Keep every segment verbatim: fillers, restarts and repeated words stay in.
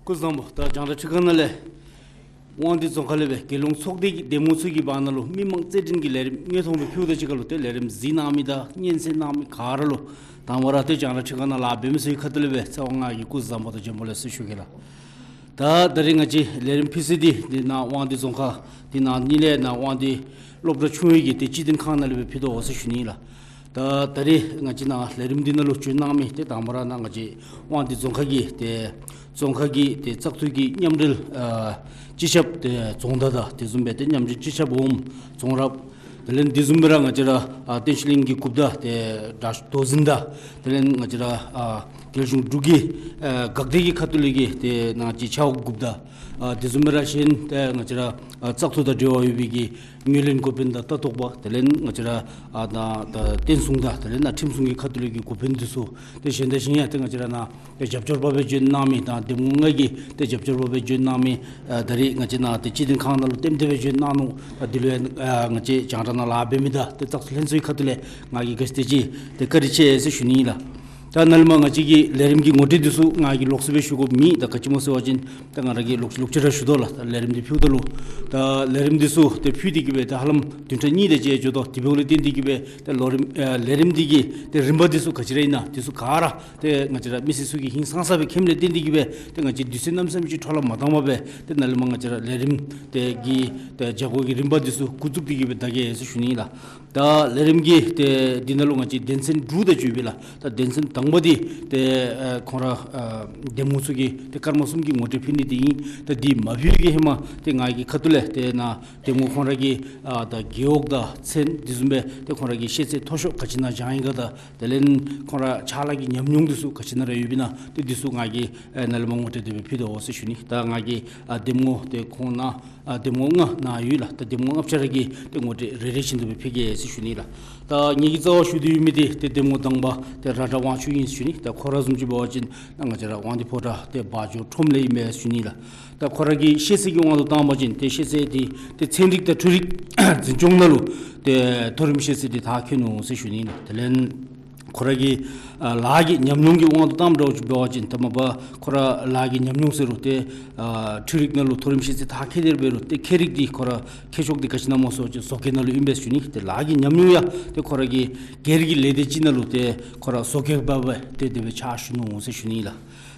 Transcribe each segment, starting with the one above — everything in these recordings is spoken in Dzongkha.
སྐུ་གཟུགས་བཟང་པོ། ད་རྒྱང་བསྒྲགས་ཁྲི་ཁང་ནང་ལས་དབང་འདུས་རྫོང་ཁག་ལས་སྦེ་རྒྱལ་ཡོངས་ཚོགས་སྡེ་གི་འདེམས་ངོ་ཚུ་གི་བར་ན་ལུ་མི་མང་རྩོད་འགྲན་གྱི་ལས་རིམ་དངོས་མཐོང་སྦེ་ཕུལཝ་ད་གཅིག་ཁར་ལུ་ཏེ་ལས་རིམ་གཟིགས་གནང་མི་དང་སྙན་གསན་གནང་མི་ག་ར་ལུ་དང་པ་ར་ཏེ་རྒྱང་བསྒྲགས་ཁྲི་ཁང་ནང་ལཱ་འབད་མི་ཚུ་གི་ཁ་ཐུག་ལས་སྦེ་ཚེ་དབང་ང་གིས་སྐུ་གཟུགས་བཟང་པོ་དང་བྱོན་པ་ལེགས་སོ་ཞུ་གེ་ལགས། ད་ད་རིས་ང་བཅས་ལས་རིམ་ཕུལ་ས་འདི་འདི་ནཱ་དབང་འདུས་རྫོང་ཁག་འདི་ནང་ནི་ལས་ནཱ་དབང་འདུས་སློབ་གྲྭ་ཆུང་བའི་གི་ཏེ་སྤྱི་དོན་ཁང་ནང་ལས་སྦེ་ཕུལ་དོ་ཟེར་ཞུ་ནི་ལགས། ད་ད་རིས་ང་བཅས་ནཱ་ལས་རིམ་འདི་ནང་ལུ་བྱོན་གནང་མི་ཏེ་དང་པ་ར་ནཱ་ང་བཅས་དབང་འདུས་རྫོང་ཁག་གི་ཏེ་རྫོང་ཁག་གི་ཏེ་བཙག་འཐུ་གི་མཉམ་འབྲེལ་ཨ་སྤྱི་ཁྱབ་ཏེ་རྫོང་བདག་དང་དེ་བཟུམ་སྦེ་ཏེ་མཉམ་འབྲེལ་སྤྱི་ཁྱབ་འོགམ་རྫོང་རབ། དེ་ལས་དེ་བཟུམ་སྦེ་ར་ང་བཅས་ར་ཨ་བསྟན་ཆོས་གླིང་གི་འགོ་བདག་ཏེ་དྲག་མདོ་འཛིན་དང་དེ་ལས་ང་བཅས་ར་ཨ་རྒྱལ་གཞུང་འབྲུག་གི་ཨ་འགག་སྡེ་གི་ཁ་ཐུག་ལས་ཀྱི་ཏེ་ནཱ་ཅིག་ཆ་འགོ་འགོ་བདག་ཨ་དེ་བཟུམ་སྦེ་ར་གཞན་ཏེ་ང་བཅས་ར་ཨ་བཙག་འཐུ་དང་འབྲེལ་བ་ཡོད་པའི་གི་ངོས་ལེན་འགོ་དཔོན་དང་ལྟ་རྟོག་པ་དེ་ལས་ང་བཅས་ར་ཨ་ད་ད་བསྟན་སྲུང་དང་དེ་ལས་ནཱ་ཁྲིམས་སྲུང་གི་ཁ་ཐུག་ལས་ཀྱི་འགོ་དཔོན་འདི་ཚུ་ཏེ་གཞན་དང་གཞན་ཡང་ཏེ་ང་བཅས་ར་ནཱ་ཏེ་རྒྱབ་སྐྱོར་པ་སྦེ་བྱོན་གནང་མི་དང་འདེམས་ངོ་ལྔ་གི་ཏེ་རྒྱབ་སྐྱོར་པ་སྦེ་བྱོན་གནང་མི་ཨ་ད་རིས་ང་བཅས་ནཱ་ཏེ་སྤྱི་དོན་ཁང་ནང་ལུ་རྟེན་འབྲེལ་སྦེ་བྱོན་གནང་ནུག། ཨ་འདི་ལུ་ཡང་ཨ་ང་བཅས་རྒྱང་བསྒྲགས་ནང་ལཱ་འབད་མི་དང་ཏེ་བཙག་འཐུ་ལྷན་ཚོགས་ཀྱི་ཁ་ཐུག་ལས་ང་གིས་ག་ཅི་དེ་ཅིག་ཏེ་བཀའ་དྲིན་ཆེ་ཟེར་ཞུ་ནི་ལགས། ད་ནཱ་ལས་མར་ང་བཅས་ཀྱི་ལས་རིམ་གྱི་ངོ་སྤྲོད་འདི་ཚུ་ང་གིས་ལོགས་སུ་སྦེ་ཞུ་དགོཔ་མེད། ད་ག་ཅི་སྨོ་ཟེར་བ་ཅིན་ད་ང་ར་གིས་ལོག་ལོག་ཅི་ར་ཞུ་དོ་ལགས། ད་ལས་རིམ་འདི་ཕུལཝ་ད་ལུ་ད་ལས་རིམ་འདི་ཚུ་ཏེ་ཕུལ་ཏེ་གི་སྦེ་ད་ཧ་ལམ་བདུན་ཕྲག་གཉིས་དེ་ཅིག་འགྱོ་དོ། དེ་འབདཝ་ལས་བརྟེན་ཏེ་གི་སྦེ་ད་ལོ་རིམ་ཨ་ལས་རིམ་འདི་གི་ཏེ་རིམ་པ་འདི་ཚུ་ག་ཅི་ར་ཨིན་ན་འདི་ཚུ་ག་ར་ཏེ་ང་བཅས་ར་མི་སེར་ཚུ་གིས་ཧིང་སངས་ས་སྦེ་མཁྱེནམ་ལས་བརྟེན་ཏེ་གི་སྦེ་ཏེ་ང་བཅས་དུས་ཚོད་གནམ་མེད་ས་མེད་ཅིག་འཕྲོ་བརླག་མ་བཏང་པར་སྦེ་ཏེ་ནཱ་ལས་མར་ང་བཅས་ར་ལས་རིམ་ཏེ་གི་ཏེ་བྱ་སྒོ་གི་རིམ་པ་འདི་ཚུ་འགོ་བཙུགས་ཏེ་གི་སྦེ་ད་གེ་ཟེར་ཞུ་ནི་ལགས། ད་ལས་རིམ་གྱི་ཏེ་འདི་ནང་ལུ་ང་བཅས་དོན་ཚན་དྲུག་དང་བཅུ་ཡོད་པས་ལགས། ད་དོན་ཚན་དང་པ་འདི་ཏེ་ཨ་ཁོང་ར་ཨ་འདེམས་ངོ་ཚུ་གི་ཏེ་སྐར་མ་གསུམ་གྱི་ངོ་སྤྲོད་ཕུལ་ནི་འདི་ཨིན། ད་འདི་མ་ཕུལ་བའི་གི་ཧེ་མ་ཏེ་ང་གི་ཁ་ཐུག་ལས་ཏེ་ནཱ་འདེམས་ངོ་ཁོང་ར་གི་ཨ་ད་རྒེད་འོག་དང་མཚན་དེ་བཟུམ་སྦེ་ཏེ་ཁོང་ར་གི་ཤེས་ཚད་མཐོ་ཤོས་ག་ཅི་ནང་བཞག་ཡི་ག་དང་དེ་ལས་ཁོང་ར་ཕྱག་ལཱ་གི་ཉམས་མྱོང་འདི་ཚུ་ག་ཅི་ནང་ར་ཡོདཔ་ཨིན་ན་ཏེ་འདི་ཚུ་ང་གིས་ཨ་ནཱ་ལས་མར་ངོ་སྤྲོད་དེ་སྦེ་ཕུལ་དོ་ཟེར་ཞུ་ནི། ད་ང་གི་ཨ་འདེམས་ངོ་ཏེ་ཁོང་ནཱ་ཨ་འདེམས་ངོ་ལྔ་ནཱ་ཡོད་ལགས། ད་འདེམས་ངོ་ལྔ་ཆ་ར་གི་ཏེ་ངོ་སྤྲོད་རེ་རེ་བཞིན་དུ་སྦེ་ཕུལ་གེ་ཟེར་ཞུ་ནི་ལགས། ད་ངེ་གི་རྩ་བར་ཞུ་དོ་ཡོད་མི་འདི་ཏེ་འདེམས་ངོ་དང་པ་ཏེ་ར་ཏྲ་དབང་ཕྱུག་ཨིན་ཟེར་ཞུ་ནི། ད་ཁོ་ར་བཟུམ་ཅིག་འབད་བ་ཅིན་ད་ང་བཅས་ར་དབང་འདུས་ཕོ་བྲང་ཏེ་བ་འཇོ་ཁྲོམ་ལས་ཨིན་པས་ཟེར་ཞུ་ནི་ལགས། ད་ཁོ་ར་གི་ཤེས་ཚད་ཀྱི་དབང་དུ་བཏང་བ་ཅིན་ཏེ་ཤེས་ཚད་འདི་ཏེ་ཚན་རིག་དང་འཕྲུལ་རིག་འཛིན་སྐྱོང་ནང་ལུ་ཏེ་མཐོ་རིམ་ཤེས་ཚད་འདི་མཐར་འཁྱོལ་ནུག་ཟེར་ཞུ་ནི་ལགས། དེ་ལས་ཁོ་ར་གི་ཨ་ལཱ་གི་ཉམས་མྱོང་གི་དབང་དུ་བཏངམ་འདྲཝ་ཅིག་འབད་བ་ཅིན་ད་མ་པ་ཁོ་ར་ལཱ་གི་ཉམས་མྱོང་ཟེར་རུང་ཏེ་ཨ་འཕྲུལ་རིག་ནང་ལུ་མཐོ་རིམ་ཤེས་ཚད་མཐར་འཁྱོལ་ཏེ་འབད་རུང་ཏེ་མཁས་རིག་འདི་ཁོ་ར་མཁས་མཆོག་འདི་ག་ཅི་ནང་སྨོ་ཟེར་བ་ཅིན་བཟོ་བཀོད་ནང་ལུ་ཨིན་པས་ཟེར་ཞུ་ནི། ཏེ་ལཱ་གི་ཉམས་མྱོང་ཡང་ཏེ་ཁོ་ར་གི་སྒེར་གྱི་ལས་སྡེ་ཅིག་ནང་ལུ་ཏེ་ཁོ་ར་བཟོ་བཀོད་པ་སྦེ་ཏེ་དེ་སྦེ་ཕྱག་ཞུ་ནུག་ཟེར་ཞུ་ནི་ལགས།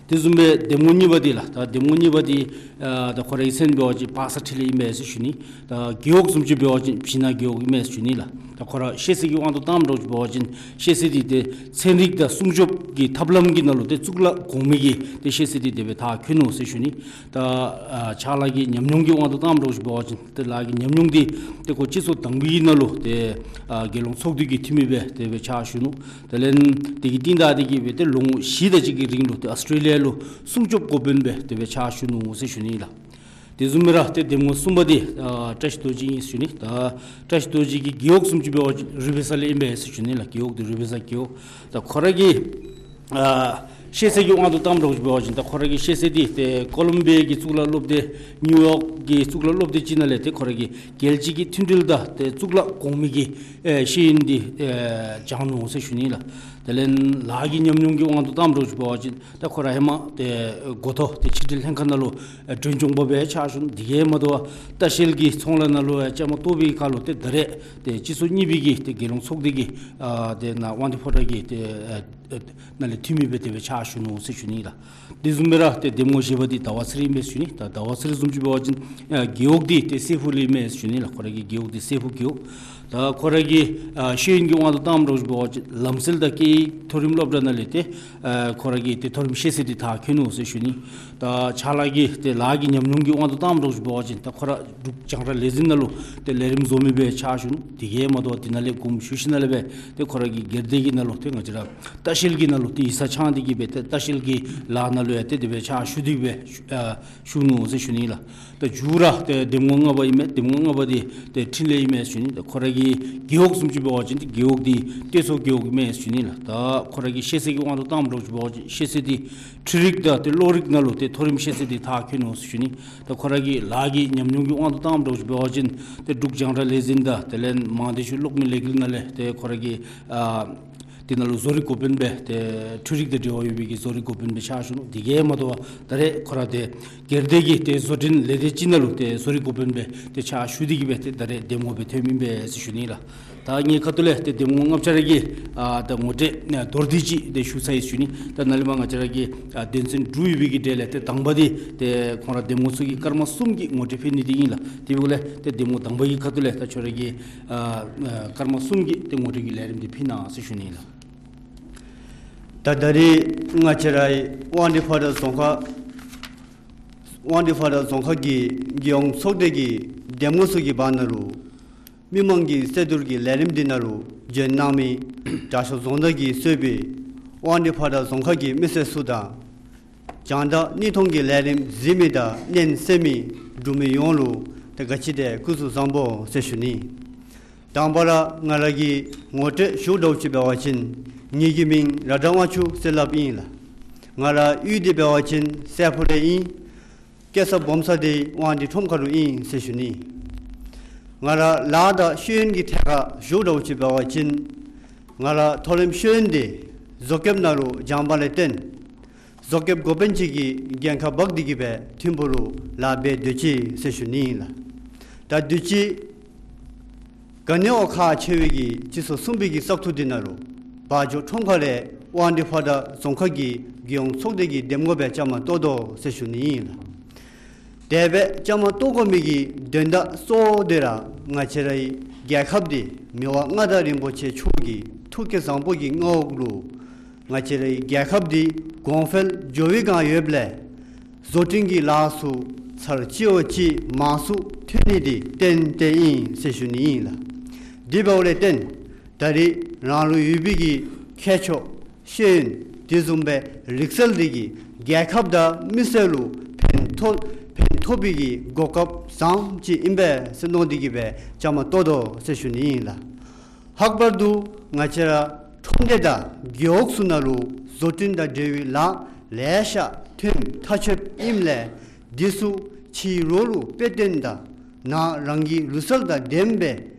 དེ་བཟུམ་སྦེ་འདེམས་ངོ་གཉིས་པ་འདི་ལགས། ད་འདེམས་ངོ་གཉིས་པ་འདི་ཨ་ད་ཁོ་རའི་མཚན་འབད་བ་ཅིན་པ་ས་འཕྲིན་ལས་ཨིན་པས་ཟེར་ཞུ་ནི། ད་རྒེད་འོག་བཟུམ་ཅིག་འབད་བ་ཅིན་བྱིན་རླབས་རྒེད་འོག་ཨིན་པས་ཟེར་ཞུ་ནི་ལགས། ད་ཁོ་ར་ཤེས་ཚད་ཀྱི་དབང་དུ་བཏངམ་འདྲཝ་ཅིག་འབད་བ་ཅིན་ཤེས་ཚད་འདི་ཏེ་ཚན་རིག་དང་སྲུང་སྐྱོབ་ཀྱི་ཐབས་ལམ་གྱི་ནང་ལུ་ཏེ་གཙུག་ལག་གོང་མའི་གི་ཏེ་ཤེས་ཚད་འདི་དེ་སྦེ་མཐར་འཁྱོལ་ནུག་ཟེར་ཞུ་ནི། ད་ཨ་ཕྱག་ལཱ་གི་ཉམས་མྱོང་གི་དབང་དུ་བཏངམ་འདྲཝ་ཅིག་འབད་བ་ཅིན་ཏེ་ལཱ་གི་ཉམས་མྱོང་འདི་ཏེ་ཁོ་སྤྱི་ཚོགས་དང་པའི་ནང་ལུ་ཏེ་ཨ་རྒྱལ་ཡོངས་ཚོགས་འདུ་གི་འཐུས་མི་སྦེ་དེ་སྦེ་ཕྱག་ཞུ་ནུག། དེ་ལས་དེ་གི་རྟིང་བདའ་སྟེ་གི་སྦེ་ཏེ་ལོ་ངོ་བཞི་དེ་ཅིག་གི་རིང་ལུ་ཏེ་ཨོསི་ཊྲེ་ལི་ཡ་ལུ་སྲུང་སྐྱོབ་འགོ་དཔོན་སྦེ་དེ་སྦེ་ཕྱག་ཞུ་ནུག་ཟེར་ཞུ་ནི་ལགས། དེ་བཟུམ་སྦེ་ར་ཏེ་འདེམས་ངོ་གསུམ་པ་འདི་ཨ་བཀྲ་ཤིས་རྡོ་རྗེ་ཨིན་ཟེར་ཞུ་ནི། ད་བཀྲ་ཤིས་རྡོ་རྗེ་གི་རྒེད་འོག་བཟུམ་ཅིག་འབད་བ་ཅིན་རུ་ཕེ་ས་ལས་ཨིན་པས་ཟེར་ཞུ་ནི་ལགས། རྒེད་འོག་འདི་རུ་ཕེ་ས་རྒེད་འོག། ད་ཁོ་ར་གི་ཨ་ཤེས་ཚད་ཀྱི་དབང་དུ་བཏངམ་འདྲཝ་ཅིག་འབད་བ་ཅིན་ད་ཁོ་ར་གི་ཤེས་ཚད་འདི་ཏེ་ཀོ་ལོམ་བི་ཡ་གི་གཙུག་ལག་སློབ་སྡེ་ནིའུ་ཡོག་གི་གཙུག་ལག་སློབ་སྡེ་ཅིག་ནང་ལས་ཏེ་ཁོ་ར་གིས་རྒྱལ་སྤྱི་གི་མཐུན་སྒྲིལ་དང་ཏེ་གཙུག་ལག་གོང་མའི་གི་ཨེ་ཤེས་ཡོན་འདི་ཨེ་སྦྱངས་ནུག་ཟེར་ཞུ་ནི་ལགས། དེ་ལས་ལཱ་གི་ཉམས་མྱོང་གི་དབང་དུ་བཏངམ་འདྲཝ་ཅིག་འབད་བ་ཅིན་ད་ཁོ་ར་ཧེ་མ་ཏེ་འགོ་ཐོག་ཏེ་ཕྱི་འབྲེལ་ལྷན་ཁག་ནང་ལུ་ཨེ་མགྲོན་སྐྱོང་པ་སྦེ་ཕྱག་ཞུ་ནུག། དེ་གིས་མ་དོ་བར་ལྟ་བཤལ་གྱི་ཚོང་ལཱ་ནང་ལུ་ཡང་བཅའ་མར་གཏོགས་པའི་ཁར་ལུ་ཏེ་ད་རེས་ཏེ་སྤྱི་ཚོགས་གཉིས་པའི་གི་ཏེ་རྒྱལ་ཡོངས་ཚོགས་སྡེ་གི་ཨ་ཏེ་ནཱ་དབང་འདུས་ཕོ་བྲང་གི་ཏེ་ཨ་ཨ་ནང་ལས་འཐུས་མི་སྦེ་དེ་སྦེ་ཕྱག་ཞུ་ནུག་ཟེར་ཞུ་ནི་ལགས། དེ་བཟུམ་སྦེ་ར་ཏེ་འདེམས་ངོ་བཞི་པ་འདི་ཟླ་བ་ཚེ་རིང་ཨིན་པས་ཟེར་ཞུ་ནི། ད་ཟླ་བ་ཚེ་རིང་བཟུམ་ཅིག་འབད་བ་ཅིན་ཨ་རྒེད་འོག་འདི་ཏེ་སྲས་ཕུག་ལས་ཨིན་པས་ཟེར་ཞུ་ནི་ལགས། ཁོ་ར་གི་རྒེད་འོག་འདི་སྲས་ཕུག་རྒེད་འོག། ད་ཁོ་ར་གི་ཨ་ཤེས་ཡོན་གྱི་དབང་དུ་བཏངམ་འདྲཝ་ཅིག་འབད་བ་ཅིན་ལམ་སྲོལ་དང་སྐད་ཡིག་མཐོ་རིམ་སློབ་གྲྭ་ནང་ལས་ཏེ་ཨ་ཁོ་ར་གི་ཏེ་མཐོ་རིམ་ཤེས་ཚད་འདི་མཐར་འཁྱོལ་ནུག་ཟེར་ཞུ་ནི། ད་ཕྱག་ལཱ་གི་ཏེ་ལཱ་གི་ཉམས་མྱོང་གི་དབང་དུ་བཏངམ་འདྲཝ་ཅིག་འབད་བ་ཅིན་ད་ཁོ་ར་འབྲུག་རྒྱང་བསྒྲགས་ལས་འཛིན་ནང་ལུ་ཏེ་ལས་རིམ་བཟོ་མི་སྦེ་ཕྱག་ཞུ་ནུག། དེ་གིས་མ་དོ་བར་དེ་ནང་ལས་དགོངསམ་ཞུ་ཞིནམ་ལས་སྦེ་ཏེ་ཁོ་ར་གི་སྒེར་སྡེ་གི་ནང་ལུ་ཏེ་ང་བཅས་ར་ལྟ་བཤལ་གྱི་ནང་ལུ་ཏེ་ཡིག་ཚང་འཆང་སྟེ་གི་སྦེ་ཏེ་ལྟ་བཤལ་གྱི་ལཱ་ནང་ལུ་ཡང་ཏེ་དེ་སྦེ་ཕྱག་ཞུ་སྟེ་གི་སྦེ་ཨ་བཞུགས་ནུག་ཟེར་ཞུ་ནི་ལགས། ད་མཇུག་ར་ཏེ་འདེམས་ངོ་ལྔ་པ་ཨིན་མས། འདེམས་ངོ་ལྔ་པ་འདི་ཏེ་འཕྲིན་ལས་ཨིན་མས་ཞུ་ནི། ད་ཁོ་ར་གི་རྒེད་འོག་བཟུམ་ཅིག་འབད་བ་ཅིན་ཏེ་རྒེད་འོག་འདི་སྟོད་མཚོ་རྒེད་འོག་ཨིན་མས་ཞུ་ནི་ལགས། ད་ཁོ་ར་གི་ཤེས་ཚད་ཀྱི་དབང་དུ་བཏངམ་འདྲཝ་ཅིག་འབད་བ་ཅིན་ཤེས་ཚད་འདི་འཕྲུལ་རིག་དང་ཏེ་གློག་རིག་ནང་ལུ་ཏེ་མཐོ་རིམ་ཤེས་ཚད་འདི་མཐར་འཁྱོལ་ནུག་ཟེར་ཞུ་ནི། ད་ཁོ་ར་གི་ལཱ་གི་ཉམས་མྱོང་གི་དབང་དུ་བཏངམ་འདྲཝ་ཅིག་འབད་བ་ཅིན་ཏེ་འབྲུག་རྒྱང་བསྒྲགས་ལས་འཛིན་དང་དེ་ལས་མང་སྡེ་ཤོད་གློག་མེ་ལས་འགུལ་ནང་ལས་ཏེ་ཁོ་ར་གི་ཨ་ དེ་ནང་ལུ་བཟོ་རིག་འགོ་དཔོན་སྦེ་ཏེ་འཕྲུལ་རིག་དང་འབྲེལ་བ་ཡོད་པའི་གི་བཟོ་རིག་འགོ་དཔོན་སྦེ་ཕྱག་ཞུ་ནུག། དེ་གིས་མ་དོ་བར་ད་རེས་ཁོ་ར་ཏེ་སྒེར་སྡེ་གི་ཏེ་བཟོ་སྐྲུན་ལས་སྡེ་ཅིག་ནང་ལུ་ཏེ་བཟོ་རིག་འགོ་དཔོན་སྦེ་ཏེ་ཕྱག་ཞུ་སྟེ་གི་སྦེ་ཏེ་ད་རེས་འདེམས་ངོ་སྦེ་ཐོནམ་ཨིན་པས་ཟེར་ཞུ་ནི་ལགས། ད་ངེའི་ཁ་ཐུག་ལས་ཏེ་འདེམས་ངོ་ང་བཅས་ར་གི་ཨ་ད་ངོ་སྤྲོད་ཨ་མདོར་བསྡུས་ཅིག་ཏེ་ཞུ་ཚར་ཡི་ཟེར་ཞུ་ནི། ད་ནཱ་ལས་མར་ང་བཅས་ར་གི་ཨ་དོན་ཚན་དྲུག་ཡོད་པའི་གི་གྲས་ལས་ཏེ་དང་པ་འདི་ཏེ་ཁོང་ར་འདེམས་ངོ་ཚུ་གིས་སྐར་མ་གསུམ་གྱི་ངོ་སྤྲོད་ཕུལ་ནི་འདི་ཨིན་ལགས། དེ་འབདཝ་ལས་ཏེ་འདེམས་ངོ་དང་པ་གི་ཁ་ཐུག་ལས་ད་ཁྱོད་ར་གིས་ཨ་ཨ་སྐར་མ་གསུམ་གྱི་ཏེ་ངོ་སྤྲོད་ཀྱི་ལས་རིམ་འདི་ཕུལ་གནང་ཟེར་ཞུ་ནི་ཨིན་ལགས། ད་ད་རེས་ང་བཅས་ར་དབང་འདུས་ཕོ་བྲང་རྫོང་ཁག་དབང་འདུས་ཕོ་བྲང་རྫོང་ཁག་གི་རྒྱལ་ཡོངས་ཚོགས་སྡེ་གི་འདེམས་ངོ་ཚུ་གི་བར་ན་ལུ་མི་མང་གི་སེམས་ཚོར་གྱི་ལས་རིམ་འདི་ནང་ལུ་བྱོན་གནང་མི་དྲག་ཤོས་རྫོང་བདག་གིས་གཙོས་པའི་དབང་འདུས་ཕོ་བྲང་རྫོང་ཁག་གི་མི་སེར་ཚུ་དང་རྒྱང་བསྒྲགས་བརྙན་མཐོང་གི་ལས་རིམ་གཟིགས་མི་དང་གནས་གསན་མི་འབྲུག་མི་ཡོངས་ལུ་ཏེ་ག་ཅི་དེ་སྐུ་གཟུགས་བཟང་པོ་ཟེར་ཞུ་ནི། དང་པ་ར་ང་ར་གི་ངོ་སྤྲོད་ཞུཝ་འདྲཝ་ཅིག་འབད་བ་ཅིན་ངེ་གི་མིང་ར་ཌ་དབང་ཕྱུག་ཟེར་སླབ་ཨིན་ལགས། ང་ར་གཡུས་འདི་འབད་བ་ཅིན་སྲས་ཕུག་རི་ཨིན། སྐྱེས་ས་སྦོམ་ས་འདི་དབང་འདུས་ཁྲོམ་ཁ་ལུ་ཨིན་ཟེར་ཞུ་ནི། ང་ར་ལཱ་དང་ཤེས་ཡོན་གྱི་ཐད་ཁར་ཞུཝ་འདྲཝ་ཅིག་འབད་བ་ཅིན་ང་ར་མཐོ་རིམ་ཤེས་ཡོན་འདི་བཟོ་བཀོདཔ་ནང་ལུ་སྦྱངས་པ་ལས་བརྟེན་བཟོ་བཀོད་འགོ་དཔོན་ཅིག་གི་འགན་ཁག་འབག་སྟེ་གི་སྦེ་ཐིམ་ཕུག་ལུ་ལཱ་འབད་སྡོད་ཅི་ཟེར་ཞུ་ནི་ཨིན་ལགས། ད་དུས་ཅི་ག་ནི་བ་ཁག་ཆེ་བའི་གི་སྤྱི་ཚོགས་གསུམ་པའི་གི་བཙག་འཐུ་འདི་ནང་ལུ་བ་འཇོ་ཁྲོམ་ཁ་ལས་དབང་འདུས་ཕོ་བྲང་རྫོང་ཁག་གི་རྒྱལ་ཡོངས་ཚོགས་སྡེ་གི་འདེམས་ངོ་སྦེ་བཅའ་མར་གཏོགས་དོ་ཟེར་ཞུ་ནི་ཨིན་ལགས། དེ་སྦེ་བཅའ་མར་གཏོགས་དགོ་མི་གི་དོན་དག་གཙོ་བོ་འདི་ར་ང་བཅས་རའི་རྒྱལ་ཁབ་འདི་མི་དབང་མངའ་བདག་རིན་པོ་ཆེ་མཆོག་གི་ཐུགས་བསྐྱེད་བཟང་པོ་གི་མངའ་འོག་ལུ་ང་བཅས་རའི་རྒྱལ་ཁབ་འདི་གོང་འཕེལ་འགྱོ་བའི་སྒང་ཡོདཔ་ལས་བཟོ་སྐྲུན་གྱི་ལཱ་ཚུ་ཚར་གཅིག་བ་གཅིག་མང་སུ་ཐོན་ནི་འདི་ཏན་ཏན་ཨིན་ཟེར་ཞུ་ནི་ཨིན་ལགས། དེ་འབདཝ་ལས་བརྟེན་ད་རེས་རང་ལུ་ཡོད་པའི་གི་མཁས་མཆོག་ཤེས་ཡོན་དེ་བཟུམ་སྦེ་རིག་རྩལ་འདི་གིས་རྒྱལ་ཁབ་དང་མི་སེར་ལུ་ཕན་ཐོགས་ཕན་ཐོགས་པའི་གི་གོ་སྐབས་བཟང་ཅིག་ཨིན་པས་ཟེར་མནོ་སྟེ་གི་སྦེ་བཅའ་མར་གཏོགས་དོ་ཟེར་ཞུ་ནི་ཨིན་ལགས། ལྷག་པར་དུ་ང་བཅས་ར་ཁྲོམ་སྡེ་དང་རྒེད་འོག་ཚུ་ནང་ལུ་བཟོ་སྐྲུན་དང་འབྲེལ་བའི་ལཱ་ལེ་ཤ་ཐོན་ཐག་ཆོད་ཨིནམ་ལས་འདི་ཚུ་ཕྱི་རོལ་ལུ་དཔེ་སྟོན་དང་ནང་རང་གི་ལུགས་སྲོལ་དང་ལྡནམ་སྦེ་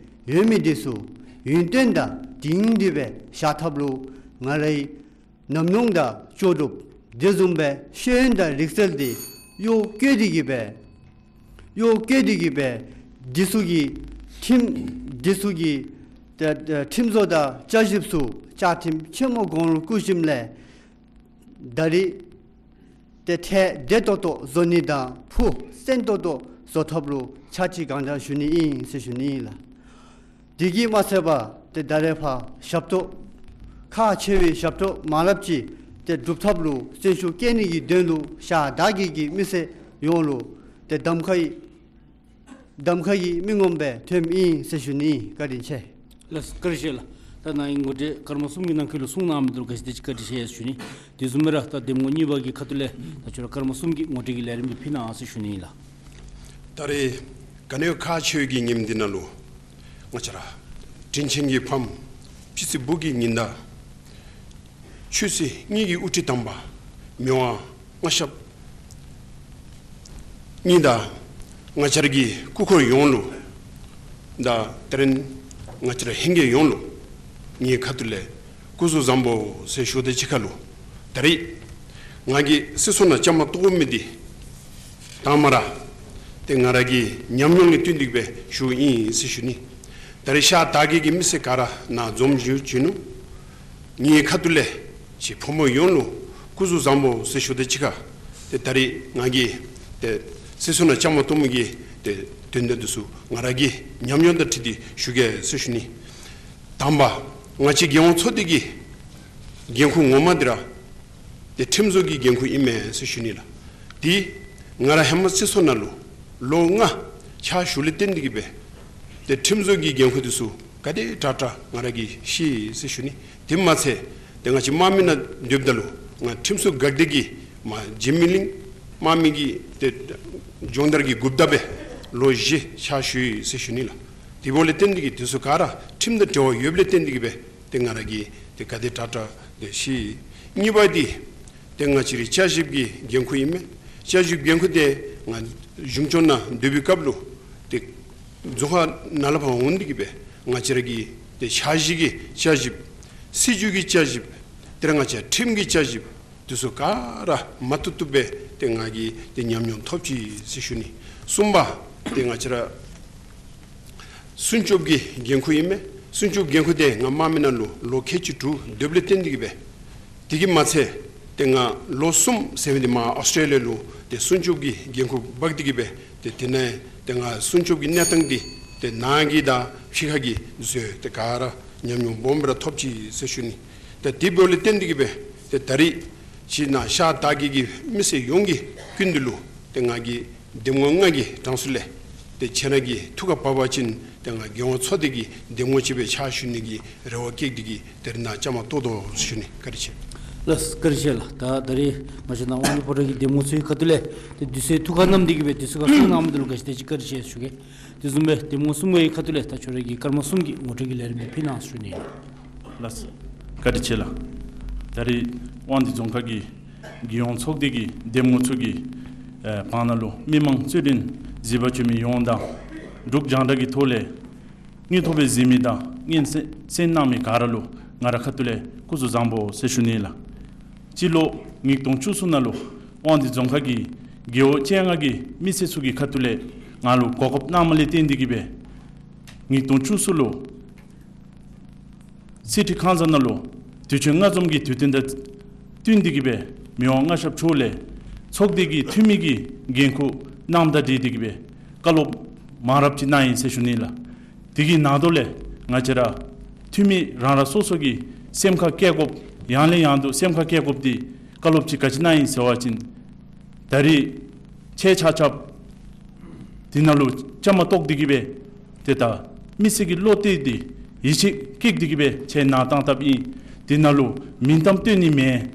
ཡོད་མི་འདི་ཚུ་ཡུན་བརྟན་དང་སྒྲིང་སྒྲི་སྦེ་བཞག་ཐབས་ལུ་ང་རའི་ཉམས་མྱོང་དང་ལྕོགས་གྲུབ་དེ་བཟུམ་སྦེ་ཤེས་ཡོན་དང་རིག་རྩལ་འདི་གཡོག་བཀོལ་ཏེ་གི་སྦེ་གཡོག་བཀོལ་ཏེ་གི་སྦེ་འདི་ཚུ་གི་ཁྲིམས་འདི་ཚུ་གི་ཏེ་ཏེ་ཁྲིམས་བཟོ་དང་བཅའ་གཞི་ཚུ་བཅའ་ཁྲིམས་ཆེན་མོ་གོང་ལུ་བཀུར་ཞིནམ་ལས་ད་རེས་ཏེ་ཐད་བདེ་ཏོག་ཏོ་བཟོ་ནི་དང་ཕུགས་བརྟན་ཏོག་ཏོ་བཟོ་ཐབས་ལུ་ཕྱག་ཕྱིད་གང་དྲག་ཞུ་ནི་ཨིན་ཟེར་ཞུ་ནི་ཨིན་ལགས། དེ་གིས་མ་ཚད་པར་ཏེ་ད་རེས་ཕར་ཞབས་ཏོག་ཁག་ཆེ་བའི་ཞབས་ཏོག་མ་ལགཔ་ཅིག་ཏེ་སྒྲུབ་ཐབས་ལུ་སེམས་ཤུགས་བསྐྱེད་ནི་གི་དོན་ལུ་ཤར་དར་རྒྱས་ཀྱི་མི་སེར་ཡོངས་ལུ་ཏེ་གདམ་ཁའི་གདམ་ཁའི་མི་ངོམ་སྦེ་ཐོནམ་ཨིན་ཟེར་ཞུ་ནི་ཨིན། བཀའ་དྲིན་ཆེ། ལགས་བཀའ་དྲིན་ཆེ་ལགས། ད་ནཱ་ངོ་སྤྲོད་སྐར་མ་གསུམ་གྱི་ནང་འཁོད་ལུ་གསུང་གནང་མི་འདི་ལུ་ག་ཅི་དེ་ཅིག་བཀའ་དྲིན་ཆེ་ཞུ་ནི། དེ་བཟུམ་སྦེ་ར་ད་འདེམས་ངོ་གཉིས་པ་གི་ཁ་ཐུག་ལས་ད་ཁྱོད་ར་སྐར་མ་གསུམ་གྱི་ངོ་སྤྲོད་ཀྱི་ལས་རིམ་འདི་ཕུལ་གནང་ཟེར་ཞུ་ནི་ཨིན་ལགས། ད་རེས་ག་ནི་ཁག་ཆེ་བའི་གི་ཉིནམ་འདི་ནང་ལུ་ང་བཅས་ར་དྲིན་ཅན་གྱི་ཕམ་སྤྱི་ཚེས་བུ་གི་ཉིན་དང་ཆོས་སྲིད་གཉིས་ཀྱི་དབུ་ཁྲིད་དམ་པ་མི་དབང་མངའ་ཞབས་གཉིས་དང་ང་བཅས་ར་གི་སྐུ་འཁོར་ཡོངས་ལུ་དང་དེ་རིང་ང་བཅས་ར་ཧིང་གི་ཡོངས་ལུ་ངེའི་ཁ་ཐུག་ལས་སྐུ་གཟུགས་བཟང་པོ་ཟེར་ཞུ་དོ་གཅིག་ཁར་ལུ་ད་རེས་ང་གིས་སྲིད་ཚོགས་ནང་བཅའ་མར་གཏོགས་མི་འདི་དང་པ་ར་ཏེ་ང་ར་གི་ཉམས་མྱོང་གི་བསྟུན་ཏེ་སྦེ་ཞུཝ་ཨིན་ཟེར་ཞུ་ནི། ད་རེས་ཤར་དར་རྒྱས་ཀྱི་མི་སེར་ག་ར་ནཱ་འཛོམས་ཡོད་ཅི་ནུག། ངེའི་ཁ་ཐུག་ལས་ཅིག་ཕོ་མོ་ཡོངས་ལུ་སྐུ་གཟུགས་བཟང་པོ་ཟེར་ཞུ་དོ་གཅིག་ཁར་ཏེ་ད་རེས་ང་གིས་ཏེ་སྲིད་ཚོགས་ནང་བཅའ་མར་གཏོགས་མི་གི་ཏེ་དོན་དག་འདི་ཚུ་ང་ར་གི་ཉམས་མྱོང་དང་འཁྲིལ་ཏེ་ཞུ་གེ་ཟེར་ཞུ་ནི། དང་པ་ང་བཅས་རྒྱལ་ཡོངས་ཚོགས་སྡེ་གི་འགན་ཁུར་ངོ་མ་འདི་ར་ཏེ་ཁྲིམས་བཟོ་གི་འགན་ཁུར་ཨིན་མས་ཟེར་ཞུ་ནི་ལགས། ཏེ་ང་ར་ཧེ་མ་སྲིད་ཚོགས་ནང་ལུ་ལོ་ལྔ་ཕྱག་ཞུ་ལས་བརྟེན་ཏེ་གི་སྦེ་ཏེ་ཁྲིམས་བཟོ་གི་འགན་ཁུར་འདི་ཚུ་ག་དེ་དྲག་དྲག་ང་ར་གིས་ཤེས་ཟེར་ཞུ་ནི། དེ་མ་ཚད་ཏེ་ང་བཅས་དམག་མི་ནང་སྡོདཔ་ད་ལུ་ང་ཁྲིམས་སྲུང་འགག་སྡེ་གི་མ་འཇིགས་མེད་གླིང་དམག་མི་གི་ཏེ་སྦྱོང་བརྡར་གྱི་འགོ་བདག་སྦེ་ལོ་བཞི་ཕྱག་ཞུ་ཡི་ཟེར་ཞུ་ནི་ལགས། དེ་འབདཝ་ལས་བརྟེན་ཏེ་གི་འདི་ཚུ་ག་ར་ཁྲིམས་དང་འབྲེལ་བ་ཡོདཔ་ལས་བརྟེན་ཏེ་གི་སྦེ་ཏེ་ང་ར་གིས་ཏེ་ག་དེ་དྲག་དྲག་ཏེ་ཤེས། གཉིས་པ་འདི་ཏེ་ང་བཅས་རའི་བསྐྱར་ཞིབ་ཀྱི་འགན་ཁུར་ཨིན་མས། བསྐྱར་ཞིབ་འགན་ཁུར་འདི་ང་གཞུང་ཕྱོགས་ནང་སྡོད་པའི་སྐབས་ལུ་ཏེ་རྫོང་ཁག་ནང་ལས་ཕར་འོང་སྟེ་གི་སྦེ་ང་བཅས་ར་གི་ཏེ་འཆར་གཞི་གི་བསྐྱར་ཞིབ་ སྲིད་བྱུས་ཀྱི་བསྐྱར་ཞིབ་དེ་ར་ང་བཅས་ཁྲིམས་ཀྱི་བསྐྱར་ཞིབ་དེ་ཚུ་ག་ར་མ་བཏུབ་བཏུབ་སྦེ་ཏེ་ང་གིས་ཏེ་ཉམས་མྱོང་ཐོབ་ཅི་ཟེར་ཞུ་ནི། གསུམ་པ་ཏེ་ང་བཅས་ར་སྲུང་སྐྱོབ་ཀྱི་འགན་ཁུར་ཨིན་མས། སྲུང་སྐྱོབ་འགན་ཁུར་དེ་ང་དམག་མི་ནང་ལུ་ལོ་ཁལ་གཅིག་དྲུག་སྡོདཔ་ལས་བརྟེན་ཏེ་གིས་སྦེ་དེ་གིས་མ་ཚད་ཏེ་ང་ལོ་གསུམ་ཟེར་མི་འདི་མར་ཨོསི་ཊྲེ་ལི་ཡ་ལུ་ཏེ་སྲུང་སྐྱོབ་ཀྱི་འགན་ཁུར་འབག་སྟེ་གིས་སྦེ་ཏེ་དེ་ནང་ཏེ་ང་སྲུང་སྐྱོབ་ཀྱི་གནས་སྟངས་འདི་ཏེ་ནང་གི་དང་ཕྱི་ཁ་གི་བཟོ་ཏེ་ག་ར་ཉམས་མྱོང་སྦོམ་ར་ཐོབ་ཅི་ཟེར་ཞུ་ནི། ཏེ་དེ་འབདཝ་ལས་བརྟེན་ཏེ་གིས་སྦེ་ཏེ་ད་རིས་ཕྱི་ནང་ཤར་དར་རྒྱས་ཀྱི་མི་སེར་ཡོངས་ཀྱི་སྐུ་མདུན་ལུ་ཏེ་ང་གིས་འདེམས་ངོ་ལྔ་གི་གྲངས་སུ་ལས་ཏེ་ཁྱེད་ར་གི་ཐུགས་ཁར་བབ་པ་ཅིན་ཏེ་ང་རྒྱལ་ཡོངས་ཚོགས་སྡེ་གི་འདེམས་ངོ་ཅིག་སྦེ་ཕྱག་ཞུ་ནི་གི་རེ་བ་བསྐྱེད་དེ་གིས་ད་རིས་ནཱ་བཅའ་མར་གཏོགས་དོ་ཞུ་ནི། བཀའ་དྲིན་ཆེ། ལགས་བཀའ་དྲིན་ཆེ་ལགས། ད་ད་རིས་ང་བཅས་ནཱ་དབང་འདུས་ཕོ་བྲང་གི་འདེམས་ངོ་ཚོའི་ཁ་ཐུག་ལས་ཏེ་དུས་ཚོད་ཐུགས་ཁར་བསྣམས་ཏེ་གིས་སྦེ་དུས་ཚོད་ཁར་གསུང་གནང་མི་འདི་ལུ་ག་ཅི་དེ་ཅིག་བཀའ་དྲིན་ཆེ་ཞུ་གེ། དེ་བཟུམ་སྦེ་འདེམས་ངོ་གསུམ་པའི་ཁ་ཐུག་ལས་ད་ཁྱོད་ར་གི་སྐར་མ་གསུམ་གྱི་ངོ་སྤྲོད་ཀྱི་ལས་རིམ་འདི་ཕུལ་གནང་ཞུ་ནི། ལགས་བཀའ་དྲིན་ཆེ་ལགས། ད་རིས་དབང་འདུས་རྫོང་ཁག་གི་རྒྱལ་ཡོངས་ཚོགས་སྡེ་གི་འདེམས་ངོ་ཚོ་གི་ཨེ་བར་ན་ལུ་མི་མང་རྩོད་འགྲན་གཟིགས་པར་བྱོན་མི་ཡོངས་དང་འབྲུག་རྒྱང་བསྒྲགས་ཀྱི་ཐོག་ལས་དངོས་ཐོག་སྦེ་གཟིགས་མི་དང་སྙན་གསན་གནང་མི་ག་ར་ལུ་ང་ར་ཁ་ཐུག་ལས་སྐུ་གཟུགས་བཟང་པོ་ཟེར་ཞུ་ནི་ལགས། སྤྱི་ལོ་ཉིས་སྟོང་བཅུ་གསུམ་ནང་ལུ་དབང་འདུས་རྫོང་ཁག་གི་རྒེད་འོག་བཅོ་ལྔ་གི་མི་སེར་ཚུ་གི་ཁ་ཐུག་ལས་ང་ལུ་གོ་སྐབས་གནངམ་ལས་བརྟེན་ཏེ་གིས་སྦེ་ཉིས་སྟོང་བཅུ་གསུམ་ལུ་གསེར་ཁྲི་ཁང་བཟང་ནང་ལུ་དུས་ཆེན་ལྔ་འཛོམས་ཀྱི་དུས་སྟོན་དང་བསྟུན་ཏེ་གིས་སྦེ་མི་དབང་མངའ་ཞབས་མཆོག་ལས་ཚོགས་སྡེ་གི་འཐུས་མི་གི་འགན་ཁུར་གནངམ་དང་འབྲེལ་ཏེ་གིས་སྦེ་བཀའ་སློབ་མང་རབས་ཅིག་གནང་ཡི་ཟེར་ཞུ་ནི་ལགས། དེ་གི་ནང་དོག་ལས་ང་བཅས་ར་འཐུས་མི་རང་རང་སོ་སོ་གི་སེམས་ཁར་བཀལ་དགོཔ་ཡང་ལས་ཡང་དུ་སེམས་ཁར་བཀལ་དགོཔ་འདི་བཀའ་སློབ་ཅིག་ག་ཅི་གནང་ཡི་ཟེར་བ་ཅིན་ད་རིས་ཁྱེད་ཆ་ཁྱབ་འདི་ནང་ལུ་བཅའ་མར་གཏོགས་ཏེ་གིས་སྦེ་ཏེ་ད་མི་སེར་གྱི་བློ་གཏད་དེ་ཡིད་ཆེས་བསྐྱེད་དེ་གིས་སྦེ་ཁྱེད་ནཱ་བཏང་བཏངམ་ཨིན། འདི་ནང་ལུ་མིང་གཏམ་བཏོན་ནི་མེད།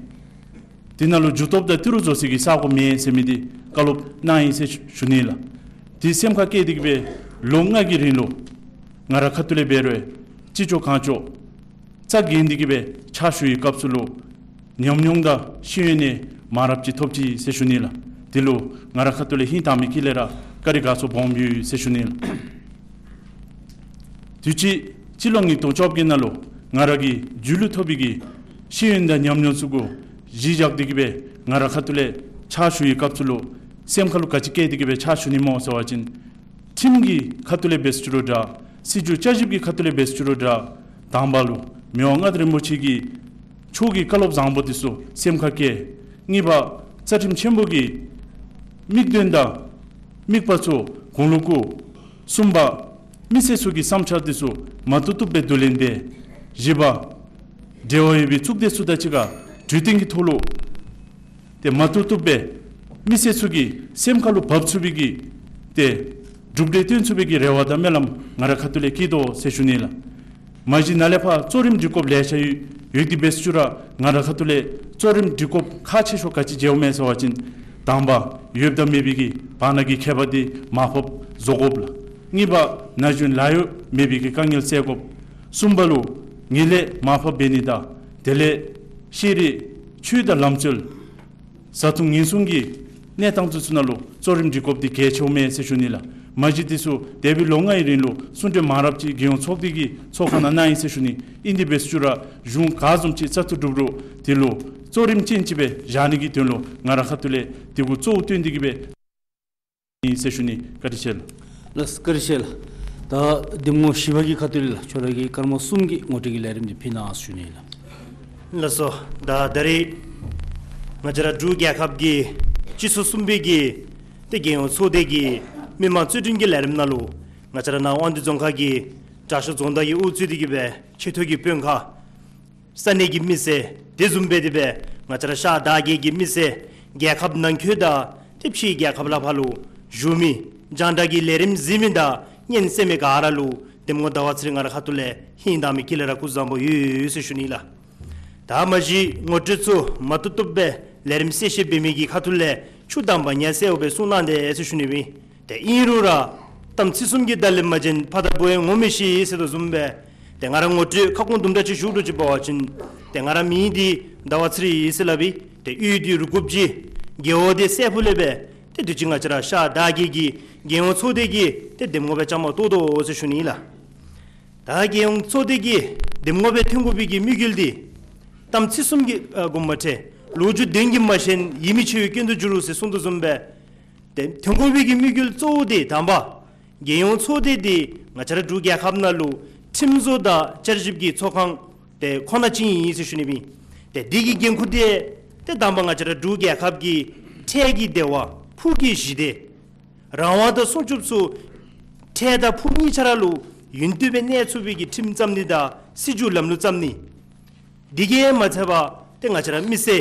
འདི་ནང་ལུ་རྒྱུ་སྟོབས་དང་ཏི་རུ་བཟོ་སའི་གི་ས་གོ་མེད་ཟེར་མི་འདི་བཀའ་སློབ་གནང་ཡི་ཟེར་ཞུ་ནི་ལགས། དེ་སེམས་ཁར་བསྐྱེད་དེ་གིས་སྦེ་ལོ་ལྔ་གི་རིང་ལུ་ང་ར་ཁ་ཐུག་ལས་འབད་རུང་ཅི་ལྕོགས་གང་ལྕོགས་རྩ་འགེངས་ཏེ་གིས་སྦེ་ཕྱག་ཞུ་བའི་སྐབས་སུ་ལུ་ཉམས་མྱོང་དང་ཤེས་ཡོན་ནི་མང་རབས་ཅིག་ཐོབ་ཅི་ཟེར་ཞུ་ནི་ལགས། དེ་ལུ་ང་ར་ཁ་ཐུག་ལས་ཧིང་དྭངས་མའི་དཀྱིལ་ལས་ར་བཀའ་དྲིན་དགའ་ཚོར་སྦོམ་ཡོད་ཟེར་ཞུ་ནི་ལགས། དུས་ཅི་སྤྱི་ལོ་ཉིས་སྟོང་བཅོ་བརྒྱད་ནང་ལུ་ང་ར་གི་རྒྱུད་ལུ་ཐོབ་པའི་གི་ཤེས་ཡོན་དང་ཉམས་མྱོང་ཚུ་གུ་གཞི་བཞག་སྟེ་གིས་སྦེ་ང་ར་ཁ་ཐུག་ལས་ཕྱག་ཞུ་བའི་སྐབས་སུ་ལུ་སེམས་ཁ་ལུ་ག་ཅི་བསྐྱེད་དེ་གིས་སྦེ་ཕྱག་ཞུ་ནི་སྨོ་ཟེར་བ་ཅིན་ཁྲིམས་ཀྱི་ཁ་ཐུག་ལས་འབད་ས་ཅི་རུང་འདྲ། སྲིད་བྱུས་བསྐྱར་ཞིབ་ཀྱི་ཁ་ཐུག་ལས་འབད་ས་ཅི་རུང་འདྲ། དང་པ་ལུ་མི་དབང་མངའ་བདག་རིན་པོ་ཆེ་གི་མཆོག་གི་བཀའ་སློབ་བཟང་པོ་འདི་ཚུ་སེམས་ཁར་བསྐྱེད། གཉིས་པ་རྩ་ཁྲིམས་ཆེན་པོ་གི་དམིགས་དོན་དང་དམིགས་པ་ཚུ་གོང་ལུ་བཀུར། གསུམ་པ་མི་སེར་ཚུ་གི་བསམ་འཆར་འདི་ཚུ་མ་བཏུབ་བཏུབ་སྦེ་བསྡུ་ལེན་འབད། བཞི་པ་འབྲེལ་བ་ཡོད་པའི་གཙུག་སྡེ་ཚུ་དང་གཅིག་ཁར་གྲོས་བསྟུན་གྱི་ཐོག་ལུ་ཏེ་མ་བཏུབ་བཏུབ་སྦེ་མི་སེར་ཚུ་གི་སེམས་ཁ་ལུ་བབས་ཚུགས་པའི་གི་ཏེ་གྲུབ་འབྲས་སྟོན་ཚུགས་པའི་གི་རེ་བ་དང་སྨོན་ལམ་ང་ར་ཁ་ཐུག་ལས་བསྐྱེད་དོ་ཟེར་ཞུ་ནི་ལགས། མ་གཞི་ནཱ་ལས་ཕར་གཙོ་རིམ་སྒྲིག་དགོཔ་ལེ་ཤ་ཡོད་ཡོད་དེ་འབད་ས་ཅི་རུང་ང་ར་ཁ་ཐུག་ལས་གཙོ་རིམ་སྒྲིག་དགོཔ་ཁག་ཆེ་ཤོས་ག་ཅི་མཇལཝ་མས་ཟེར་བ་ཅིན་དང་པ་ཡོདཔ་དང་མེད་པའི་གི་བར་ན་གི་ཁྱད་པར་འདི་མར་ཕབ་བཟོ་དགོཔ་ལགས། གཉིས་པ་ན་གཞོན་ལཱ་གཡོག་མེད་པའི་གི་དཀའ་ངལ་སེལ་དགོཔ། གསུམ་པ་ལུ་ངན་ལྷད་མར་ཕབ་འབད་ནི་དང་དེ་ལས་ཤེས་རིག་ཆོས་དང་ལམ་སྲོལ་བཟའ་འཐུང་ཉེན་སྲུང་གི་གནས་སྟངས་ཚུ་ཚུ་ནང་ལུ་གཙོ་རིམ་སྒྲིག་དགོཔ་འདི་གལ་ཆེཝ་མས་ཟེར་ཞུ་ནི་ལགས། མ་གཞི་འདི་ཚུ་འདས་པའི་ལོ་ལྔའི་རིང་ལུ་གསུང་གྲོས་མང་རབས་ཅིག་རྒྱལ་ཡོངས་ཚོགས་སྡེ་གི་ཚོགས་ཁང་ནང་གནང་ཡི་ཟེར་ཞུ་ནི། ཨིན་དེ་འབད་ས་ཅི་རུང་གཞུང་ག་བཟུམ་ཅིག་བཙག་འཐུ་གྲུབ་རུང་དེ་ལུ་གཙོ་རིམ་ཅན་ཅིག་སྦེ་བཞག་ནི་གི་དོན་ལུ་ང་ར་ཁ་ཐུག་ལས་དེ་གུ་གཙོ་བོ་བཏོན་ཏེ་གིས་སྦེ་ཨིན་ཟེར་ཞུ་ནི། བཀའ་དྲིན་ཆེ་ལགས། ལགས་བཀའ་དྲིན་ཆེ་ལགས། ད་འདེམས་ངོ་བཞི་པ་གི་ཁ་ཐུག་ལས་ལགས་ཁྱོད་ར་གི་སྐར་མ་གསུམ་གྱི་ངོ་སྤྲོད་ཀྱི་ལས་རིམ་འདི་ཕུལ་གནང་ཞུ་ནི་ལགས། ལགས་སོ། ད་ད་རིས་ང་བཅས་ར་འབྲུག་རྒྱལ་ཁབ་ཀྱི་སྤྱི་ཚོགས་གསུམ་པའི་གི་ཏེ་རྒྱལ་ཡོངས་ཚོགས་སྡེ་གི་མི་མང་རྩོད་འགྲན་གྱི་ལས་རིམ་ནང་ལུ་ང་བཅས་ར་ནཱ་དབང་འདུས་རྫོང་ཁག་གི་དྲག་ཤོས་རྫོང་བདག་གིས་དབུ་གཙོས་ཏེ་གིས་སྦེ་ཆེ་མཐོ་གི་དཔོན་ཁག་ས་གནས་ཀྱི་མི་སེར་དེ་བཟུམ་སྦེ་དེ་སྦེ་ང་བཅས་ར་ཤར་དར་རྒྱས་ཀྱི་མི་སེར་རྒྱལ་ཁབ་ནང་འཁོད་དང་ཏེ་ཕྱིའི་རྒྱལ་ཁབ་ལས་ཕར་ལུ་བཞུགས་མི་རྒྱང་བསྒྲགས་ཀྱི་ལས་རིམ་གཟིགས་མི་དང་སྙན་གསན་མི་ག་ར་ལུ་འདེམས་ངོ་ཟླ་བ་ཚེ་རིང་ང་ར་ཁ་ཐུག་ལས་ཧིང་དྭངས་མའི་དཀྱིལ་ལས་ར་སྐུ་གཟུགས་བཟང་པོ་ཡོད་ཡོད་ཟེར་ཞུ་ནི་ལགས། ད་མ་གཞི་ངོ་སྤྲོད་ཚུ་མ་བཏུབ་བཏུབ་སྦེ་ལས་རིམ་གསལ་བཤད་འབད་མི་གི་ཁ་ཐུག་ལས་ཆུ་དྭངས་པ་ཉ་གསལཝ་སྦེ་གསུང་གནང་དེས་ཟེར་ཞུ་ནི་ཨིན། ཏེ་ཨིན་རུང་ར་གཏམ་ཚིག་གསུམ་གྱི་བརྡ་ལས་མ་འབྱོན་ཕ་དང་བུ་ཡང་ངོ་མི་ཤེས་ཟེར་དོ་བཟུམ་སྦེ་ཏེ་ང་ར་ངོ་སྤྲོད་ཁ་སྐོང་དུམ་གྲ་ཅིག་ཞུ་འགྱོ་ཅི་འབད་བ་ཅིན་ཏེ་ང་ར་མིང་འདི་ཟླ་བ་ཚེ་རིང་ཟེར་སླབ་ཨིན། ཏེ་གཡུས་འདི་རུ་དགུ་བྱི། རྒེད་འོག་འདི་སྲས་ཕུག་ལས་སྦེ་ཏེ་དུས་ཅི་ང་བཅས་ར་ཤར་དར་རྒྱས་ཀྱི་རྒྱལ་ཡོངས་ཚོགས་སྡེ་གི་ཏེ་འདེམས་ངོ་སྦེ་བཅའ་མར་གཏོགས་དོ་ཟེར་ཞུ་ནི་ལགས། ད་རྒྱལ་ཡོངས་ཚོགས་སྡེ་གི་འདེམས་ངོ་སྦེ་ཐོན་དགོ་པའི་གི་དམིགས་ཡུལ་འདི་གཏམ་ཚིག་གསུམ་གྱིས་ཨ་དགོངསམ་མ་ཁྲེལ། ལོ་རྒྱུས་དོན་གྱིས་མ་ཞེན། ཡིད་མི་ཆེས་པའི་སྐྱོན་དུ་འགྱུར་རོ་ཟེར་གསུངས་དོ་བཟུམ་སྦེ། ཏེ་ཐོན་དགོ་པའི་གི་དམིགས་ཡུལ་གཙོ་བོ་འདི་དང་པ་རྒྱལ་ཡོངས་ཚོགས་སྡེ་འདི་ང་བཅས་ར་འབྲུག་རྒྱལ་ཁབ་ནང་ལུ་ཁྲིམས་བཟོ་དང་བསྐྱར་ཞིབ་ཀྱི་ཚོགས་ཁང་དེ་ཁོ་ན་ཅིག་ཨིན་ཟེར་ཞུ་ནི་སྦེ་ཨིན། ཏེ་འདི་གི་འགན་ཁུར་འདི་ཏེ་དང་པ་ང་བཅས་ར་འབྲུག་རྒྱལ་ཁབ་ཀྱི་འཕྲལ་གྱི་བདེ་བ་ཕུགས་ཀྱི་ཞི་བདེ་རང་དབང་དང་སྲུང་སྐྱོབ་ཚུ་འཕྲལ་དང་ཕུགས་གཉིས་ཆ་ར་ལུ་ཡུན་བརྟན་སྦེ་གནས་ཚུགས་པའི་གི་ཁྲིམས་བརྩམ་ནི་དང་སྲིད་བྱུས་ལམ་ལུགས་བརྩམ་ནི། འདི་གིས་མ་ཚད་པར་ཏེ་ང་བཅས་ར་མི་སེར་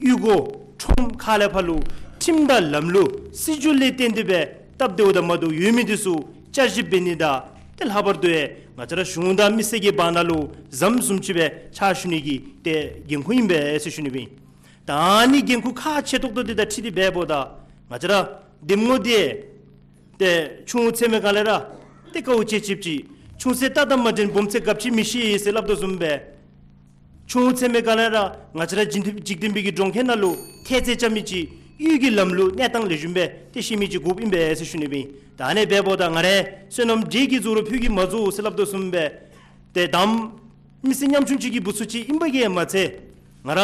གཡུས་སྒོ་ཁྲོམ་ཁ་ལས་ཕར་ལུ་ཁྲིམས་དང་ལམ་ལུགས་སྲིད་བྱུས་ལས་བརྟེན་ཏེ་སྦེ་སྟབས་བདེཝ་དང་མ་བདེཝ་ཡོད་མི་འདི་ཚུ་བསྐྱར་ཞིབ་འབད་ནི་དང་ཏེ་ལྷག་པར་དུ་ཡང་ང་བཅས་ར་གཞུང་དང་མི་སེར་གྱི་བར་ན་ལུ་ཟམ་བཟུམ་ཅིག་སྦེ་ཕྱག་ཞུ་ནི་གི་ཏེ་འགན་ཁུར་ཨིན་པས་ཟེར་ཞུ་ནི་སྦེ་ཨིན། ད་ཨ་ནི་འགན་ཁུར་ཁག་ཆེ་ཏོག་ཏོ་འདི་དང་འཁྲིལ་ཏེ་འབདཝ་ད་ང་བཅས་ར་འདེམས་ངོ་འདི་ཏེ་ཆུང་ཀུ་ཚད་མའི་སྒང་ལས་ར་ཏེ་དཀའཝ་སྤྱད་སྤྱདཔ་ཅིག། ཆུང་ཚད་རྟ་དང་མ་འགྲན་སྦོམ་ཚད་སྒ་ཕྱེ་མི་ཤེས་ཟེར་སླབ་དོ་བཟུམ་སྦེ། ཆུང་ཀུ་ཚད་མའི་སྒང་ལས་ར་ང་བཅས་ར་འཇིག་རྟེན་འཇིག་རྟེན་པའི་གི་གྲོང་ཁྱེར་ནང་ལུ་ཐེག་ཚད་རྐྱབ་མི་ཅིག་གཡུས་ཀྱི་ལམ་ལུགས་གནས་སྟངས་ལེགས་ཤོམ་སྦེ་ཏེ་ཤེས་མི་ཅིག་དགོཔ་ཨིན་པས་ཟེར་ཞུ་ནི་སྦེ་ཨིན། ད་ཨ་ནི་འབདཝ་ད་ང་རའི་བསོད་ནམས་འབྲས་ཀྱིས་རྫོགས་རོགས་ཕུད་ཀྱིས་མ་རྫོགས་ཟེར་སླབ་དོ་བཟུམ་སྦེ། ཏེ་དང་མི་སེར་ཉམ་ཆུང་ཅིག་གི་བུ་ཚུ་ཅིག་ཨིན་པ་གིས་མ་ཚད་ང་ར་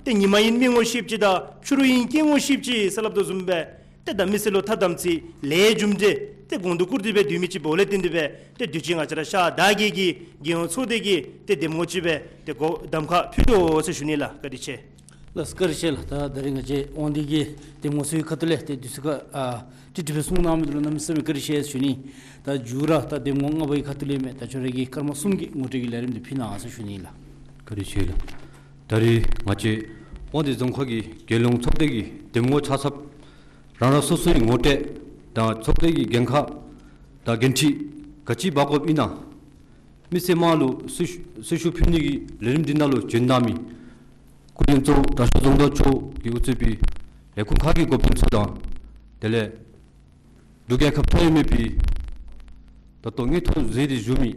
ཏེ་ཉི་མ་ཨིན་མི་ངོ་ཤེསཔ་ཅིག་དང་ཕྱི་རུ་ཨིན་སྐྱེ་ངོ་ཤེསཔ་ཅིག་ཟེར་སླབ་དོ་བཟུམ་སྦེ། ཏེ་ད་མི་སེར་ལུ་ཐ་དམ་ཚིག་ལས་རྒྱུ་འབྲས་ཏེ་གོང་དུ་བཀུར་ཏེ་སྦེ་སྡོད་མི་ཅིག་འབདཝ་ལས་བརྟེན་ཏེ་སྦེ་ཏེ་དུས་ཅི་ང་བཅས་ར་ཤར་དར་རྒྱས་ཀྱི་རྒྱལ་ཡོངས་ཚོགས་སྡེ་གི་ཏེ་འདེམས་ངོ་ཅིག་སྦེ་ཏེ་གོ་གདམ་ཁ་ཕུལ་དོ་ཟེར་ཞུ་ནི་ལགས། བཀའ་དྲིན་ཆེ། ལགས་བཀའ་དྲིན་ཆེ་ལགས། ད་ད་རིས་ང་བཅས་དབང་འདུས་ཀྱི་འདེམས་ངོ་ཚུའི་ཁ་ཐུག་ལས་ཏེ་དུས་ཚོད་ཁ་ཨ་ཀྲིག་ཀྲི་སྦེ་གསུང་གནང་མི་འདི་ལུ་གནམ་མེད་ས་མེད་བཀའ་དྲིན་ཆེ་ཟེར་ཞུ་ནི། ད་མཇུག་ར་ད་འདེམས་ངོ་ལྔ་པའི་ཁ་ཐུག་ལས་མས། ད་ཁྱོད་ར་གིས་སྐར་མ་གསུམ་གྱི་ངོ་སྤྲོད་ཀྱི་ལས་རིམ་འདི་ཕུལ་གནང་ཟེར་ཞུ་ནི་ལགས། བཀའ་དྲིན་ཆེ་ལགས། ད་རིས་ང་བཅས་དབང་འདུས་རྫོང་ཁག་གི་རྒྱལ་ཡོངས་ཚོགས་སྡེ་གི་འདེམས་ངོ་ཆ་ཚང་རང་རང་སོ་སོའི་ངོ་སྤྲོད་དང་ཚོགས་སྡེ་གི་འགན་ཁག་དང་འགན་འཁྲི་ག་ཅི་འབག་དགོཔ་ཨིན་ན། མི་སེར་དམངས་ལུ་སྲི་སྲི་ཞུ་ཕུལ་ནི་གི་ལས་རིམ་འདི་ནང་ལུ་བྱོན་གནང་མི་སྐུ་མགྲོན་གཙོ་བོ་དར་ཤོད་རྫོང་བདག་མཆོག་གིས་དབུ་གཙོས་པའི་ལས་ཁུངས་ཁག་གི་འགོ་དཔོན་ཚུ་དང་དེ་ལས་འབྲུག་རྒྱལ་ཁབ་ཐོན་ཡོད་མི་པའི་ད་ལྟོ་དངོས་ཐོག་མཛད་དེ་བཞུགས་མི་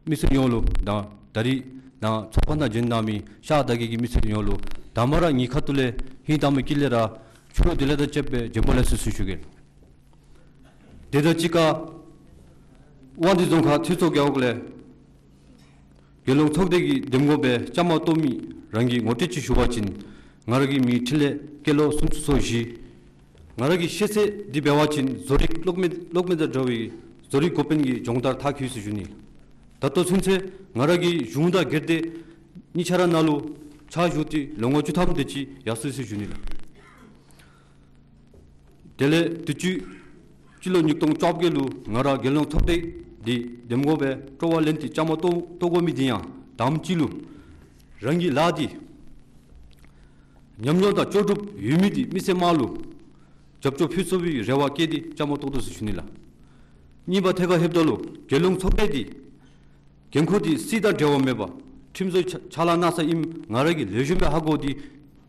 མི་སེར་ཡོངས་ལུ་དང་ད་རིས་ནཱ་ཚོགས་པ་ནང་བྱོན་གནང་མི་ཤར་དར་རྒྱས་ཀྱི་མི་སེར་ཡོངས་ལུ་དང་པ་ར་ངེའི་ཁ་ཐུག་ལས་ཧིང་དྭངས་མའི་དཀྱིལ་ལས་ར་ཕྱི་རུ་བདེ་ལེགས་དང་བཅས་པའི་བྱོན་པ་ལེགས་སོ་ཟེར་ཞུ་གེ། དེ་དང་གཅིག་ཁར་དབང་འདུས་རྫོང་ཁག་འཐུས་ཚོགས་རྒེད་འོག་ལས་རྒྱལ་ཡོངས་ཚོགས་སྡེ་གི་འདེམས་ངོ་སྦེ་བཅའ་མར་གཏོགས་མི་རང་གི་ངོ་སྤྲོད་ཅིག་ཞུ་བ་ཅིན། ང་ར་གི་མིང་འཕྲིན་ལས་སྐལ་ལོ་སུམ་ཅུ་སོ་བཞི། ང་ར་གི་ཤེས་ཚད་འདི་འབད་བ་ཅིན་བཟོ་རིག་གློག་མེ་གློག་མེ་དང་འདྲ་བའི་བཟོ་རིག་འགོ་དཔོན་གྱི་སྦྱོང་བརྡར་མཐར་འཁྱོལ་ཡི་ཟེར་ཞུ་ནི། ད་ལྟོ་ཚུན་ཚོད་ང་ར་གིས་གཞུང་དང་སྒེར་སྡེ་གཉིས་ཆ་ར་ནང་ལུ་ཕྱག་ཞུ་སྟེ་ལོ་ངོ་བཅུ་ཐམ་དེ་ཅིག་ཡར་སོ་ཡི་ཟེར་ཞུ་ནི་ལགས། དེ་ལས་དུས་ཅི་སྤྱི་ལོ་ཉིས་སྟོང་བཅོ་བརྒྱད་ལུ་ང་ར་རྒྱལ་ཡོངས་ཚོགས་སྡེ་འདི་འདེམས་ངོ་སྦེ་སྤྲོ་བ་ལེན་ཏེ་བཅའ་མར་གཏོགས་གཏོགས་དགོ་མི་འདི་ཡང་དང་པ་ཅིག་ལུ་རང་གི་ལཱ་འདི་ཉམས་མྱོང་དང་ལྕོགས་གྲུབ་ཡོད་མི་འདི་མི་སེར་དམངས་ལུ་རྒྱབ་སྐྱོར་ཕུལ་ཚུགས་པའི་རེ་བ་བསྐྱེད་དེ་བཅའ་མར་གཏོགས་དོ་ཟེར་ཞུ་ནི་ལགས། གཉིས་པ་ཐད་ཁར་ལྷོདཔ་ད་ལུ་རྒྱལ་ཡོངས་ཚོགས་སྡེ་འདི་འགན་ཁུར་འདི་སྲིད་དང་འབྲེལ་བ་མེད་པར་ཁྲིམས་བཟོའི་ཕྱག་ཕྱག་ལཱ་གནང་ས་ཨིནམ་ང་ར་གིས་ལེགས་ཤོམ་སྦེ་ཧ་གོ་སྟེ་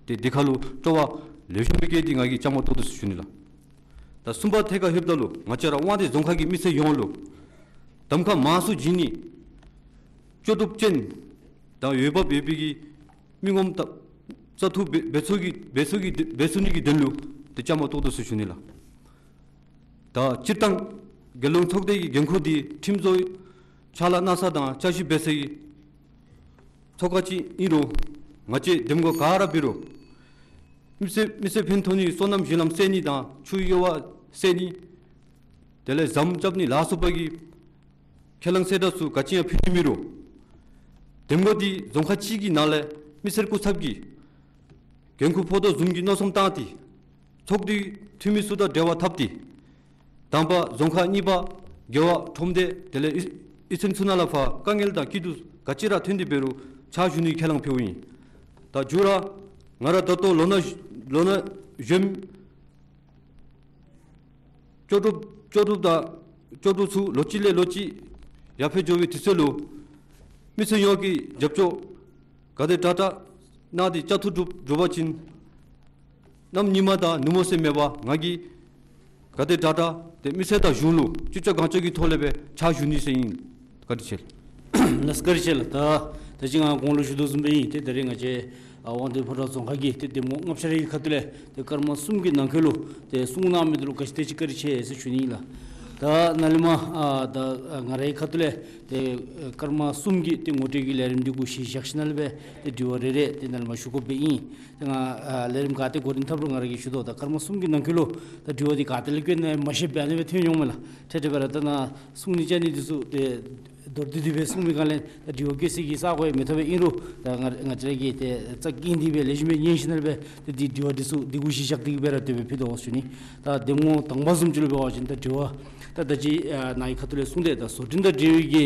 ཏེ་འདི་ཁར་ལུ་སྤྲོ་བ་ལེགས་ཤོམ་སྦེ་བསྐྱེད་དེ་ང་གིས་བཅའ་མར་གཏོགས་དོ་ཟེར་ཞུ་ནི་ལགས། ད་གསུམ་པ་ཐད་ཁར་ལྷོདཔ་ད་ལུ་ང་བཅས་ར་དབང་འདུས་རྫོང་ཁག་གི་མི་སེར་ཡོངས་ལུ་གདམ་ཁ་མང་སུ་བྱིན་ནི་ལྕོགས་གྲུབ་ཅན་དང་འོས་འབབ་ཡོད་པའི་གི་མི་ངོམ་དང་བཙག་འཐུ་འབད་འབད་ཚུགས་ཀྱི་འབད་ཚུགས་ཀྱི་འབད་ཚུགས་ནི་གི་དོན་ལུ་ཏེ་བཅའ་མར་གཏོགས་དོ་ཟེར་ཞུ་ནི་ལགས། ད་སྤྱིར་བཏང་རྒྱལ་ཡོངས་ཚོགས་སྡེ་གི་འགན་ཁུར་འདི་ཁྲིམས་བཟོའི་ཕྱག་ལཱ་གནང་ས་དང་བསྐྱར་ཞིབ་འབད་ས་གི་ཚོགས་ཁང་ཅིག་ཨིན་རུང་ང་བཅས་འདེམས་ངོ་ག་ར་འབད་རུང་མི་སེར་མི་སེར་ཕན་ཐོགས་ནི་སོ་ནམ་གཞི་ལམ་སེལ་ནི་དང་ཆུའི་གཡོ་བ་སེལ་ནི་དེ་ལས་ཟམ་རྐྱབ་ནི་ལ་སོགས་པ་གི་ཁས་བླངས་གསལ་བསྒྲགས་ཚུ་ག་ཅི་ཡང་ཕུལ་ནི་མེད་རུང་འདེམས་ངོ་འདི་རྫོང་ཁག་གཅིག་གི་ནང་ལས་མི་སེར་སྐུ་ཚབ་ཀྱིས་འགན་ཁུར་ཕོག་དོ་བཟུམ་གྱི་མནོ་བསམ་བཏང་སྟེ་ཚོགས་འདུའི་འཐུས་མི་ཚུ་དང་འབྲེལ་བ་འཐབ་སྟེ་དང་པ་རྫོང་ཁག་གཉིས་པ་རྒེད་འོག་ཁྲོམ་སྡེ་དེ་ལས་གཡུས་གཡུས་ཚན་ཚུ་ནང་ལས་ཕར་དཀའ་ངལ་དང་སྐྱིད་སྡུག་ག་ཅི་ར་ཐོན་ཏེ་འབད་རུང་ཕྱག་ཞུ་ནི་ཁས་བླངས་ཕུལཝ་ཨིན། ད་མཇུག་ར་ང་ར་ད་ལྟོ་ལོ་ན་ལོ་ན་གཞོནམ་ལྕོགས་གྲུབ་ལྕོགས་གྲུབ་དང་ལྕོགས་གྲུབ་ཚུ་ལོ་གཅིག་ལས་ལོ་གཅིག་ཡར་འཕེལ་འགྱོ་བའི་དུས་ཚོད་ལུ་མི་སེར་ཡོངས་ཀྱིས་རྒྱབ་སྐྱོར་ག་དེ་དྲག་དྲག་གནང་སྟེ་བཅའ་འཐུ་གྲུབ་གྲུབ་པ་ཅིན་གནམ་ཉི་མ་དང་ནུབ་མོ་ཟེར་མེད་པར་ང་གིས་ག་དེ་དྲག་དྲག་ཏེ་མི་སེར་དང་གཞུང་ལུ་ཅི་ལྕོགས་གང་ལྕོགས་ཀྱི་ཐོག་ལས་སྦེ་ཕྱག་ཞུ་ནི་ཟེར་ཨིན། བཀའ་དྲིན་ཆེ། ལགས་བཀའ་དྲིན་ཆེ་ལགས། ད་ད་ཅི་ང་གོང་ལུ་ཞུ་དོ་བཟུམ་སྦེ་ཨིན། ཏེ་ད་རིས་ང་བཅས་ཨ་དབང་འདུས་ཕོ་བྲང་རྫོང་ཁག་གི་ཏེ་འདེམས་ངོ་ལྔ་ཆ་རའི་ཁ་ཐུག་ལས་ཏེ་སྐར་མ་གསུམ་གྱི་ནང་འཁོད་ལུ་ཏེ་གསུང་གནང་མི་འདི་ལུ་ག་ཅི་དེ་ཅིག་བཀའ་དྲིན་ཆེ་ཟེར་ཞུ་ནི་ཨིན་ལགས། ད་ནཱ་ལས་མར་ཨ་ད་ཨ་ང་རའི་ཁ་ཐུག་ལས་ཏེ་ཨ་སྐར་མ་གསུམ་གྱི་ཏེ་ངོ་སྤྲོད་ཀྱི་ལས་རིམ་འདི་གུ་གཞི་བཞག་ཞིནམ་ལས་སྦེ་ཏེ་དྲི་བ་རེ་རེ་ཏེ་ནཱ་ལས་མར་ཞུ་དགོཔ་སྦེ་ཨིན། ཏེ་ང་ཨ་ལས་རིམ་ག་ཏེ་འགོ་འདྲེན་འཐབ་རུང་ང་ར་གིས་ཞུ་དོ། ད་སྐར་མ་གསུམ་གྱི་ནང་འཁོད་ལུ་ད་དྲི་བ་འདི་ག་ཏེ་ལས་བཀོད་ནི་མ་ཤེས་པའི་ཨ་ནི་སྦེ་ཐོན་འོང་མས་ལགས། ཏེ་དེ་འབད་རུང་ད་ནཱ་གསུང་ནི་བཅའ་ནི་འདི་ཚུ་ཏེ་མདོར་བསྡུས་ཏེ་སྦེ་གསུངས་པའི་སྒང་ལས་ད་དྲི་བ་བཀོད་སའི་གི་ས་གོ་ཡང་མི་ཐོབ་པས། ཨིན་རུང་ད་ང་ང་བཅས་ར་གིས་ཏེ་རྩ་འགེངས་ཏེ་སྦེ་ལེགས་ཤོམ་སྦེ་ཉན་ཞིནམ་ལས་སྦེ་ཏེ་འདི་དྲི་བ་འདི་ཚུ་འདི་གུ་གཞི་བཞག་སྟེ་གི་སྦེ་ར་དེ་སྦེ་ཕུལ་དོ་ཟེར་ཞུ་ནི། ད་གདམ་ངོ་དང་པ་བཟུམ་ཅིག་ལུ་འབད་བ་ཅིན་ད་དྲི་བ་ད་ད་ཅི་ཨ་ནཱ་གི་ཁ་ཐུག་ལས་གསུངས་ཏེ་ད་བཟོ་སྐྲུན་དང་འབྲེལ་བའི་གི་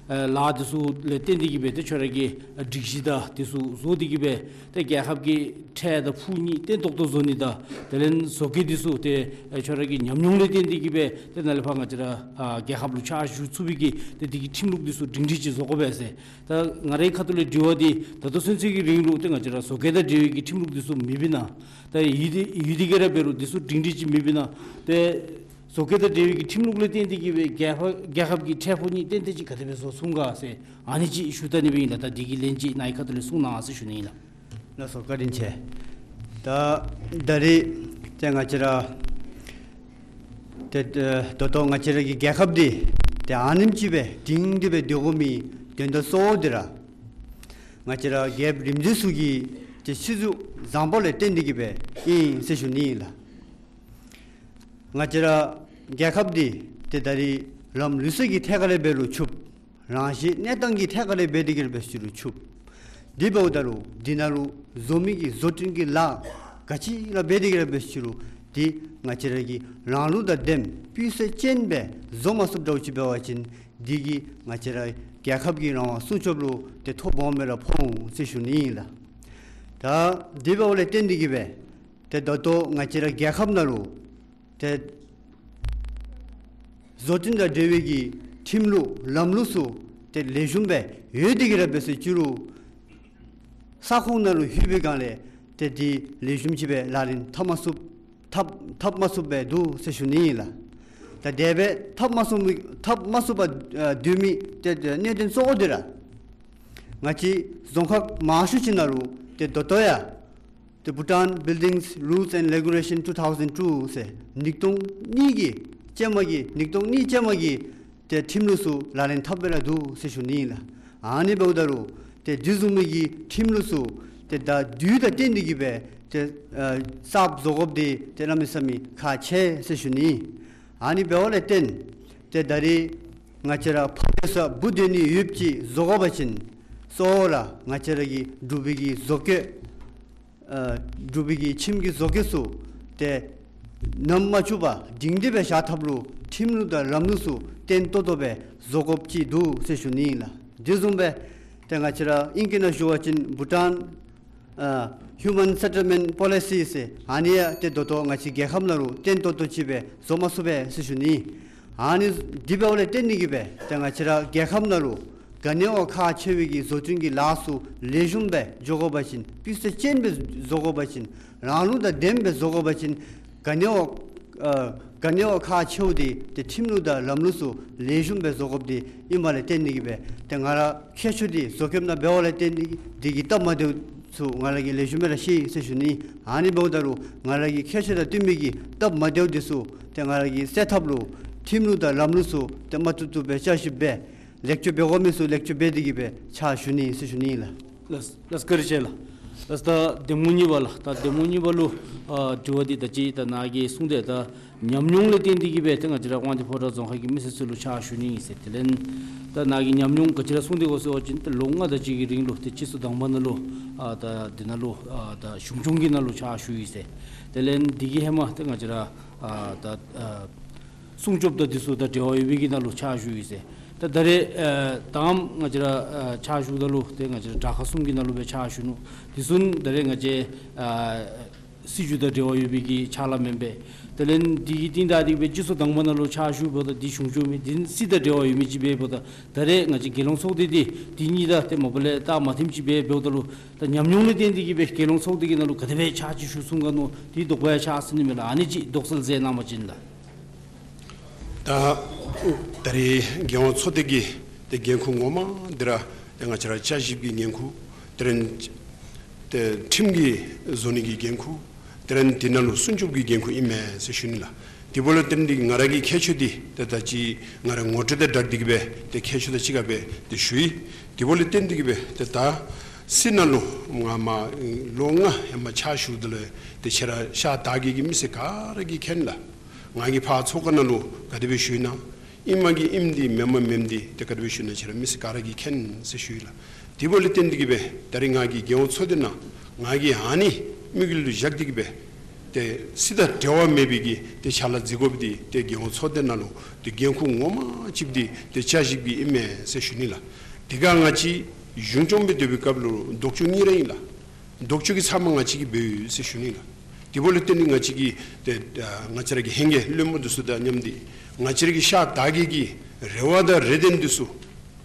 ཨ་ལཱ་འདི་ཚུ་ལས་བརྟེན་ཏེ་གི་སྦེ་ཏེ་ཁྱོད་ར་གི་ཨ་སྒྲིག་གཞི་དང་འདི་ཚུ་བཟོ་སྟེ་གི་སྦེ་ཏེ་རྒྱལ་ཁབ་ཀྱི་ཁྲལ་དང་ཕོགས་གཉིས་བརྟན་ཏོག་ཏོ་བཟོ་ནི་དང་དེ་ལས་བཟོ་བཀོད་འདི་ཚུ་ཏེ་ཨ་ཁྱོད་ར་གི་ཉམས་མྱོང་ལས་བརྟེན་ཏེ་གི་སྦེ་ཏེ་ནཱ་ལས་ཕར་ང་བཅས་ར་ཨ་རྒྱལ་ཁབ་ལུ་ཕྱག་ཞུ་ཚུགས་པའི་གི་ཏེ་འདི་གི་ཁྲིམས་ལུགས་འདི་ཚུ་སྒྲིང་སྒྲི་ཅིག་བཟོ་དགོ་པས་ཟེར། ད་ང་རའི་ཁ་ཐུག་ལས་དྲི་བ་འདི་ད་ལྟོ་ཚུན་ཚོད་ཀྱི་རིང་ལུ་ཏེ་ང་བཅས་ར་བཟོ་བཀོད་དང་འབྲེལ་བའི་གི་ཁྲིམས་ལུགས་འདི་ཚུ་མེདཔ་ཨིན་ན། ད་ཡོད་དེ་ཡོད་དེ་གིས་ར་འབད་རུང་འདི་ཚུ་སྒྲིང་སྒྲི་ཅིག་མེདཔ་ཨིན་ན། ཏེ་བཟོ་བཀོད་དང་འབྲེལ་བའི་གི་ཁྲིམས་ལུགས་ལས་བརྟེན་ཏེ་གི་སྦེ་རྒྱལ་ཁབ་རྒྱལ་ཁབ་ཀྱི་ཁྲལ་ཕོགས་གཉིས་བརྟན་ཏོག་ཏོ་ཅིག་ག་དེ་སྦེ་བཟོ་ཚུགས་ག་ཟེར་ཨ་ནི་ཅིག་ཞུ་ད་ནི་སྦེ་ཨིན་ལགས། ད་འདི་གི་ལན་ཅིག་ནཱ་གི་ཁ་ཐུག་ལས་གསུང་གནང་ཟེར་ཞུ་ནི་ཨིན་ལགས། ལགས་སོ། བཀའ་དྲིན་ཆེ། ད་ད་རེས་ཏེ་ང་བཅས་ར་ཏེ་ད་ལྟོ་ང་བཅས་ར་གི་རྒྱལ་ཁབ་འདི་ཏེ་ཨ་ནེམ་ཅིག་སྦེ་སྒྲིང་སྒྲི་སྦེ་སྡོད་དགོ་མི་དོན་དག་གཙོ་བོ་འདི་ར་ང་བཅས་ར་རྒྱལ་ཁབ་རིམ་བྱོན་ཚུ་གི་ཏེ་ཆིག་སྒྲིལ་བཟང་པོ་ལས་བརྟེན་ཏེ་གི་སྦེ་ཨིན་ཟེར་ཞུ་ནི་ཨིན་ལགས། ང་བཅས་ར་རྒྱལ་ཁབ་འདི་ཏེ་ད་རེས་ལམ་ལུགས་སྲོལ་གྱི་ཐད་ཁར་ལས་འབད་རུང་ཆོག། རང་བཞིན་གནས་སྟངས་ཀྱི་ཐད་ཁར་ལས་འབད་དེ་གི་ར་འབད་ཟེར་རུང་ཆོག། དེ་འབདཝ་ད་ལུ་འདི་ནང་ལུ་བཟོ་མི་གི་བཟོ་སྐྲུན་གྱི་ལཱ་ག་ཅི་ར་འབད་དེ་གི་ར་འབད་ཟེར་རུང་འདི་ང་བཅས་ར་གི་རང་ལུགས་དང་ལྡནམ་སྤུས་ཚད་ཅན་སྦེ་བཟོ་མ་ཚུགསཔ་འདྲཝ་ཅིག་འབད་བ་ཅིན་འདི་གིས་ང་བཅས་ར་རྒྱལ་ཁབ་ཀྱི་རང་དབང་སྲུང་སྐྱོབ་ལུ་ཏེ་ཐོ་སྦོམ་སྦེ་ར་ཕོག་འོང་ཟེར་ཞུ་ནི་ཨིན་ལགས། ད་དེ་འབདཝ་ལས་བརྟེན་ཏེ་གི་སྦེ་ཏེ་ད་ལྟོ་ང་བཅས་ར་རྒྱལ་ཁབ་ནང་ལུ་ཏེ་བཟོ་སྐྲུན་དང་འབྲེལ་བའི་གི་ཁྲིམས་ལུགས་ལམ་ལུགས་ཚུ་ཏེ་ལེགས་ཤོམ་སྦེ་ཡོད་དེ་གི་ར་འབད་ཟེར་ཅི་རུང་ས་ཁོངས་ནང་ལུ་ལྷོད་པའི་སྒང་ལས་ཏེ་འདི་ལེགས་ཤོམ་ཅིག་སྦེ་ལག་ལེན་འཐབ་མ་ཚུགས་འཐབ་འཐབ་མ་ཚུགསཔ་སྦེ་འདུག་ཟེར་ཞུ་ནི་ཨིན་ལགས། ད་དེ་སྦེ་འཐབ་མ་ཚུགས་མི་འཐབ་མ་ཚུགསཔ་ཨ་སྡོད་མི་ཏེ་ཏེ་གནད་དོན་གཙོ་བོ་འདི་ར་ང་བཅས་རྫོང་ཁག་མང་ཤོས་ཅིག་ནང་ལུ་ཏེ་ད་ལྟོ་ཡང་ཏེ་Bhutan Buildings Rules and Regulation two thousand two ཟེར་ཉིས་སྟོང་གཉིས་ཀྱི་ཅན་མ་གི་ཉིས་སྟོང་གཉིས་ཅན་མ་གི་ཏེ་ཁྲིམས་ལུགས་ཚུ་ལག་ལེན་འཐབ་སྦེ་ར་འདུག་ཟེར་ཞུ་ནི་ཨིན་ལགས། ཨ་ནི་འབདཝ་ད་ལུ་ཏེ་དེ་བཟུམ་མའི་གི་ཁྲིམས་ལུགས་ཚུ་ཏེ་ད་དུས་དང་བསྟུན་ཏེ་གི་སྦེ་ཏེ་ཨ་གསརཔ་བཟོ་དགོཔ་འདི་ཏེ་གནམ་མེད་ས་མེད་ཁག་ཆེ་ཟེར་ཞུ་ནི། ཨ་ནི་འབདཝ་ལས་བརྟེན་ཏེ་ད་རེས་ང་བཅས་ར་ཕར་སྡོད་ས་འབུ་སྡོད་ནི་ཡུལ་ཅིག་བཟོ་དགོ་པ་ཅིན་གཙོ་བོ་ར་ང་བཅས་ར་གི་འབྲུག་པའི་གི་བཟོ་བཀོད་ཨ་འབྲུག་པའི་གི་ཁྱིམ་གྱི་བཟོ་བཀོད་ཚུ་ཏེ་ནམ་མ་བཅུག་པར་སྒྲིང་སྒྲི་སྦེ་བཞག་ཐབས་ལུ་ཁྲིམས་ལུགས་དང་ལམ་ལུགས་ཚུ་བརྟན་ཏོག་ཏོ་སྦེ་བཟོ་དགོཔ་ཅིག་འདུག་ཟེར་ཞུ་ནི་ཨིན་ལགས། དེ་བཟུམ་སྦེ་ཏེ་ང་བཅས་ར་ཨིང་སྐད་ནང་ཞུ་བ་ཅིན་Bhutan ཨ་Human Settlement Policy ཟེར་ཨ་ནི་ཡང་ཏེ་ད་ལྟོ་ང་བཅས་རྒྱལ་ཁབ་ནང་ལུ་བརྟན་ཏོག་ཏོ་ཅིག་སྦེ་བཟོ་མ་ཚུགས་པས་ཟེར་ཞུ་ནི། ཨ་ནི་དེ་འབདཝ་ལས་བརྟེན་ཏེ་གི་སྦེ་ཏེ་ང་བཅས་ར་རྒྱལ་ཁབ་ནང་ལུ་ག་ནི་བ་ཁག་ཆེ་བའི་གི་བཟོ་སྐྲུན་གྱི་ལཱ་ཚུ་ལེགས་ཤོམ་སྦེ་འགྱོ་དགོ་པ་ཅིན་སྤུས་ཚད་ཅན་སྦེ་བཟོ་དགོ་པ་ཅིན་རང་ལུགས་དང་ལྡནམ་སྦེ་བཟོ་དགོ་པ་ཅིན་ག་ནི་བ་ཨ་ག་ནི་བ་ཁག་ཆེཝ་འདི་ཏེ་ཁྲིམས་ལུགས་དང་ལམ་ལུགས་ཚུ་ལེགས་ཤོམ་སྦེ་བཟོ་དགོཔ་འདི་ཨིནམ་ལས་བརྟེན་ཏེ་གི་སྦེ་ཏེ་ང་ར་མཁས་མཆོག་འདི་བཟོ་བཀོདཔ་ནང་འབདཝ་ལས་བརྟེན་ཏེ་གི་འདི་གི་སྟབས་མ་བདེཝ་ཚུ་ང་ར་གིས་ལེགས་ཤོམ་སྦེ་ར་ཤེས་ཟེར་ཞུ་ནི། ཨ་ནི་འབདཝ་ད་ལུ་ང་ར་གིས་མཁས་མཆོག་དང་བསྟུན་མི་གི་སྟབས་མ་བདེཝ་འདི་ཚུ་ཏེ་ང་ར་གིས་སེལ་ཐབས་ལུ་ཁྲིམས་ལུགས་དང་ལམ་ལུགས་ཚུ་ཏེ་མ་བཏུབ་བཏུབ་སྦེ་བསྐྱར་ཞིབ་འབད་ལེགས་བཅོས་འབད་དགོ་མི་ཚུ་ལེགས་བཅོས་འབད་དེ་གི་སྦེ་ཕྱག་ཞུ་ནི་ཟེར་ཞུ་ནི་ལགས། ལགས་ལགས་བཀའ་དྲིན་ཆེ་ལགས། ལགས་ད་གདམ་ངོ་གཉིས་པ་ལགས། ད་གདམ་ངོ་གཉིས་པ་ལུ་ཨ་དྲི་བ་འདི་ད་ཅི་ད་ནཱ་གིས་གསུངས་ཏེ་ད་ཉམས་མྱོང་ལས་བརྟེན་ཏེ་གི་སྦེ་ཏེ་ང་བཅས་ར་དབང་འདུས་ཕོ་བྲང་རྫོང་ཁག་གི་མི་སེར་ཚུ་ལུ་ཕྱག་ཞུ་ནི་ཨིན་ཟེར། དེ་ལས་ད་ནཱ་གིས་ཉམས་མྱོང་ག་ཅི་ར་གསུངས་ཏེ་གོ་ཟེར་བ་ཅིན་ད་ལོ་ལྔ་དེ་ཅིག་གི་རིང་ལུ་ཏེ་སྤྱི་ཚོགས་དང་པ་ནང་ལུ་ཨ་ད་འདི་ནང་ལུ་ཨ་ད་གཞུང་སྐྱོང་གི་ནང་ལུ་ཕྱག་ཞུ་ཡི་ཟེར། དེ་ལས་འདི་གི་ཧེ་མ་ཏེ་ང་བཅས་ར་ཨ་ད་ཨ་སྲུང་སྐྱོབ་དང་འདི་ཚུ་དང་འབྲེལ་བ་ཡོད་པའི་གི་ནང་ལུ་ཕྱག་ཞུ་ཡི་ཟེར། ད་ད་རེས་ཨ་དང་པ་ང་བཅས་ར་ཨ་ཕྱག་ཞུཝ་ད་ལུ་ཏེ་ང་བཅས་ར་དྲག་ཁག་གསུམ་གྱི་ནང་ལུ་སྦེ་ཕྱག་ཞུ་ནུག། དེ་ཚུ་ད་རེས་ང་བཅས་ཨ་སྲིད་བྱུས་དང་འབྲེལ་བ་ཡོད་པའི་གི་ཕྱག་ལཱ་མེན་པས། དེ་ལས་འདི་གི་རྟིང་བདའ་སྟེ་སྦེ་སྤྱི་ཚོགས་དང་པ་ནང་ལུ་ཕྱག་ཞུཝ་ད་འདི་གཞུང་སྐྱོང་མི་འདི་སྲིད་དང་འབྲེལ་བ་ཡོད་མི་ཅིག་སྦེ་འབདཝ་ད་ད་རེས་ང་བཅས་རྒྱལ་ཡོངས་ཚོགས་སྡེ་འདི་འདི་གཉིས་ད་ཏེ་མ་པ་ལས་ད་མ་མཐུནམ་ཅིག་སྦེ་འབདཝ་ད་ལུ་ད་ཉམས་མྱོང་ལས་བརྟེན་ཏེ་གི་སྦེ་རྒྱལ་ཡོངས་ཚོགས་སྡེ་གི་ནང་ལུ་ག་དེ་སྦེ་ཕྱག་ཅིག་ཞུ་ཚུགས་ག་མནོ། དེ་དོགས་པ་ཡང་ཆགས་སོ་ནི་མས་ལགས། ཨ་ནི་ཅིག་དོགས་སེལ་མཛད་གནང་པ་ཅིན་ལགས། ད་ད་རེས་རྒྱལ་ཡོངས་ཚོགས་སྡེ་གི་ཏེ་འགན་ཁུར་ངོ་མ་འདི་ར་ཏེ་ང་བཅས་ར་བསྐྱར་ཞིབ་ཀྱི་འགན་ཁུར་དེ་ལས་ཏེ་ཁྲིམས་ཀྱི་བཟོ་ནི་གི་འགན་ཁུར་དེ་ལས་འདི་ནང་ལུ་སྲུང་སྐྱོབ་ཀྱི་འགན་ཁུར་ཨིན་མས་ཟེར་ཞུ་ནི་ལགས། དེ་འབདཝ་ལས་བརྟེན་ཏེ་གིས་ང་ར་གི་ཁྱད་ཆོས་འདི་ཏེ་ད་ཅི་ང་ར་ངོ་སྤྲོད་དང་སྦྲགས་ཏེ་གིས་སྦེ་ཏེ་ཁྱད་ཆོས་དང་གཅིག་ཁར་སྦེ་ཏེ་ཞུ་ཡི། དེ་འབདཝ་ལས་བརྟེན་ཏེ་གིས་སྦེ་ཏེ་ད་སྲིད་ནང་ལུ་ང་མར་ལོ་ལྔ་ཧེ་མ་ཕྱག་ཞུཝ་ད་ལུ་ཏེ་ཁྱེད་ར་ཤར་དར་རྒྱས་ཀྱི་མི་སེར་ག་ར་གིས་མཁྱེན་ལགས། ང་གིས་ཕར་ཚོགས་ཁང་ནང་ལུ་ག་དེ་སྦེ་ཞུ་ཡི་ན། ཨིནམ་གི་ཨིནམ་འདི་མེནམ་མེནམ་འདི་ཏེ་ག་དེ་སྦེ་ཞུ་ཡི་ན་ཁྱེད་ར་མི་སེར་ག་ར་གིས་མཁྱེན་ཟེར་ཞུ་ཡི་ལགས། དེ་འབདཝ་ལས་བརྟེན་ཏེ་གིས་སྦེ་ད་རིས་ང་གིས་རྒྱལ་ཡོངས་ཚོགས་སྡེ་ནང་ང་གིས་ཨ་ནི་དམིགས་ཡུལ་ལུ་བཞག་སྟེ་གིས་སྦེ་ཏེ་སྲིད་དང་འབྲེལ་བ་མེད་པའི་གི་ཏེ་ཕྱག་ལཱ་མཛད་དགོཔ་འདི་ཏེ་རྒྱལ་ཡོངས་ཚོགས་སྡེ་ནང་ལུ་ཏེ་འགན་ཁུར་ངོ་མ་ཅིག་འདི་ཏེ་བཅའ་བཞགཔ་གི་ཨིན་མས་ཟེར་ཞུ་ནི་ལགས། དེ་སྒང་ང་བཅས་གཞུང་སྐྱོང་སྦེ་སྡོད་པའི་སྐབས་ལུ་ལྡོག་ཕྱོགས་གཉིས་ར་ཨིན་ལགས། ལྡོག་ཕྱོགས་ཀྱི་ཚབ་མ་ང་བཅས་ཀྱིས་འབདཝ་ཨིན་ཟེར་ཞུ་ནི་ལགས། དེ་འབདཝ་ལས་བརྟེན་ཏེ་ང་བཅས་ཀྱིས་ཏེ་ཨ་ང་བཅས་ར་གི་ཧེང་གེ་བློན་པོ་འདི་ཚུ་དང་མཉམ་སྟེ་ང་བཅས་ར་གི་ཤར་དར་རྒྱས་ཀྱི་རེ་བ་དང་རེ་འདུན་འདི་ཚུ་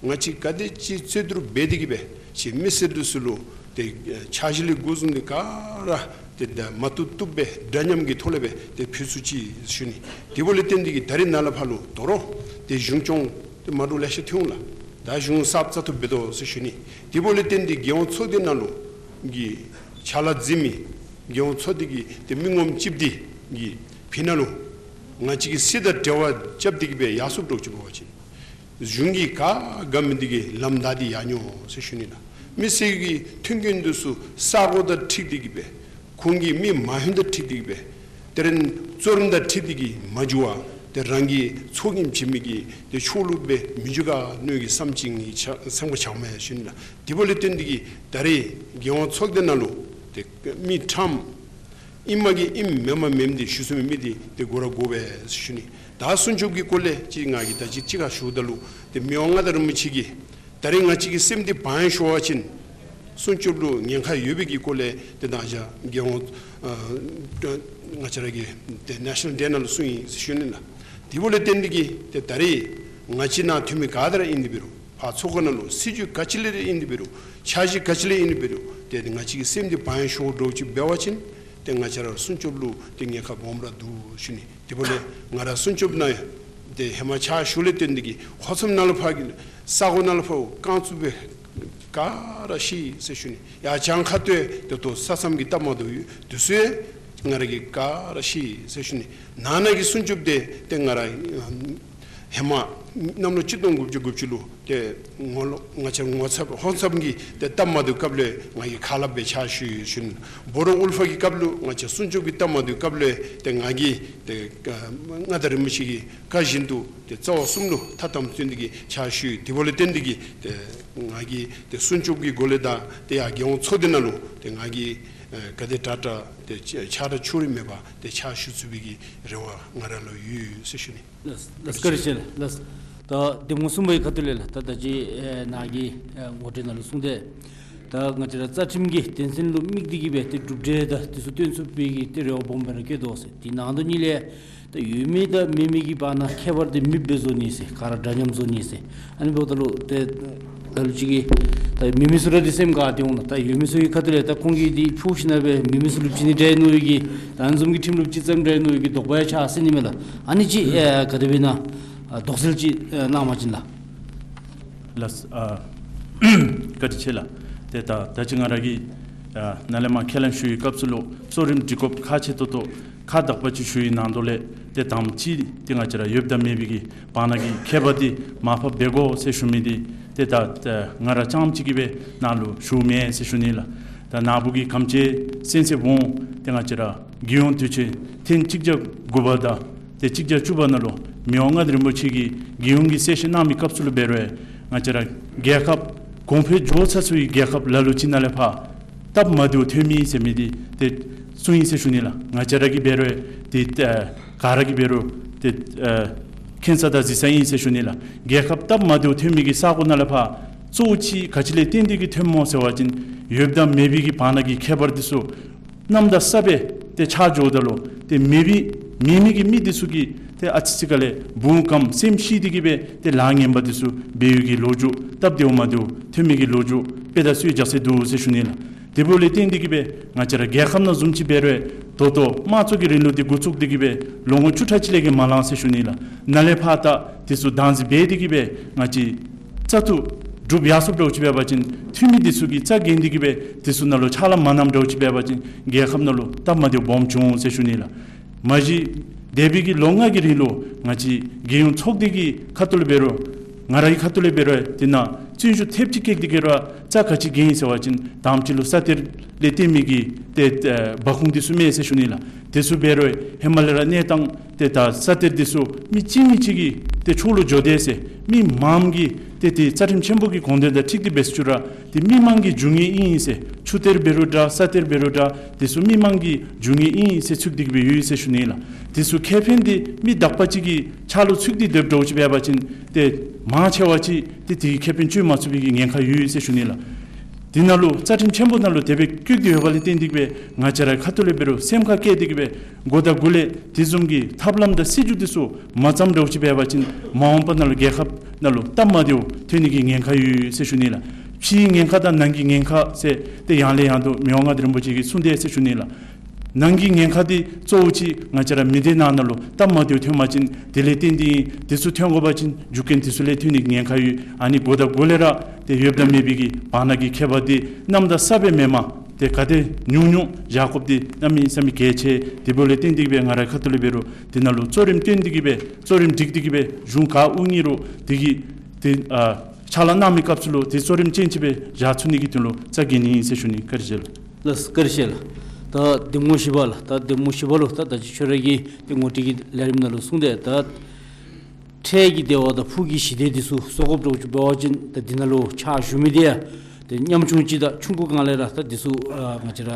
ང་བཅས་ག་དེ་ཅིག་རྩོད་བསྡུར་འབད་དེ་གིས་སྦེ་ཅིག་མི་སེར་འདི་ཚུ་ལུ་ཏེ་ཨ་འཆར་གཞི་ལས་འགོ་བཟུང་སྟེ་ག་ར་ཏེ་ད་མ་བཏུབ་བཏུབ་སྦེ་འདྲ་མཉམ་གྱི་ཐོག་ལས་སྦེ་ཏེ་ཕུལ་ཚུགས་ཅི་ཟེར་ཞུ་ནི། དེ་འབདཝ་ལས་བརྟེན་ཏེ་གིས་ད་རིས་ནཱ་ལས་ཕར་ལུ་དོ་རུང་ཏེ་གཞུང་སྐྱོང་ཏེ་མ་འདྲཝ་ལེ་ཤ་ཐོན་འོང་ལགས། ད་གཞུང་གསརཔ་བཙག་འཐུ་འབད་དོ་ཟེར་ཞུ་ནི། དེ་འབདཝ་ལས་བརྟེན་ཏེ་རྒྱལ་ཡོངས་ཚོགས་སྡེ་ནང་ལུ་གི་ཕྱག་ལཱ་མཛད་མི་རྒྱལ་ཡོངས་ཚོགས་སྡེ་གི་ཏེ་མི་ངོམ་ཅིག་འདི་གིས་ཕི་ནང་ལུ་ང་བཅས་ཀྱི་སྲིད་དང་འབྲེལ་བ་རྐྱབ་སྟེ་གིས་སྦེ་ཡར་སོངམ་འདྲཝ་ཅིག་འབད་བ་ཅིན་གཞུང་གིས་ག་དགའ་མི་འདི་གི་ལམ་བདའ་སྟེ་ཡར་འགྱོ་ཟེར་ཞུ་ནི་ལགས། མི་སེར་གྱི་མཐུན་རྐྱེན་འདི་ཚུ་ས་གོ་དང་འཁྲིལ་ཏེ་གིས་སྦེ་ཁོང་གི་མི་མང་ཧིང་དང་འཁྲིལ་ཏེ་གིས་སྦེ་དེ་རིང་གཙོ་རིམ་དང་འཁྲིལ་ཏེ་གིས་མ་འགྱོ་བར་ཏེ་རང་གི་ཚོགས་རྒྱན་བྱིན་མི་གི་ཏེ་ཕྱོགས་ལུ་སྦེ་མི་འགྱོ་ག་མནོ་གི་བསམ་ཅིག་ངེའི་ཆ་སེམས་ཁར་ཆགསཔ་མས་ཞུ་ནི་ལགས། དེ་འབདཝ་ལས་བརྟེན་ཏེ་གིས་ད་རིས་རྒྱལ་ཡོངས་ཚོགས་སྡེ་ནང་ལུ་ཏེ་མི་ཁྲམ་ཨིནམ་གི་ཨིནམ་མེནམ་མེནམ་འདི་ཞུ་ཚུགས་མི་མི་འདི་ཏེ་དགོ་ར་དགོ་པས་ཞུ་ནི། ད་སྲུང་སྐྱོབ་ཀྱི་སྐོར་ལས་ཅིག་ང་གིས་ད་ཅི་ཅིག་ཁར་ཞུཝ་ད་ལུ་ཏེ་མི་དབང་མངའ་བདག་རིན་པོ་ཆེ་གིས་ད་རིས་ང་བཅས་ཀྱི་སེམས་འདི་བང་ཡར་ཤོར་བ་ཅིན་སྲུང་སྐྱོབ་ལུ་ཉེན་ཁ་ཡོད་པའི་གི་སྐོར་ལས་ཏེ་ད་ཅི་རྒྱལ་ཡོངས་ཨ་ང་བཅས་ར་གི་ཏེ་ནེ་ཤ་ནཱལ་ཌེ་ནང་ལུ་གསུངས་ཡི་ཟེར་ཞུ་ནི་ལགས། དེ་འབདཝ་ལས་བརྟེན་ཏེ་གིས་ཏེ་ད་རིས་ང་བཅས་ནང་འཐུས་མི་ག་དེ་ར་ཨིན་ཏེ་འབད་རུང་ཕར་ཚོགས་ཁང་ནང་ལུ་སྲིད་བྱུས་ག་ཅི་ལས་ར་ཨིན་ཏེ་འབད་རུང་འཆར་གཞི་ག་ཅི་ལས་ཨིན་ཏེ་འབད་རུང་ཏེ་ང་བཅས་ཀྱི་སེམས་འདི་བང་ཡར་ཤོར་འདྲཝ་ཅིག་འབད་བ་ཅིན་ཏེ་ང་བཅས་ར་སྲུང་སྐྱོབ་ལུ་ཏེ་ཉེན་ཁ་སྦོམ་ར་འདུག་ཞུ་ནི། དེ་འབདཝ་ལས་ང་ར་སྲུང་སྐྱོབ་ནང་ཡང་ཏེ་ཧེ་མ་ཕྱག་ཞུཝ་ལས་བརྟེན་ཏེ་གིས་ཧོར་ཚབ་ནང་ལུ་ཕར་གི་ས་གོ་ནང་ལུ་ཕར་རྐང་བཙུགས་སྦེ་ག་ར་ཤེས་ཟེར་ཞུ་ནི། ཡར་བྱང་ཁ་སྟོད་ཏེ་ད་ལྟོ་ས་མཚམས་ཀྱི་སྟབས་མ་བདེཝ་འདི་ཚུ་ཡང་ང་ར་གིས་ག་ར་ཤེས་ཟེར་ཞུ་ནི། ནང་ན་གི་སྲུང་སྐྱོབ་འདི་ཏེ་ང་ར་ཧེ་མ་གནམ་ལོ་གཅིག་སྟོང་དགུ་བརྒྱ་དགུ་བཅུ་ལུ་ཏེ་ངོ་ལོག་ང་བཅས་ངོ་ཚབ་ཧོར་ཚབ་ཀྱི་ཏེ་སྟབས་མ་བདེཝ་སྐབས་ལུ་ང་གིས་ཁ་སླབ་སྦེ་ཕྱག་ཞུ་ཡི་ཞུ་ནི། བོ་རོ་ཨུལ་ཕ་གི་སྐབས་ལུ་ང་བཅས་སྲུང་སྐྱོབ་ཀྱི་སྟབས་མ་བདེཝ་སྐབས་ལུ་ཏེ་ང་གིས་ཏེ་མངའ་བདག་རིན་པོ་ཆེ་གི་བཀའ་བཞིན་དུ་ཏེ་རྩ་བ་གསུམ་ལུ་ཐ་དམ་བཙུན་ཏེ་གིས་ཕྱག་ཞུ་ཡི། དེ་འབདཝ་ལས་བརྟེན་ཏེ་གིས་ཏེ་ང་གིས་ཏེ་སྲུང་སྐྱོབ་ཀྱི་སྒོ་ལས་དང་ཏེ་ཡར་རྒྱལ་ཡོངས་ཚོགས་སྡེ་ནང་ལུ་ཏེ་ང་གིས་ཨེ་ག་དེ་དྲག་དྲག་ཏེ་ཆ་ཆ་ར་ཆུ་རུད་མེད་པར་ཏེ་ཕྱག་ཞུ་ཚུགས་པའི་གི་རེ་བ་ང་ར་ལུ་ཡོད་ཟེར་ཞུ་ནི། ལགས་ལགས། བཀའ་དྲིན་ཆེ་ལགས། ལགས། ད་གདམ་ངོ་གསུམ་པའི་ཁ་ཐུག་ལས་ལགས། ད་ད་ཅི་ཨེ་ནཱ་གི་ཨེ་ངོ་སྤྲོད་ནང་ལུ་གསུངས་ཏེ། ད་ང་བཅས་ར་རྩ་ཁྲིམས་ཀྱི་དོན་ཚན་ལུ་དམིགས་ཏེ་གིས་སྦེ་ཏེ་གྲུབ་འབྲས་དང་དེ་ཚུ་སྟོན་ཚུགས་པའི་གི་ཏེ་རེ་བ་སྦོམ་སྦེ་ར་བསྐྱེད་དོ་ཟེར། དེ་ནང་དོན་གཉིས་ལས་ད་ཡོད་མི་དང་མེད་མི་གི་བར་ན་ཁྱད་པར་དེ་མེདཔ་སྦེ་བཟོ་ནི་ཟེར། ག་ར་འདྲ་མཉམ་བཟོ་ནི་ཟེར། ཨ་ནི་འབདཝ་ད་ལུ་ཏེ་ལ་ལུ་ཅིག་གིས་ད་མེད་མི་ཚུ་ར་འདི་སེམས་དགའ་སྟེ་འོང་ལགས། ད་ཡོད་མི་ཚུ་གི་ཁ་ཐུག་ལས་ད་ཁོང་གིས་འདི་ཕུད་ཞིནམ་ལས་མེད་མི་ཚུ་ལུ་བྱིན་ནི་འདྲས་མནོ་བའི་གི་ད་ཨ་ནི་བཟུམ་གྱི་ཁྲིམས་ལུ་ཅིག་བརྩམ་འདྲས་མནོ་བའི་གི་དོགས་པ་ཡང་ཆགས་སྲིད་ནི་མས་ལགས། ཨ་ནི་ཅིག་ཨེ་ག་དེ་སྦེ་ཨིན་ན་ཨ་དོགས་སེལ་ཅིག་ཨེ་གནང་བ་ཅིན་ལགས། ལགས། ཨ་བཀའ་དྲིན་ཆེ་ལགས། ཏེ་ད་ད་ཅི་ང་ར་གིས་ཨ་ནཱ་ལས་མར་ཁས་ལེན་ཞུ་བའི་སྐབས་སུ་ལུ་གཙོ་རིམ་སྒྲིག་སྐབས་ཁག་ཆེ་ཏོག་ཏོ་ཁག་དག་པ་ཅིག་ཞུ་བའི་ནང་དོན་ལས་ཏེ་དང་པ་ཅིག་ཏེ་ང་བཅས་ར་ཡོདཔ་དང་མེད་པའི་གི་བར་ན་གི་ཁྱད་པར་འདི་མར་ཕབ་འབད་དགོ་ཟེར་ཞུ་མི་འདི་ཏེ་ད་ང་ར་རྐྱངམ་གཅིག་གིས་སྦེ་ནཱ་ལུ་ཞུཝ་མེན་ཟེར་ཞུ་ནི་ལགས། ད་ནཱ་བུ་གི་གམ་ཅེ་སེང་སེ་བོང་ཏེ་ང་བཅས་ར་རྒྱལ་ཡོངས་དུས་ཆེན་ཐེངས་གཅིག་བརྒྱ་དགུ་པ་དང་ཏེ་གཅིག་བརྒྱ་བཅུ་པ་ནང་ལུ་མི་དབང་མངའ་བདག་རིན་པོ་ཆེ་གིས་རྒྱལ་ཡོངས་ཀྱི་གསལ་བཤད་གནང་མི་སྐབས་སུ་ལུ་འབད་རུང་ང་བཅས་ར་རྒྱལ་ཁབ་གོང་འཕེལ་འགྱོ་ཚར་སོང་བའི་རྒྱལ་ཁབ་ལ་ལུ་ཅིག་ནང་ལས་ཕར་སྟབས་མ་བདེཝ་ཐོན་མི་ཟེར་མི་འདི་ཏེ་གསུངས་ཡི་ཟེར་ཞུ་ནི་ལགས། ང་བཅས་ར་གིས་འབད་རུང་ཏེ་ཨ་ག་ར་གིས་འབད་རུང་ཏེ་ཨ་མཁྱེན་ས་དང་གཟིགས་ས་ཨིན་ཟེར་ཞུ་ནི་ལགས། རྒྱལ་ཁབ་སྟབས་མ་བདེཝ་ཐོན་མི་གི་ས་གོ་ནང་ལས་ཕར་གཙོ་བོ་ཅིག་ག་ཅི་ལས་བརྟེན་ཏེ་གིས་ཐོནམ་སྨོ་ཟེར་བ་ཅིན་ཡོདཔ་དང་མེད་པའི་གི་བར་ན་གི་ཁྱད་པར་འདི་ཚུ་གནམ་དང་ས་སྦེ་ཏེ་ཆགས་འགྱོཝ་ད་ལུ་ཏེ་མེད་པའི་མེད་མི་གི་མི་འདི་ཚུ་གིས་ཏེ་ཨ་ཙི་ཅིག་ཁ་ལས་བུང་གམ་སེམས་ཤི་སྟེ་གིས་སྦེ་ཏེ་ལཱ་ངན་པ་འདི་ཚུ་འབད་བའི་གི་ལོ་རྒྱུས་སྟབས་བདེཝ་མ་བདེཝ་ཐོན་མི་གི་ལོ་རྒྱུས་དཔེ་དང་སྲོལ་རྒྱ་ཆེ་འདུག་ཟེར་ཞུ་ནི་ལགས། དེ་འབདཝ་ལས་བརྟེན་ཏེ་གིས་སྦེ་ང་བཅས་ར་རྒྱལ་ཁབ་ནང་བཟུམ་ཅིག་འབད་རུང་ད་ལྟོ་དམངས་གཙོ་གི་རིང་ལུགས་འདི་འགོ་བཙུགས་ཏེ་གིས་སྦེ་ལོ་ངོ་བཅུ་ཕྲག་གཅིག་ལས་བརྒལ་མ་ལང་ཟེར་ཞུ་ནི་ལགས། ནཱ་ལས་ཕར་ད་འདི་ཚུ་བདག་འཛིན་འབད་དེ་གིས་སྦེ་ང་བཅས་རྩ་ཐུག་སྒྲུབ་ཡར་སོངམ་འདྲཝ་ཅིག་འབད་བ་ཅིན་འཐུས་མི་འདི་ཚུ་གིས་རྩ་འགེངས་ཏེ་གིས་སྦེ་འདི་ཚུ་ནང་ལུ་ཕྱག་ལཱ་མ་གནངམ་འདྲཝ་ཅིག་འབད་བ་ཅིན་རྒྱལ་ཁབ་ནང་ལུ་སྟབས་མ་བདེཝ་སྦོམ་འབྱུང་ཟེར་ཞུ་ནི་ལགས། མ་གཞི་ འདས་པའི་གི་ལོ་ལྔ་གི་རིང་ལུ་ང་བཅས་རྒྱལ་ཡོངས་ཚོགས་སྡེ་གི་ཁ་ཐུག་ལས་འབད་རུང་ང་ར་གི་ཁ་ཐུག་ལས་འབད་རུང་དེ་ནང་བརྩོན་ཤུགས་ཐེབས་ཅིག་བསྐྱེད་དེ་གི་ར་རྩ་ག་ཅི་གི་ཨིན་ཟེར་བ་ཅིན་དང་པ་ཅིག་ལུ་ས་གཏེར་ལས་བརྟེན་མི་གི་ཏེ་ཨ་སྦ་ཁུང་འདི་ཚུ་མེད་ཟེར་ཞུ་ནི་ལགས། དེ་ཚུ་འབད་རུང་ཧེ་མ་ལས་ར་གནས་སྟངས་ཏེ་ད་ས་གཏེར་འདི་ཚུ་མི་གཅིག་མི་གཅིག་གི་ཏེ་ཕྱོགས་ལུ་འགྱོ་དེས་ཟེར་མི་མངམ་གིས་ཏེ་ཏེ་རྩ་ཁྲིམས་ཆེན་པོ་གི་དགོངས་དོན་དང་འཁྲིལ་ཏེ་འབད་ཟེར་ཞུ་ར་ཏེ་མི་མང་གི་རྒྱུ་དངོས་ཨིན་ཟེར་ཆུ་གཏེར་འབད་རུང་འདྲ་ས་གཏེར་འབད་རུང་འདྲ་དེ་ཚུ་མི་མང་གི་རྒྱུ་དངོས་ཨིན་ཟེར་ཚུད་དེ་གི་སྦེ་ཡོད་ཟེར་ཞུ་ནི་ལགས། དེ་ཚུ་ཁེ་ཕན་འདི་མི་དག་པ་ཅིག་གི་ཕྱག་ལུ་ཚུད་དེ་སྡོདཔ་འདྲཝ་ཅིག་འབད་བ་ཅིན་ཏེ་མང་ཆེ་བ་ཅིག་ཏེ་དེ་གི་ཁེ་ཕན་སྤྱོད་མ་ཚུགས་པའི་གི་ཉེན་ཁ་ཡོད་ཟེར་ཞུ་ནི་ལགས། དེ་ནང་ལུ་རྩ་ཁྲིམས་ཆེན་པོ་ནང་ལུ་དེ་སྦེ་བཀོད་དེ་ཡོད་པ་ལས་བརྟེན་ཏེ་གི་སྦེ་ང་བཅས་རའི་ཁ་ཐུག་ལས་འབད་རུང་སེམས་ཁར་བཀལ་ཏེ་གི་སྦེ་འགོ་དང་འགོ་ལས་དེ་བཟུམ་གྱི་ཐབས་ལམ་དང་སྲིད་བྱུས་དེ་ཚུ་མ་བརྩམ་འདྲཝ་ཅིག་འབད་བ་ཅིན་མ་འོངས་པ་ནང་ལུ་རྒྱལ་ཁབ་ནང་ལུ་སྟབས་མ་བདེཝ་ཐོན་ནི་གི་ཉེན་ཁ་ཡོད་ཟེར་ཞུ་ནི་ལགས། ཕྱིའི་ཉེན་ཁ་དང་ནང་གི་ཉེན་ཁ་ཟེར་ཏེ་ཡང་ལས་ཡང་དུ་མི་དབང་མངའ་བདག་རིན་པོ་ཆེ་གིས་གསུངས་དེས་ཟེར་ཞུ་ནི་ལགས། ནང་གི་ཉེན་ཁ་འདི་གཙོ་བོ་ཅིག་ང་བཅས་ར་མི་སྡེ་ནང་ན་ལུ་སྟབས་མ་བདེཝ་ཐོན་པ་ཅིན་དེ་ལས་བརྟེན་ཏེ་ཨིན། དེ་ཚུ་ཐོན་དགོ་པ་ཅིན་རྒྱུ་རྐྱེན་དེ་ཚུ་ལས་ཐོན་ནི་གི་ཉེན་ཁ་ཡོད། ཨ་ནི་འགོ་དང་འགོ་ལས་ར་ཏེ་ཡོདཔ་དང་མེད་པའི་གི་བར་ན་གི་ཁྱད་པར་འདི་གནམ་དང་ས་སྦེ་མེན་མས། ཏེ་ག་དེ་ཉུང་ཉུང་བཞག་དགོཔ་འདི་གནམ་མེད་ས་མེད་གལ་ཆེ། དེ་འབདཝ་ལས་བརྟེན་ཏེ་གི་སྦེ་ང་རའི་ཁ་ཐུག་ལས་འབད་རུང་དེ་ནང་ལུ་གཙོ་རིམ་བཏོན་ཏེ་གི་སྦེ་གཙོ་རིམ་སྒྲིག་སྟེ་གི་སྦེ་གཞུང་ག་དབུ་བརྙེས་རུང་དེ་གི་ཏེ་ཨ་ཕྱག་ལཱ་གནང་མི་སྐབས་སུ་ལུ་དེ་གཙོ་རིམ་ཅན་ཅིག་སྦེ་བཞག་ཚུགས་ནི་གི་དོན་ལུ་རྩ་འགེངས་ནི་ཨིན་ཟེར་ཞུ་ནི། བཀའ་དྲིན་ཆེ་ལགས། ལགས་བཀའ་དྲིན་ཆེ་ལགས། ད་གདམ་ངོ་བཞི་པ་ལགས། ད་གདམ་ངོ་བཞི་པ་ལུ་ད་ད་ཅི་ཁྱོད་ར་གིས་ཏེ་ངོ་སྤྲོད་ཀྱི་ལས་རིམ་ནང་ལུ་གསུངས་དེས། ད་འཕྲལ་གྱི་བདེ་བ་དང་ཕུགས་ཀྱི་ཞི་བདེ་འདི་ཚུ་བཟོ་དགོཔ་འདྲཝ་ཅིག་འབད་བ་ཅིན་ད་འདི་ནང་ལུ་ཕྱག་ཞུ་མི་འདི་ཡང་ཏེ་ཉམ་ཆུང་ཅིག་དང་ཆུང་ཀུ་གང་ལས་ར་ད་འདི་ཚུ་ཨ་ང་བཅས་ར་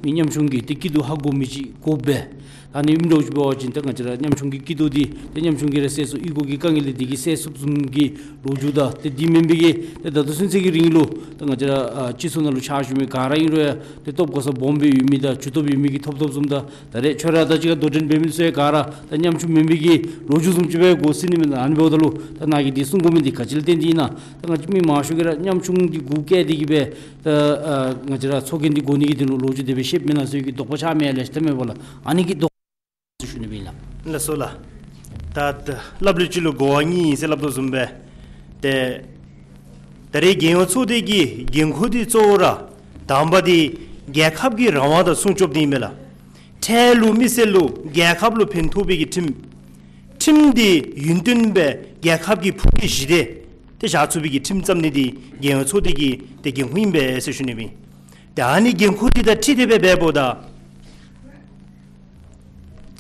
མི་ཉམ་ཆུང་གི་ཏེ་སྐྱིད་སྡུག་ཧ་གོ་མི་ཅིག་དགོ་པས། ཨ་ནི་ཨིནམ་འདྲཝ་ཅིག་འབད་བ་ཅིན་ཏེ་ང་བཅས་ར་ཉམ་ཆུང་གི་སྐྱིད་སྡུག་འདི་ཏེ་ཉམ་ཆུང་གིས་ར་སེལ་ཚུགས། གཡུས་སྒོ་གི་དཀའ་ངལ་འདི་གིས་སེལ་ཚུགསཔ་བཟུམ་གྱི་ལོ་རྒྱུས་དང་ཏེ་འདི་མེན་པའི་གི་ཏེ་ད་ལྟོ་ཚུན་ཚོད་ཀྱི་རིང་ལུ་ཏེ་ང་བཅས་ར་ཨ་སྤྱི་ཚོགས་ནང་ལུ་ཕྱག་ཞུ་མི་ག་ར་ཨིན་རུང་ཡང་ཏེ་ཐོབ་གོ་ས་སྦོམ་སྦེ་ཡོད་མི་དང་ཇུས་ཐོབ་ཡོད་མི་གིས་ཐོབ་ཐོབཔ་བཟུམ་དང་ད་རེས་ཁྱོད་ར་དང་གཅིག་ཁར་དོ་འགྲན་འབད་མི་ཚུ་ཡང་ག་ར་ད་ཉམ་ཆུང་མེན་པའི་གི་ལོ་རྒྱུས་བཟུམ་ཅིག་སྦེ་གོ་སྲིད་ནི་མས། ཨ་ནི་འབདཝ་ད་ལུ་ད་ནཱ་གིས་འདི་གསུང་དགོ་མི་འདི་ག་ཅི་ལས་བརྟེན་ཏེ་ཨིན་ན། ད་ང་བཅས་མི་མང་ཤོས་ཀྱིས་ར་ཉམ་ཆུང་འདི་གུ་བཀལ་ཏེ་གི་སྦེ་ད་ཨ་ང་བཅས་ར་ཚོགས་རྒྱན་འདི་དགོ་ནི་གི་དོན་ལུ་ལོ་རྒྱུས་དེ་སྦེ་བཤདཔ་མེན་ན་ཟེར་གྱི་དོགས་པ་ཆགས་མི་ཡང་ལེ་ཤ་ཐོན་མས་པ་ལགས། ཨ་ནི་གི་དོགས་ཞུ་ནི་སྦེ་ཨིན་ལགས། ལགས་སོ་ལགས། ད་ལབ་ལུགས་ཅིག་ལུ་གོ་བ་གཉིས་ཨིན་ཟེར་སླབ་དོ་བཟུམ་སྦེ་ཏེ་ད་རེས་རྒྱལ་ཡོངས་ཚོགས་སྡེ་གི་འགན་ཁུར་འདི་གཙོ་བོ་ར་དང་པ་འདི་རྒྱལ་ཁབ་ཀྱི་རང་དབང་དང་སྲུང་སྐྱོབ་འདི་ཨིན་པས་ལགས། འཕྲལ་ལུ་མི་སེར་ལུ་རྒྱལ་ཁབ་ལུ་ཕན་ཐོགས་པའི་གི་ཁྲིམས། ཁྲིམས་འདི་ཡུན་བརྟན་སྦེ་རྒྱལ་ཁབ་ཀྱི་ཕུགས་ཀྱི་ཞི་བདེ་ཏེ་བཞག་ཚུགས་པའི་གི་ཁྲིམས་བརྩམ་ནི་འདི་རྒྱལ་ཡོངས་ཚོགས་སྡེ་གི་ཏེ་འགན་ཁུར་ཨིན་པས་ཟེར་ཞུ་ནི་སྦེ་ཨིན། ཏེ་ཨ་ནི་འགན་ཁུར་འདི་དང་འཁྲིལ་ཏེ་སྦེ་འབདཝ་ད་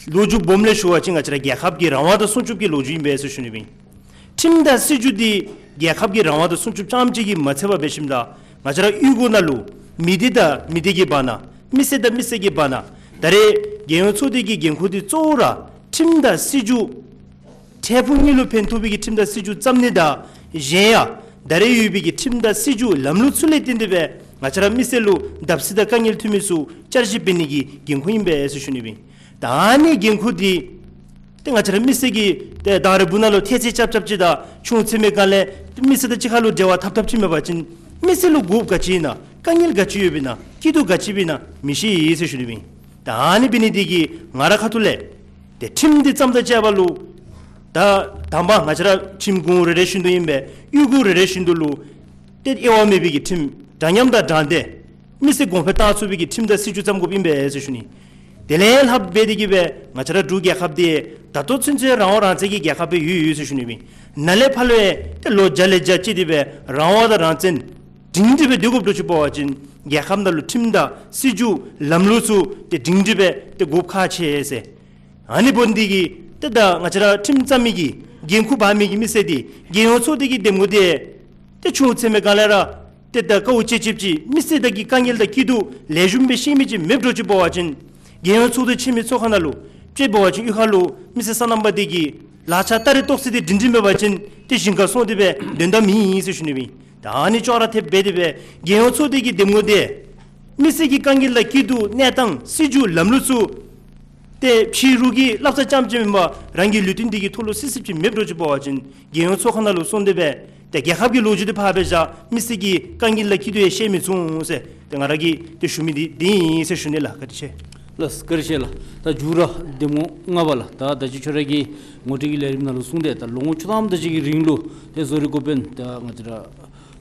ལོ་རྒྱུས་སྦོམ་ལས་ཞུ་བ་ཅིན་ང་བཅས་ར་རྒྱལ་ཁབ་ཀྱི་རང་དབང་དང་སྲུང་སྐྱོབ་ཀྱི་ལོ་རྒྱུས་ཨིན་པས་ཟེར་ཞུ་ནི་སྦེ་ཨིན། ཁྲིམས་དང་སྲིད་བྱུས་འདི་རྒྱལ་ཁབ་ཀྱི་རང་དབང་དང་སྲུང་སྐྱོབ་རྐྱངམ་གཅིག་གིས་མ་ཚད་པར་འབད་ཞིནམ་ད་ང་བཅས་ར་གཡུས་སྒོ་ནང་ལུ་མི་སྡེ་དང་མི་སྡེ་གི་བར་ན་མི་སེར་དང་མི་སེར་གྱི་བར་ན་ད་རེས་རྒྱལ་ཡོངས་ཚོགས་སྡེ་གི་འགན་ཁུར་འདི་གཙོ་བོ་ར་ཁྲིམས་དང་སྲིད་བྱུས་འཕྲལ་ཕུགས་གཉིས་ལུ་ཕན་ཐོགས་པའི་གི་ཁྲིམས་དང་སྲིད་བྱུས་བརྩམ་ནི་དང་གཞན་ཡང་ད་རེས་ཡོད་པའི་གི་ཁྲིམས་དང་སྲིད་བྱུས་ལམ་ལུགས་ཚུ་ལས་བརྟེན་ཏེ་སྦེ་ང་བཅས་ར་མི་སེར་ལུ་བརྡབ་གསིག་དང་དཀའ་ངལ་ཐོན་མི་ཚུ་བསྐྱར་ཞིབ་འབད་ནི་གི་འགན་ཁུར་ཨིན་པས་ཟེར་ཞུ་ནི་སྦེ་ཨིན། ད་ཨ་ནི་འགན་ཁུར་འདི་ཏེ་ང་བཅས་ར་མི་སེར་གྱིས་ཏེ་ད་རེས་སྦུག་ནང་ལུ་ཐལ་ཚེ་རྐྱབ་རྐྱབ་ཅིག་དང་ཆུང་ཚེ་མི་ག་ལས་ཏེ་མི་སེར་དང་གཅིག་ཁར་ལུ་འབྲེལ་བ་འཐབ་འཐབ་ཅིག་མེད་པ་ཅིན་མི་སེར་ལུ་དགོཔ་ག་ཅི་ཨིན་ན་དཀའ་ངལ་ག་ཅི་ཡོདཔ་ཨིན་ན་སྐྱིད་སྡུག་ག་ཅི་ཨིན་ན་མི་ཤེས་ཟེར་ཞུ་ནི་སྦེ་ཨིན། ད་ཨ་ནི་འབད་ནི་འདི་གིས་ང་ར་ཁ་ཐུག་ལས་ཏེ་ཁྲིམས་འདི་བརྩམ་ད་བཅར་བ་ལུ་ད་དང་པ་ང་བཅས་ར་ཁྲིམས་ཁང་རེ་རེ་བཞིན་དུ་ཨིན་པས། གཡུས་སྒོ་རེ་རེ་བཞིན་དུ་ལུ་ཏེ་དབྱེ་བ་མེད་པའི་གི་ཁྲིམས་འདྲ་མཉམ་དང་དྲང་བདེན་མི་སེར་གོང་འཕེལ་བཏང་ཚུགས་པའི་གི་ཁྲིམས་དང་སྲིད་བྱུས་བརྩམ་དགོཔ་ཨིན་པས་ཟེར་ཞུ་ནི། དེ་ལས་ལྷག་འབད་དེ་གིས་སྦེ་ང་བཅས་ར་འབྲུག་རྒྱལ་ཁབ་འདི་ད་ལྟོ་ཚུན་ཚོད་རང་དབང་རང་བཙན་གྱི་རྒྱལ་ཁབ་སྦེ་ཡོད་ཡོད་ཟེར་ཞུ་ནི་སྦེ་ཨིན། ནཱ་ལས་ཕར་ལུ་ཡང་ཏེ་ལོ་བརྒྱ་ལས་བརྒྱ་ཅིག་འདི་སྦེ་རང་དབང་དང་རང་བཙན་སྒྲིང་སྒྲི་སྦེ་སྡོད་དགོཔ་འདྲཝ་ཅིག་འབད་བ་ཅིན་རྒྱལ་ཁབ་ནང་ལུ་ཁྲིམས་དང་སྲིད་བྱུས་ལམ་ལུགས་ཚུ་ཏེ་སྒྲིང་སྒྲི་སྦེ་ཏེ་དགོཔ་ཁག་ཆེ་ཟེར། ཨ་ནི་འབདཝ་འདི་གིས་ཏེ་ད་ང་བཅས་ར་ཁྲིམས་བརྩམ་མི་གི་འགན་ཁུར་འབག་མི་གི་མི་སེར་འདི་རྒྱལ་ཡོངས་ཚོགས་སྡེ་གི་འདེམས་ངོ་འདི་ཏེ་ཆུང་ཚེ་མི་ག་ལས་ར་ཏེ་ད་དཀའཝ་སྤྱད་སྤྱདཔ་ཅིག་མི་སེར་དང་གི་དཀའ་ངལ་དང་སྐྱིད་སྡུག་ལེགས་ཤོམ་སྦེ་ཤེས་མི་ཅིག་མེདཔ་འདྲཝ་ཅིག་འབད་བ་ཅིན་རྒྱལ་ཡོངས་ཚོགས་སྡེ་ཆེན་མོའི་ཚོགས་ཁང་ནང་ལུ་དཔྱེ་འབད་བ་ཅིན་གཡུས་ཁ་ལུ་མི་སེར་སོ་ནམ་པ་འདི་གི་ལག་ཆ་སྟ་རེ་ཏོག་ཙི་འདི་སྒྲིང་སྒྲིང་མེད་པ་ཅིན་ཏེ་ཞིང་ཁར་སོང་སྟེ་སྦེ་དོན་དག་མེད་ཟེར་ཞུ་ནི་སྦེ་ཨིན། ད་ཨ་ནི་ཅོག་ར་འཐདཔ་འབད་དེ་སྦེ་རྒྱལ་ཡོངས་ཚོགས་སྡེ་གི་འདེམས་ངོ་འདི་མི་སེར་གྱི་དཀའ་ངལ་དང་སྐྱིད་སྡུག་གནས་སྟངས་སྲིད་བྱུས་ལམ་ལུགས་ཚུ་ཏེ་ཕྱི་རུ་གི་བསླབ་བྱ་རྐྱངམ་ཅིག་མེན་པར་རང་གི་ལུས་རྟེན་འདི་གི་ཐོག་ལུ་སྲིད་སྲིདཔ་ཅིག་མེདཔ་འདྲཝ་ཅིག་འབད་བ་ཅིན་རྒྱལ་ཡོངས་ཚོགས་ཁང་ནང་ལུ་སོང་སྟེ་སྦེ་ཏེ་རྒྱལ་ཁབ་ཀྱི་ལོ་རྒྱུས་འདི་ཕར་སྦེ་བཞག་མི་སེར་གྱི་དཀའ་ངལ་དང་སྐྱིད་སྡུག་ཡང་ཤེས་མི་ཚུགས་ཟེར་ཏེ་ང་ར་གིས་ཏེ་ཞུ་མི་འདི་འདི་ཨིན་ཟེར་ཞུ་ནི་ལགས། བཀའ་དྲིན་ཆེ། ལགས་བཀའ་དྲིན་ཆེ་ལགས། ད་མཇུག་ར་འདེམས་ངོ་ལྔ་པ་ལགས། ད་ད་ཅི་ཁྱོད་ར་གིས་ངོ་སྤྲོད་ཀྱི་ལས་རིམ་ནང་ལུ་གསུངས་ཏེ་ད་ལོ་ངོ་བཅུ་ཐམ་དེ་ཅིག་གི་རིང་ལུ་ཏེ་བཟོ་རིག་འགོ་དཔོན་ད་ང་བཅས་ར་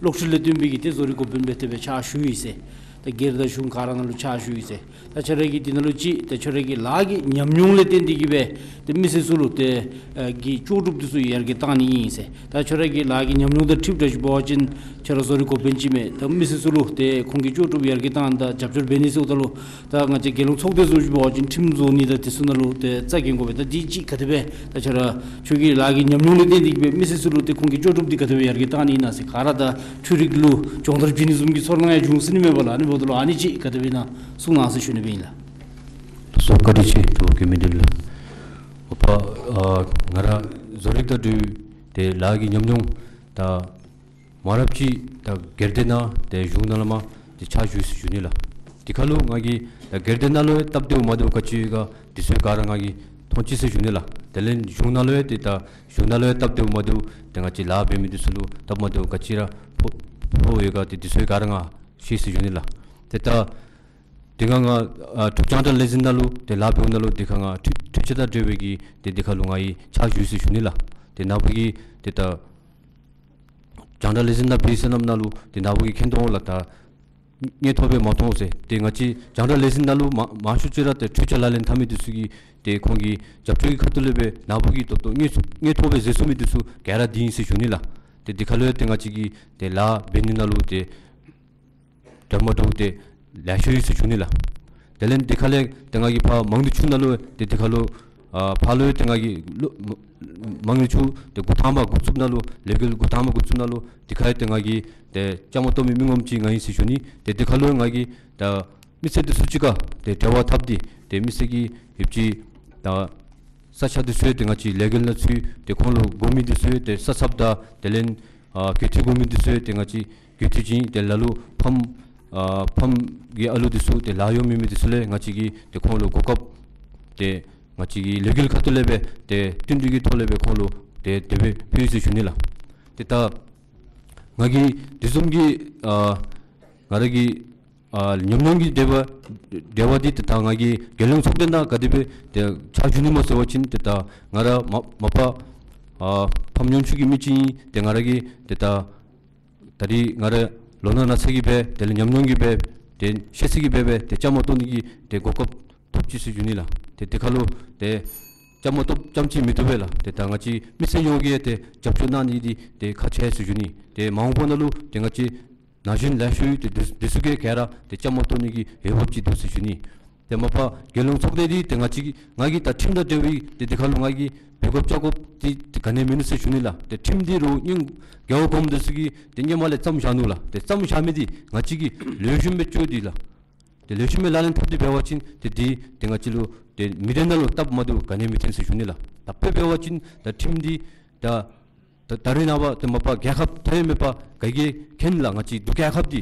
གློག་འཕྲུལ་ལས་དོན་པའི་གི་ཏེ་བཟོ་རིག་འགོ་དཔོན་སྦེ་ཏེ་སྦེ་ཕྱག་ཞུ་ཡི་ཟེར། ད་སྒེར་དང་གཞུང་ག་ར་ནང་ལུ་ཕྱག་ཞུ་ཡི་ཟེར། ད་ཁྱོད་ར་གིས་འདི་ནང་ལུ་ཅིག་ད་ཁྱོད་ར་གི་ལཱ་གི་ཉམས་མྱོང་ལས་བརྟེན་ཏེ་གིས་སྦེ་ཏེ་མི་སེར་ཚུ་ལུ་ཏེ་ཨ་གི་ལྕོགས་གྲུབ་འདི་ཚུ་ཡར་རྒྱས་བཏང་ནི་ཨིན་ཟེར། ད་ཁྱོད་ར་གི་ལཱ་གི་ཉམས་མྱོང་དང་འཁྲིལཝ་ད་ཅིག་འབད་བ་ཅིན་ཁྱོད་ར་བཟོ་རིག་འགོ་དཔོན་ཅིག་མས། ད་མི་སེར་ཚུ་ལུ་ཏེ་ཁོང་གི་ལྕོགས་གྲུབ་ཡར་རྒྱས་བཏང་ད་རྒྱབ་སྐྱོར་འབད་ནི་ཟེརཝ་ད་ལུ་ད་ང་བཅས་རྒྱལ་ཡོངས་ཚོགས་སྡེ་ཚུ་ཅིག་འབད་བ་ཅིན་ཁྲིམས་བཟོ་ནི་དང་དེ་ཚུ་ནང་ལུ་ཏེ་རྩ་འགེངས་དགོ་པས། ད་འདི་ཅིག་ག་དེ་སྦེ་ད་ཁྱོད་ར་ཁྱོད་ཀྱི་ལཱ་གི་ཉམས་མྱོང་ལས་བརྟེན་ཏེ་གིས་སྦེ་མི་སེར་ཚུ་ལུ་ཏེ་ཁོང་གི་ལྕོགས་གྲུབ་འདི་ག་དེ་སྦེ་ཡར་རྒྱས་བཏང་ནི་ཨིན་ན་ཟེར། ག་ར་ད་འཕྲུལ་རིག་ལུ་སྦྱོང་བརྡར་བྱིན་ནི་བཟུམ་གྱི་ཚོར་སྣང་ཡང་འབྱུང་སྲིད་ནི་མས་པ་ལགས། ཨ་ནི་འབདཝ་ད་ལུ་ཨ་ནི་ཅིག་ག་དེ་སྦེ་ཨིན་ན་གསུང་གནང་ཟེར་ཞུ་ནི་སྦེ་ཨིན་ལགས། ལགས་སོ། བཀའ་དྲིན་ཆེ། དྲུང་འཚོ་གི་མི་འདི་ལགས། མ་པ་ཨ་ང་ར་བཟོ་རིག་དང་འབྲེལ་ཏེ་ལཱ་གི་ཉམས་མྱོང་ད་མང་རབས་ཅིག་ད་སྒེར་སྡེ་ནང་ཏེ་གཞུང་ནང་ལས་མར་ཏེ་ཕྱག་ཞུ་ཡི་ཟེར་ཞུ་ནི་ལགས། དེ་ཁར་ལུ་ང་གིས་ད་སྒེར་སྡེ་ནང་ལུ་ཡང་སྟབས་བདེཝ་མ་བདེཝ་ག་ཅི་ཡོད་ག་དེ་ཚུ་ག་ར་ང་གིས་མཐོང་ཅི་ཟེར་ཞུ་ནི་ལགས། དེ་ལས་གཞུང་ནང་ལུ་ཡང་ཏེ་ད་གཞུང་ནང་ལུ་ཡང་སྟབས་བདེཝ་མ་བདེཝ་ཏེ་ང་བཅས་ལཱ་འབད་མི་འདི་ཚུ་ལུ་སྟབས་མ་བདེཝ་ག་ཅི་ར་ཕོག་ཕོག་ཡོད་ག་ཏེ་དེ་ཚུ་ག་ར་ང་ཤེས་ཟེར་ཞུ་ནི་ལགས། ཏེ་ད་དེ་སྒང་ང་ཨ་འབྲུག་རྒྱང་བསྒྲགས་ལས་འཛིན་ནང་ལུ་ཏེ་ལཱ་འབདཝ་ནང་ལུ་དེ་ཁར་ང་འཕྲུལ་འཕྲུལ་ཆས་དང་འབྲེལ་བའི་གི་ཏེ་དེ་ཁར་ལུ་ང་གིས་ཕྱག་ཞུ་ཡི་ཟེར་ཞུ་ནི་ལགས། ཏེ་ནཱ་བུ་གིས་ཏེ་ད་རྒྱང་བསྒྲགས་ལས་འཛིན་ནང་འབད་ཟེར་ནམ་ནང་ལུ་ཏེ་ནཱ་བུ་གིས་མཁྱེན་དོ་འོང་ལགས། ད་སྔོན་ཐོག་སྦེ་མ་མཐོང་ཟེར། ཏེ་ང་བཅས་རྒྱང་བསྒྲགས་ལས་འཛིན་ནང་ལུ་མང་མང་ཤོས་ཅིག་ར་ཏེ་འཕྲུལ་ཆས་ལག་ལེན་འཐབ་མི་འདི་ཚུ་གིས་ཏེ་ཁོང་གི་རྒྱབ་སྐྱོར་གྱི་ཁ་ཐུག་ལས་སྦེ་ནཱ་བུ་གིས་ད་ལྟོ་སྔོན་སྔོན་ཐོག་སྦེ་བཟོ་ཚུགས་མི་འདི་ཚུ་ག་ར་འདི་ཨིན་ཟེར་ཞུ་ནི་ལགས། ཏེ་དེ་ཁར་ལུ་ཡང་ཏེ་ང་བཅས་ཀྱིས་ཏེ་ལཱ་འབད་ནི་ནང་ལུ་ཏེ་འདྲ་མ་འདྲཝ་ཏེ་ལེ་ཤ་ཡོད་ཟེར་ཞུ་ནི་ལགས། དེ་ལས་དེ་ཁ་ལས་ཏེ་ང་གིས་ཕར་དམངས་འདུས་ཆུ་ནང་ལུ་ཏེ་དེ་ཁར་ལུ་ཨ་ཕར་ལུ་ཏེ་ང་གིས་ལོ་མ་དམངས་འདུས་ཆུ་ཏེ་འགོ་དང་པ་འགོ་བཙུགས་ནང་ལུ་ལས་འགུལ་འགོ་དང་པ་འགོ་བཙུགས་ནང་ལུ་དེ་ཁར་ཡང་ཏེ་ང་གིས་ཏེ་བཅའ་མར་གཏོགས་མི་མི་ངོམ་ཅིག་ང་ཨིན་ཟེར་ཞུ་ནི། ཏེ་དེ་ཁར་ལུ་ང་གིས་ད་མི་སེར་འདི་ཚུ་གཅིག་ཁར་ཏེ་འབྲེལ་བ་འཐབ་སྟེ་ཏེ་མི་སེར་གྱི་ཡོདཔ་ཅིག་ད་ས་ཆ་འདི་ཚུ་ཡང་ཏེ་ང་བཅས་ལས་འགུལ་ནང་ཚུད་ཏེ་ཁོང་ལུ་དགོ་མི་འདི་ཚུ་ཡང་ཏེ་ས་ཚབ་དང་དེ་ལས་ཨ་གུས་འཐུས་དགོ་མི་འདི་ཚུ་ཡང་ཏེ་ང་བཅས་གུས་འཐུས་བྱིན། ཏེ་ལ་ལུ་ཕམ་ཨ་ཕམ་གྱི་ཨ་ལུ་འདི་ཚུ་ཏེ་ལཱ་གཡོག་མེད་མི་འདི་ཚུ་ལས་ང་བཅས་ཀྱིས་ཏེ་ཁོང་ལུ་གོ་སྐབས་ཏེ་ང་བཅས་ཀྱི་ལས་འགུལ་ཁ་ཐུག་ལས་སྦེ་ཏེ་བསྟུན་གྲོས་ཀྱི་ཐོག་ལས་སྦེ་ཁོང་ལུ་ཏེ་དེ་སྦེ་ཕུལ་ཡི་ཟེར་ཞུ་ནི་ལགས། ཏེ་ད་ང་གིས་དེ་བཟུམ་གྱི་ཨ་ང་ར་གི་ཨ་ཉམས་མྱོང་གི་འབྲེལ་བ་འབྲེལ་བ་འདི་ཏེ་ད་ང་གིས་རྒྱལ་ཡོངས་ཚོགས་སྡེ་ནང་ག་དེ་སྦེ་ཏེ་ཕྱག་ཞུ་ནི་སྨོ་ཟེར་བ་ཅིན་ཏེ་ད་ང་ར་མ་མ་པ་ཨ་ཕམ་ཉམ་ཆུང་གི་མི་ཅིག་ཨིན། ཏེ་ང་ར་གིས་ཏེ་ད་ད་རིས་ང་ར་ལོ་ན་ན་ཚ་གིས་སྦེ་དེ་ལས་ཉམས་མྱོང་གིས་སྦེ་ཏེ་ཤེས་ཚད་ཀྱིས་སྦེ་སྦེ་ཏེ་བཅའ་མར་གཏོགས་ནི་གི་ཏེ་གོ་སྐབས་ཐོབ་ཅི་ཟེར་ཞུ་ནི་ལགས། ཏེ་དེ་ཁར་ལུ་ཏེ་བཅའ་མར་གཏོགས་རྐྱངམ་ཅིག་མི་བཏུབ་པས་ལགས། ཏེ་ད་ང་བཅས་མི་སེར་ཡོངས་ཀྱིས་ཏེ་རྒྱབ་སྐྱོར་གནང་ནི་འདི་ཏེ་ཁག་ཆེ་ཟེར་ཞུ་ནི། ཏེ་མ་འོངས་པ་ནང་ལུ་ཏེ་ང་བཅས་ན་གཞོན་ལེ་ཤ་ཡོད། ཏེ་འདི་འདི་ཚུ་གིས་ག་ར་ཏེ་བཅའ་མར་གཏོགས་ནི་གི་འོས་འབབ་ཅིག་འདུག་ཟེར་ཞུ་ནི། ཏེ་མ་པ་རྒྱལ་ཡོངས་ཚོགས་སྡེ་འདི་ཏེ་ང་བཅས་ང་གིས་ད་ཁྲིམས་དང་འབྲེལ་བའི་ཏེ་འདི་ཁར་ལུ་ང་གིས་འབད་དགོཔ་བཅའ་དགོཔ་འདི་ཏེ་ག་ནི་ཡང་མིན་ནུག་ཟེར་ཞུ་ནི་ལགས། ཏེ་ཁྲིམས་འདི་རུང་སྙིང་རྒྱལ་བ་གོངམ་འདི་ཚུ་གིས་ཏེ་སྔོན་མ་ལས་བརྩམས་བཞག་ནུག་ལགས། ཏེ་བརྩམས་བཞག་མི་འདི་ང་བཅས་ཀྱིས་ལེགས་ཤོམ་སྦེ་སྤྱོད་དེ་ལགས། ཏེ་ལེགས་ཤོམ་སྦེ་ལག་ལེན་འཐབ་སྟེ་འབད་བ་ཅིན་ཏེ་འདི་ཏེ་ང་བཅས་ལུ་ཏེ་མི་སྡེ་ནང་ལུ་སྟབས་མ་བདེཝ་ག་ནི་ཡང་མི་འཐོན་ཟེར་ཞུ་ནི་ལགས། ད་དཔེ་འབད་བ་ཅིན་ད་ཁྲིམས་འདི་ད་ད་ད་རེས་ནངས་པ་ཏེ་མ་པ་རྒྱལ་ཁབ་ཐོན་མེད་པ་ག་གིས་མཁྱེན་ལགས། ང་བཅས་འབྲུག་རྒྱལ་ཁབ་འདི་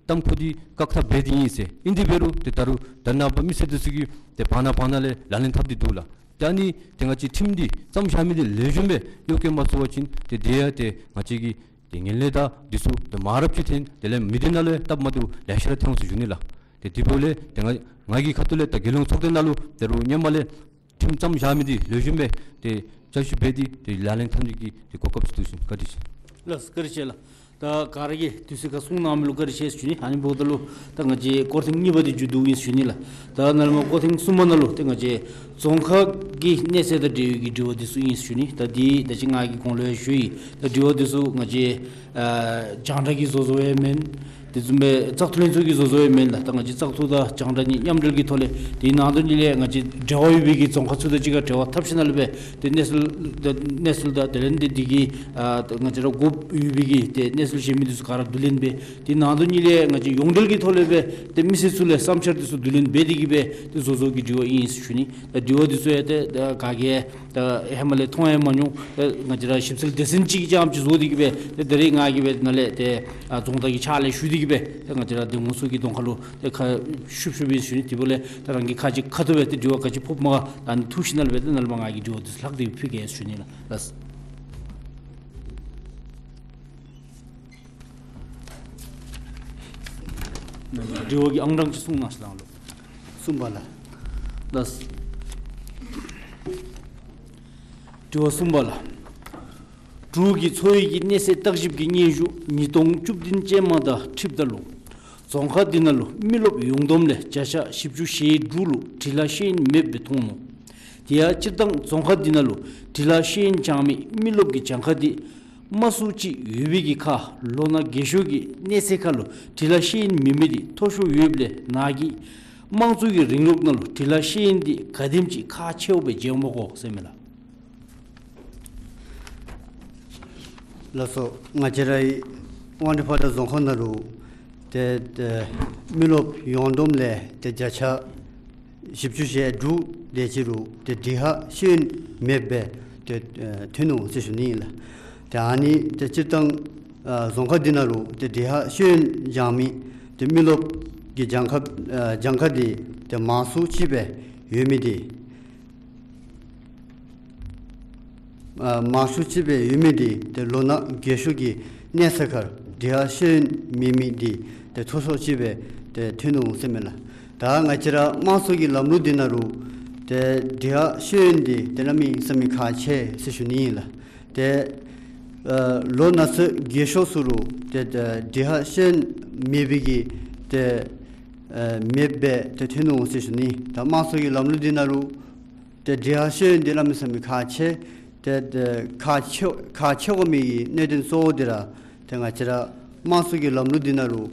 གཏམ་ཁོ་འདི་བཀག་ཐབས་འབད་དེ་ཨིན་ཟེར། ཨིན་དེ་འབད་རུང་ཏེ་ད་རུང་ད་རེས་ནངས་པ་མི་སེར་འདི་ཚུ་གིས་ཏེ་བར་ན་བར་ན་ལས་ལག་ལེན་འཐབ་སྟེ་འདུག་ལགས། ད་ནི་ཏེ་ང་བཅས་ཁྲིམས་འདི་བརྩམས་བཞག་མི་འདི་ལེགས་ཤོམ་སྦེ་གཡོག་བཀོལ་མ་ཚུགས་པ་ཅིན་ཏེ་དེ་ཡང་ཏེ་ང་བཅས་ཀྱི་ཏེ་ངན་ལྷད་དང་འདི་ཚུ་ཏེ་མང་རབས་ཅིག་འཐོན། དེ་ལས་མི་སྡེ་ནང་ལུ་ཡང་སྟབས་མ་བདེཝ་ལེ་ཤ་ར་འཐོན་འོང་ཟེར་ཞུ་ནི་ལགས། ཏེ་དེ་འབདཝ་ལས་ཏེ་ང་ང་གི་ཁ་ཐུག་ལས་ད་རྒྱལ་ཡོངས་ཚོགས་སྡེ་ནང་ལུ་ད་རུང་སྔོན་མ་ལས་ཁྲིམས་བརྩམས་བཞག་མི་འདི་ལེགས་ཤོམ་སྦེ་ཏེ་བསྐྱར་ཞིབ་འབད་དེ་ཏེ་ལག་ལེན་འཐབ་ནི་གི་ཏེ་གོ་སྐབས་ཅིག་འདུག་ཟེར་བཀའ་དྲིན་ཆེ། ལགས་སོ། བཀའ་དྲིན་ཆེ་ལགས། ད་ག་ར་གིས་དུས་ཚོད་ཁར་གསུང་གནང་མི་ལུ་བཀའ་དྲིན་ཆེ་ཟེར་ཞུ་ནི། ཨ་ནི་འབདཝ་ད་ལུ་ད་ང་བཅས་སྐོར་ཐེངས་གཉིས་པ་འདི་མཇུག་བསྡུཝ་ཨིན་ཟེར་ཞུ་ནི་ལགས། ད་ནཱ་ལས་མར་སྐོར་ཐེངས་གསུམ་པ་ནང་ལུ་ཏེ་ང་བཅས་རྫོང་ཁག་གི་གནས་ཚད་དང་འབྲེལ་བའི་གི་དྲི་བ་འདི་ཚུ་ཨིན་ཟེར་ཞུ་ནི། ད་འདི་ད་ཅི་ང་གིས་གོང་ལུ་ཡང་ཞུ་ཡི། ད་དྲི་བ་འདི་ཚུ་ང་བཅས་ཨ་རྒྱང་བསྒྲགས་ཀྱིས་བཟོ་བཟོཝ་ཡང་མེན། དེ་བཟུམ་སྦེ་བཙག་འཐུ་ལྷན་ཚོགས་ཀྱིས་བཟོ་བཟོཝ་ཡང་མེན་ལགས། ད་ང་བཅས་བཙག་འཐུ་དང་རྒྱང་བསྒྲགས་གཉིས་མཉམ་འབྲེལ་གྱི་ཐོག་ལས་དེའི་ནང་དོན་གཉིས་ལས་ང་བཅས་འབྲེལ་བ་ཡོད་པའི་གི་རྫོང་ཁག་ཚུ་དང་གཅིག་ཁར་འབྲེལ་བ་འཐབ་ཞིནམ་ལས་སྦེ་ཏེ་གནས་ཚུལ་ད་གནས་ཚུལ་དང་དེ་ལས་འདི་འདི་གི་ཨ་ད་ང་བཅས་ར་དགོཔ་ཡོད་པའི་གི་ཏེ་གནས་ཚུལ་གཞན་མི་འདི་ཚུ་ག་ར་བསྡུ་ལེན་འབད། དེའི་ནང་དོན་གཉིས་ལས་ང་བཅས་ཡོངས་འབྲེལ་གྱི་ཐོག་ལས་སྦེ་ཏེ་མི་སེར་ཚུ་ལས་བསམ་འཆར་འདི་ཚུ་བསྡུ་ལེན་འབད་དེ་གིས་སྦེ་ཏེ་བཟོ་བཟོཝ་གི་དྲི་བ་ཨིན་ཟེར་ཞུ་ནི། ད་དྲི་བ་འདི་ཚུ་ཡང་ཏེ་ད་ག་གིས་ད་ཧེ་མ་ལས་མཐོང་ཡང་མ་མྱོང་། ཏེ་ང་བཅས་ར་ཞིབ་འཚོལ་སྡེ་ཚན་ཅིག་རྐྱངམ་ཅིག་བཟོ་སྟེ་གིས་སྦེ་ཏེ་ད་རིས་ང་གིས་སྦེ་ནཱ་ལས་ཏེ་ཨ་རྫོང་བདག་གི་ཕྱག་ལས་ཞུ་སྟེ་གིས་སྦེ་ཏེ་ང་བཅས་ར་འདེམས་ངོ་ཚུ་གི་གདོང་ཁ་ལུ་ཏེ་ཁ་ཤུབ་ཤུབ་སྦེ་ཞུ་ནི། དེ་འབདཝ་ལས་ད་རང་གི་ཁ་ཅིག་ཁ་ཐུག་སྦེ་ཏེ་དྲི་བ་ག་ཅི་ཕོགཔ་མས་ག་ད་ནི་འཐུ་ཞིནམ་ལས་སྦེ་ཏེ་ནཱ་ལས་མར་ང་གིས་དྲི་བ་འདི་ཚུ་ལྷག་སྟེ་ཕུལ་གེ་ཟེར་ཞུ་ནི་ལགས། ལགས། དྲི་བ་གི་ཨང་གྲངས་ཅིག་གསུང་གནང་ཞིག་ལགས། གསུམ་པ་ལགས། ལགས། དྲི་བ་གསུམ་པ་ལགས། འབྲུག་གི་འཚོ་བའི་གི་གནས་ཚད་བརྟག་ཞིབ་ཀྱི་སྙན་ཞུ་ཉིས་སྟོང་བཅུ་བདུན་ཅན་མ་དང་འཁྲིལཝ་ད་ལུ། རྫོང་ཁག་འདི་ནང་ལུ་མི་རློབས་ཡོངས་བསྡོམས་ལས་བརྒྱ་ཆ་བཞི་བཅུ་ཞེ་དྲུག་ལུ་འབྲི་ལྷག་ཤེས་ཡོན་མེདཔ་སྦེ་མཐོང་ནུག། དེ་ཡང་སྤྱིར་བཏང་རྫོང་ཁག་འདི་ནང་ལུ་འབྲི་ལྷག་ཤེས་ཡོན་སྦྱང་མི་མི་རློབས་ཀྱི་གྱངས་ཁ་འདི་དམའ་སུ་ཅིག་ཡོད་པའི་གི་ཁར་ལོ་ན་རྒས་ཤོས་ཀྱི་གནས་ཚད་ཁར་ལུ་འབྲི་ལྷག་ཤེས་ཡོན་མེད་མི་འདི་མཐོ་ཤོས་ཡོདཔ་ལས་ནཱ་གི་དམངས་གཙོ་གི་རིང་ལུགས་ནང་ལུ་འབྲི་ལྷག་ཤེས་ཡོན་འདི་ག་དེམ་ཅིག་ཁག་ཆེཝ་སྦེ་མཇལཝ་མས་གོ་ཟེར་མས་ལགས། ལགས་སོ། ང་བཅས་རའི་དབང་འདུས་ཕོ་བྲང་རྫོང་ཁག་ནང་ལུ་ཏེ་ཏེ་མི་རློབས་ཡོངས་བསྡོམས་ལས་ཏེ་བརྒྱ་ཆ་བཞི་བཅུ་ཞེ་དྲུག་དེ་ཅིག་ལུ་ཏེ་འབྲི་ལྷག་ཤེས་ཡོན་མེདཔ་སྦེ་ཏེ་ཨེ་ཐོན་ནུག་ཟེར་ཞུ་ནི་ཨིན་ལགས། ཏེ་ཨ་ནི་ཏེ་སྤྱིར་བཏང་ཨ་རྫོང་ཁག་འདི་ནང་ལུ་ཏེ་འབྲི་ལྷག་ཤེས་ཡོན་སྦྱང་མི་ཏེ་མི་རློབས་ཀྱི་གྱངས་ཁ་ཨ་གྱངས་ཁ་འདི་ཏེ་མང་སུ་ཅིག་སྦེ་ཡོད་མི་འདི་ཨ་མང་སུ་ཅིག་སྦེ་ཡོད་མི་འདི་ཏེ་ལོ་ན་རྒས་ཤོས་ཀྱི་གནས་ཚད་ཁར་འབྲི་ལྷག་ཤེས་ཡོན་མེད་མི་འདི་ཏེ་མཐོ་ཤོས་ཅིག་སྦེ་ཏེ་ཐོན་ནུག་ཟེར་མས་ལགས། ད་ང་བཅས་ར་དམངས་གཙོ་གི་ལམ་ལུགས་འདི་ནང་ལུ་ཏེ་འབྲི་ལྷག་ཤེས་ཡོན་འདི་ཏེ་གནམ་མེད་ས་མེད་ཁག་ཆེ་ཟེར་ཞུ་ནི་ཨིན་ལགས། ཏེ་ཨ་ལོ་ན་ཚོད་རྒས་ཤོས་ཚུ་ལུ་ཏེ་ཏེ་འབྲི་ལྷག་ཤེས་ཡོན་མེད་པའི་གི་ཏེ་ཨ་མེདཔ་སྦེ་ཏེ་ཐོན་ནུག་ཟེར་ཞུ་ནི། ད་དམངས་གཙོ་གི་ལམ་ལུགས་འདི་ནང་ལུ་ཏེ་འབྲི་ལྷག་ཤེས་ཡོན་འདི་གནམ་མེད་ས་མེད་ཁག་ཆེ། ཏེ་ཏེ་ཁག་ཆེ་ཁག་ཆེ་དགོ་མི་གི་གནད་དོན་གཙོ་བོ་འདི་ར་ཏེ་ང་བཅས་ར་དམངས་གཙོ་གི་ལམ་ལུགས་འདི་ནང་ལུ་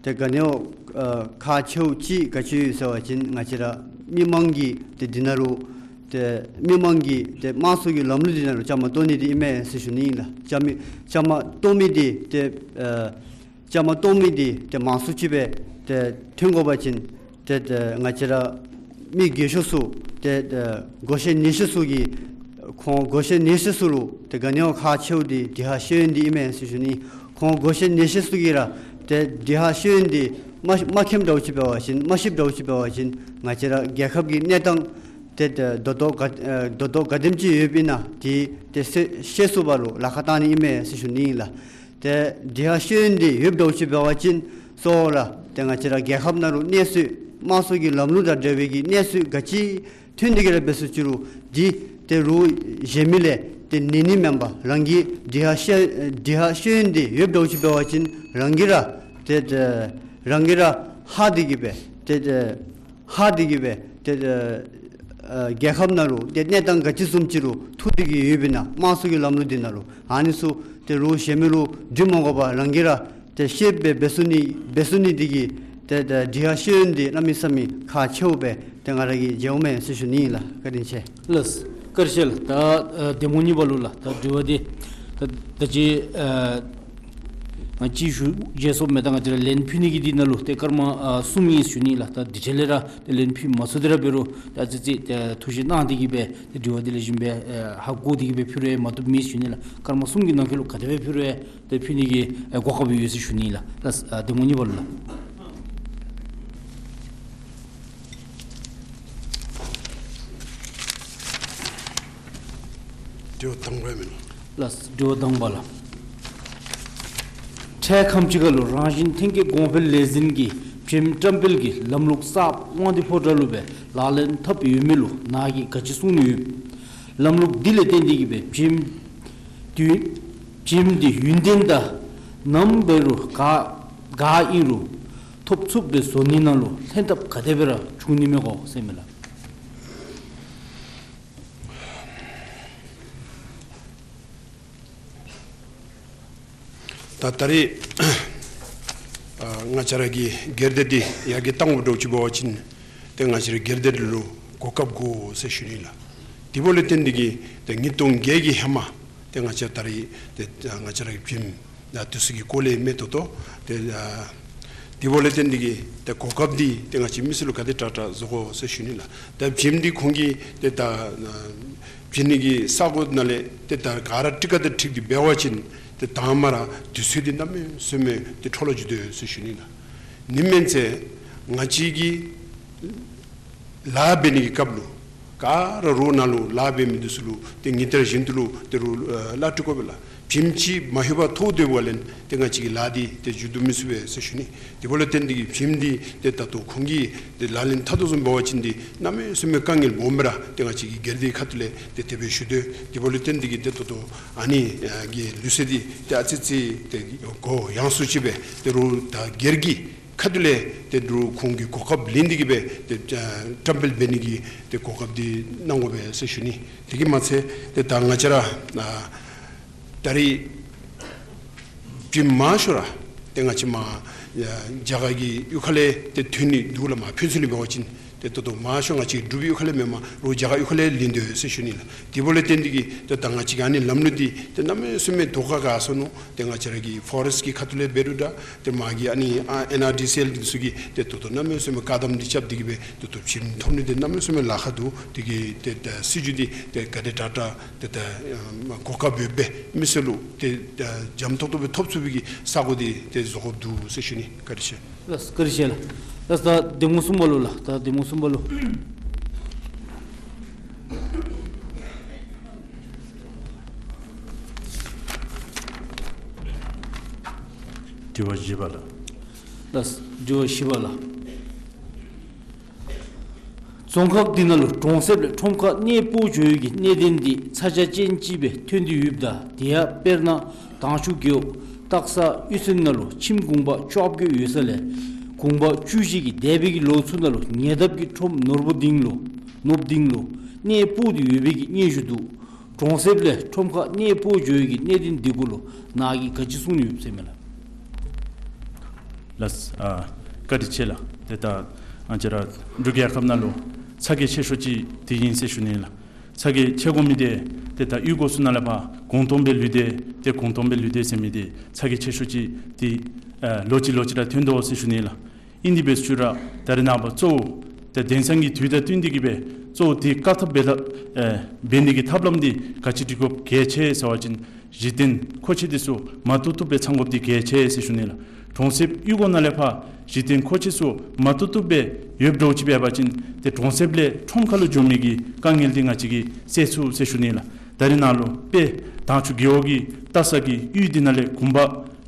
ཏེ་ག་ནི་བ་ཨ་ཁག་ཆེཝ་ཅིག་ག་ཅི་ཡོད་ཟེར་བ་ཅིན་ང་བཅས་ར་མི་མང་གིས་ཏེ་འདི་ནང་ལུ་ཏེ་མི་མང་གིས་ཏེ་དམངས་གཙོ་གི་ལམ་ལུགས་འདི་ནང་ལུ་བཅའ་མར་གཏོགས་ནི་འདི་ཨིན་མས་ཟེར་ཞུ་ནི་ཨིན་ལགས། བཅའ་མི་བཅའ་མར་གཏོགས་མི་འདི་ཏེ་ཨ་བཅའ་མར་གཏོགས་མི་འདི་ཏེ་མང་སུ་ཅིག་སྦེ་ཏེ་ཐོན་དགོ་པ་ཅིན་ཏེ་ཏེ་ང་བཅས་ར་མི་རྒས་ཤོས་ཚུ་ཏེ་ཏེ་བགོ་བཤའ་ཉོ་མི་ཚུ་གིས་ཁོང་བགོ་བཤའ་ཉོ་མི་ཚུ་ལུ་ཏེ་ག་ནི་བ་ཁག་ཆེཝ་འདི་འབྲི་ལྷག་ཤེས་ཡོན་འདི་ཨིན་མས་ཟེར་ཞུ་ནི། ཁོང་བགོ་བཤའ་ཉོ་མི་ཚུ་གིས་ར་ཏེ་འབྲི་ལྷག་ཤེས་ཡོན་འདི་མ་མ་མཁྱེནམ་འདྲཝ་ཅིག་འབད་བ་ཅིན་མ་ཤེསཔ་འདྲཝ་ཅིག་འབད་བ་ཅིན་ང་བཅས་ར་རྒྱལ་ཁབ་ཀྱི་གནས་སྟངས་ཏེ་ཏེ་ད་ལྟོ་ག་ཨ་ད་ལྟོ་ག་དེམ་ཅིག་ཡོདཔ་ཨིན་ན་འདི་ཏེ་ཤེས་ཤེས་ཚུགས་པ་ལུ་ལཱ་ཁག་བཏང་ནི་ཨིན་མས་ཟེར་ཞུ་ནི་ཨིན་ལགས། ཏེ་འབྲི་ལྷག་ཤེས་ཡོན་འདི་ཡོདཔ་འདྲཝ་ཅིག་འབད་བ་ཅིན་གཙོ་བོ་ར་ཏེ་ང་བཅས་ར་རྒྱལ་ཁབ་ནང་ལུ་གནས་ཚུལ་དམངས་གཙོ་གི་ལམ་ལུགས་དང་འབྲེལ་བའི་གི་གནས་ཚུལ་ག་ཅི་ཐོན་ཏེ་གི་ར་འབད་ཚུགས་ཅི་རུང་འདི་ཏེ་རོགས་གཞན་མི་ལས་ཏེ་ཉན་ནི་མེན་པར་རང་གི་འབྲི་ལྷག་ཤེས་འབྲི་ལྷག་ཤེས་ཡོན་འདི་ཡོདཔ་འདྲཝ་ཅིག་འབད་བ་ཅིན་རང་གིས་ར་ཏེ་ཏེ་རང་གིས་ར་ཧ་དེ་གི་སྦེ་ཏེ་ཏེ་ཧ་དེ་གི་སྦེ་ཏེ་ཨ་རྒྱལ་ཁབ་ནང་ལུ་ཏེ་གནས་སྟངས་ག་ཅི་བཟུམ་ཅིག་ལུ་ཐུག་སྟེ་གི་ཡོདཔ་ཨིན་ན་དམངས་གཙོ་གི་ལམ་ལུགས་འདི་ནང་ལུ་ཨ་ནི་ཚུ་ཏེ་རོགས་གཞན་མི་ལུ་འདྲི་མ་དགོ་པར་རང་གིས་ར་ཏེ་ཤེསཔ་སྦེ་འབད་ཚུགས་ནི་འབད་ཚུགས་ནི་དེ་གིས་ཏེ་ཏེ་འབྲི་ལྷག་ཤེས་ཡོན་འདི་གནམ་མེད་ས་མེད་ཁག་ཆེཝ་སྦེ་ཏེ་ང་ར་གིས་མཇལཝ་མས་ཟེར་ཞུ་ནི་ཨིན་ལགས། བཀའ་དྲིན་ཆེ། ལགས། བཀྲིན་ཆེ་ལགས། ད་ཨ་གདམ་ངོ་གཉིས་པ་ལུ་ལགས། ད་དྲི་བ་འདི་ད་ད་ཅི་ཨ་ང་ཅིག་ཞུ་བརྗེད་སོངམ་མས། ད་ང་བཅས་ར་ལན་ཕུལ་ནི་གི་འདི་ནང་ལུ་ཏེ་སྐར་མ་ཨ་གསུམ་ཨིན་ཞུ་ནི་ལགས། ད་དེ་འཕྲལ་ལས་ར་ཏེ་ལན་ཕུལ་མ་ཚུགས་ཏེ་ར་འབད་རུང་ད་ཨ་ཙི་ཙི་ཏེ་ཐུགས་བཞེད་གནང་སྟེ་གི་སྦེ་ཏེ་དྲི་བ་འདི་ལེགས་ཤོམ་སྦེ་ཨ་ཧ་གོ་སྟེ་གི་སྦེ་ཕུལ་རུང་ཡང་མ་བཏུབ་མེད་ཞུ་ནི་ལགས། སྐར་མ་གསུམ་གྱི་ནང་འཁོད་ལུ་ག་དེ་སྦེ་ཕུལ་རུང་ཡང་ཏེ་ཕུལ་ནི་གི་ཨ་གོ་སྐབས་ཡོད་ཟེར་ཞུ་ནི་ལགས། ལགས། ཨ་གདམ་ངོ་གཉིས་པ་ལུ་ལགས། དྲི་བ་དང་པ་མེན་ན། ལགས། དྲི་བ་དང་པ་ལགས། འཕྲལ་ཁམས་ཅིག་ཁར་ལུ་རང་བཞིན་ཐོན་སྐྱེད་གོང་འཕེལ་ལས་འཛིན་གྱིས་བྱེམ་བཀྲམ་སྤེལ་གྱི་ལམ་ལུགས་གསརཔ་དབང་འདུས་ཕོ་བྲང་ལུ་སྦེ་ལག་ལེན་འཐབ་ཡོད་མི་ལུ་ནཱ་གིས་ག་ཅི་གསུང་ནི་ཡོད། ལམ་ལུགས་འདི་ལས་བརྟེན་ཏེ་གི་སྦེ་བྱེམ་འདི་བྱེམ་འདི་ཡུན་བརྟན་དང་ནམ་འབད་རུང་ག་ག་ཨིན་རུང་ཐོབ་ཚུགསཔ་སྦེ་བཟོ་ནི་ནང་ལུ་ལྷན་ཐབས་ག་དེ་སྦེ་ར་འབྱུང་ནི་མས་གོ་ཟེར་མས་ལགས། ད་ད་རེས་ཨ་ང་བཅས་ར་གི་སྒེར་སྡེ་འདི་ཡར་རྒྱས་གཏང་དགོཔ་འདྲཝ་ཅིག་འབད་བ་ཅིན་ཏེ་ང་བཅས་ར་སྒེར་སྡེ་འདི་ལུ་གོ་སྐབས་དགོ་ཟེར་ཞུ་ནི་ལགས། དེ་འབདཝ་ལས་བརྟེན་ཏེ་གི་ཏེ་ཉིས་སྟོང་བརྒྱད་ཀྱི་ཧེ་མ་ཏེ་ང་བཅས་ད་རེས་ཏེ་ང་བཅས་ར་གི་བྱེམ་ད་དུས་ཚོད་ཀྱི་སྐོར་ལས་མེད་ཏོག་ཏོ། ཏེ་ཨ་དེ་འབདཝ་ལས་བརྟེན་ཏེ་གི་ཏེ་གོ་སྐབས་འདི་ཏེ་ང་བཅས་མི་སེར་ལུ་ག་དེ་དྲག་དྲག་བཟོ་དགོ་ཟེར་ཞུ་ནི་ལགས། ཏེ་བྱེམ་འདི་ཁོང་གིས་ཏེ་ད་ཨ་བྱིན་ནི་གི་ས་གོ་ནང་ལས་ཏེ་ད་ག་ར་འགྲིག་ག་ཏེ་འགྲིག་སྟེ་འབད་བ་ཅིན་ཏེ་དང་མ་ར་དུས་ཚོད་འདི་གནམ་མེད་ས་མེད་ཏེ་འཕྲོ་བརླག་འགྱོ་དོ་ཟེར་ཞུ་ནི་ལགས། ཨིན་མེན་ཚེ་ང་བཅས་ཀྱིས་ལཱ་འབད་ནི་གི་སྐབས་ལུ་ག་ར་རོགས་ནཱ་ལུ་ལཱ་འབད་མི་འདི་ཚུ་ལུ་ཏེ་ཉིན་ལྟར་བཞིན་དུ་ལུ་ཏེ་རོགས་ཨ་གླ་སྤྲོད་དགོ་པས་ལགས། བྱེམ་ཅིག་མ་ལྷོད་པར་ཐོག་སྡོད་པ་ལས་ཏེ་ང་བཅས་ཀྱི་ལཱ་འདི་ཏེ་མཇུག་བསྡུ་མི་ཚུགས་པས་ཟེར་ཞུ་ནི། དེ་འབདཝ་ལས་བརྟེན་ཏེ་གི་བྱེམ་འདི་ཏེ་ད་ལྟོ་ཁོང་གིས་ཏེ་ལག་ལེན་འཐབ་དོ་བཟུམ་འབད་བ་ཅིན་འདི་གནམ་མེད་ས་མེད་དཀའ་ངལ་སྦོམ་སྦེ་ར་ཏེ་ང་བཅས་ཀྱི་སྒེར་སྡེ་ཁ་ཐུག་ལས་ཏེ་དེ་སྦེ་ཞུ་དོ། དེ་འབདཝ་ལས་བརྟེན་ཏེ་གི་ཏེ་ད་ལྟོ་ཨ་ནི་ཨ་གི་ལུགས་སྲོལ་འདི་ཏེ་ཨ་ཙི་ཙི་ཏེ་གོ་ཡངས་སུ་ཅིག་སྦེ་ཏེ་རོགས་ད་སྒེར་གྱི་ ཁ་ཐུག་ལས་ཏེ་འབྲུག་ཁོང་གི་གོ་སྐབས་ལེན་ཏེ་གི་སྦེ་ཏེ་ཨ་བཀྲམ་སྤེལ་འབད་ནི་གི་ཏེ་གོ་སྐབས་འདི་གནང་དགོ་པས་ཟེར་ཞུ་ནི། དེ་གིས་མ་ཚད་ཏེ་ད་ང་བཅས་ར་ཨ་ད་རིས་ཅིག་མང་ཤོས་ར་ཏེ་ང་བཅས་མར་ཨ་རྒྱ་གར་གྱི་གཡུས་ཁ་ལས་ཏེ་ཐོན་ནི་འདུག་ལགས། མར་ཕུན་ཚོགས་གླིང་འབད་བ་ཅིན་ཏེ་ད་ལྟོ་མང་ཤོས་ང་བཅས་འབྲུག་པའི་གཡུས་ཁ་ལས་མེན་པར་རོགས་རྒྱ་གར་གཡུས་ཁ་ལས་ལེན་དོ་ཡོད་ཟེར་ཞུ་ནི་ལགས། དེ་འབདཝ་ལས་བརྟེན་ཏེ་གི་ཏེ་ད་ང་བཅས་ཀྱི་ཨ་ནི་ལམ་ལུགས་འདི་ཏེ་གནམ་མེད་ས་མེད་དོ་ཁ་ག་སོང་ནུག། ཏེ་ང་བཅས་ར་གི་ཕོ་རེསཊ་གི་ཁ་ཐུག་ལས་འབད་རུང་འདྲ། ཏེ་མ་གི་ཨ་ནི་ཨ་ཨེན་ཨར་ཌི་སི་ཨེལ་འདི་ཚུ་གིས་ཏེ་ད་ལྟོ་གནམ་མེད་ས་མེད་བཀག་དམ་འདི་རྐྱབ་སྟེ་གི་སྦེ་ད་ལྟོ་བྱིན་ཐོབ་ནི་འདི་གནམ་མེད་ས་མེད་ལཱ་ཁག་འདུག། དེ་གིས་ཏེ་ད་སྲིད་བྱུས་འདི་ཏེ་ག་དེ་དྲག་དྲག་ཏེ་ད་ཨ་གོ་སྐབས་ཡོད་པའི་མི་སེར་ལུ་ཏེ་ད་འཇམ་ཏོག་ཏོ་སྦེ་ཐོབ་ཚུགས་པའི་གི་ས་གོ་འདི་ཏེ་བཟོ་དགོཔ་འདུག་ཟེར་ཞུ་ནི། བཀའ་དྲིན་ཆེ། ལགས་བཀའ་དྲིན་ཆེ་ལགས། ལགས་ད་གདམ་ངོ་གསུམ་པ་ལུ་ལགས། ད་གདམ་ངོ་གསུམ་པ་ལུ། དྲི་བ་བཞི་པ་ལགས། ལགས་དྲི་བ་བཞི་པ་ལགས། རྫོང་ཁག་འདི་ནང་ལུ་གྲོང་གསེབ་ལས་ཁྲོམ་ཁར་གནས་སྤོ་འགྱོ་ཡོད་ཀྱི་གནད་དོན་འདི་ཚ་གྱང་ཅན་ཅིག་སྦེ་ཐོན་ཏེ་ཡོདཔ་ད་དེ་ཡང་དཔེར་ན་དྭངས་ཆུ་རྒེད་འོག་སྟག་ཚང་གཡུས་ཚན་ནང་ལུ་ཁྱིམ་གུང་པ་བཅོ་བརྒྱད་ཡོད་ས་ལས་གུང་པ་བཅུ་བཞི་གིས་འདས་པའི་གི་ལོ་ཚུ་ནང་ལུ་ཉེ་འདབས་ཀྱི་ཁྲོམ་ནོར་བུ་སྡིངས་ལུ་ནོར་བུ་སྡིངས་ལུ་གནས་སྤོ་སྟེ་ཡོད་པའི་གི་སྙན་ཞུ་འདུག། གྲོང་གསེབ་ལས་ཁྲོམ་ཁར་གནས་སྤོ་འགྱོ་ཡོད་ཀྱི་གནད་དོན་འདི་གུ་ལུ་ནཱ་གིས་ག་ཅི་གསུང་ནི་ཡོདཔ་ཟེར་མས་ལགས། ལགས་ཨ་བཀའ་དྲིན་ཆེ་ལགས། ཏེ་ད་ང་བཅས་ར་འབྲུག་རྒྱལ་ཁབ་ནང་ལུ་ཚ་གྱང་ཆེ་ཤོས་ཅིག་འདི་ཨིན་ཟེར་ཞུ་ནི་ལགས། ཚ་གྱང་ཆེ་དགོ་མི་འདི་ཏེ་ད་གཡུས་སྒོ་ཚུ་ནང་ལས་ཕར་གུང་སྟོང་སྦེ་ལུས་ཏེ་ཏེ་གུང་སྟོང་སྦེ་ལུས་ཏེ་ཟེར་མི་འདི་ཚ་གྱང་ཆེ་ཤོས་ཅིག་འདི་ཨ་ལོ་ཅིག་ལོ་ཅིག་ར་ཐོན་དོ་ཟེར་ཞུ་ནི་ལགས། ཨིན་དེ་འབད་ཞུ་རུང་ད་རེས་ནངས་པ་གཙོ་བོ་ད་དེང་སང་གི་དུས་དང་བསྟུན་ཏེ་གི་སྦེ་གཙོ་བོ་འདི་བཀག་ཐབས་འབད་ད་ཨེ་འབད་ནི་གི་ཐབས་ལམ་འདི་ག་ཅི་སྒྲིག་དགོཔ་གལ་ཆེ་ཟེར་བ་ཅིན་གཞི་རྟེན་མཁོ་ཆས་འདི་ཚུ་མ་བཏུབ་བཏུབ་སྦེ་ཚང་དགོཔ་འདི་གལ་ཆེ་ཟེར་ཞུ་ནི་ལགས། གྲོང་གསེབ་གཡུས་སྒོ་ནང་ལས་ཕར་གཞི་རྟེན་མཁོ་ཆས་ཚུ་མ་བཏུབ་བཏུབ་སྦེ་ཡོདཔ་འདྲཝ་ཅིག་འབད་བ་ཅིན་ཏེ་གྲོང་གསེབ་ལས་ཁྲོམ་ཁ་ལུ་འགྱོ་མི་གི་དཀའ་ངལ་འདི་ང་བཅས་ཀྱིས་སེལ་ཚུགས་ཟེར་ཞུ་ནི་ལགས། ད་རེས་ནཱ་ལུ་དཔེ་དྭངས་ཆུ་རྒེད་འོག་གི་སྟག་ཚང་གི་གཡུས་འདི་ནང་ལས་གུང་པ་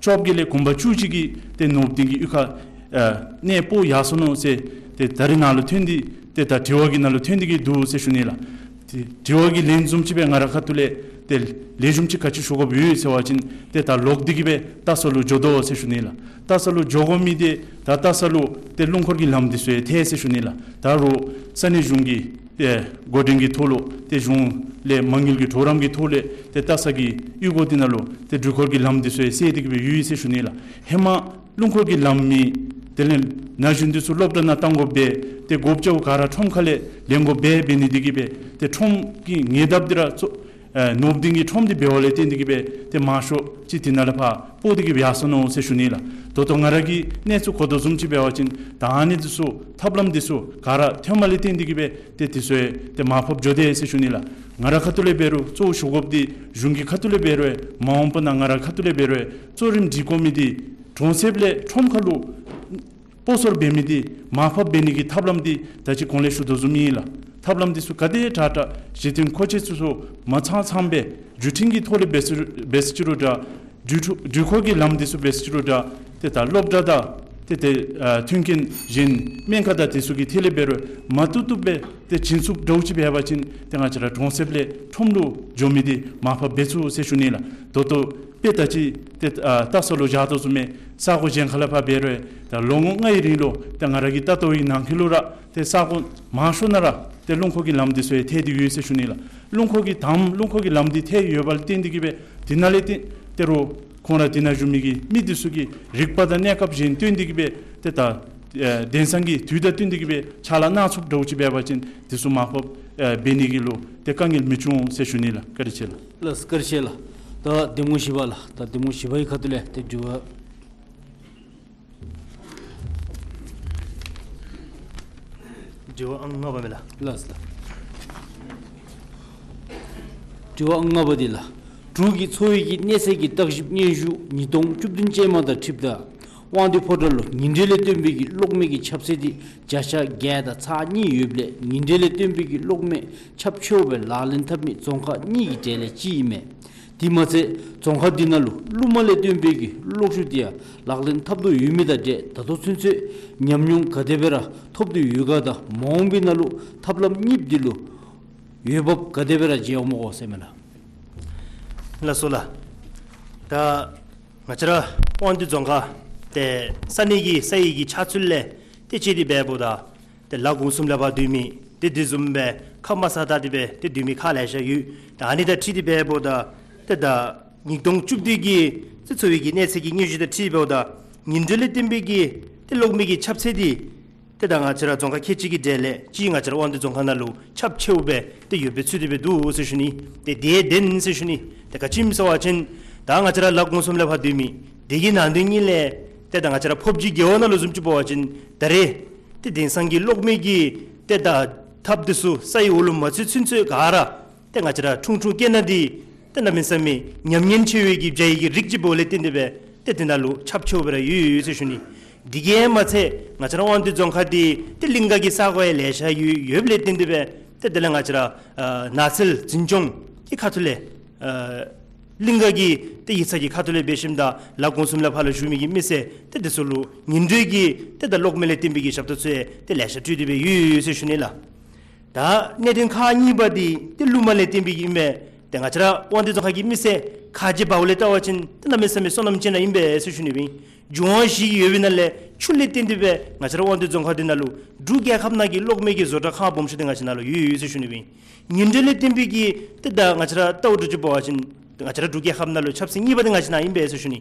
བཅོ་བརྒྱད་ལས་གུང་པ་བཅུ་གཅིག་གིས་ཏེ་ནོར་བུ་སྡིངས་ཀྱི་གཡུས་ཁར་ཨ་གནས་སྤོ་ཡར་སོ་ནུག་ཟེར་ཏེ་ད་རེས་ནཱ་ལུ་ཐོན་ཏེ་ཏེ་ད་དྲི་བ་གི་ནང་ལུ་ཐོན་ཏེ་གི་འདུག་ཟེར་ཞུ་ནི་ལགས། ཏེ་དྲི་བ་གི་ལན་བཟུམ་ཅིག་སྦེ་ང་ར་ཁ་ཐུག་ལས་ཏེ་ལེགས་ཤོམ་ཅིག་ག་ཅི་ཞུ་དགོཔ་ཡོད་ཟེར་བ་ཅིན་ཏེ་ད་ལོག་སྟེ་གི་སྦེ་སྟག་ཚང་ལུ་འགྱོ་དོ་ཟེར་ཞུ་ནི་ལགས། སྟག་ཚང་ལུ་འགྱོ་དགོ་མི་འདི་ད་སྟག་ཚང་ལུ་ཏེ་རླུང་འཁོར་གྱི་ལམ་འདི་ཚུ་ཡང་ཐལ་ཟེར་ཞུ་ནི་ལགས། ད་རུང་ས་གནས་གཞུང་གི་ཏེ་འགོ་འདྲེན་གྱི་ཐོག་ལུ་ཏེ་གཞུང་ལས་མ་དངུལ་གྱི་གྲོགས་རམ་གྱི་ཐོག་ལས་ཏེ་སྟག་ཚང་གི་གཡུས་སྒོ་འདི་ནང་ལུ་ཏེ་འགྲུལ་འཁོར་གྱི་ལམ་འདི་ཚུ་ཡང་སེལ་ཏེ་གི་སྦེ་ཡོད་ཟེར་ཞུ་ནི་ལགས། ཧེ་མ་རླུང་འཁོར་གྱི་ལམ་མེད། དེ་ལས་ན་གཞོན་འདི་ཚུ་སློབ་གྲྭ་ནང་གཏང་དགོཔ་འབད། ཏེ་དགོཔ་ཅིག་ག་ར་ཁྲོམ་ཁ་ལས་ལེན་དགོཔ་འབད་འབད་ནི་འདི་གིས་སྦེ་ཏེ་ཁྲོམ་གྱི་ཉེ་འདབས་འདི་ར་གཙོ་ཨེ་ནོར་བུ་སྡིངས་ཀྱི་ཁྲོམ་འདི་འབདཝ་ལས་བརྟེན་ཏེ་གི་སྦེ་ཏེ་མང་ཤོས་ཅིག་འདི་ནང་ལས་ཕར་སྤོ་སྟེ་གི་སྦེ་ཡར་སོ་ནུག་ཟེར་ཞུ་ནི་ལགས། ད་ལྟོ་ང་ར་གིས་གནས་ཚུལ་གོ་དོ་བཟུམ་ཅིག་འབད་བ་ཅིན་ད་ཨ་ནི་འདི་ཚུ་ཐབས་ལམ་འདི་ཚུ་ག་ར་ཐོནམ་ལས་བརྟེན་ཏེ་གི་སྦེ་ཏེ་འདི་ཚུ་ཡང་ཏེ་མར་ཕབ་འགྱོ་དེས་ཟེར་ཞུ་ནི་ལགས། ང་ར་ཁ་ཐུག་ལས་འབད་རུང་གཙོ་བོ་ཞུ་དགོཔ་འདི་གཞུང་གི་ཁ་ཐུག་ལས་འབད་རུང་མ་འོངས་པ་ནང་ང་ར་ཁ་ཐུག་ལས་འབད་རུང་གཙོ་རིམ་སྒྲིག་དགོ་མི་འདི་གྲོང་གསེབ་ལས་ཁྲོམ་ཁ་ལུ་སྤོ་སོར་འབད་མི་འདི་མར་ཕབ་འབད་ནི་གི་ཐབས་ལམ་འདི་ད་ཅི་གོང་ལས་ཞུ་དོ་བཟུམ་ཨིན་ལགས། ཐབས་ལམ་འདི་ཚུ་ག་དེ་དྲག་དྲག་གཞི་རྟེན་མཁོ་ཆས་ཚུ་ཚུ་མ་ཚང་ཚངམ་སྦེ་བརྒྱུད་འཕྲིན་གྱི་ཐོག་ལས་འབད་ས་འབད་ས་ཅིག་རུང་འདྲ། འགྲུལ་འགྲུལ་འགྲུལ་འཁོར་གྱི་ལམ་འདི་ཚུ་འབད་ས་ཅིག་རུང་འདྲ། ཏེ་ད་སློབ་གྲྭ་དང་ཏེ་ཏེ་ཨ་མཐུན་རྐྱེན་གཞན་སྨན་ཁང་དང་འདི་ཚུ་གི་ཐད་ལས་འབད་རུང་མ་བཏུབ་བཏུབ་སྦེ་ཏེ་བྱིན་ཚུགསཔ་འདྲཝ་ཅིག་འབད་བ་ཅིན་ཏེ་ང་བཅས་ར་གྲོང་གསེབ་ལས་ཁྲོམ་ལུ་འགྱོ་མི་འདི་མར་ཕབ་འབད་ཚུགས་ཟེར་ཞུ་ནི་ལགས། ད་ལྟོ་དཔེ་ད་ཅི་ཏེ་ཨ་སྟག་ཚང་ལུ་བཞག་དོ་བཟུམ་སྦེ་ས་གོ་གཞན་ཁ་ལས་ཕར་འབད་རུང་ད་ལོ་ངོ་ལྔའི་རིང་ལུ་ཏེ་ང་ར་གི་ལྟ་རྟོག་གི་ནང་འཁོད་ལུ་ར་ཏེ་ས་གོ་མང་ཤོས་ནང་ར་ཏེ་རླུང་འཁོར་གྱི་ལམ་འདི་ཚུ་ཡང་ཐལ་ཏེ་ཡོད་ཟེར་ཞུ་ནི་ལགས། རླུང་འཁོར་གྱི་དང་རླུང་འཁོར་གྱི་ལམ་འདི་ཐལ་ཡོདཔ་ལས་བརྟེན་ཏེ་གི་སྦེ་འདི་ནང་ལས་ཏེ་ཏེ་རུང་ཁོང་ར་འདི་ནང་བཞུགས་མི་གི་མི་འདི་ཚུ་གི་རིག་པ་དང་གནས་སྐབས་གཞན་སྟོན་ཏེ་གི་སྦེ་ཏེ་ད་ཨེ་དེང་སང་གི་དུས་དང་བསྟུན་ཏེ་གི་སྦེ་ཕྱག་ལཱ་གནང་ཚུགསཔ་འདྲཝ་ཅིག་འབད་བ་ཅིན་འདི་ཚུ་མར་ཕབ་ཨེ་འབད་ནི་གི་ལུ་ཏེ་དཀའ་ངལ་མི་འབྱུང་ཟེར་ཞུ་ནི་ལགས། བཀའ་དྲིན་ཆེ་ལགས། ལགས་བཀའ་དྲིན་ཆེ་ལགས། ད་གདམ་ངོ་བཞི་པ་ལགས། ད་གདམ་ངོ་བཞི་པའི་ཁ་ཐུག་ལས་ཏེ་དྲི་བ་དྲི་བ་ཨང་ལྔ་པ་མས་ལགས། ལགས་སོ་ལགས། དྲི་བ་ཨང་ལྔ་པ་འདི་ལགས། འབྲུག་གི་འཚོ་བའི་གི་གནས་ཚད་ཀྱི་བརྟག་ཞིབ་སྙན་ཞུ་ཉིས་སྟོང་བཅུ་བདུན་ཅན་མ་དང་འཁྲིལཝ་ད་དབང་འདུས་ཕོ་བྲང་ལུ་ཉིན་རེ་ལས་བཏོན་པའི་གི་གློག་མེ་གི་ཁྱབ་ཚད་འདི་བརྒྱ་ཆ་བརྒྱད་དང་ཚག་གཉིས་ཡོདཔ་ལས་ཉིན་རེ་ལས་བཏོན་པའི་གི་གློག་མེ་ཁྱབ་ཆེཝ་སྦེ་ལག་ལེན་འཐབ་མི་རྫོང་ཁག་གཉིས་ཀྱི་གྲས་ལས་གཅིག་ཨིན་མས། དེ་མ་ཚད་རྫོང་ཁག་འདི་ནང་ལུ་ཀླུ་མ་ལས་བཏོན་པའི་གི་གློག་ཤུགས་འདི་ཡང་ལག་ལེན་འཐབ་དོ་ཡོད་མི་དང་འདྲ། ད་ལྟོ་ཚུན་ཚོད་ཉམས་མྱོང་ག་དེ་སྦེ་ར་ཐོབ་སྟེ་ཡོད་ག་དང་མ་འོངས་པའི་ནང་ལུ་ཐབས་ལམ་གཉིས་འདི་ལུ་འོས་འབབ་ག་དེ་སྦེ་ར་མཇལ་འོང་མས་གོ་ཟེར་མས་ལགས། ལགས་སོ་ལགས། ད་ང་བཅས་ར་དབང་འདུས་རྫོང་ཁག་ ཏེ་ས་གནས་ཀྱི་ས་ཡི་གི་ཆགས་ཚུལ་ལས་ཏེ་དཔྱད་དེ་འབདཝ་ད་ཏེ་ལ་གུང་གསུམ་ལས་ཕར་སྡོད་མི་ཏེ་དེ་བཟུམ་སྦེ་ཁ་མ་གསལ་ད་དེ་སྦེ་ཏེ་སྡོད་མི་ཁག་ལེ་ཤ་ཡོད། ད་ཨ་ནི་དང་འཁྲིལ་ཏེ་འབདཝ་ད་ཏེ་ད་ཉིས་སྟོང་བཅུ་བདུན་གྱི་ཏེ་འཚོ་བའི་གི་གནས་ཚད་ཀྱི་སྙན་ཞུ་དང་འཁྲིལ་ཏེ་འབདཝ་ད་ཉིན་དྲོད་ལས་བརྟེན་པའི་གི་ཏེ་གློག་མེ་གི་ཁྱབ་ཚད་འདི་ཏེ་ད་ང་བཅས་ར་རྫོང་ཁག་ཁལ་གཅིག་གི་གྲས་ལས་གཅིག་ང་བཅས་ར་དབང་འདུས་རྫོང་ཁག་ནང་ལུ་ཁྱབ་ཆེཝ་སྦེ་ཏེ་ཡོདཔ་སྦེ་ཚུད་དེ་སྦེ་འདུག་ཟེར་ཞུ་ནི། ཏེ་དེ་བདེན་ཟེར་ཞུ་ནི། ཏེ་ག་ཅི་སྨོ་ཟེར་བ་ཅིན་ད་ང་བཅས་ར་ལ་གུང་གསུམ་ལས་ཕར་སྡོད་མི་དེ་གི་ནང་དོན་ཉིད་ལས་ཏེ་ད་ང་བཅས་ར་ཕོབ་སྦྱིས་རྒེད་འོག་ནང་ལུ་བཟུམ་ཅིག་འབད་བ་ཅིན་ད་རེས་ཏེ་དེང་སང་གི་གློག་མེ་གི་ཏེ་ད་ཐགཔ་འདི་ཚུ་ས་ཡི་འོག་ལུ་མ་ཚུད་ཚུན་ཚོད་ག་ར་ཏེ་ང་བཅས་ར་ཁྲུང་ཁྲུང་སྐྱེ་ནག་འདི་ཏེ་གནམ་མེད་ས་མེད་ཉམས་ཉེན་ཆེ་བའི་གི་བྱ་ཡི་གི་རིགས་ཅིག་འབདཝ་ལས་བརྟེན་ཏེ་སྦེ་ཏེ་དེ་ནང་ལུ་ཁྱབ་ཆེཝ་སྦེ་ར་ཡོད་ཡོད་ཟེར་ཞུ་ནི། དེ་གིས་མ་ཚད་ང་བཅས་ར་དབང་འདུས་རྫོང་ཁག་འདི་ཏེ་གླིང་ག་གི་ས་གོ་ཡང་ལེ་ཤ་ཡོད་ཡོདཔ་ལས་བརྟེན་ཏེ་སྦེ་ཏེ་དེ་ལས་ང་བཅས་ར་ཨ་ནགས་ཚལ་འཛིན་སྐྱོང་གི་ཁ་ཐུག་ལས་ཨ་གླིང་ག་གི་ཏེ་ཡིག་ཚང་གི་ཁ་ཐུག་ལས་འབད་ཞིནམ་ད་ལ་གུང་གསུམ་ལས་ཕར་ལུ་བཞུགས་མི་གི་མི་སེར་ཏེ་དེ་ཚུ་ལུ་ཉིན་དྲོད་ཀྱི་ཏེ་ད་གློག་མེ་ལས་བརྟེན་པའི་གི་ཞབས་ཏོག་ཚུ་ཡང་ཏེ་ལེ་ཤ་སྤྲོད་དེ་སྦེ་ཡོད་ཡོད་ཟེར་ཞུ་ནི་ལགས། ད་གནད་དོན་ཁག་གཉིས་པ་འདི་ཏེ་རླུང་མ་ལས་བརྟེན་པའི་གི་ཨིན་མས། ཏེ་ང་བཅས་ར་དབང་འདུས་རྫོང་ཁག་གི་མི་སེར་ཁ་རྗེ་འབདཝ་ལས་བལྟ་བ་ཅིན་ཏེ་གནམ་མེད་ས་མེད་བསོད་ནམས་ཅན་ར་ཨིན་པས་ཟེར་ཞུ་ནི་སྦེ་ཨིན། འབྱུང་བ་བཞི་ཡོད་པའི་ནང་ལས་ཆུ་ལས་བརྟེན་ཏེ་སྦེ་ང་བཅས་ར་དབང་འདུས་རྫོང་ཁག་འདི་ནང་ལུ་འབྲུག་རྒྱལ་ཁབ་ནང་གི་གློག་མེ་གི་བཟོ་གྲྭ་ཁག་སྦོམ་ཤོས་འདི་ང་བཅས་ནང་ལུ་ཡོད་ཡོད་ཟེར་ཞུ་ནི་སྦེ་ཨིན། ཉིན་དྲོད་ལས་བརྟེན་པའི་གི་ཏེ་ད་ང་བཅས་ར་ལྟཝ་ད་ཅིག་འབད་བ་ཅིན་ང་བཅས་ར་འབྲུག་རྒྱལ་ཁབ་ནང་ལུ་ཆབ་སྲིད་གཉིས་པ་འདི་ང་བཅས་ནང་ཨིན་པས་ཟེར་ཞུ་ནི།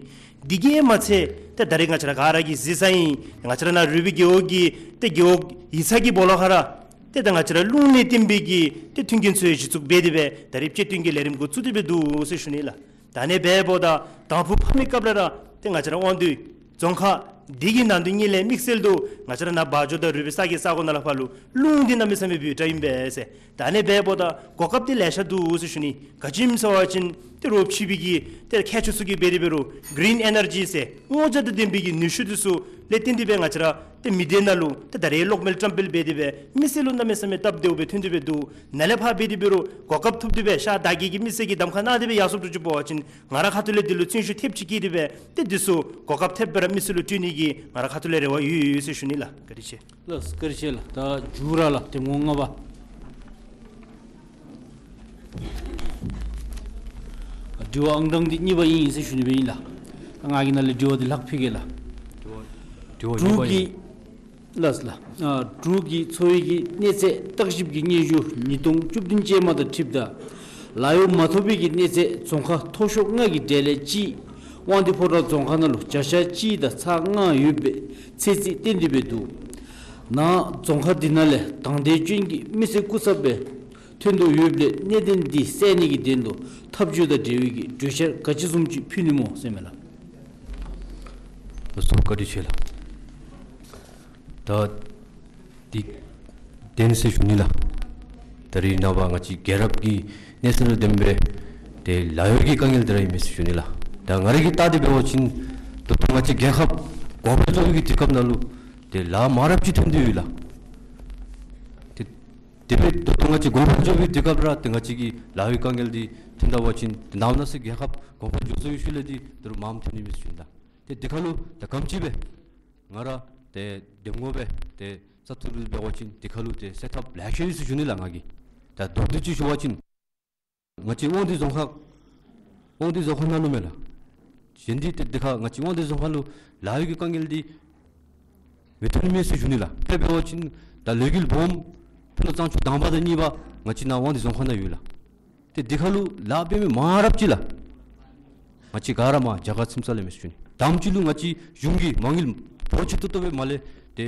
དེ་གིས་མ་ཚད་ཏེ་ད་རེས་ང་བཅས་ར་ག་ར་གིས་གཟིགས་ས་ཨིན། ང་བཅས་ར་ནཱ་རུས་སྦལ་རྒེད་འོག་གི་ཏེ་རྒེད་འོག་ཡིག་ཚང་གི་སྦོ་ལོགས་ཁར་ར་ཏེ་ད་ང་བཅས་ར་རླུང་ལས་བརྟེན་པའི་གི་ཏེ་མཐུན་རྐྱེན་ཚུ་ཡང་གཞི་བཙུགས་འབད་དེ་སྦེ་ད་རེས་དཔྱད་སྟོན་གྱི་ལས་རིམ་འགོ་བཙུགས་ཏེ་སྦེ་འདུག་ཟེར་ཞུ་ནི་ལགས། ད་ཨ་ནི་འབདཝ་ད་དང་ཕུ་ཕབ་མི་སྐབས་ལས་ར་ཏེ་ང་བཅས་ར་དབང་འདུས་རྫོང་ཁག་འདི་གི་ནང་དོན་ཉིད་ལས་དམིགས་བསལ་དུ་ང་བཅས་ར་ནཱ་བ་འཇོ་དང་རུས་སྦལ་ས་གི་ས་གོ་ནང་ལས་ཕར་ལུ་རླུང་འདི་གནམ་མེད་ས་མེད་འབོར་དྲགས་ཨིན་པས་ཟེར། ད་ཨ་ནི་འབདཝ་ད་གོ་སྐབས་འདི་ལེ་ཤ་འདུག་ཟེར་ཞུ་ནི། ག་ཅི་སྨོ་ཟེར་བ་ཅིན་ཏེ་རོགས་ཕྱི་པའི་གི་ཏེ་མཁས་མཆོག་ཚུ་གིས་འབད་དེ་འབད་རུང་གིརིན་ཨེ་ནར་ཇི་ཟེར་སྔོ་ཆ་དང་ལྡན་པའི་གི་ནུས་ཤུགས་འདི་ཚུ་ལས་བརྟེན་ཏེ་སྦེ་ང་བཅས་ར་ཏེ་མི་སྡེ་ནང་ལུ་ཏེ་ད་རེས་གློག་མེ་བཀྲམ་སྤེལ་འབད་དེ་སྦེ་མི་སེར་ལུ་གནམ་མེད་ས་མེད་སྟབས་བདེཝ་སྦེ་ཐོན་ཏེ་སྦེ་འདུག། ནཱ་ལས་ཕར་འབད་དེ་འབད་རུང་གོ་སྐབས་ཐོབ་སྟེ་སྦེ་ཤར་དར་རྒྱས་ཀྱི་མི་སེར་གྱིས་གདམ་ཁ་གནང་སྟེ་སྦེ་ཡར་སོངམ་ད་ཅིག་འབད་བ་ཅིན་ང་ར་ཁ་ཐུག་ལས་འདི་ལུ་བརྩོན་ཤུགས་ཐེབས་ཅིག་བསྐྱེད་དེ་སྦེ་ཏེ་འདི་ཚུ་གོ་སྐབས་ཐེབས་སྦེ་ར་མི་སེར་ལུ་སྤྲོད་ནི་གི་ང་ར་ཁ་ཐུག་ལས་རེ་བ་ཡོད་ཡོད་ཟེར་ཞུ་ནི་ལགས། བཀའ་དྲིན་ཆེ། ལགས་བཀའ་དྲིན་ཆེ་ལགས། ད་མཇུག་ར་ལགས་ཏེ་ངོ་ལྔ་པ། དྲི་བ་ཨང་གྲངས་འདི་གཉིས་པ་ཨིན་ཟེར་ཞུ་ནི་སྦེ་ཨིན་ལགས། ད་ང་གིས་ནཱ་ལས་དྲི་བ་འདི་ལྷག་ཕུལ་གེ་ལགས། དྲི་བ་དྲི་བ་གཉིས་པ་འབྲུག་གི་ཨིན། ལགས་ལགས། ཨ་འབྲུག་གི་འཚོ་བའི་གི་གནས་ཚད་བརྟག་ཞིབ་ཀྱི་སྙན་ཞུ་ཉིས་སྟོང་བཅུ་བདུན་ཅན་མ་དང་འཁྲིལཝ་ད་ལཱ་གཡོག་མ་ཐོབ་པའི་གི་གནས་ཚད་རྫོང་ཁག་མཐོ་ཤོས་ལྔ་གི་གྲས་ལས་གཅིག་དབང་འདུས་ཕོ་བྲང་རྫོང་ཁག་ནང་ལུ་བརྒྱ་ཆ་གཅིག་དང་ཚག་ལྔ་ཡོད་པའི་ཚད་རྩིས་བཏོན་ཏེ་སྦེ་འདུག། ནཱ་རྫོང་ཁག་འདི་ནང་ལས་དང་འདོད་ཅན་གྱི་མི་སེར་སྐུ་ཚབ་སྦེ་ཐོན་དོ་ཡོདཔ་ལས་གནད་དོན་འདི་སེལ་ནི་གི་དོན་ལུ་ཐབས་བྱུས་དང་འབྲེལ་བའི་གི་གྲོས་འཆར་ག་ཅི་བཟུམ་ཅིག་ཕུལ་ནི་སྨོ་ཟེར་མས་ལགས། ལགས་སོ་བཀའ་དྲིན་ཆེ་ལགས། ད་འདི་བདེན་ཟེར་ཞུ་ནི་ལགས། ད་རེས་ནངས་པ་ང་བཅས་རྒྱལ་རབས་ཀྱི་གནས་ཚད་དང་ལྡནམ་སྦེ་ཏེ་ལཱ་གཡོག་གི་དཀའ་ངལ་འདི་ར་ཨིན་མས་ཟེར་ཞུ་ནི་ལགས། ད་ང་ར་གིས་བལྟ་སྟེ་འབད་བ་ཅིན་ད་ལྟོ་ང་བཅས་རྒྱལ་ཁབ་གོང་འཕེལ་འགྱོ་བའི་གི་དུས་སྐབས་ནང་ལུ་ཏེ་ལཱ་མང་རབས་ཅིག་ཐོན་ཏེ་ཡོད་ལགས། ཏེ་དེ་སྦེ་ད་ལྟོ་ང་བཅས་གོང་འཕེལ་འགྱོ་བའི་དུས་སྐབས་ར་ཏེ་ང་བཅས་ཀྱི་ལཱ་གཡོག་དཀའ་ངལ་འདི་ཐོན་ད་པ་ཅིན་ཏེ་ནངས་པ་གནངས་ཚེ་རྒྱལ་ཁབ་གོང་འཕེལ་འགྱོ་ཚར་བའི་ཤུལ་ལས་འདི་ད་རུང་མངམ་ཐོན་ནི་མས་ཟེར་ཞུ་ནི་ལགས། ཏེ་འདི་ཁར་ལུ་ད་ག་དེམ་ཅིག་སྦེ་ང་ར་ཏེ་འདེམས་ངོ་སྦེ་ཏེ་བཙག་འཐུ་འབད་བ་ཅིན་འདི་ཁར་ལུ་ཏེ་སེལ་ཐབས་ལེགས་ཤོམ་ཨིན་ཟེར་ཞུ་ནི་ལགས། ང་གིས་ད་མདོར་བསྡུས་ཅིག་ཞུ་བ་ཅིན་ང་བཅས་དབང་འདུས་རྫོང་ཁག་དབང་འདུས་རྫོང་ཁག་ནང་ལུ་མས་ལགས། གཞན་འདི་ཏེ་འདི་ཁར་ང་བཅས་དབང་འདུས་རྫོང་ཁག་ལུ་ལཱ་གཡོག་གི་དཀའ་ངལ་འདི་མི་ཐོན་ནི་མས་ཟེར་ཞུ་ནི་ལགས། དཔེ་འབད་བ་ཅིན་ད་ལས་འགུལ་སྦོམ་ཕུ་ནུ་གཙང་ཆུ་དང་པ་དང་གཉིས་པ་ང་བཅས་ནཱ་དབང་འདུས་རྫོང་ཁག་ནང་ཡོད་ལགས། ཏེ་འདི་ཁར་ལུ་ལཱ་འབད་མི་མང་རབས་ཅིག་ལགས། ང་བཅས་ག་ར་མར་རྒྱ་གར་ཁྱིམ་ཚང་ལས་མས་ཟེར་ཞུ་ནི། དང་པ་ཅིག་ལུ་ང་བཅས་གཞུང་གིས་མ་དངུལ་འབོར་ཆེ་ཏོག་ཏོ་སྦེ་མ་ལས་ཏེ་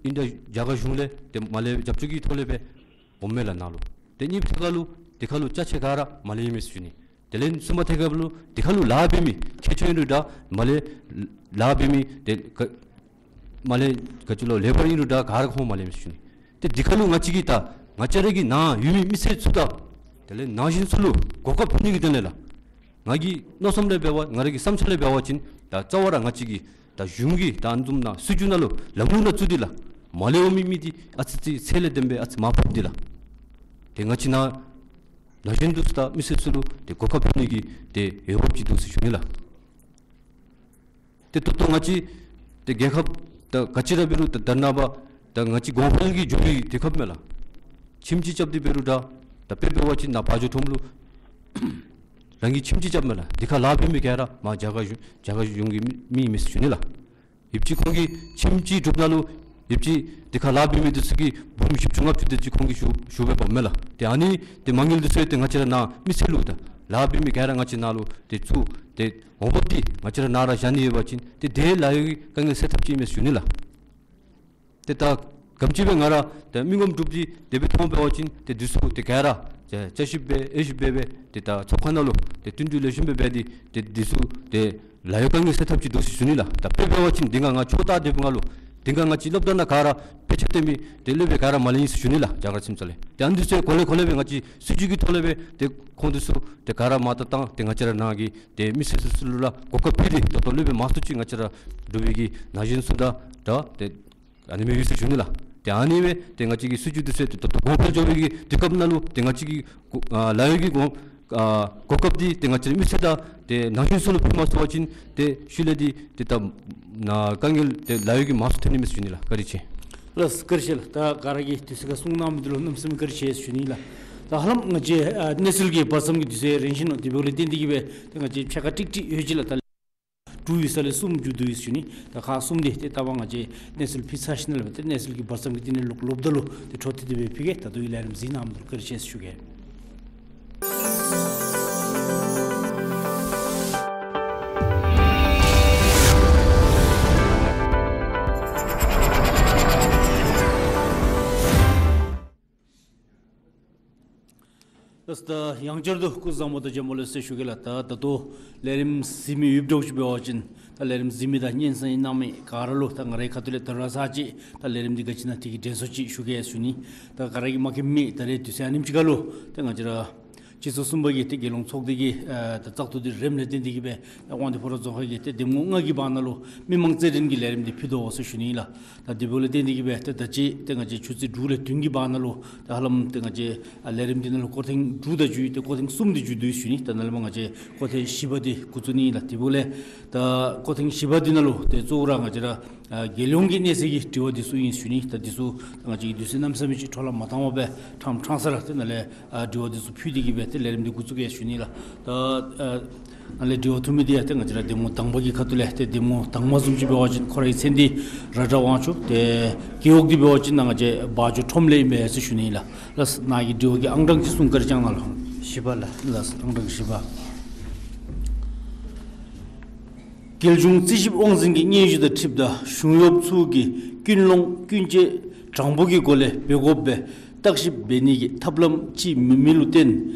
ཨིན་ད་རྒྱ་གར་གཞུང་ལས་ཏེ་མ་ལས་རྒྱབ་སྐྱོར་གྱི་ཐོག་ལས་སྦེ་འོངམ་མས་ལགས་ནཱ་ལུ། ཏེ་གཉིས་པའི་ཐད་ཁར་ལུ་འདི་ཁར་ལུ་ཅ་ཆས་ག་ར་མ་ལས་ཨིན་མས་ཟེར་ཞུ་ནི། དེ་ལས་གསུམ་པའི་ཐད་ཁར་ལུ་འདི་ཁར་ལུ་ལཱ་འབད་མི་མཁས་མཆོག་ཨིན་རུང་འདྲ་མ་ལས་ལཱ་འབད་མི་ཏེ་ག་མ་ལས་ག་ཅི་ལོ་ལེ་བར་ཨིན་རུང་འདྲ་ག་ར་ཁོང་མ་ལས་ཨིན་མས་ཟེར་ཞུ་ནི། ཏེ་འདི་ཁར་ལུ་ང་བཅས་ཀྱི་ད་ང་བཅས་ར་གི་ནཱ་ཡོད་མི་མི་སེར་ཚུ་དང་དེ་ལས་ན་གཞོན་ཚུ་ལུ་གོ་སྐབས་ཕུལ་ནི་གི་དོན་ལས་ལགས། ང་གི་མནོ་བསམ་ལས་འབད་བ་ང་ར་གི་བསམ་འཆར་ལས་འབད་བ་ཅིན་ད་རྩ་བ་ར་ང་བཅས་ཀྱི་ད་གཞུང་གི་ད་ཨ་ནི་བཟུམ་ནང་སྲིད་བྱུས་ནང་ལུ་ལམ་ལུགས་ནང་བཙུགས་ཏེ་ལགས། མ་ལས་འོང་མི་མི་འདི་ཨ་ཙི་ཅིག་ཚད་ལས་བརྟེན་སྦེ་ཨ་ཙི་མར་ཕབ་སྟེ་ལགས། ཏེ་ང་བཅས་ནཱ་ན་གཞོན་འདི་ཚུ་དང་མི་སེར་ཚུ་ལུ་ཏེ་གོ་སྐབས་ཕུལ་ནི་གི་ཏེ་འོས་འབབ་ཅིག་འདུག་ཟེར་ཞུ་ནི་ལགས། ཏེ་ད་ལྟོ་ང་བཅས་ཏེ་རྒྱལ་ཁབ་ད་ག་ཅི་ར་འབད་རུང་ད་ད་རེས་ནངས་པ་ད་ང་བཅས་གོང་འཕེལ་གྱི་འགྱོ་བའི་དུས་སྐབས་མས་ལགས། ཁྱིམ་ཅིག་རྐྱབ་སྟེ་འབད་རུང་འདྲ་ད་དཔེ་འབད་བ་ཅིན་ནཱ་བ་འཇོ་ཐོམ་ལུ་ རང་གིས་ཁྱིམ་ཅིག་རྐྱབ་མས་ལགས། དེ་ཁར་ལཱ་འབད་མི་ག་ར་མར་རྒྱ་གར་གཞུང་རྒྱ་གར་གཞུང་གི་མི་མི་ཨིན་མས་ཟེར་ཞུ་ནི་ལགས། ཡོདཔ་ཅིག་ཁོང་གིས་ཁྱིམ་ཅིག་གྲུབ་ནང་ལུ་ཡོདཔ་ཅིག་དེ་ཁར་ལཱ་འབད་མི་འདི་ཚུ་གིས་འབུམ་བཞི་བཅུ་ལྔ་བཅུ་དེ་ཅིག་ཁོང་གིས་ཞུ་ཞུ་སྦེ་འབག་མས་ལགས། ཏེ་ཨ་ནི་ཏེ་མ་དངུལ་འདི་ཚུ་ཡང་ཏེ་ང་བཅས་ར་ནཱ་མི་སེར་ལུ་ད་ལཱ་འབད་མི་ག་ར་ང་བཅས་ནཱ་ལུ་ཏེ་བཙུགས་ཏེ་འོང་འབབ་འདི་ང་བཅས་ར་ནཱ་ར་བཞག་ནི་ཡོད་པ་ཅིན་ཏེ་དེ་ལཱ་གཡོག་གི་དཀའ་ངལ་སེལ་ཐབས་ཅིག་ཨིན་མས་ཟེར་ཞུ་ནི་ལགས། ཏེ་ད་ག་དེམ་ཅིག་སྦེ་ང་ར་ཏེ་མི་ངོམ་གྲུབ་སྟེ་དེ་སྦེ་མཐོང་འབད་བ་ཅིན་ཏེ་འདི་ཚུ་ཏེ་ག་ར་ཅ་ཅ་ཞིབ་སྦེ་དབྱེ་ཞིབ་འབད་སྦེ་ཏེ་ད་ཚོགས་ཁང་ནང་ལུ་ཏེ་བསྟུན་གྲོས་ལེགས་ཤོམ་སྦེ་འབད་དེ་ཏེ་འདི་ཚུ་ཏེ་ལཱ་གཡོག་དཀའ་ངལ་སེལ་ཐབས་ཅིག་འདུག་ཟེར་ཞུ་ནི་ལགས། ད་དཔེ་འབད་བ་ཅིན་འདི་ང་ང་ཕྱོགས་ལྟ་སྟེ་འབདཝ་ད་ལུ་འདི་ང་ང་བཅས་སློབ་གྲྭ་ནང་ག་ར་དཔེ་ཆ་སྟོན་མི་ཏེ་སློབ་དཔོན་ག་ར་མ་ལེན་ཟེར་ཞུ་ནི་ལགས། རྒྱ་གར་ཁྱིམ་ཚང་ལས། ཏེ་ཨ་ནི་འདི་ཚུ་གོ་ལེ་གོ་ལེ་སྦེ་ང་བཅས་སྲིད་བྱུས་ཀྱི་ཐོག་ལས་སྦེ་ཏེ་ཁོང་འདི་ཚུ་ཏེ་ག་ར་མར་ད་བཏང་ཏེ་ང་བཅས་ར་ནཱ་གི་ཏེ་མི་སེར་ཚུ་ལུ་ར་གོ་སྐབས་ཕུལ་ཏེ་ད་ལྟོ་སློབ་དཔོན་མང་སུ་ཅིག་ང་བཅས་ར་འབྲུག་པའི་གི་ན་གཞོན་ཚུ་དང་ད་ཏེ་ཨ་ནི་སྦེ་ཡོད་ཟེར་ཞུ་ནི་ལགས། ཏེ་ཨ་ནི་སྦེ་ཏེ་ང་བཅས་ཀྱི་སྲིད་བྱུས་འདི་ཚུ་ཏེ་ད་ལྟོ་གོང་འཕེལ་འགྱོ་བའི་གི་དུས་སྐབས་ནང་ལུ་ཏེ་ང་བཅས་ཀྱི་གོ་ཨ་ལཱ་གཡོག་གི་གོ་ཨ་གོ་སྐབས་འདི་ཏེ་ང་བཅས་ར་མི་སེར་དང་ཏེ་ན་གཞོན་ཚུ་ལུ་ཕུལ་མ་ཚུགས་པ་ཅིན་ཏེ་ཤུལ་ལས་འདི་ཏེ་ད་ནཱ་དཀའ་ངལ་ཏེ་ལཱ་གཡོག་གིས་མང་སུ་ཐོན་ནི་མས་ཟེར་ཞུ་ནི་ལགས། བཀའ་དྲིན་ཆེ། ལགས་བཀའ་དྲིན་ཆེ་ལགས། ད་ག་ར་གིས་དུས་ཚོད་ཁར་གསུང་གནང་མི་འདི་ལུ་གནམ་མེད་ས་མེད་བཀའ་དྲིན་ཆེ་ཟེར་ཞུ་ནི་ལགས། ད་ཧ་ལམ་ང་བཅས་ཨ་གནས་ཚུལ་གྱི་བར་མཚམས་ཀྱི་དུས་ཚོད་རན་ཞིན་ནུག། དེ་འབདཝ་ལས་བརྟེན་ཏེ་གིས་སྦེ་ཏེ་ང་བཅས་ཕྱེད་ཀ་ཀྲིག་ཀྲི་ཡོད་ཅི་ལགས། ད་དྲུག་ཡོད་ས་ལས་གསུམ་མཇུག་བསྡུ་ཡི་ཟེར་ཞུ་ནི། ད་ཁག་གསུམ་འདི་ཏེ་ལྟ་བ་ང་བཅས་གནས་ཚུལ་ཕུལ་ཚར་ཞིནམ་ལས་སྦེ་ཏེ་གནས་ཚུལ་གྱི་བར་མཚམས་ཀྱི་འདི་ནང་ལུ་ལོག་ལོག་ད་ལུ་ཏེ་འཕྲོ་མཐུད་དེ་སྦེ་ཕུལ་གེ། ད་ལྟོ་གི་ལས་རིམ་གཟིགས་གནང་མི་འདི་ལུ་བཀའ་དྲིན་ཆེ་ཟེར་ཞུ་གེ། ལགས་ད་ཡང་བསྐྱར་དུ་སྐུ་གཟུགས་བཟང་པོ་དང་བྱོན་པ་ལེགས་སོ་ཟེར་ཞུ་གེ་ལགས། ད་ད་ལྟོ་ལས་རིམ་གཟིགས་མི་ཡོདཔ་འདྲཝ་ཅིག་འབད་བ་ཅིན་ད་ལས་རིམ་གཟིགས་མི་དང་སྙན་གསན་གནང་མི་ག་ར་ལུ་ད་ང་རའི་ཁ་ཐུག་ལས་ད་ར་ས་ཅིག་ད་ལས་རིམ་འདི་ག་ཅི་ཨིན་ན་དེ་གི་དྲན་གསོ་ཅིག་ཞུ་གེ་ཟེར་ཞུ་ནི། ད་ག་ར་གིས་མ་མཁྱེན་མི་ད་རེས་དུས་ཚོད་ཨ་ནེམ་ཅིག་ཁར་ལུ་ད་ང་བཅས་ར་སྤྱི་ཚོགས་གསུམ་པ་གི་ཏེ་རྒྱལ་ཡོངས་ཚོགས་སྡེ་གི་ཨ་ད་བཙག་འཐུ་འདི་རནམ་ལས་བརྟེན་ཏེ་གིས་སྦེ་ད་དབང་འདུས་ཕོ་བྲང་རྫོང་ཁག་གི་ཏེ་འདེམས་ངོ་ལྔ་གི་བར་ན་ལུ་མི་མང་རྩོད་འགྲན་གྱི་ལས་རིམ་འདི་ཕུལ་དོ་ཟེར་ཞུ་ནི་ལགས། ད་དེ་འབདཝ་ལས་བརྟེན་ཏེ་གིས་སྦེ་ཏེ་ད་ཅི་ཏེ་ང་བཅས་ཆུ་ཚོད་དྲུག་ལས་བདུན་གྱི་བར་ན་ལུ་ད་ཧ་ལམ་ཏེ་ང་བཅས་ཨ་ལས་རིམ་འདི་ནང་ལུ་སྐོར་ཐེངས་དྲུག་དང་བཅུ་ཏེ་སྐོར་ཐེངས་གསུམ་འདི་མཇུག་བསྡུ་ཡི་ཟེར་ཞུ་ནི། ད་ནཱ་ལས་མར་ང་བཅས་སྐོར་ཐེངས་བཞི་པ་འདི་འགོ་བཙུགས་ནི་ཨིན་ལགས། དེ་འབདཝ་ལས་ད་སྐོར་ཐེངས་བཞི་པ་འདི་ནང་ལུ་ཏེ་གཙོ་བོ་ར་ང་བཅས་ར་ཨ་རྒྱལ་ཡོངས་ཀྱི་གནས་ཚད་ཀྱི་དྲི་བ་འདི་ཚུ་ཨིན་ཟེར་ཞུ་ནི། ད་འདི་ཚུ་ད་ང་བཅས་ཀྱིས་དུས་ཚོད་གནམ་མེད་ས་མེད་ཅིག་འཕྲོ་བརླག་མ་བཏང་བར་སྦེ་ཕྲང་ཕྲང་ས་ར་ཏེ་ནཱ་ལས་ཨ་དྲི་བ་འདི་ཚུ་ཕུལ་ཏེ་གིས་སྦེ་ཏེ་ལས་རིམ་འདི་འགོ་བཙུགས་གེ་ཟེར་ཞུ་ནི་ལགས། ད་ཨ་ནཱ་ལས་དྲི་བ་བཀོད་མི་འདི་ཡང་ཏེ་ང་བཅས་ར་འདེམས་ངོ་དང་པ་གི་ཁ་ཐུག་ལས་ཏེ་འདེམས་ངོ་དང་པ་བཟུམ་ཅིག་འབད་བ་ཅིན་ཁོ་རའི་མཚན་འདི་ར་ཏྲ་དབང་ཕྱུག། ཏེ་རྒེད་འོག་འདི་འབད་བ་ཅིན་ནཱ་ང་བཅས་བ་འཇོ་ཁྲོམ་ལས་ཨིན་པས་ཟེར་ཞུ་ནི་ལགས། ལགས་ནཱ་གི་དྲི་བ་གི་ཨང་གྲངས་ཅིག་གསུང་བཀའ་དྲིན་བསྐྱང་གནང་ལགས། བཞི་པ་ལགས། ལགས་ཨང་གྲངས་བཞི་པ། རྒྱལ་གཞུང་རྩིས་ཞིབ་དབང་འཛིན་གྱི་སྙན་ཞུ་དང་འཁྲིལཝ་ད་གཞུང་གཡོགཔ་ཚུ་གིས་ཀུན་སློང་ཀུན་སྤྱོད་དྲང་པོ་གི་སྒོ་ལས་འབད་དགོ་པའི་བརྟག་ཞིབ་འབད་ནི་གི་ཐབས་ལམ་ཅིག་མེད་མི་ལུ་བརྟེན་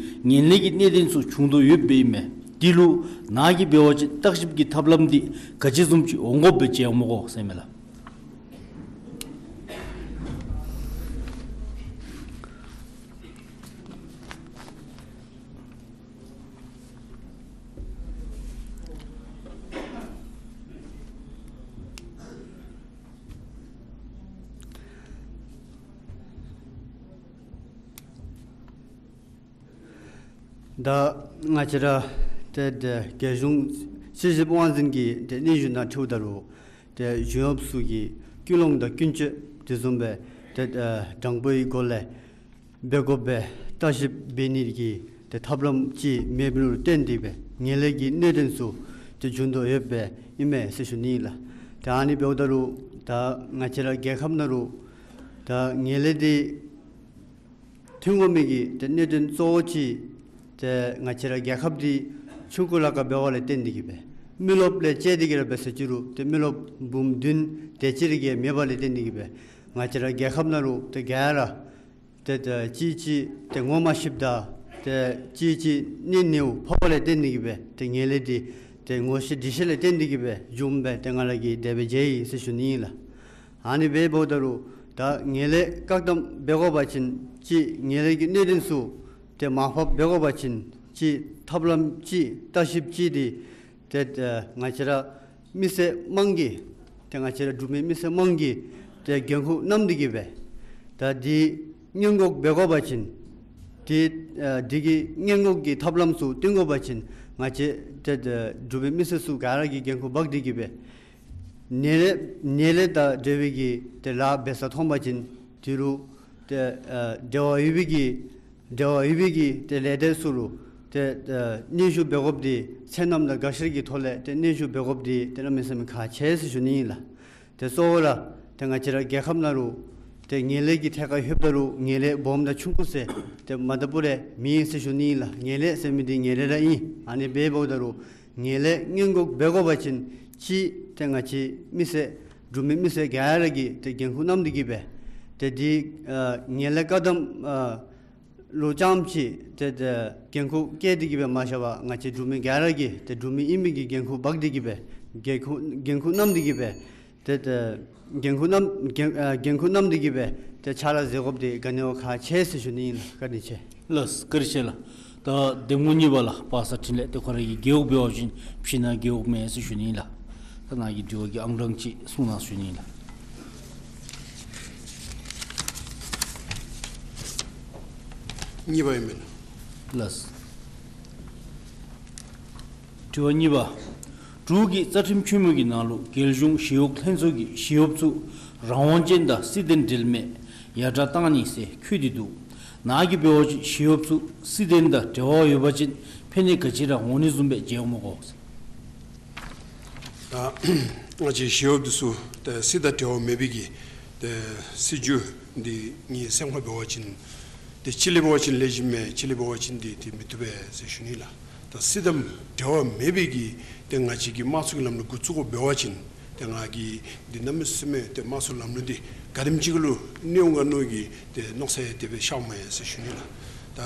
ངན་ལྷད་ཀྱི་གནད་དོན་ཚུ་བྱུང་དོ་ཡོདཔ་ཨིན་མས། དེ་ལུ་ནཱ་གིས་འབད་བ་ཅིན་བརྟག་ཞིབ་ཀྱི་ཐབས་ལམ་འདི་ག་ཅི་བཟུམ་ཅིག་འོང་དགོཔ་སྦེ་མཇལ་འོང་མས་གོ་ཟེར་མས་ལགས། ད་ང་བཅས་ར་ཏེ་ཏེ་རྒྱལ་གཞུང་རྩིས་ཞིབ་དབང་འཛིན་གྱི་ཏེ་སྙན་ཞུ་ནང་འཁྲིལཝ་ད་ལུ་ཏེ་གཞུང་གཡོགཔ་ཚུ་གི་ཀུན་སློང་དང་ཀུན་སྤྱོད་དེ་བཟུམ་སྦེ་ཏེ་ཨ་དྲང་པོའི་སྒོ་ལས་འབད་དགོ་པའི་བརྟག་ཞིབ་འབད་ནི་གི་ཏེ་ཐབས་ལམ་ཅིག་མེདཔ་ལུ་བརྟེན་ཏེ་སྦེ་ངན་ལྷད་ཀྱི་གནད་དོན་ཚུ་ཏེ་བྱུང་དོ་ཡོདཔ་ཨིན་མས་ཟེར་ཞུ་ནི་ལགས། ཏེ་ཨ་ནི་འབདཝ་ད་ལུ་ད་ང་བཅས་ར་རྒྱལ་ཁབ་ནང་ལུ་ད་ངན་ལྷད་འདི་ཐོན་དགོ་མི་གི་ཏེ་གནད་དོན་གཙོ་བོ་ཅིག་ཏེ་ང་བཅས་ར་རྒྱལ་ཁབ་འདི་ཆུང་ཀུ་ལ་ཁག་འབདཝ་ལས་བརྟེན་ཏེ་གིས་སྦེ་མི་རློབས་ལས་བཅད་དེ་གིས་ར་འབད་ཟེར་ཅི་རུང་ཏེ་མི་རློབས་འབུམ་བདུན་དེ་ཅིག་ར་གིས་མེདཔ་ལས་བརྟེན་ཏེ་གིས་སྦེ་ང་བཅས་ར་རྒྱལ་ཁབ་ནང་ལུ་ཏེ་ག་ར་ཏེ་ཏེ་གཅིག་གིས་གཅིག་ཏེ་ངོ་མ་ཤེསཔ་ད་ཏེ་གཅིག་གིས་གཅིག་གནོད་ནུས་ཕོགཔ་ལས་བརྟེན་ཏེ་གིས་སྦེ་ཏེ་ངན་ལྷད་འདི་ཏེ་ངོ་ཤེས་འདྲིས་ཤེས་ལས་བརྟེན་ཏེ་གིས་སྦེ་བྱུངམ་སྦེ་ཏེ་ང་ར་གིས་དེ་སྦེ་མཇལ་ཡི་ཟེར་ཞུ་ནི་ཨིན་ལགས། ཨ་ནི་འབདཝ་ད་ལུ་ད་ངན་ལྷད་བཀག་སྡོམ་འབད་དགོ་པ་ཅིན་ཅིག་ངན་ལྷད་ཀྱི་གནད་དོན་ཚུ་ཏེ་མར་ཕབ་འབད་དགོ་པ་ཅིན་ཅིག་ཐབས་ལམ་ཅིག་བརྟག་ཞིབ་ཅིག་འདི་ཏེ་ཏེ་ང་བཅས་ར་མི་སེར་དམངས་ཀྱིས་ཏེ་ང་བཅས་ར་འབྲུག་མི་མི་སེར་དམངས་ཀྱིས་ཏེ་འགན་ཁུར་བསྣམས་ཏེ་གིས་སྦེ་ད་འདི་སྔོན་འགོག་འབད་དགོ་པ་ཅིན་ཏེ་ཨ་འདི་གི་སྔོན་འགོག་གི་ཐབས་ལམ་ཚུ་བཏོན་དགོ་པ་ཅིན་ང་བཅས་ཏེ་ཏེ་འབྲུག་མི་མི་སེར་ཚུ་ག་ར་གིས་འགན་ཁུར་འབག་སྟེ་གིས་སྦེ་ངན་ལྷད་ངན་ལྷད་དང་འབྲེལ་བའི་གི་ཏེ་ལཱ་འབད་ས་མཐོང་པ་ཅིན་དེ་ལུ་ཏེ་ཨ་འབྲེལ་བ་ཡོད་པའི་གི་འབྲེལ་བ་ཡོད་པའི་གི་ཏེ་ལས་སྡེ་ཚུ་ལུ་ ཏེ་ཨ་སྙན་ཞུ་འབད་དགོཔ་འདི་ཚེ་རྣམས་དང་འགའ་ཞིག་གི་ཐོག་ལས་ཏེ་སྙན་ཞུ་འབད་དགོཔ་འདི་ཏེ་གནམ་མེད་ས་མེད་ཁག་ཆེ་ཟེར་ཞུ་ནི་ཨིན་ལགས། ཏེ་གཙོ་བོ་ར་ཏེ་ང་བཅས་ར་རྒྱལ་ཁབ་ནང་ལུ་ཏེ་ངན་ལྷད་ཀྱི་ཐད་ཁར་ལྷོདཔ་ད་རུང་ངན་ལྷད་སྦོམ་དང་ཆུང་ཀུ་ཟེར་ཏེ་མ་འདྲཝ་རེ་མེད་ཟེར་ཞུ་ནི་ཨིན་ལགས། ངན་ལྷད་ཟེར་མི་འདི་ངན་ལྷད་ར་ཨིན། ཨ་ནི་འབདཝ་ད་རུང་ངན་ལྷད་སྔོན་འགོག་འབད་དགོ་པ་ཅིན་གཅིག་ཏེ་ང་བཅས་མི་སེར་འབྲུག་མི་མི་སེར་ག་ར་གིས་ཏེ་འགན་ཁུར་བསྣམས་ཏེ་གིས་སྦེ་ཏེ་འདི་ཨ་ངན་ལྷད་བཀག་སྡོམ་ཨ་ལུ་རྐྱངམ་ཅིག་ཏེ་ཏེ་འགན་ཁུར་བཀལ་ཏེ་གིས་སྦེ་མ་བཞག་པར་ང་བཅས་འབྲུག་མི་ག་ར་གིས་ཏེ་འབྲུག་མི་ཨིན་མི་གི་འགན་ཁུར་འབག་སྟེ་གིས་སྦེ་འགན་ཁུར་འགན་ཁུར་བསྣམས་ཏེ་གིས་སྦེ་ཏེ་ཏེ་འགན་ཁུར་བསྣམས་འགན་ཨ་འགན་ཁུར་བསྣམས་ཏེ་གིས་སྦེ་ཏེ་ཕྱག་ལཱ་མཛད་དགོཔ་འདི་ག་ནི་བ་ཁག་ཆེ་ཟེར་ཞུ་ནི་ཨིན་ལགས། བཀའ་དྲིན་ཆེ། ལགས་སོ། བཀའ་དྲིན་ཆེ་ལགས། ད་གདམ་ངོ་གཉིས་པ་ལགས་པ་སངས་འཕྲིན་ལས། ཏེ་ཁོ་རའི་གི་རྒེད་འོག་འབད་བ་ཅིན་ཕྱི་ནང་རྒེད་འོག་མས་ཟེར་ཞུ་ནི་ཨིན་ལགས། ད་ནཱ་གི་དྲི་བ་གི་ཨང་གྲངས་ཅིག་གསུང་གནང་ཞུ་ནི་ཨིན་ལགས། གཉིས་པ་ཨིན་མས་ལགས། ལགས་སོ། དྲི་བ་གཉིས་པ། འབྲུག་གི་རྩ་ཁྲིམས་ཆེན་མོ་གི་ནང་ལུ་རྒྱལ་གཞུང་ཞི་གཡོག་ལྷན་ཚོགས་ཀྱི་ཞི་གཡོགཔ་ཚུ་རང་དབང་ཅན་དང་སྲིད་དོན་འབྲེལ་མེད་ཡར་དྲག་བཏང་ནི་ཟེར་འཁོད་དེ་འདུག། ནཱ་གིས་འབད་བ་ཅིན་ཞི་གཡོགཔ་ཚུ་སྲིད་དོན་དང་འབྲེལ་བ་ཡོད་པ་ཅིན་ཕན་ནུས་ག་ཅི་ར་འོང་ནི་བཟུམ་སྦེ་མཇལ་འོང་མས་གོ། ད་ང་བཅས་ཞི་གཡོགཔ་འདི་ཚུ་ཏེ་སྲིད་དང་འབྲེལ་བ་མེད་པའི་གི་ཏེ་སྲིད་བྱུས་འདི་ངེའི་སེམས་ཁར་འབད་བ་ཅིན་ཏེ་གཅིག་ལས་འབད་བ་ཅིན་ལེགས་ཤོམ་མས། གཅིག་ལས་འབད་བ་ཅིན་འདི་ཏེ་མི་བཏུབ་པས་ཟེར་ཞུ་ནི་ལགས། ད་སྲིད་དང་འབྲེལ་བ་མེད་པའི་གི་ཏེ་ང་བཅས་ཀྱི་དམངས་གཙོ་གི་ལམ་ལུགས་འགོ་བཙུགས་དགོ་འབད་བ་ཅིན་ཏེ་ང་གིས་འདི་གནམ་མེད་ས་མེད་ཏེ་དམངས་གཙོ་ལམ་ལུགས་འདི་ག་དེམ་ཅིག་ལུ་གནོད་འོང་ག་མནོ་གི་ཏེ་མནོ་ས་ཡང་དེ་སྦེ་ཤརཝ་མས་ཟེར་ཞུ་ནི་ལགས། ད་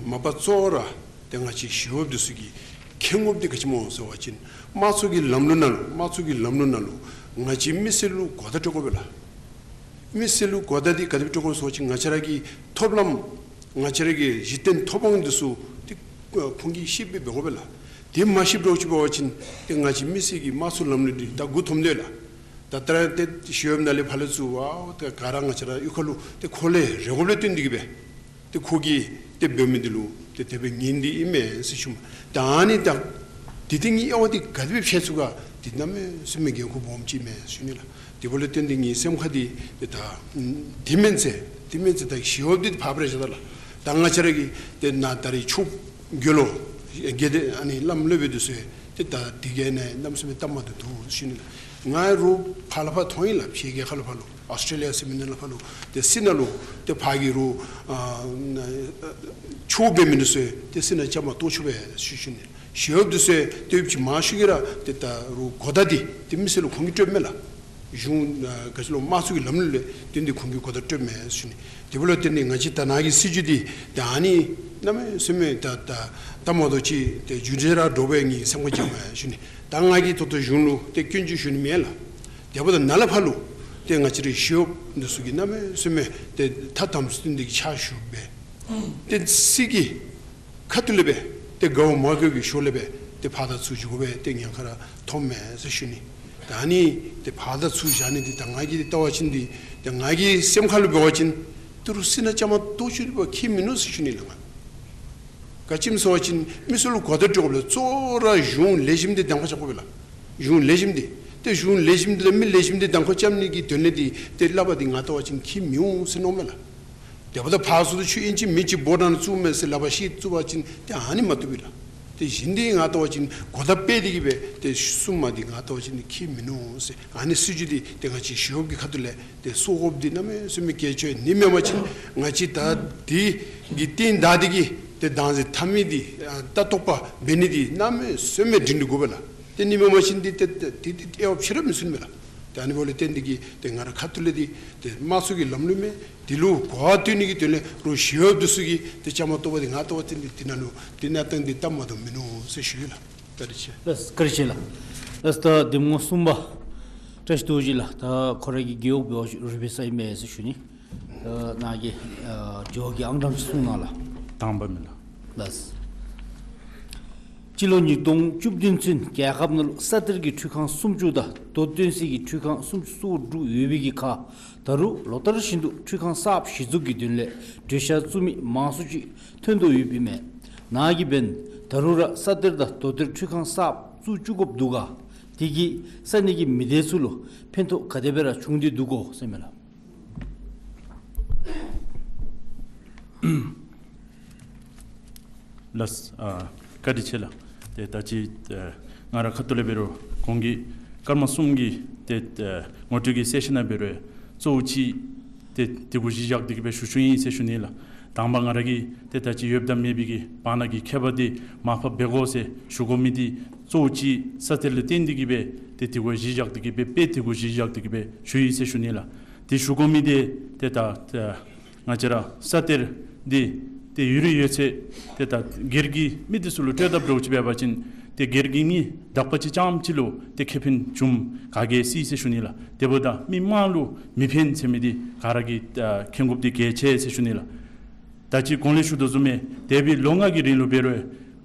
མ་པ་གཙོ་བོ་ར་ཏེ་ང་བཅས་ཞི་གཡོགཔ་འདི་ཚུ་གིས་མཁྱེན་དགོཔ་འདི་ག་ཅི་སྨོ་ཟེར་བ་ཅིན་དམངས་གཙོ་གི་ལམ་ལུགས་ནང་ལུ་དམངས་གཙོ་གི་ལམ་ལུགས་ནང་ལུ་ང་བཅས་མི་སེར་ལུ་གོ་བརྡ་སྤྲོད་དགོ་པས་ལགས། མི་སེར་ལུ་གོ་བརྡ་འདི་ག་དེ་སྦེ་སྤྲོད་དགོ་ཟེར་བ་ཅིན་ང་བཅས་ར་གི་ཐོབ་ལམ་ང་བཅས་ར་གི་གཞི་རྟེན་ཐོབ་དབང་འདི་ཚུ་ཏེ་ཁོང་གིས་ཤེསཔ་སྦེ་འབད་དགོ་པས་ལགས། དེ་མ་ཤེསཔ་འདྲཝ་ཅིག་འབད་བ་ཅིན་ཏེ་ང་བཅས་མི་སེར་གྱི་དམངས་གཙོ་ལམ་ལུགས་འདི་ད་མགུ་འཐོམ་དོ་ལགས། ད་ད་རེས་ཏེ་ཞི་གཡོགཔ་ནང་ལས་ཕར་ལས་ཚུར་ཝའོ་ཏེ་ག་ར་ང་བཅས་ར་གཡུས་ཁ་ལུ་ཏེ་ཁོ་ལས་རེ་དགོཔ་ལས་བརྟེན་ཏེ་གིས་སྦེ་ཏེ་ཁོ་གིས་ཏེ་འབད་མི་འདི་ལུ་ཏེ་དེ་སྦེ་ངེས་འདི་ཨིན་མས་ཟེར་ཞུཝ་མས། ད་ཨ་ནི་ད་འདི་ཏེ་ངེའི་དབྱེ་བ་འདི་ག་དེ་སྦེ་ཕྱེ་ཚུགས་ག་འདི་གནམ་མེད་ས་མེད་འགན་ཁུར་སྦོམ་ཅིག་མས་ཞུ་ནི་ལགས། དེ་འབདཝ་ལས་བརྟེན་ཏེ་ངེའི་སེམས་ཁར་འདི་ཏེ་ད་འདི་མེན་ཟེར་འདི་མེན་ཟེར་ད་ཞི་གཡོགཔ་འདི་ཕར་སྤེལ་བཞག་ད་ལགས། ད་ང་བཅས་ར་གི་ཏེ་ནཱ་ད་རེས་ཆོས་རྒྱལ་ལོ་དགེ་འདུན་ཨ་ནི་བླམ་སློབ་དཔོན་འདི་ཚུ་ཏེ་ད་འདི་གི་ནང་གནམ་མེད་ས་མེད་སྟབས་མ་བདེཝ་འདུག་ཞུ་ནི་ལགས། ང་རོགས་ཕར་ལས་ཕར་མཐོང་ཡི་ལགས། ཕྱི་རྒྱལ་ཁ་ལུ་ཕར་ལུ་ཨཱོས་ཊྲེ་ལི་ཡ་ཟེར་མི་ནང་ལུ་ཕར་ལུ་ཏེ་སྲིད་ནང་ལུ་ཏེ་ཕར་གྱི་རོགས་ཨ་ཆོས་འབད་མི་འདི་ཚུ་ཏེ་སྲིད་ནང་བཅའ་མར་གཏོགས་ཆོག་པས་ཞུ་ཞུ་ནི། ཞི་གཡོགཔ་འདི་ཚུ་ཏེ་ཡུདཔ་ཅིག་མང་ཤོས་ཀྱིས་ར་ཏེ་ད་རོགས་གོ་བརྡ་འདི་ཏེ་མི་སེར་ལུ་ཁོང་གིས་སྤྲོདཔ་མས་ལགས། གཞུང་ཨ་ག་ཅི་ལོ་དམངས་གཙོ་གི་ལམ་ལུགས་ལས་བརྟེན་ཏེ་ཁོང་གིས་གོ་བརྡ་སྤྲོདཔ་མས་ཞུ་ནི། དེ་འབདཝ་ལས་བརྟེན་ཏེ་ང་བཅས་ད་ནཱ་གི་སྲིད་བྱུས་འདི་ད་ཨ་ནི་གནམ་མེད་ས་མེད་ད་ད་སྟབས་མ་བདེཝ་ཅིག་ཏེ་མཇུག་བསྒྲིལ་ར་འགྱོ་བས་ངེའི་སེམས་ཁར་བཅངམ་མས་ཞུ་ནི། ད་ང་གིས་ད་ལྟོ་གཞུང་ལུ་ཏེ་སྐྱོན་བརྗོད་ཞུ་ནི་མེད་ལགས། དེ་འབདཝ་ད་ནཱ་ལས་ཕར་ལུ་ཏེ་ང་བཅས་རའི་ཞི་གཡོགཔ་འདི་ཚུ་གིས་གནམ་མེད་ས་མེད་ཏེ་ཐ་དམ་ཚིག་འདི་གི་ཕྱག་ཞུ་སྦེ་ཏེ་སྲིད་ཀྱི་ཁ་ཐུག་ལས་སྦེ་ཏེ་དགའཝ་མ་དགའཝ་གི་ཞོར་ལས་སྦེ་ཏེ་ཕར་དང་ཚུར་འགྱོ་དགོ་པའི་ཏེ་ཉེན་ཁ་ར་ཐོནམ་མས་ཟེར་ཞུ་ནི། ད་ཨ་ནི་ཏེ་ཕར་དང་ཚུར་བཞག་ནི་འདི་ད་ང་གིས་ལྟ་བ་ཅིན་འདི་ཏེ་ང་གི་སེམས་ཁ་ལུ་འབད་བ་ཅིན་ཏི་རུ་སྲིད་ནང་བཅའ་མར་གཏོགས་ཚུགས་པ་ཁྱད་མིན་ནུག་ཟེར་ཞུ་ནི་ལགས། ང་ག་ཅི་སྨོ་ཟེར་བ་ཅིན་མི་ཚུ་ལུ་གོ་བརྡ་སྤྲོད་དགོཔ་ལས་གཙོ་བོ་ར་གཞུང་ལེགས་ཤོམ་འདི་གདམ་ཁ་རྐྱབ་དགོ་པས་ལགས། གཞུང་ལེགས་ཤོམ་འདི་ཏེ་གཞུང་ལེགས་ཤོམ་འདི་ལས་མི་ལེགས་ཤོམ་འདི་གདམ་ཁ་རྐྱབ་ནི་གི་དོན་ལས་འདི་ཏེ་སླབ་པ་འདི་ང་ལྟ་བ་ཅིན་ཁྱད་མི་འོང་ཟེར་མནོཝ་མས་ལགས། དེ་འབདཝ་ད་ཕར་ཚུར་ཏེ་ཁྱོད་ཨིན་ཅི་མིན་ཅི་འབོ་དྲང་བཙུགས་མས་ཟེར་ལག་པར་བཤེད་བཙུགས་པ་ཅིན་ཏེ་ཨ་ནི་མ་བཏུབ་པས་ལགས། དེ་བཞིན་འདི་ང་ལྟ་བ་ཅིན་གོ་བརྡ་སྤེལ་ཏེ་གིས་སྦེ་ཏེ་གསུངམ་འདི་ང་ལྟ་བ་ཅིན་ཏེ་ཁྱད་མིན་ནུག་ཟེར། ཨ་ནི་སྲིད་བྱུས་འདི་ཏེ་ང་བཅས་ཞི་གཡོགཔ་གི་ཁ་ཐུག་ལས་ཏེ་སྲུང་དགོཔ་འདི་གནམ་མེད་ས་མེད་གལ་ཆེ་ནི་མེན་པ་ཅིན་ང་བཅས་ད་འདི་གི་རྟིང་བདའ་སྟེ་གིས་ཏེ་བདག་འཛིན་འཐབ་མི་འདི་ཨ་ལྟ་རྟོག་པ་འབད་ནི་འདི་གནམ་མེད་ས་མེད་སྒྲིང་སྒྲི་དགོ་པས་ལགས། ཏེ་ནི་མེན་པ་ཅིན་འདི་ཏེ་ཏེ་འདི་འདི་དབྱེ་བ་ཕྱེ་ར་མི་ཚུགས་མས་ལགས། ཏེ་ཨ་ནི་འབདཝ་ལས་བརྟེན་ཏེ་གིས་ཏེ་ང་རའི་ཁ་ཐུག་ལས་འདི་ཏེ་དམངས་གཙོ་གི་ལམ་ལུགས་མས། འདི་ལུ་གོ་བ་སྟོན་ནི་གི་དོན་ལས་རོགས་ཞི་གཡོགཔ་འདི་ཚུ་གིས་ཏེ་བཅའ་མར་གཏོགས་པ་འདི་ང་ལྟ་བ་ཅིན་འདི་འདི་ནང་ལུ་འདི་གནས་སྟངས་འདི་སྟབས་མ་བདེཝ་མིན་ནུག་ཟེར་ཞུ་ཡི་ལགས། བཀའ་དྲིན་ཆེ། ལགས་སོ། བཀའ་དྲིན་ཆེ་ལགས། ལགས་སོ། ད་གདམ་ངོ་གསུམ་པ་བཀྲ་ཤིས་རྡོ་རྗེ་ལགས། ད་ཁོ་རའི་གི་རྒེད་འོག་འབད་བ་ཅིན་རུས་སྦལ་ས་ཨིན་མས་ཟེར་ཞུ་ནི། ད་ནཱ་གི་ཨ་དྲི་བ་གི་ཨང་གྲངས་ཅིག་གསུང་གནང་ལགས། དང་པ་མས་ལགས། ལགས་སོ། སྤྱི་ལོ་ཉིས་སྟོང་བཅུ་བདུན་ཚུན་རྒྱལ་ཁབ་ནང་ལུ་ས་གཏེར་གྱི་ཁྲུས་ཁང་སུམ་ཅུ་དང་རྡོ་བཏོན་སའི་གི་ཁྲུས་ཁང་སུམ་ཅུ་སོ་དྲུག་ཡོད་པའི་གི་ཁར་ད་རུང་ལོ་ལྟར་བཞིན་དུ་ཁྲུས་ཁང་གསརཔ་གཞི་བཙུགས་ཀྱི་དོན་ལས་གྲོས་འཆར་བཙུགས་མི་མང་སུ་ཅིག་ཐོན་དོ་ཡོདཔ་ཨིན་མས། ནཱ་གིས་འབདན་ད་རུང་ར་ས་གཏེར་དང་རྡོ་གཏེར་ཁྲུས་ཁང་གསརཔ་བཙུགས་བཅུག་དགོཔ་འདུག་ག། དེ་གིས་ས་གནས་ཀྱི་མི་སྡེ་ཚུ་ལུ་ཕན་ཐོགས་ག་དེ་སྦེ་ར་བྱུང་སྟེ་འདུག་གོ་ཟེར་མས་ལགས། ལགས། ཨ་བཀའ་དྲིན་ཆེ་ལགས། ཏེ་ད་ཅི་ཨ་ང་ར་ཁ་ཐུག་ལས་འབད་རུང་གོང་གི་སྐར་མ་གསུམ་གྱི་ཏེ་ཨ་ངོ་སྤྲོད་ཀྱི་གསལ་བཤད་ནང་འབད་རུང་གཙོ་བོ་ཅིག་ཏེ་དེ་གུ་གཞི་བཞག་སྟེ་གི་སྦེ་ཞུ་ཞུཝ་ཨིན་ཟེར་ཞུ་ནི་ལགས། དང་པ་ང་ར་གིས་ཏེ་ད་ཅི་ཡོདཔ་དང་མེད་པའི་གི་བར་ན་གི་ཁྱད་པར་འདི་མར་ཕབ་འབད་དགོ་ཟེར་ཞུ་དགོ་མི་འདི་གཙོ་བོ་ཅིག་ས་གཏེར་ལུ་བརྟེན་ཏེ་གི་སྦེ་ཏེ་དེ་གུ་གཞི་བཞག་སྟེ་གི་སྦེ་དཔེ་དེ་གུ་གཞི་བཞག་སྟེ་གི་སྦེ་ཞུ་ཡི་ཟེར་ཞུ་ནི་ལགས། ཏེ་ཞུ་དགོ་མི་འདི་ཏེ་ད་ད་ང་བཅས་ར་ས་གཏེར་འདི་ཏེ་ཡོད་རིགས་ཡོད་ཚད་ཏེ་ད་སྒེར་གྱི་མི་འདི་ཚུ་ལུ་སྤྲོད་དཔ་འདྲཝ་ཅིག་འབད་བ་ཅིན་ཏེ་སྒེར་གྱི་མི་དག་པ་ཅིག་རྐྱངམ་ཅིག་ལུ་ཏེ་ཁེ་ཕན་བྱུངམ་ག་གིས་སྲིད་ཟེར་ཞུ་ནི་ལགས། དེ་འབདཝ་ད་མི་དམངས་ལུ་མི་ཕན་ཟེར་མི་འདི་ག་ར་གིས་ཨ་མཁྱེན་དགོཔ་འདི་གལ་ཆེ་ཟེར་ཞུ་ནི་ལགས། ད་ཅི་གོང་ལས་ཞུ་དོ་བཟུམ་སྦེ་འདས་པའི་ལོ་ལྔ་གི་རིང་ལུ་འབད་རུང་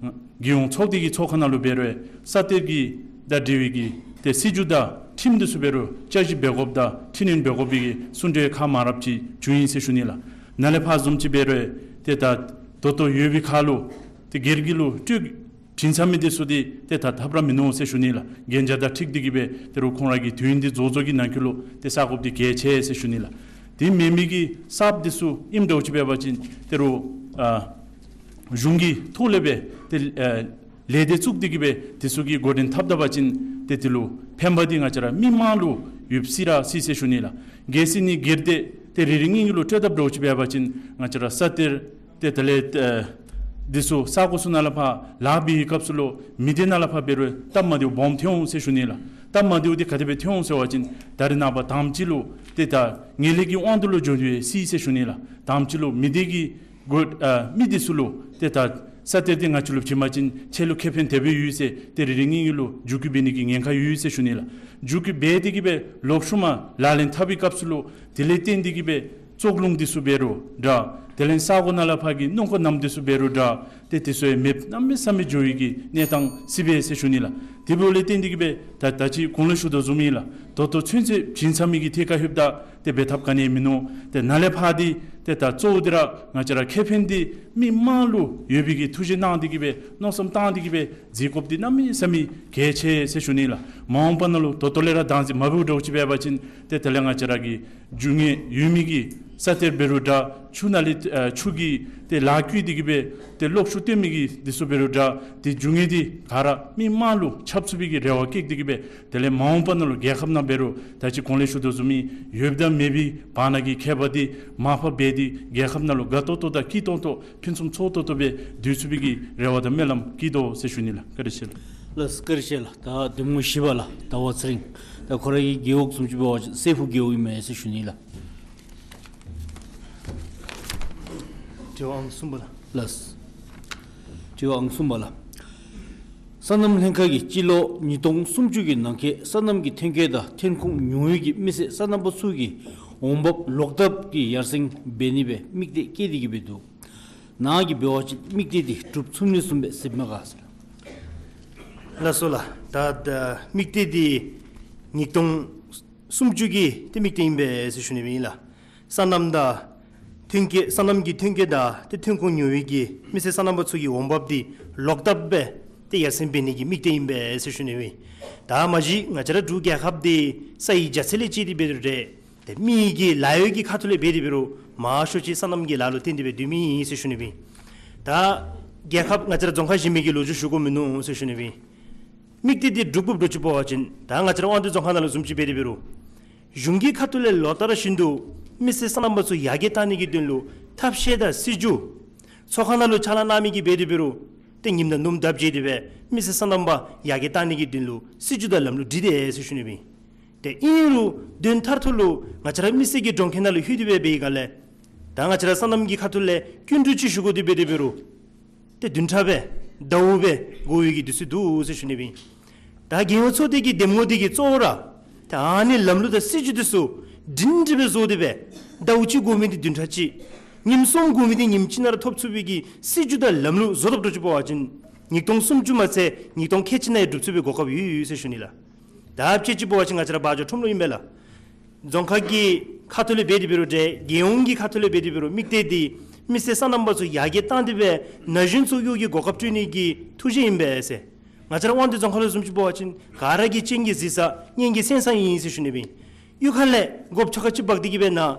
རྒྱལ་ཡོངས་ཚོགས་སྡེ་གི་ཚོགས་ཁང་ནང་ལུ་འབད་རུང་ས་གཏེར་གྱི་དང་འབྲེལ་བའི་གི་ཏེ་སྲིད་བྱུས་དང་ཁྲིམས་འདི་ཚུ་འབད་རུང་བསྐྱར་ཞིབ་འབད་དགོཔ་དང་འཕྲི་སྣོན་འབད་དགོ་པའི་གི་གསུང་གྲོས་ཁག་མང་རབས་ཅིག་བྱུང་ཡི་ཟེར་ཞུ་ནི་ལགས། ནཱ་ལས་ཕར་བཟུམ་ཅིག་འབད་རུང་ཏེ་ད་ད་ལྟོ་ཡོད་པའི་ཁར་ལུ་ཏེ་སྒེར་གྱི་ལུ་སྤྲོད་བྱིན་ཚར་མི་འདི་ཚུ་འདི་ཏེ་ད་ཐབས་ར་མིན་ནུག་ཟེར་ཞུ་ནི་ལགས། གན་རྒྱ་དང་འཁྲིལ་ཏེ་གི་སྦེ་ད་རུང་ཁོང་ར་གི་དུས་ཡུན་འདི་རྫོགས་རྫོགས་ཀྱི་ནང་འཁོད་ལུ་ཏེ་བསག་དགོཔ་འདི་གལ་ཆེ་ཟེར་ཞུ་ནི་ལགས། དེ་མེན་མི་གི་གསརཔ་འདི་ཚུ་ཨིནམ་འདྲཝ་ཅིག་འབད་བ་ཅིན་ད་རུང་ཨ་གཞུང་གི་ཐོག་ལས་སྦེ་ཏེ་ཨ་ལས་སྡེ་བཙུགས་ཏེ་གི་སྦེ་འདི་ཚུ་གི་འགོ་འདྲེན་འཐབ་ད་པ་ཅིན་ཏེ་དེ་ལུ་ཕན་པ་འདི་ང་བཅས་ར་མི་དམངས་ལུ་ཡོདཔ་སྲིད་ར་སྲིད་ཟེར་ཞུ་ནི་ལགས། གལ་སྲིད་ནི་སྒེར་སྡེ་ཏེ་རེ་རེ་གཉིས་གཉིས་ལུ་སྤྲོད་དཔ་འདྲཝ་ཅིག་འབད་བ་ཅིན་ང་བཅས་ར་ས་གཏེར་ཏེ་དེ་ལས་ཨ་འདི་ཚུ་ས་གོ་ཚུ་ནང་ལས་ཕར་ལཱ་འབད་བའི་སྐབས་སུ་ལུ་མི་སྡེ་ནང་ལས་ཕར་འབད་རུང་སྟབས་མ་བདེཝ་སྦོམ་ཐོན་འོང་ཟེར་ཞུ་ནི་ལགས། སྟབས་མ་བདེཝ་འདི་ག་དེ་སྦེ་ཐོན་འོང་ཟེར་བ་ཅིན་ད་རེས་ནངས་པ་དང་པ་ཅིག་ལུ་ཏེ་ད་ངན་ལྷད་ཀྱི་དབང་དུ་ལུ་འགྱོ་ནི་སྲིད་ཟེར་ཞུ་ནི་ལགས། དང་པ་ཅིག་ལུ་མི་སྡེ་གི་གོ་ཨ་མི་འདི་ཚུ་ལུ་ཏེ་ད་ས་གཏེར་འདི་ང་བཅས་ལུ་བྱིན་པ་ཅིན་ཁྱེད་ལུ་ཁེ་ཕན་དེ་སྦེ་ཡོད་ཟེར་ཏེ་རེ་རེ་གཉིས་གཉིས་ལུ་བརྒྱུད་སྐུལ་འབད་ནི་གི་ཉེན་ཁ་ཡོད་ཟེར་ཞུ་ནི་ལགས། བརྒྱུད་སྐུལ་འབད་དེ་གི་སྦེ་ལོག་ཤུལ་མ་ལག་ལེན་འཐབ་པའི་སྐབས་སུ་ལུ་དེ་ལས་བརྟེན་ཏེ་གི་སྦེ་བཙོག་རླུང་འདི་ཚུ་འབད་རུང་འདྲ། དེ་ལས་ས་གོ་ནང་ལས་ཕར་གྱི་སྣུམ་འཁོར་རྣམ་འདི་ཚུ་འབད་རུང་འདྲ། ཏེ་དེ་ཚུ་ཡང་མེདཔ་གནམ་མེད་ས་མེད་འགྱོ་བའི་གི་གནས་སྟངས་སྲིད་པས་ཟེར་ཞུ་ནི་ལགས། དེ་འབདཝ་ལས་བརྟེན་ཏེ་གི་སྦེ་ད་ད་ཅི་གོང་ལས་ཞུ་དོ་བཟུམ་ཨིན་ལགས། ད་ལྟོ་ཚུན་ཚོད་བྱིན་ཚར་མི་གི་ཐད་ཁར་ལྷོདཔ་ད་ཏེ་འབད་ཐབས་ག་ནི་ཡང་མིན་ནུག། ཏེ་ནཱ་ལས་ཕར་འདི་ཏེ་ད་གཙོ་བོ་འདི་ར་ང་བཅས་ར་ཁེ་ཕན་འདི་མི་དམངས་ལུ་ཡོད་པའི་གི་ཐུགས་བཞེད་གནང་སྟེ་གི་སྦེ་མནོ་བསམ་བཏང་སྟེ་གི་སྦེ་མཛད་དགོཔ་འདི་གནམ་མེད་ས་མེད་གལ་ཆེ་ཟེར་ཞུ་ནི་ལགས། མ་འོངས་པ་ནང་ལུ་ད་ལྟོ་ལས་ར་བདག་འཛིན་མ་འབདཝ་འདྲཝ་ཅིག་འབད་བ་ཅིན་ཏེ་དེ་ལས་ང་བཅས་ར་གི་རྒྱུ་དངོས་ཡོད་མི་གི་ས་གཏེར་འབད་རུང་འདྲ། ཆུ་ནང་ལས་ཨ་ཆུ་གིས་ཏེ་ལཱ་བསྐུལ་ཏེ་གི་སྦེ་ཏེ་གློག་ཤུགས་བཏོན་མི་གི་འདི་ཚུ་འབད་རུང་འདྲ། ཏེ་རྒྱུ་དངོས་འདི་ག་ར་མི་དམངས་ལུ་ཁྱབ་ཚུགས་པའི་གི་རེ་བ་བསྐྱེད་དེ་གི་སྦེ་དེ་ལས་མ་འོངས་པ་ནང་ལུ་རྒྱལ་ཁབ་ནང་འབད་རུང་ད་ཅི་གོང་ལས་ཞུ་དོ་བཟུམ་ཨིན། ཡོདཔ་དང་མེད་པའི་བར་ན་གི་ཁྱད་པར་འདི་མར་ཕབ་འབད་དེ་རྒྱལ་ཁབ་ནང་ལུ་དགའ་ཏོག་ཏོ་དང་སྐྱིད་ཏོང་ཏོ་ཕུན་སུམ་ཚོགས་ཏོག་ཏོ་སྦེ་སྡོད་ཚུགས་པའི་གི་རེ་བ་དང་སྨོན་ལམ་བསྐྱེད་དོ་ཟེར་ཞུ་ནི་ལགས། བཀའ་དྲིན་ཆེ་ལགས། ལགས་བཀའ་དྲིན་ཆེ་ལགས། ད་གདམ་ངོ་བཞི་པ་ལགས་ཟླ་བ་ཚེ་རིང་། ད་ཁོ་རའི་རྒེད་འོག་བཟུམ་ཅིག་འབད་བ་ཅིན་སྲས་ཕུག་རྒེད་འོག་ཨིན་མས་ཟེར་ཞུ་ནི་ལགས། དྲི་བ་ཨང་གསུམ་པ་ལགས། ལགས། དྲི་བ་ཨང་གསུམ་པ་ལགས། སོ་ནམ་ལྷན་ཁག་གིས་སྤྱི་ལོ་ཉིས་སྟོང་སུམ་ཅུ་གི་ནང་འཁོད་སོ་ནམ་གྱི་ཐོན་སྐྱེད་དང་ཐོན་ཁུངས་ཉུང་བའི་གི་མི་སེར་སོ་ནམ་པ་ཚུ་གི་འོང་འབབ་ལོག་ལྟབ་ཀྱི་ཡར་སེང་འབད་ནི་སྦེ་དམིགས་གཏད་བསྐྱེད་དེ་གི་སྦེ་འདུག། ནཱ་གིས་འབད་བ་ཅིན་དམིགས་གཏད་འདི་འགྲུབ་ཚུགས་ནི་བཟུམ་སྦེ་གཟིགསཔ་མས་ག་ཟེར། ལགས་སོ་ལགས། ད་ད་དམིགས་གཏད་འདི་ཉིས་སྟོང་སུམ་ཅུ་གི་ཏེ་དམིགས་གཏད་ཨིན་པས་ཟེར་ཞུ་ནི་སྦེ་ཨིན་ལགས། སོ་ནམ་དང་ཐོན་སྐྱེད་སོ་ནམ་གྱི་ཐོན་སྐྱེད་དང་ཏེ་ཐོན་ཁུངས་ཉུང་བའི་གི་མི་སེར་སོ་ནམ་པ་ཚུ་གི་འོང་འབབ་འདི་ལོག་ལྟབ་སྦེ་ཏེ་ཡར་སེང་འབད་ནི་གི་དམིགས་གཏད་ཨིན་པས་ཟེར་ཞུ་ནི་སྦེ་ཨིན། ད་མ་གཞི་ང་བཅས་ར་འབྲུག་རྒྱལ་ཁབ་འདི་ས་ཡི་རྒྱ་ཚད་ལས་བཅད་དེ་འབད་རུང་འདྲ། ཏེ་མི་གི་ལཱ་གཡོག་གི་ཁ་ཐུག་ལས་འབད་དེ་འབད་རུང་མང་ཤོས་ཅིག་སོ་ནམ་གྱི་ལཱ་ལུ་བརྟེན་ཏེ་སྦེ་སྡོད་མི་ཨིན་ཟེར་ཞུ་ནི་སྦེ་ཨིན། ད་རྒྱལ་ཁབ་ང་བཅས་ར་རྫོང་ཁག་གཞན་མི་གི་ལོ་རྒྱུས་ཞུ་དགོཔ་མིན་ནུག་ཟེར་ཞུ་ནི་སྦེ་ཨིན། དམིགས་གཏད་འདི་འགྲུབ་དགོཔ་འདྲཝ་ཅིག་འབད་བ་ཅིན་ད་ང་བཅས་ར་དབང་འདུས་རྫོང་ཁག་ནང་ལུ་བཟུམ་ཅིག་འབད་དེ་འབད་རུང་གཞུང་གི་ཁ་ཐུག་ལས་ལོ་ལྟར་བཞིན་དུ་མི་སེར་སོ་ནམ་པ་ཚུ་ཡར་རྒྱས་གཏང་ནི་གི་དོན་ལུ་ཐབས་ཤེས་དང་སྲིད་བྱུས་ཚོགས་ཁང་ནང་ལུ་ཕྱག་ལཱ་གནང་མི་གིས་འབད་དེ་འབད་རུང་ཏེ་ཉིམ་དང་ནུབམོ་དབ་བྱས་ཏེ་སྦེ་མི་སེར་སོ་ནམ་པ་ཡར་རྒྱས་གཏང་ནི་གི་དོན་ལུ་སྲིད་བྱུས་དང་ལམ་ལུགས་སྒྲིག་དེས་ཟེར་ཞུ་ནི་སྦེ་ཨིན། ཏེ་ཨིན་རུང་དོན་མཐར་ཐུག་ལུ་ང་བཅས་ར་མི་སེར་གྱི་གྲོང་ཁྱེར་ནང་ལུ་ལྷོད་དེ་སྦེ་འབད་བའི་སྒང་ལས་ད་ང་བཅས་ར་སོ་ནམ་གྱི་ཁ་ཐུག་ལས་སྐྱིན་འགྲུལ་ཅིག་ཞུ་དགོ་དེ་འབད་དེ་འབད་རུང་ཏེ་བདུན་ཕྲག་སྦེ་ཟླཝ་སྦེ་འགོར་བའི་གི་དུས་ཚོད་འདུག་ཟེར་ཞུ་ནི་སྦེ་ཨིན། ད་རྒྱལ་ཡོངས་ཚོགས་སྡེ་གི་འདེམས་ངོ་འདི་གིས་གཙོ་བོ་ར་ད་ཨ་ནི་ལམ་ལུགས་དང་སྲིད་བྱུས་འདི་ཚུ་སྒྲིང་སྒྲི་སྦེ་བཟོ་སྟེ་སྦེ་ཟླཝ་གཅིག་འགོར་མི་འདི་བདུན་ཕྲག་གཅིག་ཉིནམ་གསུམ་འགོར་མི་འདི་ཉིནམ་གཅིག་ནང་ར་ཐོབ་ཚུགས་པའི་གི་སྲིད་བྱུས་དང་ལམ་ལུགས་བཟོ་དགོཔ་འདྲཝ་ཅིག་འབད་བ་ཅིན་ཉིས་སྟོང་སུམ་ཅུ་མ་ཚད་ཉིས་སྟོང་ཁལ་གཅིག་ནང་ཡང་འགྲུབ་ཚུགས་པའི་གོ་སྐབས་ཡོད་ཡོད་ཟེར་ཞུ་ནི་ལགས། ད་དཔྱེ་ཅིག་འབད་བ་ཅིན་ང་བཅས་ར་བ་འཇོ་ཁྲོམ་ལུ་ཨིན་པས་ལགས། རྫོང་ཁག་གི་ཁ་ཐུག་ལས་འབད་དེ་འབད་རུང་འདྲ་རྒྱལ་ཡོངས་ཀྱི་ཁ་ཐུག་ལས་འབད་དེ་འབད་རུང་དམིགས་གཏད་འདི་མི་སེར་སོ་ནམ་པ་ཚུ་ཡར་རྒྱས་གཏང་སྟེ་སྦེ་ན་གཞོན་ཚུ་གཡོག་གི་གོ་སྐབས་སྤྲོད་ནི་གི་ཐུགས་བཞེད་ཨིན་པས་ཟེར། ང་བཅས་ར་དབང་འདུས་རྫོང་ཁག་ལུ་བཟུམ་ཅིག་འབད་བ་ཅིན་ག་ར་གིས་སྤྱན་གྱིས་གཟིགས་ས་སྙན་གྱིས་གསན་ས་ཨིན་ཟེར་ཞུ་ནི་སྦེ་ཨིན། གཡུས་ཁ་ལས་སྒོ་ཕྱོགས་ཁ་ཅིག་འབག་སྟེ་གི་སྦེ་ནཱ་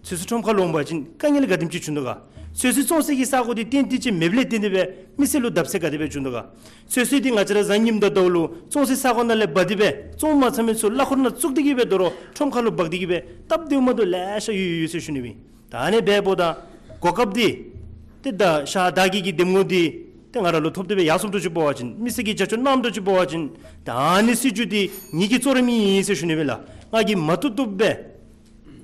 ཚོད་བསྲེ་ཁྲོམ་ཁར་ལོག་འོང་པ་ཅིན་དཀའ་ངལ་ག་དེམ་ཅིག་བྱུང་དོ་ག། ཚོད་བསྲེ་བཙོང་སའི་གི་ས་གོ་འདི་ཏན་ཏིག་ཅིག་མེདཔ་ལས་བརྟེན་ཏེ་སྦེ་མི་སེར་ལུ་བརྡབ་གསིག་ག་དེ་སྦེ་བྱུང་དོ་ག། ཚོད་བསྲེ་འདི་ང་བཅས་ར་གཟའ་ཉིམ་དང་ཟླཝ་ལུ་བཙོང་སའི་ས་གོ་ནང་ལས་འབག་སྟེ་སྦེ་བཙོང་མ་ཚར་མི་ཚུ་གླ་འཁོར་ནང་བཙུགས་ཏེ་གི་སྦེ་དོ་རུང་ཁྲོམ་ཁ་ལུ་འབག་སྟེ་གི་སྦེ་སྟབས་བདེཝ་མ་བདེཝ་ལེ་ཤ་ཡོད་ཡོད་ཟེར་ཞུ་ནི་ཨིན། ད་ཨ་ནི་འབདཝ་ད་གོ་སྐབས་འདི་ཏེ་ད་ཤར་དར་རྒྱས་ཀྱི་འདེམས་ངོ་འདི་ཏེ་ང་ར་ལུ་ཐོབ་སྟེ་སྦེ་ཡར་སོངམ་འདྲཝ་ཅིག་འབད་བ་ཅིན་མི་སེར་གྱིས་རྒྱབ་སྐྱོར་གནངམ་འདྲཝ་ཅིག་འབད་བ་ཅིན་ད་ཨ་ནི་སྲིད་བྱུས་འདི་ངེ་གི་གཙོ་རིམ་ཨིན་ཟེར་ཞུ་ནི་སྦེ་ལགས། ང་གིས་མ་བཏུབ་བཏུབ་སྦེ་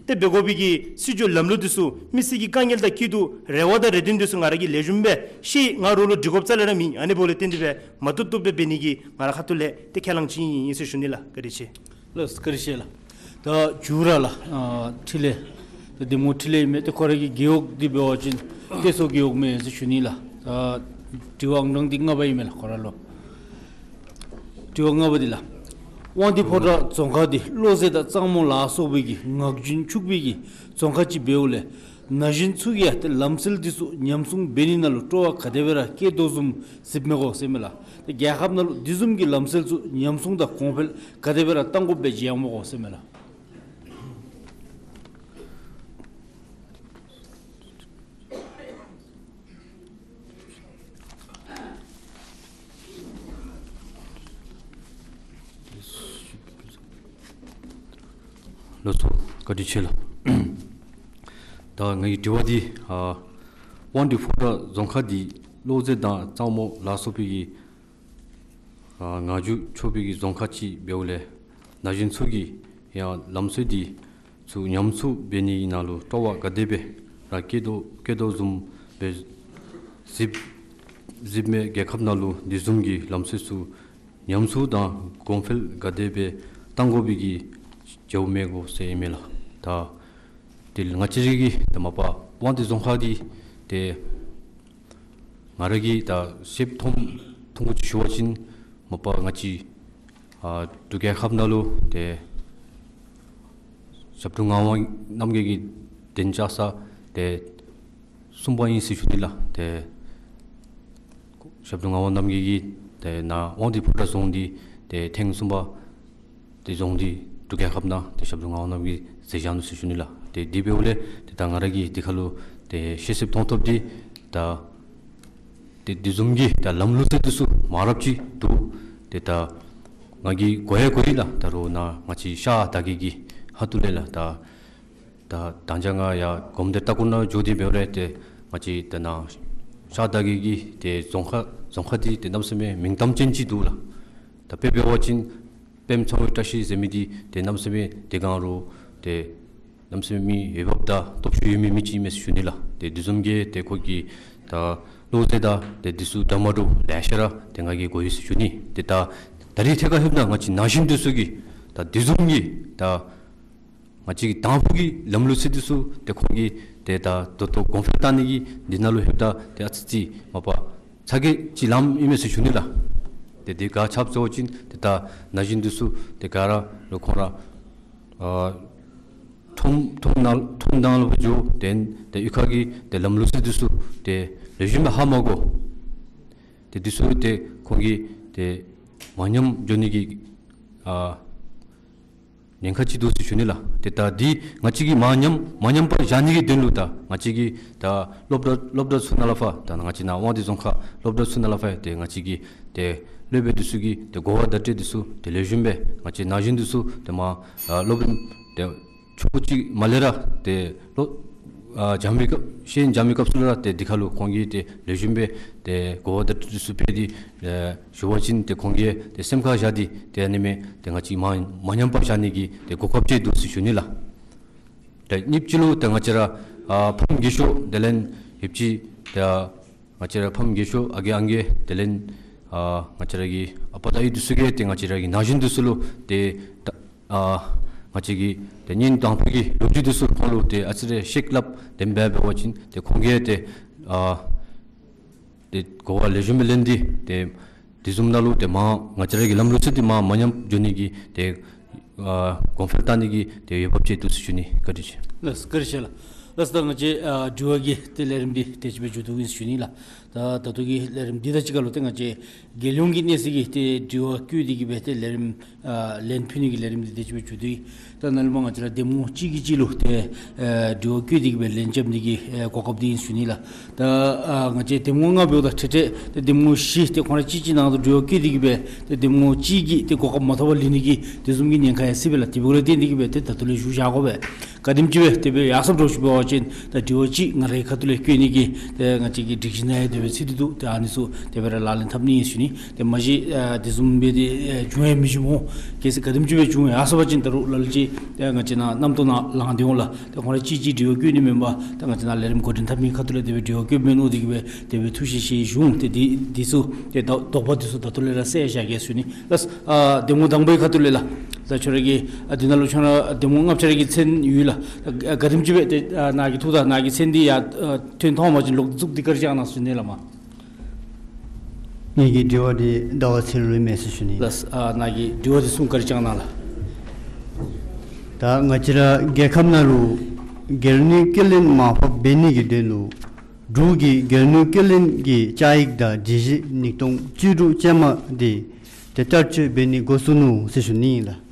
ཏེ་འབད་དགོ་པའི་གི་སྲིད་བྱུས་ལམ་ལུགས་འདི་ཚུ་མི་སེར་གྱི་དཀའ་ངལ་དང་སྐྱིད་སྡུག་རེ་བ་དང་རེ་འདུན་འདི་ཚུ་ང་ར་གིས་ལེགས་ཤོམ་སྦེ་ཤེས། ང་རོགས་ལུ་འདྲི་དགོཔ་རྩ་ལས་ར་མེད། ཨ་ནི་འབདཝ་ལས་བརྟེན་ཏེ་སྦེ་མ་བཏུབ་བཏུབ་སྦེ་འབད་ནི་གི་ང་ར་ཁ་ཐུག་ལས་ཏེ་ཁས་བླངས་ཅིག་ཨིན་ཟེར་ཞུ་ནི་ལགས། བཀའ་དྲིན་ཆེ། ལགས་སོ། བཀའ་དྲིན་ཆེ་ལགས། ད་མཇུག་ར་ལགས། ཨ་འཕྲིན་ལས་ད་འདེམས་ངོ་འཕྲིན་ལས་ཨིན་མས། ཏེ་ཁོ་ར་གི་རྒེད་འོག་འདི་འབད་བ་ཅིན་ཏེ་སོ་རྒེད་འོག་མས་ཟེར་ཞུ་ནི་ལགས། ད་དྲི་བ་ཨང་གྲངས་འདི་ལྔ་པ་ཨིན་མས་ལགས། ཁོ་ར་ལུ་དྲི་བ་ལྔ་པ་འདི་ལགས། དབང་འདུས་ཕོ་བྲང་རྫོང་ཁག་འདི་གློ་རྩེ་དང་གཙང་མོ་ལ་སོགས་པའི་གི་ངག་རྒྱུན་ཕྱུག་པའི་གི་རྫོང་ཁག་ཅིག་འབདཝ་ལས་ན་གཞོན་ཚུ་གིས་ཡང་ཏེ་ལམ་སྲོལ་འདི་ཚུ་ཉམས་སྲུང་འབད་ནི་ནང་ལུ་སྤྲོ་བ་ག་དེ་སྦེ་ར་བསྐྱེད་དོ་བཟུམ་གཟིགསཔ་མས་གོ་ཟེར་མས་ལགས། ཏེ་རྒྱལ་ཁབ་ནང་ལུ་འདི་བཟུམ་གྱི་ལམ་སྲོལ་ཚུ་ཉམས་སྲུང་དང་གོང་འཕེལ་ག་དེ་སྦེ་ར་གཏང་དགོཔ་སྦེ་མཇལཝ་མས་གོ་ཟེར་མས་ལགས། ལགས་སོ། བཀའ་དྲིན་ཆེ་ལགས། ད་ངེ་གི་དྲི་བ་འདི་ཨ་དབང་འདུས་ཕོ་བྲང་རྫོང་ཁག་འདི་གློ་རྩེ་དང་གཙང་མོ་ལ་སོགས་པའི་གི་ཨ་ངག་རྒྱུན་ཕྱུག་པའི་གི་རྫོང་ཁག་ཅིག་འབདཝ་ལས་ན་གཞོན་ཚུ་གིས་ཡང་ལམ་སྲོལ་འདི་ཚུ་ཉམས་སྲུང་འབད་ནི་ནང་ལུ་སྤྲོ་བ་ག་དེ་སྦེ་ར་བསྐྱེད་དོ་བསྐྱེད་དོ་བཟུམ་སྦེ་གཟིགས་གཟིགསཔ་མས། རྒྱལ་ཁབ་ནང་ལུ་འདི་བཟུམ་གྱི་ལམ་སྲོལ་ཚུ་ཉམས་སྲུང་དང་གོང་འཕེལ་ག་དེ་སྦེ་གཏང་དགོ་པའི་གི་མཇལཝ་མས་གོ་ཟེར་ཨིན་མས་ལགས། ད་དེ་ལས་ང་བཅས་ར་གི་ད་མ་པ་དབང་འདུས་རྫོང་ཁག་འདི་ཏེ་ང་ར་གིས་ད་ཤེསཔ་མཐོངམ་མཐོང་གུ་ཅིག་ཞུ་བ་ཅིན་མ་པ་ང་བཅས་ཨ་འབྲུག་རྒྱལ་ཁབ་ནང་ལུ་ཏེ་ཞབས་དྲུང་ངག་དབང་རྣམ་རྒྱལ་གྱི་གདན་འཇག་ས་ཏེ་གསུམ་པ་ཨིན་ཟེར་ཞུ་ནི་ལགས། ཏེ་ཞབས་དྲུང་ངག་དབང་རྣམ་རྒྱལ་གྱི་ཏེ་ནཱ་དབང་འདུས་ཕོ་བྲང་རྫོང་འདི་ཏེ་ཐེངས་གསུམ་པ་ཏེ་རྫོང་འདི་འབྲུག་རྒྱལ་ཁབ་ནང་ཏེ་ཞབས་དྲུང་ངག་དབང་རྣམ་རྒྱལ་གྱིས་མཛད་བཞག་ནུག་ཟེར་ཞུ་ནི་ལགས། ཏེ་དེ་འབདཝ་ལས་ཏེ་ད་ང་ར་གིས་དེ་ཁར་ལུ་ཏེ་ཤེས་ཤེསཔ་མཐོང་ཐོབ་འདི་ད་ཏེ་དེ་བཟུམ་གྱི་ད་ལམ་ལུགས་ཚུ་འདི་ཚུ་མང་རབས་ཅིག་འདུག། ཏེ་ད་ང་གིས་གོ་ཡང་གོ་ཡི་ལགས། ད་རུང་ནཱ་ང་བཅས་ཤར་དར་རྒྱས་ཀྱི་ཁ་ཐུག་ལས་ལགས། ད་ད་ད་ཅི་ང་ཡར་གོམ་བདེ་སྟ་གོན་ནང་འགྱོ་སྟེ་འབད་རུང་ཏེ་ང་བཅས་ད་ནཱ་ཤར་དར་རྒྱས་ཀྱི་ཏེ་རྫོང་ཁག་རྫོང་ཁག་འདི་ཏེ་གནམ་མེད་ས་མེད་མིང་གཏམ་ཅན་ཅིག་འདུག་ལགས། ད་དཔེ་འབད་བ་ཅིན་པདྨ་ཚངས་པའི་བཀྲ་ཤིས་ཟེར་མི་འདི་ཏེ་གནམ་མེད་ས་མེད་ཏེ་ག་ར་ཏེ་གནམ་མེད་ས་མེད་མི་འོས་འབབ་དང་སྟོབས་ཤུགས་ཡོད་མི་མི་ཅིག་ཨིན་མས་ཟེར་ཞུ་ནི་ལགས། ཏེ་དེ་བཟུམ་གྱི་ཏེ་ཁོ་གི་ད་བློ་རྩེ་དང་ཏེ་འདི་ཚུ་འདྲ་མ་འདྲཝ་ལེ་ཤ་ར་ཏེ་ང་གིས་གོ་ཡི་ཟེར་ཞུ་ནི། ཏེ་ད་ད་རིས་ཐད་ཁར་ལྷོདཔ་ད་ང་བཅས་ན་གཞོན་འདི་ཚུ་གིས་ད་དེ་བཟུམ་གྱི་ད་ང་བཅས་ཀྱི་དང་ཕུ་གི་ལམ་ལུགས་ཚུ་འདི་ཚུ་ཏེ་ཁོང་གིས་ཏེ་ད་ད་ལྟོ་གོང་འཕེལ་གཏང་ནི་གི་འདི་ནང་ལུ་ལྷོདཔ་ད་ཏེ་ཨ་ཙི་ཅིག་མ་པ་ཚ་གྱང་ཅིག་ལངམ་ཨིན་མས་ཟེར་ཞུ་ནི་ལགས། ཏེ་དེ་ག་ཅི་འབད་ཟེར་བ་ཅིན་ཏེ་ད་ན་གཞོན་འདི་ཚུ་ཏེ་ག་ར་ལུ་ཁོང་ར་ཨ་ཁྲོམ་ཁྲོམ་ནང་ཁྲོམ་ནང་ལུ་འགྱོ་ཏེ་ཏེ་གཡུས་ཁ་གི་ཏེ་ལམ་ལུགས་ཚུ་འདི་ཚུ་ཏེ་ལེགས་ཤོམ་སྦེ་ཧ་མ་གོ། ཏེ་འདི་ཚུ་ཏེ་ཁོང་གིས་ཏེ་མ་ཉམས་འགྱོ་ནི་གི་ཨ་ཉེན་ཁ་ཅིག་འདུག་ཟེར་ཞུ་ནི་ལགས། ཏེ་ད་འདི་ང་བཅས་ཀྱིས་མ་ཉམས་མ་ཉམས་པར་བཞག་ནི་གི་དོན་ལུ་ད་ང་བཅས་ཀྱིས་ད་སློབ་གྲྭ་སློབ་གྲྭ་ཚུ་ནང་ལས་ཕར་ད་ང་བཅས་ནཱ་དབང་འདུས་རྫོང་ཁག་སློབ་གྲྭ་ཚུ་ནང་ལས་ཕར་ཏེ་ང་བཅས་ཀྱི་ཏེ་སློབ་དཔོན་འདི་ཚུ་གི་ཏེ་གོ་བ་བརྡ་སྤྲོད་འདི་ཚུ་ཏེ་ལེགས་ཤོམ་སྦེ་ང་བཅས་ན་གཞོན་འདི་ཚུ་ཏེ་མ་ཨ་སློབ་རིམ་ཏེ་ཆུང་ཀུ་ཅིག་མ་ལས་ར་ཏེ་ལོ་ཨ་སྦྱང་མི་སྐབས་ཤེས་ཡོན་སྦྱང་མི་སྐབས་སུ་ལས་ར་ཏེ་འདི་ཁར་ལུ་ཁོང་གིས་ཏེ་ལེགས་ཤོམ་སྦེ་ཏེ་གོ་བ་བརྡ་སྤྲོད་འདི་ཚུ་ཕུལ་ཏེ་ཨེ་ཞུ་བ་ཅིན་ཏེ་ཁོང་གིས་ཏེ་སེམས་ཁར་བཞག་སྟེ་ཏེ་ཨ་ནི་མས་ཏེ་ང་བཅས་མ་མ་ཉམས་པར་བཞག་ནི་གི་ཏེ་གོ་སྐབས་ཅིག་འདུག་ཟེར་ཞུ་ནི་ལགས། ཏེ་གཉིས་པ་ཅིག་ལུ་ཏེ་ང་བཅས་ར་ཨ་ཕམ་རྒས་ཤོས་དེ་ལས་ཡོདཔ་ཅིག་ཏེ་ང་བཅས་ར་ཕམ་རྒས་ཤོས་ཨ་རྒས་ཨང་རྒས་དེ་ལས་ཨ་ང་བཅས་ར་གི་ཨ་པ་དང་ཨའི་འདི་ཚུ་གིས་ཏེ་ང་བཅས་ར་གི་ན་གཞོན་འདི་ཚུ་ལུ་ཏེ་ད་ཨ་ང་བཅས་ཀྱི་ཏེ་གཉེན་དང་ཕུ་གི་ལོ་རྒྱུས་འདི་ཚུ་ཁོང་ལུ་ཏེ་ཨ་ཙི་རེ་བཤད་སླབ་དེ་སྦེ་འབད་བ་ཅིན་ཏེ་ཁོང་གིས་ཏེ་ཨ་ཏེ་གོ་བ་ལེགས་ཤོམ་སྦེ་ལེན་ཏེ་ཏེ་དེ་བཟུམ་ནང་ལུ་ཏེ་མ་ང་བཅས་ར་གི་ལམ་ལུགས་ཚུ་འདི་མ་མ་ཉམས་འགྱོ་ནི་གི་ཏེ་ཨ་གོང་འཕེལ་གཏང་ནི་གི་ཏེ་འོས་འབབ་ཅིག་འདུག་ཟེར་ཞུ་ནི། བཀའ་དྲིན་ཆེ། ལགས་སོ། བཀའ་དྲིན་ཆེ་ལགས། ལགས་སོ། ད་ང་བཅས་ཨ་དྲི་བ་གི་ཏེ་ལས་རིམ་འདི་དེ་ཅིག་སྦེ་མཇུག་བསྡུ་ཨིན་ཟེར་ཞུ་ནི་ལགས། ད་ད་ལྟོ་གི་ལས་རིམ་འདི་དང་གཅིག་ཁར་ལུ་ཏེ་ང་བཅས་རྒྱལ་ཡོངས་ཀྱི་གནས་ཚད་ཀྱི་ཏེ་དྲི་བ་བཀོད་དེ་གི་སྦེ་ཏེ་ལས་རིམ་ཨ་ལན་ཕུལ་ནི་གི་ལས་རིམ་འདི་དེ་ཅིག་སྦེ་མཇུག་བསྡུ་ཡི། ད་ནཱ་ལས་མར་ང་བཅས་ར་གདམ་ངོ་གཅིག་གིས་གཅིག་ལུ་ཏེ་ཨ་དྲི་བ་བཀོད་དེ་གི་སྦེ་ལན་རྐྱབ་ནི་གི་ཨ་གོ་སྐབས་འདི་ཨིན་ཟེར་ཞུ་ནི་ལགས། ད་ཨ་ང་བཅས་གདམ་ངོ་ལྔ་འབདཝ་ད་ཁྲིག་ཁྲི་ཏེ་གདམ་ངོ་བཞི་ཏེ་ཁོང་ར་གཅིག་གཅིག་ནང་དུ་དྲི་བ་བཀོད་དེ་གི་སྦེ་ཏེ་གདམ་ངོ་གཅིག་གིས་ཏེ་གོ་སྐབས་མ་ཐོབ་པར་ལུས་ནི་གི་དེ་བཟུམ་གྱི་ཉེན་ཁ་ཡང་སྲིད་པས་ལགས། དེ་འབདཝ་ལས་བརྟེན་ཏེ་གི་སྦེ་ཏེ་ད་ལྟོ་ལས་ཞུ་བཞག་དགོ་པས། ག་དེམ་ཅིག་སྦེ་དེ་སྦེ་ཡར་སོངམ་འདྲཝ་ཅིག་འབད་བ་ཅིན་ད་དྲི་བ་གཅིག་ང་རའི་ཁ་ཐུག་ལས་བཀོད་ནི་གི་ཏེ་ང་བཅས་ཀྱི་སྒྲིག་གཞི་ནང་ཡང་དེ་སྦེ་ཚུད་དེ་འདུག། ཏེ་ཨ་ནི་ཚུ་དེ་སྦེ་ར་ལག་ལེན་འཐབ་ནི་ཨིན་ཟེར་ཞུ་ནི། ཏེ་མ་གཞི་ཨ་དེ་བཟུམ་སྦེ་ཏེ་ཨ་བྱུང་ཡང་མི་བྱུང་སྨོ། གལ་སྲིད་ག་དེམ་ཅིག་སྦེ་བྱུང་ཡར་སོང་པ་ཅིན་ད་རུང་ལ་ལུ་ཅིག་ཏེ་ང་བཅས་ནང་རྣམ་རྟོག་ནང་ལངས་ཏེ་འོང་ལགས། ཏེ་ཁོང་ར་གཅིག་གཅིག་དྲི་བ་བཀོད་ནི་མེན་པར་ཏེ་ང་བཅས་ནང་ལས་རིམ་འགོ་འདྲེན་འཐབ་མི་ཁ་ཐུག་ལས་དེ་སྦེ་དྲི་བ་བཀོདཔ་མས་མནོ་སྟེ་གི་སྦེ་དེ་སྦེ་ཐུགས་བཞེད་བཞེས་ཞུ་འོང་། ཏེ་དེ་དེ་ཚུ་ཏེ་ད་དོགས་པ་དེ་ཚུ་ད་ལྟོ་ལས་ར་བསལ་བཞག་གེ་ཟེར་ཞུ་ནི་ལགས། ཨ་གདམ་ངོ་དང་པའི་ཁ་ཐུག་ལས་ལགས། ད་ཁྱོད་ར་གི་ཨ་འདི་ནང་ལུ་ཁྱོད་ར་གདམ་ངོ་ལྔ་པ་ཁྱོད་ར་གི་མཚན་ཡོད་ལགས། ཨ་ག་དེམ་ཅིག་སྦེ་ཏེ་ཨ་ནཱ་གི་ཐུགས་དང་ནཱ་གི་མཚན་འདི་ཡང་ཨ་ཐོན་ཐོན་པ་ཅིན་ལོག་བཙུགས་ཏེ་བཀའ་དྲིན་བསྐྱང་གནང་ཟེར་ཞུ་ནི་ལགས་མ། ངེ་གི་དྲི་བ་འདི་ཟླ་བ་ཚེ་རིང་ལུ་ཨིན་མས་ཟེར་ཞུ་ནི། ལགས། ཨ་ནཱ་གི་དྲི་བ་འདི་གསུངས་བཀའ་དྲིན་བསྐྱང་གནང་ལགས། ད་ང་བཅས་ར་རྒྱལ་ཁབ་ནང་ལུ་སྒེར་ནུས་སྐྱེལ་ལེན་མར་ཕབ་འབད་ནི་གི་དོན་ལུ་འབྲུག་གི་སྒེར་ནུས་སྐྱེལ་ལེན་གྱི་བཅའ་ཡིག་དང་སྒྲིག་གཞི་ཉིས་སྟོང་བཅུ་དྲུག་ཅན་མ་འདི་ཏེ་བསྟར་སྤྱོད་འབད་ནི་འགོ་བཙུགས་ནུག་ཟེར་ཞུ་ནི་ལགས།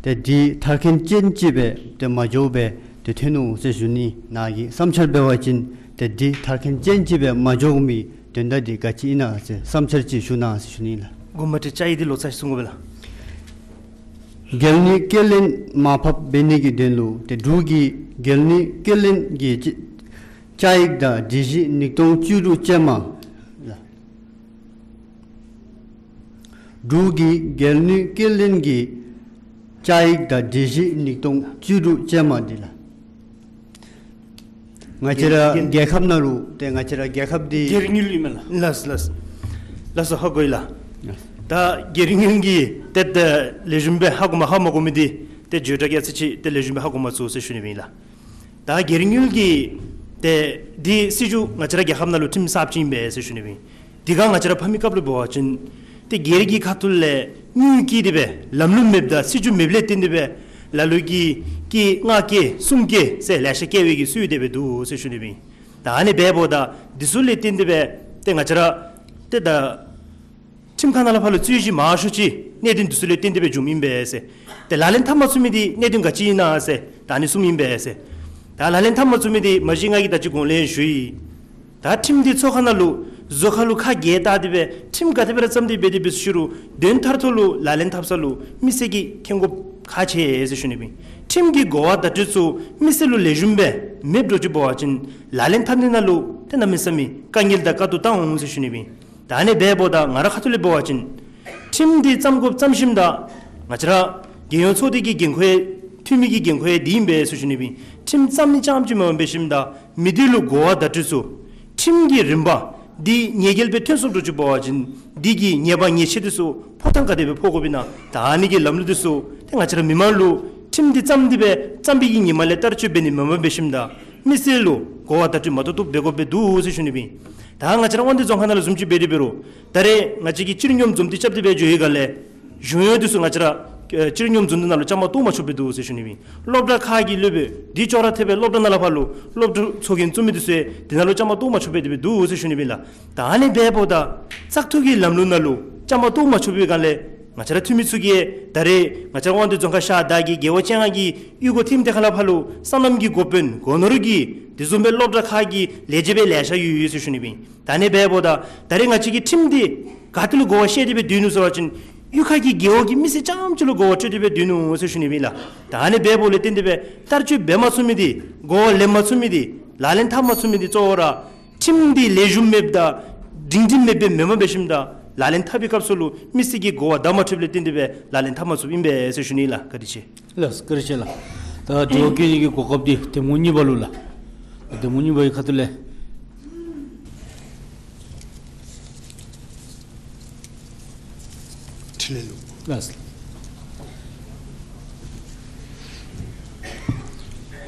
ཏེ་འདི་མཐར་འཁྱོལ་ཅན་ཅིག་སྦེ་ཏེ་མ་འགྱོ་བར་ཏེ་ཐོན་ནུག་ཟེར་ཞུ་ནི། ནཱ་གི་བསམ་འཆར་འབད་བ་ཅིན་ཏེ་འདི་མཐར་འཁྱོལ་ཅན་ཅིག་སྦེ་མ་འགྱོ་མི་དོན་དག་འདི་ག་ཅི་ཨིན་ན་ཟེར་བསམ་འཆར་ཅིག་ཞུ་གནང་ཟེར་ཞུ་ནི་ལགས། དགོངསམ་མ་ཁྲེལ། བཅའ་ཡིག་འདི་ལོག་ཚར་ཅིག་གསུང་དགོ་པས་ལགས། སྒེར་ནུས་སྐྱེལ་ལེན་མར་ཕབ་འབད་ནི་གི་དོན་ལུ་ཏེ་འབྲུག་གི་སྒེར་ནུས་སྐྱེལ་ལེན་གྱི་བཅའ་ཡིག་དང་སྒྲིག་གཞི་ཉིས་སྟོང་བཅུ་དྲུག་ཅན་མ་ལགས། འབྲུག་གི་སྒེར་ནུས་སྐྱེལ་ལེན་གྱི་བཅའ་ཡིག་དང་སྒྲིག་གཞི་ཉིས་སྟོང་བཅུ་དྲུག་ཅན་མ་འདི་ལགས། ང་བཅས་ར་རྒྱལ་རྒྱལ་ཁབ་ནང་ལུ་ཏེ་ང་བཅས་ར་རྒྱལ་ཁབ་འདི་སྒེར་དངུལ་ཨིན་མས་ལགས། ལགས་ལགས། ལགས་སོ། ཧ་གོ་ཡི་ལགས། ད་སྒེར་དངུལ་གྱི་ཏེ་ད་ལེགས་ཤོམ་སྦེ་ཧ་གོ་མ་ཧ་མ་གོ་མི་འདི་ཏེ་བརྗོད་བྱ་གི་ཚིག་ཅིག་ཏེ་ལེགས་ཤོམ་སྦེ་ཧ་གོ་མ་ཚུགས་ཟེར་ཞུ་ནི་ཨིན་ལགས། ད་སྒེར་དངུལ་གྱི་ཏེ་འདི་སྲིད་བྱུས་ང་བཅས་ར་རྒྱལ་ཁབ་ནང་ལུ་ཁྲིམས་གསརཔ་ཅིག་ཨིན་པས་ཟེར་ཞུ་ནི་ཨིན། དེ་སྒང་ང་བཅས་ར་ཕམ་པའི་སྐབས་ལུ་འབད་བ་ཅིན་ཏེ་སྒེར་གྱི་ཁ་ཐུག་ལས་དངུལ་བཀལ་ཏེ་སྦེ་ལམ་ལུགས་མེདཔ་དང་སྲིད་བྱུས་མེདཔ་ལས་བརྟེན་ཏེ་སྦེ་ལ་ལུ་གིས་དཀྱིལ་ལྔ་བཀལ་གསུམ་བཀལ་ཟེར་ལེ་ཤ་བཀལ་བའི་གི་སྲོལ་དེ་སྦེ་འདུག་ཟེར་ཞུ་ནི་ཨིན། ད་ཨ་ནི་འབདཝ་ད་འདི་ཚུ་ལས་བརྟེན་ཏེ་སྦེ་ཏེ་ང་བཅས་ར་ཏེ་ད་ཁྲིམས་ཁང་ནང་ལས་ཕར་ལུ་རྩོད་གཞི་མང་ཤོས་ཅིག་གནད་དོན་འདི་ཚུ་ལས་བརྟེན་ཏེ་སྦེ་བྱུངམ་ཨིན་པས་ཟེར། ཏེ་ལག་ལེན་འཐབ་མ་ཚུགས་མི་འདི་གནད་དོན་ག་ཅི་ཨིན་ན་ཟེར་ད་ཨ་ནི་གསུངམ་ཨིན་པས་ཟེར། ད་ལག་ལེན་འཐབ་མ་ཚུགས་མི་འདི་མ་གཞི་ང་གིས་ད་ཅི་གོང་ལས་ཞུ་ཡི། ད་ཁྲིམས་འདི་ཚོགས་ཁང་ནང་ལུ་བཟོ་ཁ་ལུ་ཁ་གྱེས་བལྟ་སྟེ་སྦེ་ཁྲིམས་ག་དེ་སྦེ་ར་བརྩམས་ཏེ་འབད་དེ་འབད་ཞུ་རུང་དོན་མཐར་ཐུག་ལུ་ལག་ལེན་འཐབ་ས་ལུ་མི་སེར་གྱིས་མཁྱེན་དགོཔ་ཁག་ཆེ་ཟེར་ཞུ་ནི་ཨིན། ཁྲིམས་ཀྱི་གོ་བ་བརྡ་སྤྲོད་ཚུ་མི་སེར་ལུ་ལེགས་ཤོམ་སྦེ་མེདཔ་འགྱོ་ཅི་འབད་བ་ཅིན་ལག་ལེན་འཐབ་ནི་ནང་ལུ་ཏེ་གནམ་མེད་ས་མེད་དཀའ་ངལ་དང་དཀའ་སྡུག་བཏང་འོང་ཟེར་ཞུ་ནི་ཨིན། ད་ཨ་ནི་འབདཝ་ད་ང་ར་ཁ་ཐུག་ལས་འབད་བ་ཅིན་ཁྲིམས་འདི་བརྩམ་དགོཔ་བརྩམ་ཞིནམ་ད་ང་བཅས་ར་རྒྱལ་ཡོངས་ཚོགས་སྡེ་གི་འགན་ཁུར་ཡང་འཐུས་མི་གི་འགན་ཁུར་ཡང་འདི་ཨིན་པས་ཟེར་ཞུ་ནི་ཨིན། ཁྲིམས་བརྩམ་ནི་རྐྱངམ་ཅིག་མེན་པར་འབད་ཞིནམ་ད་མི་སྡེ་ལུ་གོ་བ་བརྡ་སྤྲོད་ཚུ་ཁྲིམས་ཀྱི་རིམ་པ་འདི་ཉེས་འགེལ་སྦེ་ཐོན་སོངམ་འགྱོ་ཅི་འབད་བ་ཅིན་འདི་གི་ཉེས་པ་ཉེས་ཆད་འདི་ཚུ་ཕོག་ཐངས་ག་དེ་སྦེ་ཕོག་དགོཔ་ཨིན་ན། ད་ཨ་ནི་གི་ལམ་ལུགས་འདི་ཚུ་ཏེ་ང་བཅས་ར་མི་མང་ལུ་ཁྲིམས་འདི་བརྩམས་ཏེ་སྦེ་བརྩམས་པའི་གི་ཉིནམ་ལས་བསྟར་སྤྱོད་འབད་ནི་མེན་པར་འབད་ཞིནམ་ད་མི་སེར་ལུ་གོ་བ་བརྡ་སྤྲོད་མ་ཏོག་ཏོ་འབད་དགོཔ་སྦེ་འདུག་ཟེར་ཞུ་ནི་ཨིན། ད་ང་བཅས་ར་དབང་འདུས་རྫོང་ཁག་ནང་ལུ་བཟུམ་ཅིག་འབད་དེ་འབད་རུང་ད་རེས་ང་བཅས་ཀྱིས་སྤྱིར་སྙོམས་འཛོམས་འདི་རྐྱབ་སྟེ་སྦེ་འགྱོ་བའི་སྒང་ལས་གཞུང་གཡོག་འདི་ཚུ་ང་བཅས་ར་ཨེ་སྤྱིར་སྙོམས་འཛོམས་འདི་ནང་ལུ་བཅའ་མར་གཏོགས་མ་ཆོགཔ་སྦེ་འདུག་ཟེར་ཞུ་ནི་ཨིན། སློབ་གྲྭ་ཁག་གི་སློབ་དཔོན་འདི་ཅོག་ར་འཐདཔ་སྦེ་སློབ་གྲྭ་ནང་ལས་ཕར་ལུ་སློབ་ཕྲུག་ཚོགས་རྒྱན་བཙུགས་མི་འདི་ཚུ་ཡང་འདི་ནང་ལུ་བཅའ་མར་གཏོགས་མ་ཆོགཔ་སྦེ་དེ་སྦེ་འདུག་ཟེར་ཞུ་ནི་ཨིན་ལགས། ད་ཨ་ནི་འབདཝ་ད་བཙག་འཐུ་གི་ལམ་ལུགས་ནང་ལུ་བཅའ་མར་གཏོགས་མ་ཆོག་པའི་སྒང་ལས་ང་བཅས་ར་འཐུས་མི་ཚུ་གིས་ད་རེས་ང་བཅས་ར་དབང་འདུས་རྫོང་ཁག་ཤར་དར་གྱི་རྒེད་འོག་བཅོ་ལྔ་གི་གཡུས་སྒོ་ཐིམ་དེ་ཁ་ལས་ཕར་ལུ་སོ་ནམ་གྱི་འགོ་དཔོན་སྒོ་ནོར་གྱི་དེ་བཟུམ་སྦེ་སློབ་གྲྭ་ཁག་གི་ལས་བྱེདཔ་ལེ་ཤ་ཡོད་ཡོད་ཟེར་ཞུ་ནི་ཨིན། ད་ཨ་ནི་འབདཝ་ད་ད་རེས་ང་བཅས་ཀྱིས་ཁྲིམས་འདི་ག་ཏེ་ལུ་གོ་བ་བཤལ་ཏེ་སྦེ་སྡོད་ནུག་ཟེར་བ་ཅིན་གཡུས་ཁ་གི་རྒེད་འོག་གི་མི་སེར་རྐྱངམ་ཅིག་ལུ་གོ་བ་སྤྲོད་དེ་སྦེ་སྡོད་ནུག་ཟེར་ཞུ་ནི་ཨིན་ལགས། ད་ཨ་ནི་འབདཝ་ལས་བརྟེན་ཏེ་སྦེ་བསྟར་སྤྱོད་འབད་མ་ཚུགས་མི་འདི་གོ་བ་ལེན་མ་ཚུགས་མི་འདི་ལག་ལེན་འཐབ་མ་ཚུགས་མི་འདི་གཙོ་བོ་ར་ཁྲིམས་འདི་ལེགས་ཤོམ་མེདཔ་དང་སྒྲིང་སྒྲིང་མེདཔ་སྦེ་མེན་པར་འབད་ཞིནམ་ད་ལག་ལེན་འཐབ་པའི་སྐབས་སུ་ལུ་མི་སེར་གྱི་གོ་བ་བརྡ་མ་འཕྲོདཔ་ལས་བརྟེན་ཏེ་སྦེ་ལག་ལེན་འཐབ་མ་ཚུགསཔ་ཨིན་པས་ཟེར་ཞུ་ནི་ལགས། བཀའ་དྲིན་ཆེ། ལགས་སོ། བཀའ་དྲིན་ཆེ་ལགས། ད་དྲི་བ་བཀོད་ནི་གི་གོ་སྐབས་འདི་གདམ་ངོ་གཉིས་པ་ལུ་ལགས། གདམ་ངོ་གཉིས་པ་གི་ཁ་ཐུག་ལས། འཕྲིན་ལས་ལུ། ལགས་སོ།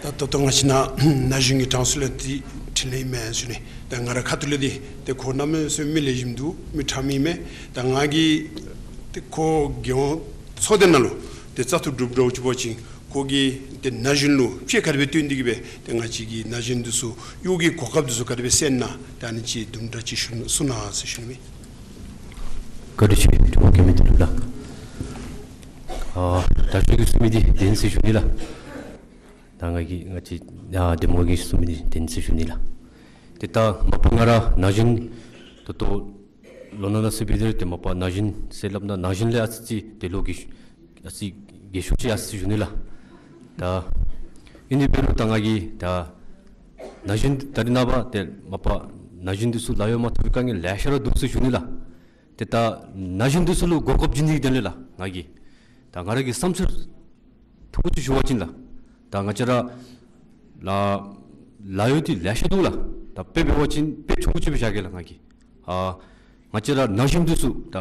ད་ད་ལྟོ་ང་བཅས་ནཱ་ན་གཞོན་གྱི་གྲངས་སུ་ལས་འདི་འཕྲིན་ལས་ཨིན་མས་ཟེར་ཞུ་ནི། ད་ང་རའི་ཁ་ཐུག་ལས་འདི་ཏེ་ཁོ་གནམ་མེད་ས་མེད་མི་ལེགས་ཤོམ་འདུག། མི་དྲག་མི་ཨིན་མས། ད་ང་གིས་ཏེ་ཁོ་རྒྱལ་ཡོངས་ཚོགས་སྡེ་ནང་ལུ་ཏེ་བཙག་འཐུ་གྲུབ་འགྱོ་ཅི་འབད་བ་ཅིན་ ཁོ་གིས་ཏེ་ན་གཞོན་ལུ་དཔེ་ག་དེ་སྦེ་སྟོན་ཏེ་གི་སྦེ་ཏེ་ང་བཅས་ཀྱི་ན་གཞོན་འདི་ཚུ་གཡོག་གི་གོ་སྐབས་འདི་ཚུ་ག་དེ་སྦེ་བསལ་ན་ད་ཨ་ནི་ཅིག་དུམ་གྲ་ཅིག་ཞུ་གསུང་གནང་ཟེར་ཞུ་ནི་མས། བཀའ་དྲིན་ཆེ། འདྲི་བ་གེ་མི་འདི་ལུ་ལགས། ཨ་ད་ཁྱོད་ཀྱིས་གསུང་མི་འདི་བདེན་ཟེར་ཞུ་ནི་ལགས། ད་ང་གིས་ང་བཅས་ཨ་འདེམས་ངོ་གིས་གསུང་མི་འདི་བདེན་ཟེར་ཞུ་ནི་ལགས། ཏེ་ད་མ་པ་ང་ར་ན་གཞོན་ད་ལྟོ་ལོ་ན་ན་ཟེར་སྦེ་ཏེ་མ་པ་ན་གཞོན་ཟེར་སླབ་ད་ན་གཞོན་ལས་ཨ་ཙི་ཅིག་ཏེ་ལོ་རྒས་ཨ་ཙི་རྒས་ཤོས་ཅིག་ཡར་སོ་ཡི་ཟེར་ཞུ་ནི་ལགས། ད་ཨིན་ནི་འབད་རུང་ད་ང་གིས་ད་ན་གཞོན་ད་རེས་ནངས་པ་ཏེ་མ་པ་ན་གཞོན་འདི་ཚུ་ལཱ་གཡོག་མ་ཐོབ་པའི་དཀའ་ངལ་ལེ་ཤ་ར་འདུག་ཟེར་ཞུ་ནི་ལགས། ཏེ་ད་ན་གཞོན་འདི་ཚུ་ལུ་གོ་སྐབས་བྱིན་ནི་གི་དོན་ལས་ལགས། ང་གིས་ད་ང་ར་གི་བསམ་འཆར་ཐུང་ཀུ་ཅིག་ཞུ་བ་ཅིན་ལགས། ད་ང་བཅས་ར་ལཱ་ལཱ་གཡོག་འདི་ལེ་ཤ་འདུག་ལགས། ད་དཔེ་འབད་བ་ཅིན་དཔེ་ཆུང་ཀུ་ཅིག་སྦེ་བཞག་གེ་ལགས། ང་གིས་ཨ་ང་བཅས་ར་ན་གཞོན་འདི་ཚུ་ད་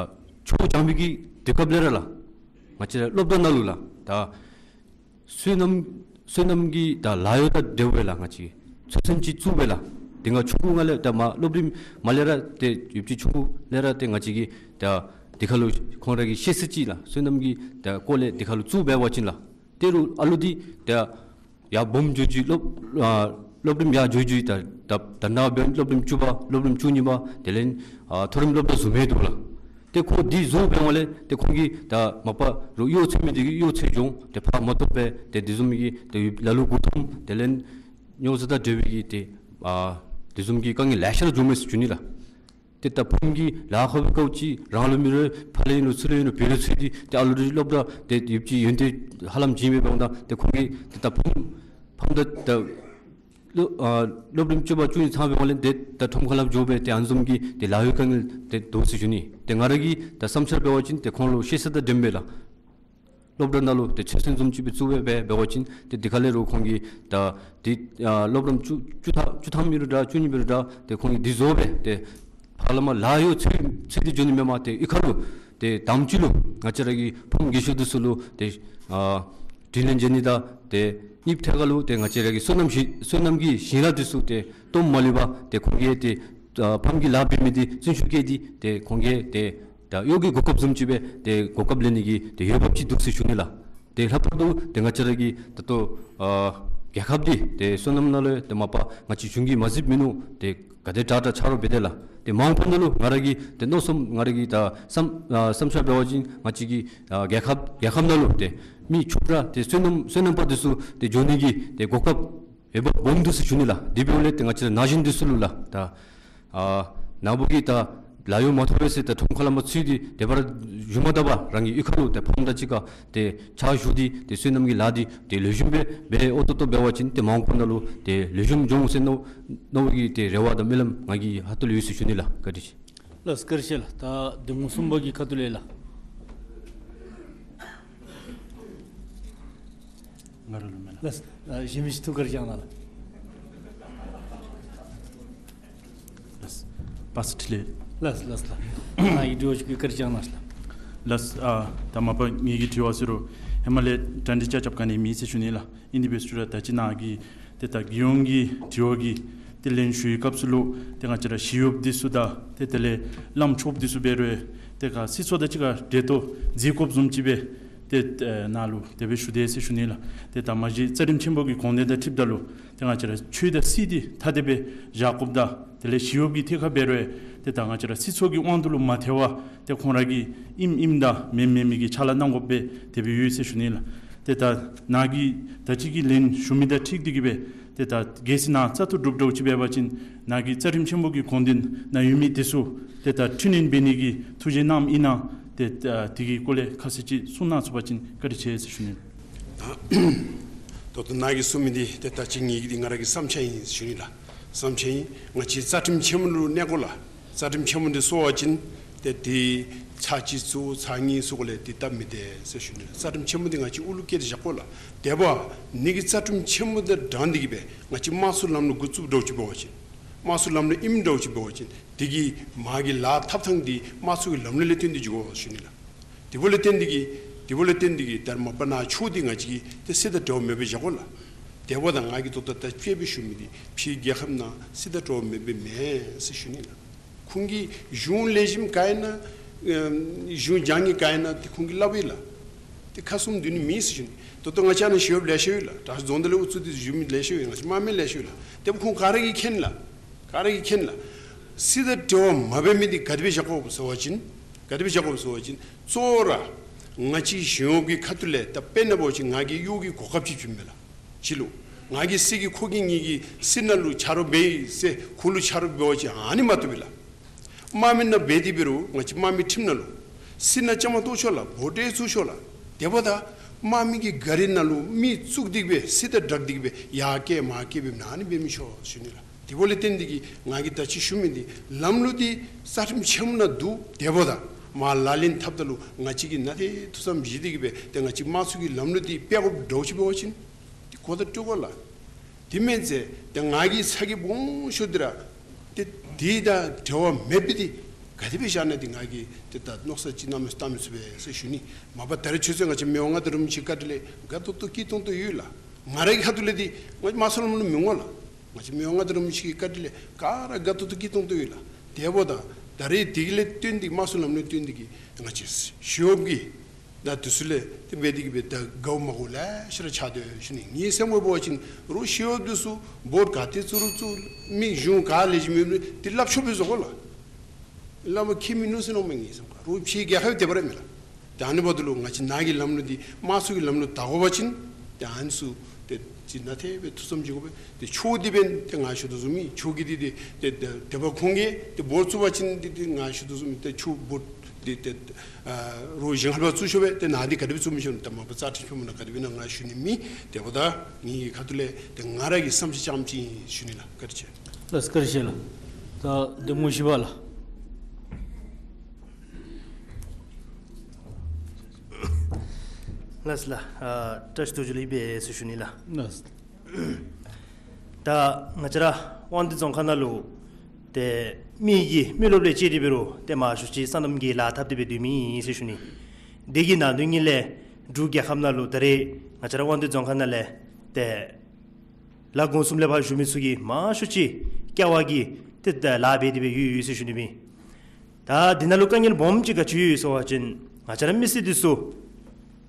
ཆོས་སྦྱང་བའི་གི་དུས་སྐབས་ལས་ར་ལགས། ང་བཅས་ར་སློབ་གྲྭ་ནང་ལུ་ལགས། ད་སོ་ནམ་སོ་ནམ་གྱི་ད་ལཱ་གཡོག་དང་འབྲེལ་བའི་ལགས་ང་བཅས་ཚོད་བསྲེ་ཅིག་བཙུགས་སྦེ་ལགས། དེ་སྒང་ཆུང་ཀུ་ནང་ལས་ད་མ་སློབ་རིམ་མ་ལས་ར་ཏེ་ཡུདཔ་ཅིག་ཆུང་ཀུ་ལས་ར་ཏེ་ང་བཅས་ཀྱིས་ད་དེ་ཁར་ལུ་ཁོང་ར་གི་ཤེས་ཚད་ཅིག་ལགས་སོ་ནམ་གྱི་ད་སྐོར་ལས་དེ་ཁར་ལུ་བཙུགས་འབད་བ་ཅིན་ལགས། ཏེ་རུང་ཨ་ལུ་འདི་ད་ཡར་སྦོམ་འགྱོ་འགྱོ་སློབ་ཨ་སློབ་རིམ་ཡར་འགྱོ་འགྱོ་ད་ད་ད་ནཱ་འབད་སློབ་རིམ་བཅུ་པ་སློབ་རིམ་བཅུ་གཉིས་པ་དེ་ལས་ཨ་མཐོ་རིམ་སློབ་གྲྭ་བཟུམ་སྦེ་འདུག་ལགས། ཏེ་ཁོ་འདི་བཟོ་འབད་བ་ལས་ཏེ་ཁོང་གིས་ད་མ་པ་རོགས་གཡོག་འཚོལ་མི་འདི་གིས་གཡོག་འཚོལ་འགྱོ་ཏེ་ཕར་མ་ཐོབ་པས། ཏེ་དེ་བཟུམ་གྱི་ཏེ་ལ་ལུ་མགུ་འཐོམ་དེ་ལས་རྙོག་འཛིང་དང་འབྲེལ་བའི་གི་ཏེ་ཨ་དེ་བཟུམ་གྱི་དཀའ་ངལ་ལེ་ཤ་ར་འབྱུངམ་མས་ཟེར་ཞུ་ནི་ལགས། ཏེ་ད་ཕམ་གྱིས་ལཱ་ཁག་པའི་སྐབས་ཅིག་རང་ལུ་མེད་རུང་ཕར་ལས་ཨིན་རུང་ཚུར་ལས་ཨིན་རུང་བོད་ལུ་འཚོལ་ཏེ་ཏེ་ཨ་ལུ་འདི་སློབ་གྲྭ་ཏེ་ཡུདཔ་ཅིག་ཡོན་ཏན་ཧ་ལམ་བྱིན་མི་འབདཝ་ད་ཏེ་ཁོང་གིས་ཏེ་ད་ཕམ་ཕམ་ད་ད་སློབ་ཨ་སློབ་རིམ་བཅུ་པ་བཅུ་གཉིས་ཚང་འབད་བ་ལས་ཏེ་ད་ཁྲོམ་ཁ་ལུ་འགྱོ་སྦེ་ཏེ་ཨ་ནི་བཟུམ་གྱི་ཏེ་ལཱ་གཡོག་དཀའ་ངལ་ཏེ་འདུག་ཟེར་ཞུ་ནི། ཏེ་ང་ར་གི་ད་བསམ་འཆར་འབད་བ་ཅིན་ཏེ་ཁོང་ལུ་ཤེས་ཚད་དང་ལྡནམ་སྦེ་ལགས་སློབ་གྲྭ་ནང་ལུ་ཏེ་ཚོད་བསྲེ་བཟུམ་ཅིག་སྦེ་བཙུགས་སྦེ་འབད་བ་ཅིན་ཏེ་དེ་ཁ་ལས་རུང་ཁོང་གིས་ད་ཏེ་ཨ་སློབ་རིམ་བཅུ་བཅུ་ཐམ་བཅུ་ཐམ་ཨིན་རུང་འདྲ་བཅུ་གཉིས་ཨིན་རུང་འདྲ་ཏེ་ཁོང་གིས་འདི་བཟོ་སྦེ་ཏེ་ཕར་ལས་མར་ལཱ་གཡོག་འཚོལ་འཚོལ་ཏེ་འགྱོ་ནི་མེན་པར་ཏེ་གཡུས་ཁ་ལུ་ཏེ་དམ་ཅིག་ལུ་ང་བཅས་ར་གི་ཕམ་རྒས་ཤོས་འདི་ཚུ་ལུ་ཏེ་ཨ་དྲིན་ལན་འཇལ་ནི་དང་ཏེ་གཉིས་པ་ཐད་ཁར་ལུ་ཏེ་ང་བཅས་ར་གི་སོ་ནམ་ཞིང་སོ་ནམ་གྱི་ཞིང་ར་འདི་ཚུ་ཏེ་སྟོངམ་མ་ལུས་པར་ཏེ་ཁོང་གིས་ཏེ་ཨ་ཕམ་གྱི་ལཱ་འབད་མི་འདི་བརྩོན་ཤུགས་བསྐྱེད་དེ་ཏེ་ཁོང་གིས་ཏེ་ད་གཡོག་གི་གོ་སྐབས་བཟུམ་ཅིག་སྦེ་ཏེ་གོ་སྐབས་ལེན་ནི་གི་ཏེ་འོས་འབབ་ཅིག་འདུག་ཟེར་ཞུ་ནི་ལགས། ཏེ་ལྷག་པར་དུ་ཏེ་ང་བཅས་ར་གི་ད་ལྟོ་ཨ་རྒྱལ་ཁབ་འདི་ཏེ་སོ་ནམ་ནང་ལུ་ཏེ་མ་པ་ང་བཅས་གཞུང་གིས་མ་གཟིགས་མིན་ནུག། ཏེ་ག་དེ་དྲག་དྲག་ཆ་རོགས་འབད་དེས་ལགས། ཏེ་མ་འོངས་པ་ནང་ལུ་ང་ར་གི་ཏེ་མནོ་བསམ་ང་ར་གི་ད་བསམ་ཨ་བསམ་འཆར་འབད་བ་ཅིན་ང་བཅས་ཀྱི་ཨ་རྒྱལ་ཁབ་རྒྱལ་ཁབ་ནང་ལུ་ཏེ་མི་ཕྱུགཔོ་ར་ཏེ་སོ་ནམ་སོ་ནམ་པ་འདི་ཚུ་ཏེ་འགྱོ་ནི་གི་ཏེ་གོ་སྐབས་འོས་འབབ་སྦོམ་འདུག་ཟེར་ཞུ་ནི་ལགས། དེ་འབདཝ་ལས་ཏེ་ང་བཅས་ར་ན་གཞོན་འདི་ཚུ་ལུ་ལགས་ད་ཨ་ནཱ་བུ་གིས་ད་ལཱ་གཡོག་མ་ཐོབ་པས་ཟེར་ཏེ་ཁྲོམ་ཁ་ལས་མར་ཚུར་ཏེ་དེ་སྦེ་ར་བཞུགས་མ་ད་པར་རང་གི་གཡུས་ཁ་ལུ་ཏེ་ཕམ་དང་གཅིག་ཁར་ཏེ་ཕྱག་ཞུ་སྟེ་ཏེ་སོ་ནམ་གྱི་ལཱ་འདི་ཏེ་ལེགས་ཤོམ་སྦེ་འབད་འོང་ཏོག་ཏོ་འབད་བ་ཅིན་ཏེ་མ་འོངས་པ་ནང་ལུ་ཏེ་ལེགས་ཤོམ་འགྱོ་འོང་ཟེར་མནོ་མནོ་བའི་གི་ཏེ་རེ་བ་དང་སྨོན་ལམ་ང་གི་ཁ་ཐུག་ལས་ཡོད་ཟེར་ཞུ་ནི་ལགས། བཀའ་དྲིན་ཆེ། ལགས་བཀའ་དྲིན་ཆེ་ལགས། ད་འདེམས་ངོ་གསུམ་པ་གི་ཁ་ཐུག་ལས་ལགས། ང་ར་ལུ་མེན་ལགས། ལགས་ཨ་གཞན་མི་ཅིག་ཐུགས་ཁར་བཅངས་གནང་ལགས། ལགས་པ་སངས་འཕྲིན་ལས། ལགས་ལགས་ལགས། ཨ་ཡི་དྲི་བ་ཅིག་ཁར་བཅངས་གནང་ལགས། ལགས་ཨ་ད་མ་པ་ངེ་གི་དྲི་བ་ཟེར་རུང་ཧེ་མ་ལས་གྲ་སྒྲིག་རྐྱབ་རྐྱབ་ག་ནི་མེད་ཟེར་ཞུ་ནི་ལགས། ཨིན་དེ་འབད་ཞུ་རུང་ད་ཅི་ནཱ་གིས་ཏེ་ད་རྒྱལ་ཡོངས་ཀྱི་དྲི་བ་གི་ཏེ་ལན་ཞུ་བའི་སྐབས་སུ་ལུ་ཏེ་ང་བཅས་ར་ཞི་གཡོགཔ་འདི་ཚུ་དང་ཏེ་དེ་ལས་བླམ་ཆོསཔ་འདི་ཚུ་འབད་རུང་ཏེ་ག་སྲིད་ཚོགས་དང་གཅིག་ཁར་འབྲེལ་གཏོགས་མཛད་དགོཔ་བཟུམ་ཅིག་སྦེ་ཏེ་ནཱ་ལུ་དེ་སྦེ་ཞུ་དེས་ཟེར་ཞུ་ནི་ལགས། ཏེ་ད་མ་གཞི་རྩ་ཁྲིམས་ཆེན་པོ་གི་དགོངས་དོན་དང་འཁྲིལཝ་ད་ལུ་ཏེ་ང་བཅས་ར་ཆོས་དང་སྲིད་འདི་ཐ་དད་སྦེ་བཞག་དགོཔ་དང་དེ་ལས་ཞི་གཡོགཔ་གི་ཐད་ཁར་འབད་རུང་ཏེ་ད་ང་བཅས་ར་སྲིད་ཚོགས་ཀྱི་དབང་དུ་ལུ་མ་ཐལ་བར་ཏེ་ཁོང་ར་གིས་ཨིནམ་ཨིནམ་དང་མེནམ་མེན་མི་གི་ཕྱག་ལཱ་གནང་དགོཔ་སྦེ་དེ་སྦེ་ཡོད་ཟེར་ཞུ་ནི་ལགས། ཏེ་ད་ནཱ་གིས་ད་ཅི་གི་ལན་ཞུ་མི་དང་འཁྲིལ་ཏེ་གི་སྦེ་ཏེ་ད་གལ་སྲིད་ནཱ་བཙག་འཐུ་གྲུབ་འགྱོཝ་ཅིག་འབད་བ་ཅིན་ནཱ་གི་རྩ་ཁྲིམས་ཆེན་པོ་གི་དགོངས་དོན་ནང་ཡོད་མི་འདི་ཚུ་ཏེ་ད་འཕྲི་སྣོན་འབད་ནི་གི་ཐུགས་བཞེད་གནངམ་ཨིན་ན་ཏེ་ད་དེ་གི་སྐོར་ལས་ཁ་གསལ་ཅིག་གསུང་གནང་ཚུགས་པ་ཅིན་བཀའ་དྲིན་ཆེ་ཟེར་ཞུ་ནི། ད་ལྟོ་ནཱ་གིས་གསུང་མི་འདི་ཏེ་ད་ཅི་ངེ་གི་འདི་ང་ར་གི་བསམ་འཆར་ཨིན་ཞུ་ནི་ལགས། བསམ་འཆར་ཨིན། ང་བཅས་རྩ་ཁྲིམས་ཆེན་མོ་ལུ་གནས་དགོ་ལགས། རྩ་ཁྲིམས་ཆེན་མོ་འདི་སོར་བ་ཅིན་ཏེ་འདི་ཚར་གཅིག་ཚུ་ཚར་གཉིས་ཚུ་གུ་ལས་འདི་སྟབས་མི་བདེ་ཟེར་ཞུ་ནི། རྩ་ཁྲིམས་ཆེན་མོ་འདི་ང་བཅས་དབུ་ལུ་བཀལ་ཏེ་བཞག་དགོ་ལགས། དེ་འབདཝ་ད་ནི་གི་རྩ་ཁྲིམས་ཆེན་མོ་འདི་དྲངས་ཏེ་གི་སྦེ་ང་བཅས་དམངས་གཙོའི་ལམ་ལུགས་འགོ་བཙུགསཔ་འདྲཝ་ཅིག་འབད་བ་ཅིན་དམངས་གཙོའི་ལམ་ལུགས་ཨིནམ་འདྲཝ་ཅིག་འབད་བ་ཅིན་དེ་གི་མ་གི་ལཱ་འཐབ་ཐངས་འདི་དམངས་གཙོའི་ལམ་ལུགས་ལས་བརྟེན་ཏེ་འགྱོ་དགོ་ཟེར་ཞུ་ནི་ལགས། དེ་འབདཝ་ལས་བརྟེན་ཏེ་གི་དེ་འབདཝ་ལས་བརྟེན་ཏེ་གི་ད་མ་པ་ནཱ་ཆོས་འདི་ང་བཅས་ཀྱིས་ཏེ་སྲིད་དང་འབྲེལ་བ་མེདཔ་སྦེ་བཞག་དགོ་ལགས། དེ་འབདཝ་ད་ང་གིས་ད་ལྟོ་ད་དཔེ་སྦེ་ཞུ་མི་འདི་ཕྱིའི་རྒྱལ་ཁབ་ནང་སྲིད་དང་འབྲེལ་བ་མེདཔ་སྦེ་མེན་ཟེར་ཞུ་ནི་ལགས། ཁོང་གིས་གཞུང་ལེགས་ཤོམ་ག་ཨིན་ན་ཨེམ་གཞུང་སྦྱང་ནི་ག་ཨིན་ན་ཏེ་ཁོང་གིས་སླབ་ཨིན་ལགས། ཏེ་ཁ་བཟུམ་སྡོད་ནི་མེད་ཟེར་ཞུ་ནི། ད་ལྟོ་ང་བཅས་ནཱ་ཞི་གཡོགཔ་ལེ་ཤ་ཡོད་ལགས། དྲག་ཤོས་རྫོང་དེ་ལས་ཨུ་ཚུགས་ཏེ་བཞུགས་མི་ལེ་ཤ་ཡོད། ང་བཅས་དམག་མི་ལེ་ཤ་ཡོད་ལགས། དེ་འབདཝ་ཁོང་ག་ར་གིས་མཁྱེན་ལགས། ག་ར་གིས་མཁྱེན་ལགས། སྲིད་དང་འབྲེལ་བ་མ་འབད་མི་འདི་ག་དེ་སྦེ་བཞག་དགོཔ་ཟེར་བ་ཅིན། ག་དེ་སྦེ་བཞག་དགོཔ་ཟེར་བ་ཅིན། གཙོ་བོ་ར་ང་བཅས་ཞི་གཡོགཔ་གི་ཁ་ཐུག་ལས་ད་དཔེར་ན་འབད་བ་ཅིན་ང་གིས་གཡོག་གི་གོ་སྐབས་ཅིག་བྱིནམ་མས་ལགས། ཕྱི་ལུ་ང་གི་སྲིད་ཀྱི་ཁོ་གིས་ངེ་གི་སྲིད་ནང་ལུ་ཆ་རོགས་འབད་ཡི་ཟེར་ཁོ་ལུ་ཆ་རོགས་འབད་བ་ཅིན་ཨ་ནི་མ་བཏུབ་པས་ལགས། དམག་མི་ནང་འབད་དེ་འབད་རུང་ང་བཅས་དམག་མི་ཁྲིམས་ནང་ལུ་སྲིད་ནང་བཅའ་མར་གཏོགས་ཆོག་ལགས། བོ་ཊ་བཙུགས་ཆོག་ལགས། དེ་འབདཝ་ད་དམག་མི་གི་ག་རི་ནང་ལུ་མི་བཙུགས་ཏེ་གི་སྦེ་སྲིད་དང་སྦྲགས་ཏེ་གི་སྦེ་ཡར་བསྐྱལ་མར་བསྐྱལ་འབདཝ་ཨིན་ན་ཨ་ནི་འབད་མི་ཆོག་ཟེར་ཞུ་ནི་ལགས། དེ་འབདཝ་ལས་བརྟེན་ཏེ་གི་ང་གིས་ད་ཅི་ཞུ་མི་འདི་ལམ་ལུགས་འདི་རྩ་ཁྲིམས་ཆེན་མོ་ནང་འདུག། དེ་འབདཝ་ད་མར་ལག་ལེན་འཐབ་ད་ལུ་ང་བཅས་ཀྱིས་ནན་ཏན་ཐུགས་བསམ་བཞེས་ཏེ་གི་སྦེ་ཏེ་ང་བཅས་དམངས་གཙོ་གི་ལམ་ལུགས་འདི་སྤེལ་དགོཔ་འདྲཝ་ཅིག་འབད་བ་ཅིན་འདི་གོ་བརྡ་སྤྲོད་དགོ་ལགས། དེ་མེན་ཟེར་ཏེ་ང་གིས་ཚ་གྱང་སྦོམ་ཤོར་ཏེ་ར་ཏེ་དེ་དང་འབྲེལ་བ་མེད་པའི་འདི་ག་དེ་སྦེ་བཞག་ན་འདི་ང་གིས་ཏེ་ད་མནོ་བསམ་ཅིག་གནམ་མེད་ས་མེད་བཏང་མི་ཚུགས་པས་ཟེར་ཞུ་ནི། མ་པ་ད་རེས་ཆུ་ཚོད་ང་བཅས་མི་དབང་མངའ་བདག་རིན་པོ་ཆེའི་བཀའ་དྲིན་ལས་དགའ་ཏོག་ཏོ་སྐྱིད་ཏོང་ཏོ་ཡོད་ལགས། ང་ར་གི་ཁ་ཐུག་ལས་འདི་ང་དམངས་གཙོ་ལམ་ལུགས་མི་ངོ་ལགས། ང་བཅས་མི་དབང་མངའ་བདག་རིན་པོ་ཆེ་གི་བཀའ་དྲིན་ལས་ག་ར་དགའ་ཏོག་ཏོ་སྐྱིད་ཏོང་ཏོ་ཡོད་ལགས། དེ་འབདཝ་ད་ད་རེས་དེ་གི་ལས་བརྟེན་ཏེ་དམངས་གཙོ་ལམ་ལུགས་བརྟེན་ཏེ་གི་ང་བཅས་ཞི་གཡོགཔ་གི་ད་དེ་ཚུ་ལས་ཏེ་འབད་དེ་གི་སྦེ་ད་དགའཝ་མ་དགའཝ་ལེ་ཤ་ར་ཆགས་དོ་ཞུ་ནི། ངེའི་སེམས་ཁར་འབད་བ་ཅིན་རོགས་ཞི་གཡོགཔ་དེ་ཚུ་བོ་ཊ་ག་ཏེ་བཙུགས་རུང་བཙུགས་མི་གཞུང་ག་ལས་ཀྱི་མི་འདི་སླབ་ཆོག་པའི་བཟོ་དགོ་ལགས། སླབ་མཁས་མི་ནུས་ཟེར་མནོཝ་མས། ངེའི་སེམས་ཁར་རོགས་ཕྱིའི་རྒྱལ་ཁབ་དེ་སྦེ་ར་མས་ལགས། ད་ཨ་ནི་འབདཝ་ད་ལུ་ང་བཅས་ནཱ་གི་ལམ་ལུགས་འདི་དམངས་གཙོ་གི་ལམ་ལུགས་དར་དགོ་པ་ཅིན་ཏེ་ཨ་ནི་ཚུ་ཏེ་ཅིག་ནན་ཏན་སྦེ་ཐུགས་བསམ་བཞེས་དགོ་པས། ཏེ་ཆོས་འདི་འབདན་ཏེ་ང་ཞུ་དོ་བཟུམ་མི་ཆོས་ཀྱི་འདི་ཏེ་ཏེ་ཏེ་དེ་འབདཝ་ཁོང་གིས་ཏེ་བོ་ཊ་བཙུགས་པ་ཅིན་འདི་ཏེ་ང་ཞུ་དོ་བཟུམ་མི་ཏེ་ཆོས་བོ་ཊ་འདི་ཏེ་ཨ་རོགས་གཞན་ཁར་ཕར་བཙུགས་ཆོག་པས། ཏེ་ནཱ་འདི་ག་དེ་སྦེ་བཙུགས་མི་ཆོག་ད་མ་པ་རྩ་ཁྲིམས་ཆེན་མོ་ནང་ག་དེ་སྦེ་ཨིན་ན་ང་ཞུ་ནི་མེད། དེ་འབདཝ་ད་ངེའི་ཁ་ཐུག་ལས་ཏེ་ང་ར་གི་བསམ་འཆར་རྐྱངམ་ཅིག་ཨིན་ཞུ་ནི་ལགས། བཀའ་དྲིན་ཆེ། ལགས་བཀའ་དྲིན་ཆེ་ལགས། ད་འདེམས་ངོ་བཞི་པ་ལགས། ལགས་ལགས། ཨ་བཀྲ་ཤིས་རྡོ་རྗེ་ལགས་ཨིན་པས་ཟེར་ཞུ་ནི་ལགས། ལགས། ད་ང་བཅས་ར་དབང་འདུས་རྫོང་ཁག་ནང་ལུ་ཏེ་མི་གི་མི་རློབས་ལས་བཅད་དེ་འབད་རུང་ཏེ་མང་ཤོས་ཅིག་སོ་ནམ་གྱི་ལཱ་འཐབ་སྟེ་སྦེ་སྡོད་མི་ཨིན་ཟེར་ཞུ་ནི། དེ་གི་ནང་དོན་ཉིད་ལས་འབྲུག་རྒྱལ་ཁབ་ནང་ལུ་ད་རེས་ང་བཅས་ར་དབང་འདུས་རྫོང་ཁག་ནང་ལས་ཏེ་ལ་དགུང་གསུམ་ལས་ཕར་བཞུགས་མི་ཚུ་གིས་མང་ཤོས་ཅིག་ཀེ་བ་གི་ཏེ་ད་ལཱ་འབད་དེ་སྦེ་ཡོད་ཡོད་ཟེར་ཞུ་ནི་ཨིན། ད་འདི་ནང་ལུ་དཀའ་ངལ་སྦོམ་ཅིག་ག་ཅི་ཡོད་ཟེར་བ་ཅིན་ང་བཅས་ར་མི་སེར་འདི་ཚུ་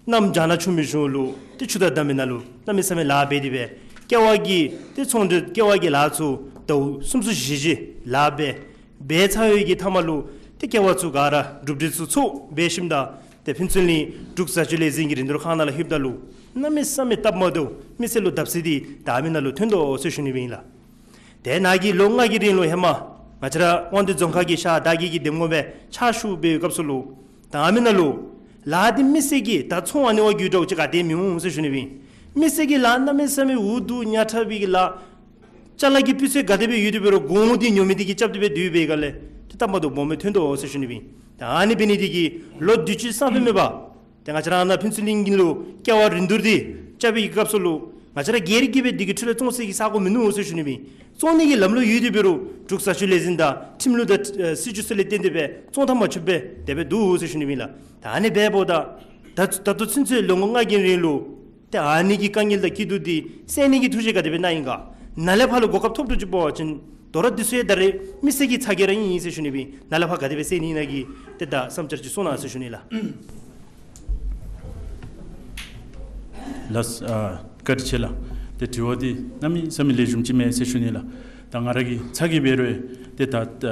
གནམ་བྱཱར་ནང་ཆུ་མེད་གཞུང་ལུ་ཏེ་ཆུ་དང་འདམ་མེད་ནང་ལུ་གནམ་མེད་ས་མེད་ལཱ་འབད་དེ་སྦེ་ཀེ་བ་གི་ཏེ་ཚོང་འབྲེལ་ཀེ་བ་གི་ལཱ་ཚུ་ཟླཝ་གསུམ་ཚུ་བཞི་བཞི་ལཱ་འབད་འབད་ཚར་བའི་གི་མཐའ་མ་ལུ་ཏེ་ཀེ་བ་ཚུ་ག་ར་གྲུབ་འབྲས་ཚུ་ཚོགས་འབད་ཞིནམ་ད་ཏེ་ཕུན་ཚོགས་གླིང་འབྲུག་བཟའ་སྤྱོད་ལས་འཛིན་གྱི་རིན་བསྡུར་ཁང་ནང་ལུ་ལྷོདཔ་ད་ལུ་གནམ་མེད་ས་མེད་སྟབས་མ་བདེཝ་མི་སེར་ལུ་བརྡབ་གསིག་འདི་ད་མི་ནང་ལུ་ཐོན་དོ་ཟེར་ཞུ་ནི་ཨིན་ལགས། ཏེ་ནཱ་གི་ལོ་ལྔ་གི་རིང་ལུ་ཧེ་མ་ང་བཅས་ར་དབང་འདུས་རྫོང་ཁག་གི་ཤར་དར་རྒྱས་ཀྱི་འདེམས་ངོ་སྦེ་ཕྱག་ཞུ་བའི་སྐབས་སུ་ལུ་ད་མི་ནང་ལུ་ལཱ་འདི་མི་སེར་གྱིས་ད་ཚོང་ཨ་ནི་བ་རྒྱུ་འདྲཝ་ཅིག་ག་ཏེ་མི་འོང་ཟེར་ཞུ་ནི་ཨིན། མི་སེར་གྱི་ལཱ་གནམ་མེད་ས་མེད་འུ་སྡུག་ཉམ་ཐག་པའི་གི་ལཱ་ཅ་ལ་གི་སྤུས་ཚད་ག་དེ་སྦེ་ཡོད་དེ་འབད་རུང་གོང་འདི་ཉོ་མི་འདི་གིས་རྐྱབ་སྟེ་སྦེ་སྡོད་པའི་སྒང་ལས་ཏེ་སྟབས་མ་བདེཝ་སྦོམ་སྦེ་ཐོན་དོ་ཟེར་ཞུ་ནི་ཨིན། ད་ཨ་ནི་འབད་ནི་འདི་གིས་ལོ་དུས་ཅི་སང་ཕོད་མེད་པར་ཏེ་ང་བཅས་ར་ནཱ་ཕུན་ཚོགས་གླིང་གི་ལུ་ཀེ་བ་རིན་བསྡུར་འདི་རྐྱབ་པའི་སྐབས་སུ་ལུ་ང་བཅས་ར་སྒེར་གྱིས་སྦེ་འདི་གི་འཕྲུལ་ལས་བཙོང་སའི་གི་ས་གོ་མིན་ནུག་ཟེར་ཞུ་ནི་ཨིན། བཙོང་ནི་གི་ལམ་ལུགས་ཡོད་དེ་འབད་རུང་འབྲུག་བཟའ་སྤྱོད་ལས་འཛིན་དང་ཁྲིམས་ལུགས་དང་ཨེ་སྲིད་བྱུས་ཚུ་ལས་བརྟེན་ཏེ་སྦེ་བཙོང་ཐབས་མ་ཚུགས་པར་དེ་སྦེ་འདུག་ཟེར་ཞུ་ནི་ཨིན་ལགས། ད་ཨ་ནི་འབདཝ་ད་ད་ད་ལྟོ་ཚུན་ཚོད་ལོ་ངོ་ལྔ་གི་རིང་ལུ་ཏེ་ཨ་ནི་གི་དཀའ་ངལ་དང་སྐྱིད་སྡུག་འདི་སེལ་ནི་གི་ཐུགས་བཞེད་ག་དེ་སྦེ་གནང་ཡི་ག། ནཱ་ལས་ཕར་ལུ་གོ་སྐབས་ཐོབ་འགྱོ་ཅི་འབད་བ་ཅིན་དོ་རུང་འདི་ཚུ་ཡང་ད་རེས་མི་སེར་གྱི་ཚ་གྱང་ར་ཨིན་ཟེར་ཞུ་ནི་ཨིན། ནཱ་ལས་ཕར་ག་དེ་སྦེ་སེལ་ནི་ཨིན་ན་གི་ཏེ་ད་བསམ་འཆར་ཅིག་གསུང་གནང་ཟེར་ཞུ་ནི་ལགས། ལགས། ཨ་བཀའ་དྲིན་ཆེ་ལགས། ཏེ་དྲི་བ་འདི་གནམ་མེད་ས་མེད་ལེགས་ཤོམ་ཅིག་མས་ཟེར་ཞུ་ནི་ལགས། ད་ང་ར་གི་ཚ་གྱང་འབད་རུང་ཏེ་ད་ད་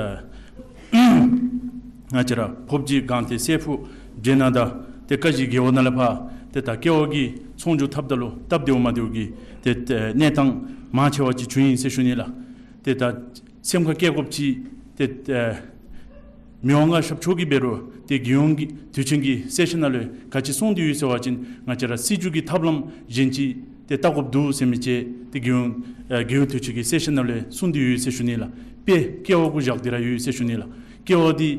ང་བཅས་ར་ཕོབ་སྦྱིས་སྒང་སྟེང་སྲས་ཕུག་འདྲེ་སྣ་དང་ཏེ་ཀ་གཞི་རྒེད་འོག་ནང་ལས་ཕར་ཏེ་ད་ཀེ་བ་གི་ཚོང་འགྱོ་འཐབ་ད་ལུ་སྟབས་བདེཝ་མ་བདེཝ་གི་ཏེ་ཏེ་གནས་སྟངས་མང་ཆེ་བ་ཅིག་བྱུང་ཡི་ཟེར་ཞུ་ནི་ལགས། ཏེ་ད་སེམས་ཁར་བཀལ་དགོཔ་ཅིག་ཏེ་ཨེ་མི་དབང་མངའ་ཞབས་མཆོག་གིས་འབད་རུང་ཏེ་རྒྱལ་ཡོངས་ཀྱི་དུས་ཆེན་གྱི་གསལ་བཤད་ནང་ལུ་ག་ཅི་གསུངས་ཏེ་ཡོད་ཟེར་བ་ཅིན་ང་བཅས་ར་སྲིད་བྱུས་ཀྱི་ཐབས་ལམ་གཞན་ཅིག་ཏེ་བལྟ་དགོཔ་འདུག་ཟེར་མི་ཅིག་ཏེ་རྒྱལ་ཡོངས་ཨེ་རྒྱལ་ཡོངས་དུས་ཆེན་གྱི་གསལ་བཤད་ནང་ལུ་གསུངས་ཏེ་ཡོད་ཟེར་ཞུ་ནི་ལགས། དཔེ་ཀེ་བ་གུ་བཞག་སྟེ་ར་ཡོད་ཟེར་ཞུ་ནི་ལགས། ཀེ་བ་འདི་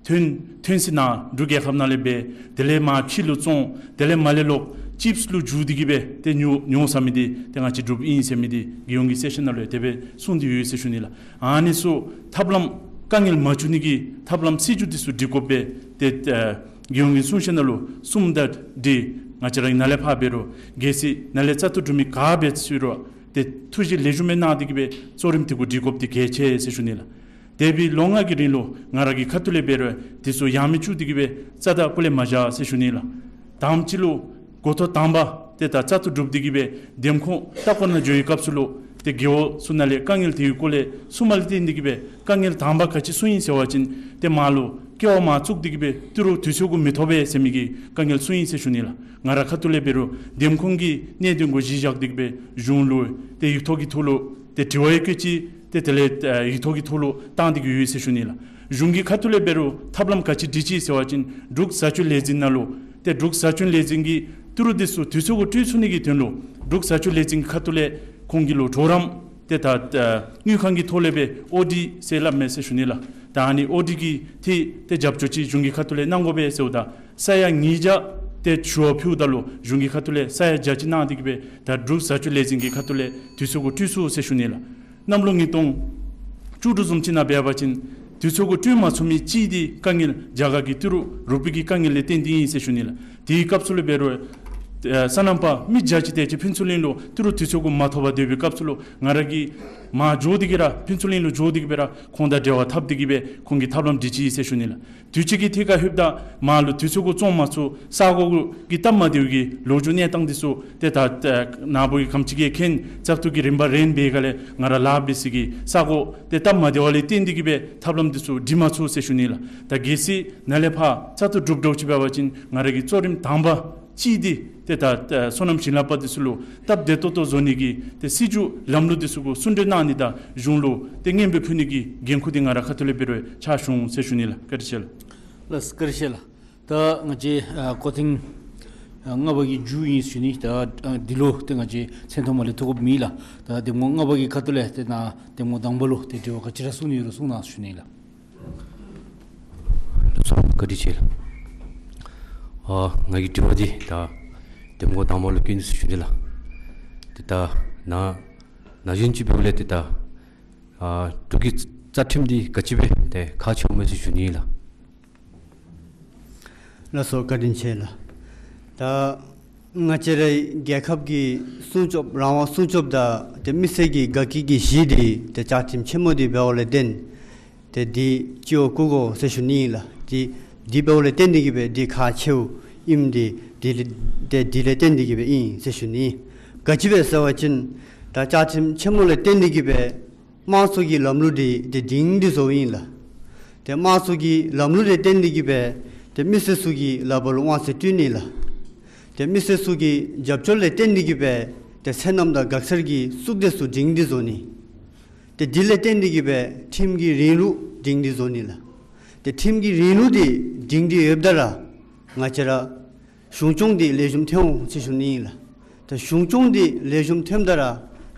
ཐོན་ཐོན་སའི་ནང་འབྲུག་རྒྱལ་ཁབ་ནང་ལས་འབད་དེ་ལས་མར་ཕྱི་ལུ་བཙོང་དེ་ལས་མར་ལས་ལོག་ཅིབས་ལུ་འགྱུར་ཏེ་གི་སྦེ་ཏེ་ཉོ་ཉོ་ས་མི་འདི་ཏེ་ང་བཅས་འབྲུགཔ་ཨིན་ཟེར་མི་འདི་རྒྱལ་ཡོངས་ཀྱི་གསལ་བཤད་ནང་ལུ་དེ་སྦེ་གསུངས་ཏེ་ཡོད་ཟེར་ཞུ་ནི་ལགས། ཨ་ནི་ཚུ་ཐབས་ལམ་དཀའ་ངལ་མ་བྱུང་ནི་གི་ཐབས་ལམ་སྲིད་བྱུས་འདི་ཚུ་སྒྲིག་དགོ་པས། ཏེ་ཨེ་རྒྱལ་ཡོངས་ཀྱི་གསུང་བཤད་ནང་ལུ་གསུངམ་དང་འཁྲིལ་ང་བཅས་ར་གིས་ནཱ་ལས་ཕར་འབད་རུང་གལ་སྲིད་ནཱ་ལས་བཙག་འཐུ་གྲུབ་མི་ག་འབད་ཚུད་རུང་ཏེ་ཐུགས་བཞེད་ལེགས་ཤོམ་སྦེ་གནང་སྟེ་གི་སྦེ་གཙོ་རིམ་འདི་གུ་སྒྲིག་དགོཔ་འདི་གལ་ཆེ་ཟེར་ཞུ་ནི་ལགས། འདས་པའི་ལོ་ལྔ་གི་རིང་ལུ་ང་ར་གི་ཁ་ཐུག་ལས་འབད་རུང་འདི་ཚུ་ཡང་མི་བཅུག་སྟེ་གི་སྦེ་རྩ་དང་སྤུ་ལས་མ་བཞག་ཟེར་ཞུ་ནི་ལགས། དང་པ་ཅིག་ལུ་འགོ་ཐོག་དང་པ་ ཏེ་ད་བཙག་འཐུ་གྲུབ་སྟེ་གི་སྦེ་འདེམས་ཁོངས་ལྟ་སྐོར་ནང་འགྱོ་བའི་སྐབས་སུ་ལུ་ཏེ་རྒེད་འོག་ཚུ་ནང་ལས་དཀའ་ངལ་ཐོན་བའི་སྐོར་ལས་གསུངམ་ལས་བརྟེན་ཏེ་གི་སྦེ་དཀའ་ངལ་དང་པ་ག་ཅི་གསུངས་ཡི་ཟེར་བ་ཅིན་ཏེ་མར་ལུ་ཀེ་བ་མར་བཙུགས་ཏེ་གི་སྦེ་ཏི་རུ་དུས་ཚོད་གུ་མི་ཐོབ་པས་ཟེར་མི་གི་དཀའ་ངལ་གསུངས་ཡི་ཟེར་ཞུ་ནི་ལགས། ང་ར་ཁ་ཐུག་ལས་འབད་རུང་འདེམས་ཁོངས་ཀྱི་གནད་དོན་གུ་གཞི་བཞག་སྟེ་གི་སྦེ་གཞུང་ལུ་ཏེ་ཡིག་ཐོག་གི་ཐོག་ལུ་ཏེ་དྲི་བ་ཡང་བཀོད་ཅི། ཏེ་དེ་ལས་ཨ་ཡིག་ཐོག་གི་ཐོག་ལུ་བཏང་སྟེ་གི་ཡོད་ཟེར་ཞུ་ནི་ལགས། གཞུང་གི་ཁ་ཐུག་ལས་འབད་རུང་ཐབས་ལམ་ག་ཅི་སྒྲིག་ཅི་ཟེར་བ་ཅིན་འབྲུག་བཟའ་སྤྱོད་ལས་འཛིན་ནང་ལུ་ཏེ་འབྲུག་བཟའ་སྤྱོད་ལས་འཛིན་གྱིས་ཏི་རུ་འདི་ཚུ་དུས་ཚོད་གུ་སྤྲོད་ཚུགས་ནི་གི་དོན་ལུ་འབྲུག་བཟའ་སྤྱོད་ལས་འཛིན་གྱི་ཁ་ཐུག་ལས་ཁོང་གི་ལུ་གྲོགས་རམ་ཏེ་ད་ཨ་དངུལ་ཁང་གི་ཐོག་ལས་སྦེ་ཨོ་ཌི་ཟེར་སླབ་མས་ཟེར་ཞུ་ནི་ལགས། ད་ཨ་ནི་ཨོ་ཌི་གི་ཏེ་ཏེ་རྒྱབ་སྐྱོར་ཅིག་གཞུང་གི་ཁ་ཐུག་ལས་གནང་དགོ་པས་ཟེརཝ་ད་ས་ཡ་ཉིས་བརྒྱ་ཏེ་ཞུ་བ་ཕུལཝ་ད་ལུ་གཞུང་གི་ཁ་ཐུག་ལས་ས་ཡ་བརྒྱ་ཅིག་གནང་སྟེ་གི་སྦེ་ད་འབྲུག་བཟའ་སྤྱོད་ལས་འཛིན་གྱི་ཁ་ཐུག་ལས་དུས་ཚོད་གུ་སྤྲོད་ཚུགས་ཟེར་ཞུ་ནི་ལགས། གནམ་ལོ་ཉིས་སྟོང་བཅུ་དྲུག་བཟུམ་ཅིག་ནང་འབད་བ་ཅིན་དུས་ཚོད་གུ་སྤྲོད་མ་ཚུགས་མི་ཅིག་འདི་དཀའ་ངལ་རྒྱ་གར་གྱི་ཏི་རུ་རུ་པི་གི་དཀའ་ངལ་ལས་བརྟེན་ཏེ་ཨིན་ཟེར་ཞུ་ནི་ལགས། དེའི་སྐབས་སུ་ལུ་འབད་རུང་ཨ་སོ་ནམ་པ་མི་བརྒྱ་ཅིག་དེ་ཅིག་ཕུན་ཚོགས་གླིང་ལུ་ཏི་རུ་དུས་ཚོད་གུ་མ་ཐོབ་པར་སྡོད་པའི་སྐབས་སུ་ལུ་ང་ར་གིས་མར་འགྱོ་སྟེ་གི་ར་ཕུན་ཚོགས་གླིང་ལུ་འགྱོ་སྟེ་གི་སྦེ་ར་ཁོང་དང་འབྲེལ་བ་འཐབ་སྟེ་གི་སྦེ་ཁོང་གི་ཐབས་ལམ་སྒྲིག་ཅི་ཟེར་ཞུ་ནི་ལགས། དུས་ཅི་གི་ཐད་ཁར་ལྷོདཔ་ད་མར་ལུ་དུས་ཚོད་གུ་བཙོང་མ་ཚུགས། ས་གོ་གི་སྟབས་མ་བདེཝ་གི་ལོ་རྒྱུས་གནས་སྟངས་འདི་ཚུ་ཏེ་ད་ནཱ་བུ་གིས་ག་དེམ་ཅིག་གིས་མཁྱེན། བཙག་འཐུ་གི་རིམ་པ་རན་པའི་སྒང་ལས་ང་ར་ལཱ་འབད་ས་གི་ས་གོ་ཏེ་སྟབས་མ་བདེཝ་ལས་བརྟེན་ཏེ་གི་སྦེ་ཐབས་ལམ་འདི་ཚུ་སྒྲིག་མ་ཚུགས་ཟེར་ཞུ་ནི་ལགས། ད་གལ་སྲིད་ནཱ་ལས་ཕར་བཙག་འཐུ་གྲུབ་གྲུབ་ཅིག་འབད་བ་ཅིན་ང་ར་གི་གཙོ་རིམ་དང་པ་ཅིག་འདི་ཏེ་ད་སོ་ནམ་ཞིང་ལཱ་པ་འདི་ཚུ་ལུ་སྟབས་བདེ་ཏོག་ཏོ་བཟོ་ནི་གི་ཏེ་སྲིད་བྱུས་ལམ་ལུགས་འདི་ཚུ་གུ་གསུང་གྲོས་གནང་ནི་དང་གཞུང་ལུ་ཏེ་སྙན་འབུལ་ཕུལ་ནི་གི་འགན་ཁུར་འདི་ང་ར་ཁ་ཐུག་ལས་འབད་རུང་ཕྱག་ཞུ་འོང་ཟེར་ཞུ་ནི་ལགས། བཀའ་དྲིན་ཆེ་ལགས། ལགས་སོ། བཀའ་དྲིན་ཆེ་ལགས། ད་ང་བཅས་ཨ་སྐོར་ཐེངས་ཨ་ལྔ་པ་གི་མཇུག་ཨིན་ཞུ་ནི། ད་ཨ་འདི་ལུ་ཏེ་ང་བཅས་མཚན་ཐོག་མ་ལས་ཐུག་དགོཔ་མེད་ལགས། ད་འདེམས་ངོ་ལྔ་པ་གི་ཁ་ཐུག་ལས་ཏེ་ནཱ་འདེམས་ངོ་དང་པ་ལུ་ཏེ་དྲི་བ་ག་ཅི་ར་གསུང་ནི་ཡོད་རུང་གསུང་གནང་ཞུ་ནི་ལགས། ལགས་སོ། བཀའ་དྲིན་ཆེ་ལགས། ཨ་ང་གི་དྲི་བ་འདི་ད་འདེམས་ངོ་དང་པ་ལུ་བཀོད་ནི་ཟེར་ཞུ་ནི་ལགས། ཏེ་ད་ནཱ་ནཱ་གཞོན་ཅིག་འབདཝ་ལས་ཏེ་ད་ཨ་འབྲུག་གི་རྩ་ཁྲིམས་འདི་ག་ཅི་སྦེ་ཏེ་ཁག་ཆེཝ་མས་ཟེར་ཞུ་ནི་ལགས། ལགས་སོ། བཀའ་དྲིན་ཆེ་ལགས། ད་ང་བཅས་རའི་རྒྱལ་ཁབ་ཀྱི་སྲུང་སྐྱོབ་རང་དབང་སྲུང་སྐྱོབ་དང་ཏེ་མི་སེར་གྱི་དགའ་སྐྱིད་ཀྱི་གཞི་འདི་ཏེ་བཅའ་ཁྲིམས་ཆེན་མོ་འདི་འབདཝ་ལས་བརྟེན་ཏེ་འདི་སྤྱི་བོར་བཀུར་དགོ་ཟེར་ཞུ་ནི་ཨིན་ལགས། འདི་འདི་འབདཝ་ལས་བརྟེན་ཏེ་གི་སྦེ་འདི་ཁག་ཆེཝ་ཨིནམ་འདི་འདི་ལས་ཏེ་འདི་ལས་བརྟེན་ཏེ་གི་སྦེ་ཨིན་ཟེར་ཞུ་ནི། ག་ཅི་སྦེ་ཟེར་བ་ཅིན་ད་བཅའ་ཁྲིམས་ཆེན་མོ་ལས་བརྟེན་ཏེ་གི་སྦེ་དམངས་གཙོ་གི་ལམ་ལུགས་འདི་ཏེ་སྒྲིང་སྒྲི་བཟོཝ་ཨིན་ལགས། ཏེ་དམངས་གཙོ་གི་ལམ་ལུགས་ལས་བརྟེན་ཏེ་གི་སྦེ་ཏེ་མི་སེར་ཚུ་གི་ལག་པར་ལུ་དབང་ཚད་སྤྲོད་ནི་ལགས། ཏེ་མི་སེར་ཚུ་གི་རྒྱབ་སྐྱོར་ལས་བརྟེན་ཏེ་གི་སྦེ་ཏེ་སོ་ནམ་དང་འགག་སར་གྱི་གཙུག་སྡེ་ཚུ་སྒྲིང་སྒྲི་བཟོ་ནི། ཏེ་འདི་ལས་བརྟེན་ཏེ་གི་སྦེ་ཁྲིམས་ཀྱི་རིང་ལུགས་སྒྲིང་སྒྲི་བཟོ་ནི་ལགས། ཏེ་ཁྲིམས་ཀྱི་རིང་ལུགས་འདི་སྒྲིང་སྒྲི་ཡོདཔ་ད་ར་ང་བཅས་ར་གཞུང་སྐྱོང་འདི་ལེགས་ཤོམ་ཐོན་འོང་ཟེར་ཞུ་ནི་ཨིན་ལགས། ཏེ་གཞུང་སྐྱོང་འདི་ལེགས་ཤོམ་ཐོནམ་ད་ར་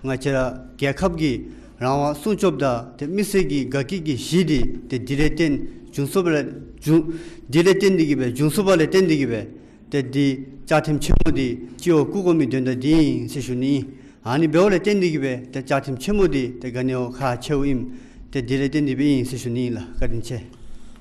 ང་བཅས་ར་རྒྱལ་ཁབ་ཀྱི་རང་དབང་སྲུང་སྐྱོབ་དང་ཏེ་མི་སེར་གྱི་དགའ་སྐྱིད་ཀྱི་གཞི་འདི་ཏེ་འདི་ལས་བརྟེན་འབྱུང་ཚུགསཔ་ལས་འབྱུང་འདི་ལས་བརྟེན་ཏེ་གི་སྦེ་འབྱུང་ཚུགསཔ་ལས་བརྟེན་ཏེ་གི་སྦེ་ཏེ་འདི་བཅའ་ཁྲིམས་ཆེན་མོ་འདི་སྤྱི་བོར་བཀུར་དགོ་མི་དོན་དག་འདི་ཨིན་ཟེར་ཞུ་ནི་ཨིན། ཨ་ནི་འབདཝ་ལས་བརྟེན་ཏེ་གི་སྦེ་ཏེ་བཅའ་ཁྲིམས་ཆེན་མོ་འདི་ཏེ་ག་ནི་བ་ཁག་ཆེཝ་ཨིནམ་ཏེ་འདི་ལས་བརྟེན་ཏེ་སྦེ་ཨིན་ཟེར་ཞུ་ནི་ཨིན་ལགས། བཀའ་དྲིན་ཆེ།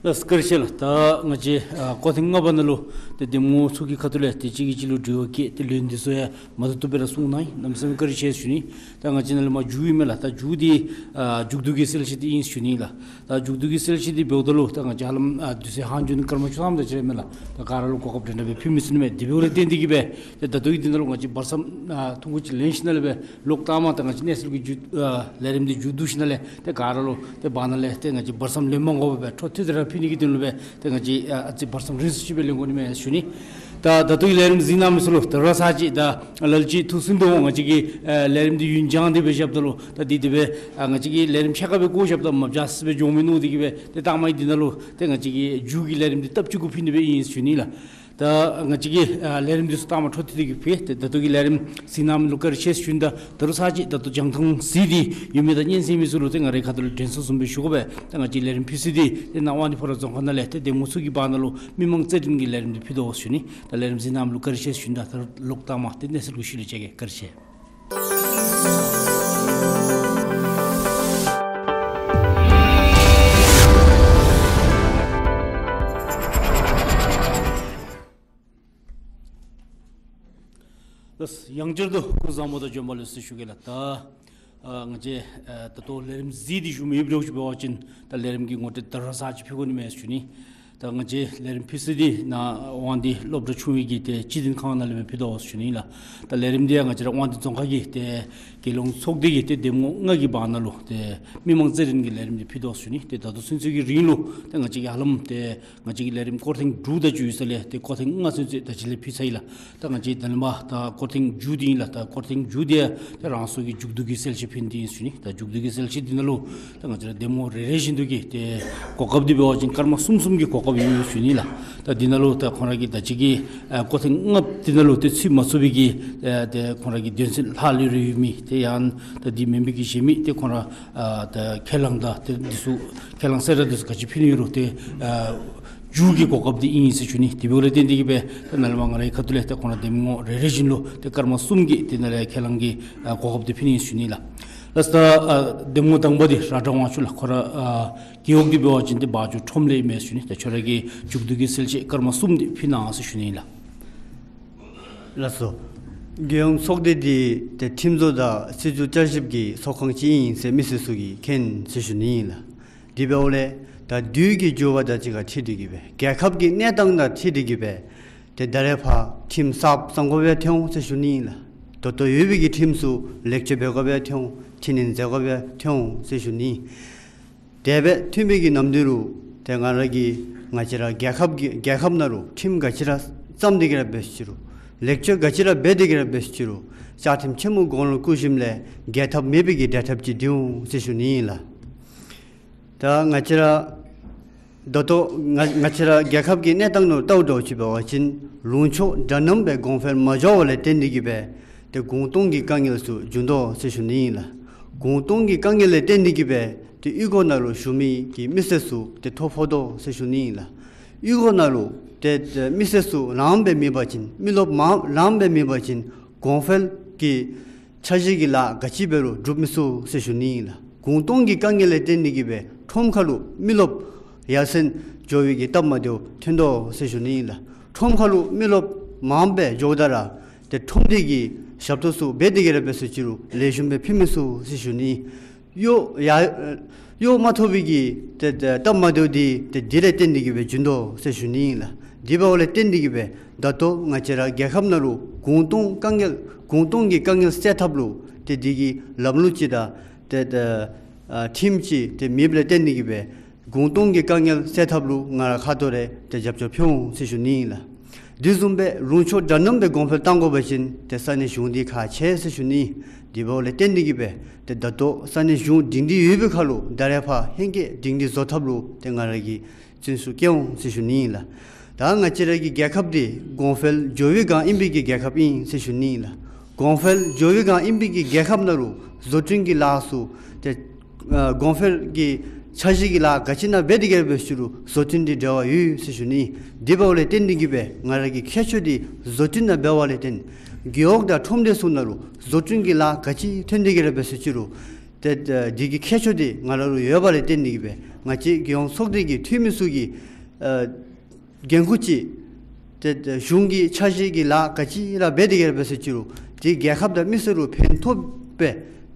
ལགས་སོ། བཀའ་དྲིན་ཆེ་ལགས། ད་ང་བཅས་ཨ་སྐོར་ཐེངས་ལྔ་པ་ནང་ལུ་ཏེ་འདེམས་ངོ་ཚུ་གི་ཁ་ཐུག་ལས་ཏེ་གཅིག་གིས་གཅིག་ལུ་དྲི་བ་བཀོད་ཏེ་ལན་འདི་ཚུ་ཡང་མ་ཐུབ་ཐུབ་སྦེ་ར་གསུངས་གནང་ཡི། གནམ་མེད་ས་མེད་བཀའ་དྲིན་ཆེ་ཟེར་ཞུ་ནི། ད་ང་བཅས་ནཱ་ལས་མར་མཇུག་ཨིན་མས་ལགས། ད་མཇུག་འདི་ཨ་མཇུག་བསྡུ་གི་གསལ་བཤད་འདི་ཨིན་ཟེར་ཞུ་ནི་ལགས། ད་མཇུག་བསྡུ་གི་གསལ་བཤད་འདི་འབདཝ་ད་ལུ་ད་ང་བཅས་ཧ་ལམ་ཨ་དུས་ཚོད་ཧང་འགྱོ་ནི་སྐར་མ་བཅུ་ཐམ་དེ་ཅིག་ར་མས་ལགས། ད་ག་ར་ལུ་གོ་སྐབས་འདྲན་འདྲ་སྦེ་ཕུལ་མི་ཚུགས་ནི་མས། དེ་འབདཝ་ལས་བརྟེན་ཏེ་གི་སྦེ་ཏེ་ད་ལྟོ་གི་འདི་ནང་ལུ་ང་བཅས་བར་མཚམས་ཨ་ཐུང་ཀུ་ཅིག་ལེན་ཞིནམ་ལས་སྦེ་ལོག་བཏངམ་ད་ང་བཅས་གནས་ཚུལ་གྱི་མཇུག་ཨ་ལས་རིམ་འདི་མཇུག་བསྡུ་ཞིནམ་ལས་ཏེ་ག་ར་ལུ་ཏེ་བར་ན་ལས་ཏེ་ང་བཅས་བར་མཚམས་ལེན་མ་དགོ་པར་སྦེ་འཕྲོ་མཐུད་དེ་ར་ཕུལ་ནི་གི་དོན་ལུ་སྦེ་ཏེ་ང་བཅས་ཨ་ཨ་ཙི་བར་མཚམས་རིང་སུ་ཅིག་སྦེ་ལེན་དགོ་ནི་མས་ཟེར་ཞུ་ནི། ད་ད་ལྟོ་གི་ལས་རིམ་གཟིགས་གནང་མི་ཚུ་ལུ་ད་རུང་ཚར་གཅིག་ད་ལ་ལུ་ཅིག་ཐུགས་སུན་དོ་འོང་། ང་བཅས་ཀྱི་ཨ་ལས་རིམ་འདི་ཡུན་འགྱངས་ཏེ་སྦེ་བཞགཔ་ད་ལུ་ད་འདི་དེ་སྦེ་ཨ་ང་བཅས་ཀྱིས་ལས་རིམ་ཕྱེད་ཀ་སྦེ་བཀོ་བཞགཔ་ད་མ་བཞག་ས་སྦེ་འགྱོ་མི་མནོ་སྟེ་གི་སྦེ་ཏེ་ད་མ་ཡི་འདི་ནང་ལུ་ཏེ་ང་བཅས་ཀྱི་མཇུག་གི་ལས་རིམ་འདི་སྟབས་གཅིག་གུ་ཕུལ་ནི་སྦེ་ཨིན་ཟེར་ཞུ་ནི་ལགས། ད་ང་བཅས་ཀྱི་ཨ་ལས་རིམ་འདི་ཚུ་ད་མ་འཕྲོ་མཐུད་དེ་གི་སྦེ་ཏེ་ད་ལྟོ་གི་ལས་རིམ་གཟིགས་གནང་མི་ལུ་བཀའ་དྲིན་ཆེ་ཟེར་ཞུ་ནི། ད་ད་རུང་ཚར་གཅིག་ད་ལྟོ་རྒྱང་མཐོང་གཟིགས་ཏེ་ཡོད་མི་དང་སྙན་གསན་མི་ཚུ་ལུ་ཏེ་ང་རའི་ཁ་ཐུག་ལས་དྲན་གསོ་བཟུམ་སྦེ་ཞུ་དགོ་པས། ད་ང་བཅས་ལས་རིམ་ཕུལ་ས་འདི་ཏེ་ནཱ་ཝ་ནི་ཕོ་བྲང་རྫོང་ཁག་ནང་ལས་ཏེ་འདེམས་ངོ་ཚུ་གི་བར་ན་ལུ་མི་མང་རྩོད་འགྲན་གྱི་ལས་རིམ་འདི་ཕུལ་དོ་ཟེར་ཞུ་ནི། ད་ལས་རིམ་གཟིགས་གནང་མི་ལུ་བཀའ་དྲིན་ཆེ་ཟེར་ཞུ་ནི། ད་ད་རུང་ལོག་བཏངམ་ད་ཏེ་གནས་ཚུལ་གྱི་ཤུལ་ལུ་མཇལ་གེ། བཀའ་དྲིན་ཆེ། ལགས་སོ། ཡང་བསྐྱར་དུ་སྐུ་གཟུགས་བཟང་པོ་དང་བྱོན་པ་ལེགས་སོ་ཞུ་གེ་ལགས། ད་ཨ་ང་བཅས་ཨ་ད་ལྟོ་ལས་རིམ་གཟིགས་ཏེ་བཞུགས་མི་ཡོདཔ་འདྲཝ་ཅིག་འབད་བ་ཅིན་ད་ལས་རིམ་གྱི་ངོ་སྤྲོད་ད་རུང་ཚར་གཅིག་ཕུལ་དགོ་ནི་མས་ཟེར་ཞུ་ནི། ད་ང་བཅས་ལས་རིམ་ཕུལ་ས་འདི་ནཱ་དབང་འདུས་སློབ་གྲྭ་ཆུང་བའི་གི་ཏེ་སྤྱི་དོན་ཁང་ནང་ལས་སྦེ་ཕུལ་དོ་ཟེར་ཞུ་ནི་ལགས། ད་ལས་རིམ་འདི་ཡང་ང་བཅས་ར་དབང་འདུས་རྫོང་ཁག་གི་ཏེ་རྒྱལ་ཡོངས་ཚོགས་སྡེ་གི་ཏེ་འདེམས་ངོ་ལྔ་གི་བར་ན་ལུ་ཏེ་མི་མང་རྩོད་འགྲན་གྱི་ལས་རིམ་འདི་ཕུལ་དོ་ཟེར་ཞུ་ནི། ཏེ་ད་ལྟོ་ཚུན་ཚོད་ཀྱི་རིང་ལུ་ཏེ་ང་བཅས་ཀྱིས་ཧ་ལམ་ཏེ་ང་བཅས་ཀྱི་ལས་རིམ་སྐོར་ཐེངས་དྲུག་དང་བཅུ་ཡོད་ས་ལས་ཏེ་སྐོར་ཐེངས་ལྔ་ཚུན་ཚོད་ད་ཅི་ལས་ཕུལ་ཚར་ཡི་ལགས། ད་ང་བཅས་ད་ལས་མར་ད་སྐོར་ཐེངས་བཅུ་འདི་ཨིན་ལགས། ད་སྐོར་ཐེངས་བཅུ་འདི་ཡང་ཏེ་རང་སོའི་གི་མཇུག་བསྡུ་གི་གསལ་བཤད་ཕུལ་ནི་འདི་ཨིན་ཟེར་ཞུ་ནི། ད་མཇུག་བསྡུ་གི་གསལ་བཤད་འདི་ནང་ལུ་ད་ང་བཅས་ར་འདེམས་ངོ་རེ་རེ་བཞིན་དུ་གི་ཏེ་གོ་སྐབས་འདི་འབད་བ་ཅིན་སྐར་མ་གསུམ་གསུམ་གྱི་གོ་སྐབས་ཡོད་ཟེར་ཞུ་ནི་ལགས། ད་འདི་ནང་ལུ་ད་ཁོང་ར་གི་ད་ཅི་གི་ཨ་སྐོར་ཐེངས་ལྔ་འདི་ནང་ལུ་ཏེ་ཚུད་མ་ཚུགས་པའི་གི་ཨ་ཏེ་ཁོང་ར་གི་དོན་ཚན་ལྷག་ལུས་རེ་ཡོད་མི་ཏེ་ཡང་ད་འདི་མེན་པའི་གི་གཞན་མི་ཏེ་ཁོང་ར་ཨ་ད་ཁས་བླངས་ད་ཏེ་འདི་ཚུ་ཁས་བླངས་གསལ་བསྒྲགས་འདི་ཚུ་ག་ཅི་ཕུལ་ནི་ཡོད་རུང་ཏེ་ཨ་མཇུག་གི་གོ་སྐབས་འདི་ཨིན་ཟེར་ཞུ་ནི། དེ་འབདཝ་ལས་བརྟེན་ཏེ་གིས་སྦེ་ད་ནཱ་ལས་མར་ང་རའི་ཁ་ཐུག་ལས་ད་ཁོང་ར་འདེམས་ངོ་རེ་རེ་བཞིན་ལུ་ཏེ་སྐར་མ་གསུམ་གྱི་ཏེ་ནཱ་ལས་ཁས་བླངས་ཀྱི་ཨ་གོ་སྐབས་འདི་ཕུལ་ནི་ཨིན་ཟེར་ཞུ་ནི་ལགས། ལགས་སོ། ད་ཨ་འདེམས་ངོ་དང་པ་འདི་ར་ཊ་དབང་ཕྱུག་ལགས། ཁོ་ར་ཨ་རྒེད་འོག་འདི་འབད་བ་ཅིན་ཏེ་བ་ཇོ་ཁྲོམ་ལས་ཨིན་མས་ཟེར་ཞུ་ནི། ད་ཁྱོད་ར་གི་མཇུག་བསྡུ་གི་གསལ་བཤད་སྐར་མ་གསུམ་འདི་ཕུལ་གནང་ཟེར་ཞུ་ནི་ལགས། ལགས་སོ། རྒྱལ་ཡོངས་ཚོགས་སྡེ་འདི་ཏེ་ཁྲིམས་བཟོ་དང་སྲིད་བྱུས་བསྐྱར་ཞིབ་ཀྱི་ཚོགས་ཁང་ཅིག་ཨིན་ཟེར་མི་སེར་ཚུ་གིས་མཁྱེན་ཟེར་ཞུ་ནི་ཨིན་ལགས། དེ་འབདཝ་ལས་ད་དུས་ཀྱི་འགྱུར་བ་དང་གཅིག་ཁར་འཁྲིལ་ཏེ་གིས་སྦེ་རྒྱལ་ཁབ་ཀྱི་གནས་སྟངས་དང་འཁྲིལ་ཏེ་གིས་སྦེ་ཏེ་ད་རེས་ཕར་ཁྲིམས་གསརཔ་གསར་འགོད་འབད་འཐོན་འོང་ཟེར་ཞུ་ནི་ཨིན་ལགས། ད་ལྟོ་ཡོད་པའི་གི་ཁྲིམས་ཚུ་ལེགས་བཅོས་འབད་དགོཔ་འབད་འཐོན་འོང་། འཕྲི་སྣོན་མཛད་དགོཔ་འབད་འཐོན་འོང་ཟེར་ཞུ་ནི། དེ་སྦེ་འཐོན་པའི་གི་ནམ་དུས་ལུ་ཏེ་ང་ར་གིས་ང་བཅས་ར་རྒྱལ་ཁབ་ཀྱི་རྒྱལ་ཁབ་ནང་ལུ་ཁྲིམས་ག་ཅི་ར་བརྩམས་ཏེ་གིས་ར་འབད་ཅི་རུང་ལེགས་བཅོས་ག་ཅི་ར་འབད་དེ་གིས་ར་འབད་ཅི་རུང་བཅའ་ཁྲིམས་ཆེན་མོ་དགུང་ལོ་བཀོད་ཞིནམ་ལས་རྒྱལ་ཐབས་མེད་པའི་གི་བསྒྲལ་ཐབས་ཅིག་འདི་འོང་ཟེར་ཞུ་ནི་ཨིན་ལགས། ད་ང་བཅས་ར་ད་ལྟོ་ང་ང་བཅས་ར་རྒྱལ་ཁབ་ཀྱི་གནས་སྟངས་ནང་ལྟཝ་ད་ཅིག་འབད་བ་ཅིན་ལུང་ཕྱོགས་འདྲ་མཉམ་སྦེ་གོང་འཕེལ་མ་འགྱོ་བ་ལས་བརྟེན་ཏེ་གིས་སྦེ་ཏེ་གུང་སྟོང་གི་དཀའ་ངལ་ཚུ་འབྱུང་དོ་ཟེར་ཞུ་ནི་ཨིན་ལགས། གུང་སྟོང་གི་དཀའ་ངལ་ལས་བརྟེན་ཏེ་གིས་སྦེ་ཏེ་གཡུས་སྒོ་ནང་ལུ་བཞུགས་མི་གི་མི་སེར་ཚུ་ཏེ་ཐོ་ཕོག་དོ་ཟེར་ཞུ་ནི་ཨིན་ལགས། གཡུས་སྒོ་ནང་ལུ་ཏེ་ཏེ་མི་སེར་ཚུ་རང་སྦེ་མེད་པ་ཅིན་མི་རློབས་མང་རང་སྦེ་མེད་པ་ཅིན་གོང་འཕེལ་གྱི་འཆར་གཞི་གི་ལཱ་ག་ཅི་འབད་རུང་འགྲུབ་མི་ཚུགས་ཟེར་ཞུ་ནི་ཨིན་ལགས། གུང་སྟོང་གི་དཀའ་ངལ་ལས་བརྟེན་ཏེ་གིས་སྦེ་ཁྲོམ་ཁ་ལུ་མི་རློབས་ཡར་སེང་འགྱོ་བའི་གི་སྟབས་མ་བདེཝ་ཐོན་དོ་ཟེར་ཞུ་ནི་ཨིན་ལགས། ཁྲོམ་ཁ་ལུ་མི་རློབས་མང་སྦེ་འགྱོཝ་ད་ར་ཏེ་ཁྲོམ་སྡེ་གི་ཞབས་ཏོག་ཚུ་འབད་དེ་གིས་ར་འབད་ཟེར་ཅི་རུང་ལེགས་ཤོམ་སྦེ་ཕུལ་མི་ཚུགས་ཟེར་ཞུ་ནི། གཡོག་ཡ་གཡོག་མ་ཐོབ་པའི་གི་ཏེ་ཏེ་སྟབས་མ་བདེཝ་འདི་ཏེ་འདི་ལས་བརྟེན་ཏེ་གིས་སྦེ་འབྱུང་དོ་ཟེར་ཞུ་ནི་ཨིན་ལགས། དེ་འབདཝ་ལས་བརྟེན་ཏེ་གིས་སྦེ་ད་ལྟོ་ང་བཅས་ར་རྒྱལ་ཁབ་ནང་ལུ་གུང་སྟོང་དཀའ་ངལ་གུང་སྟོང་གི་དཀའ་ངལ་སེལ་ཐབས་ལུ་ཏེ་འདི་གི་ལམ་ལུགས་ཅིག་དང་ཏེ་ཏེ་ཨ་ཁྲིམས་ཅིག་ཏེ་མེདཔ་ལས་བརྟེན་ཏེ་གིས་སྦེ་གུང་སྟོང་གི་དཀའ་ངལ་སེལ་ཐབས་ལུ་ང་ར་ཁ་ཐུག་ལས་ཏེ་རྒྱབ་སྐྱོར་ཕུལ་འོང་ཟེར་ཞུ་ནི་ཨིན་ལགས། དེ་བཟུམ་སྦེ་ལུང་ཕྱོགས་འདྲ་མཉམ་སྦེ་གོང་འཕེལ་གཏང་དགོ་པ་ཅིན་ཏེ་ས་གནས་གཞུང་འདི་ཁག་ཆེ་ཟེར་ཞུ་ནི། དེ་འབདཝ་ལས་བརྟེན་ཏེ་གིས་སྦེ་ཏེ་ད་ལྟོ་ས་གནས་གཞུང་སྒྲིང་སྒྲི་ཡོད་པའི་ཁར་ལུ་ད་རེས་ཕར་ཧེང་སྐལ་སྒྲིང་སྒྲི་བཟོ་ཐབས་ལུ་ཏེ་ང་ར་གིས་བརྩོན་ཤུགས་བསྐྱེད་འོང་ཟེར་ཞུ་ནི་ཨིན་ལགས། ད་ང་བཅས་ར་གི་རྒྱལ་ཁབ་འདི་གོང་འཕེལ་འགྱོ་བའི་སྒང་ཨིན་པའི་གི་རྒྱལ་ཁབ་ཨིན་ཟེར་ཞུ་ནི་ཨིན་ལགས། གོང་འཕེལ་འགྱོ་བའི་སྒང་ཨིན་པའི་གི་རྒྱལ་ཁབ་ནང་ལུ་བཟོ་སྐྲུན་གྱི་ལཱ་ཚུ་ཏེ་ཨ་གོང་འཕེལ་གྱི་འཆར་གཞི་གི་ལཱ་ག་ཅི་ནང་འབད་དེ་གིས་ར་འབད་ཅི་རུང་བཟོ་སྐྲུན་འདི་འབྲེལ་བ་ཡོད་ཟེར་ཞུ་ནི། དེ་འབདཝ་ལས་བརྟེན་ཏེ་གིས་སྦེ་ང་ར་གི་ཁྱད་ཆོས་འདི་བཟོ་སྐྲུན་ནང་འབད་བ་ལས་བརྟེན་རྒེད་འོག་དང་ཁྲོམ་སྡེ་ཚུ་ནང་ལུ་བཟོ་སྐྲུན་གྱི་ལཱ་ག་ཅི་ཐོན་ཏེ་གིས་ར་འབད་ཅི་རུང་ཏེ་ཨ་འདི་གི་ཁྱད་ཆོས་འདི་ང་ར་ལུ་ཡོད་པ་ལས་བརྟེན་ཏེ་གིས་སྦེ་ང་བཅས་རྒྱལ་ཡོངས་ཚོགས་སྡེ་གི་འཐུས་མི་ཚུ་གིས་ཨ་འགན་ཁུར་ཅིག་ཏེ་ཏེ་གཞུང་གི་འཆར་གཞི་གི་ལཱ་ག་ཅི་ར་འབད་དེ་གིས་ར་འབད་ཅི་རུང་ཏེ་རྒྱལ་ཁབ་དང་མི་སེར་ལུ་ཕན་ཐོགས་སྦེ་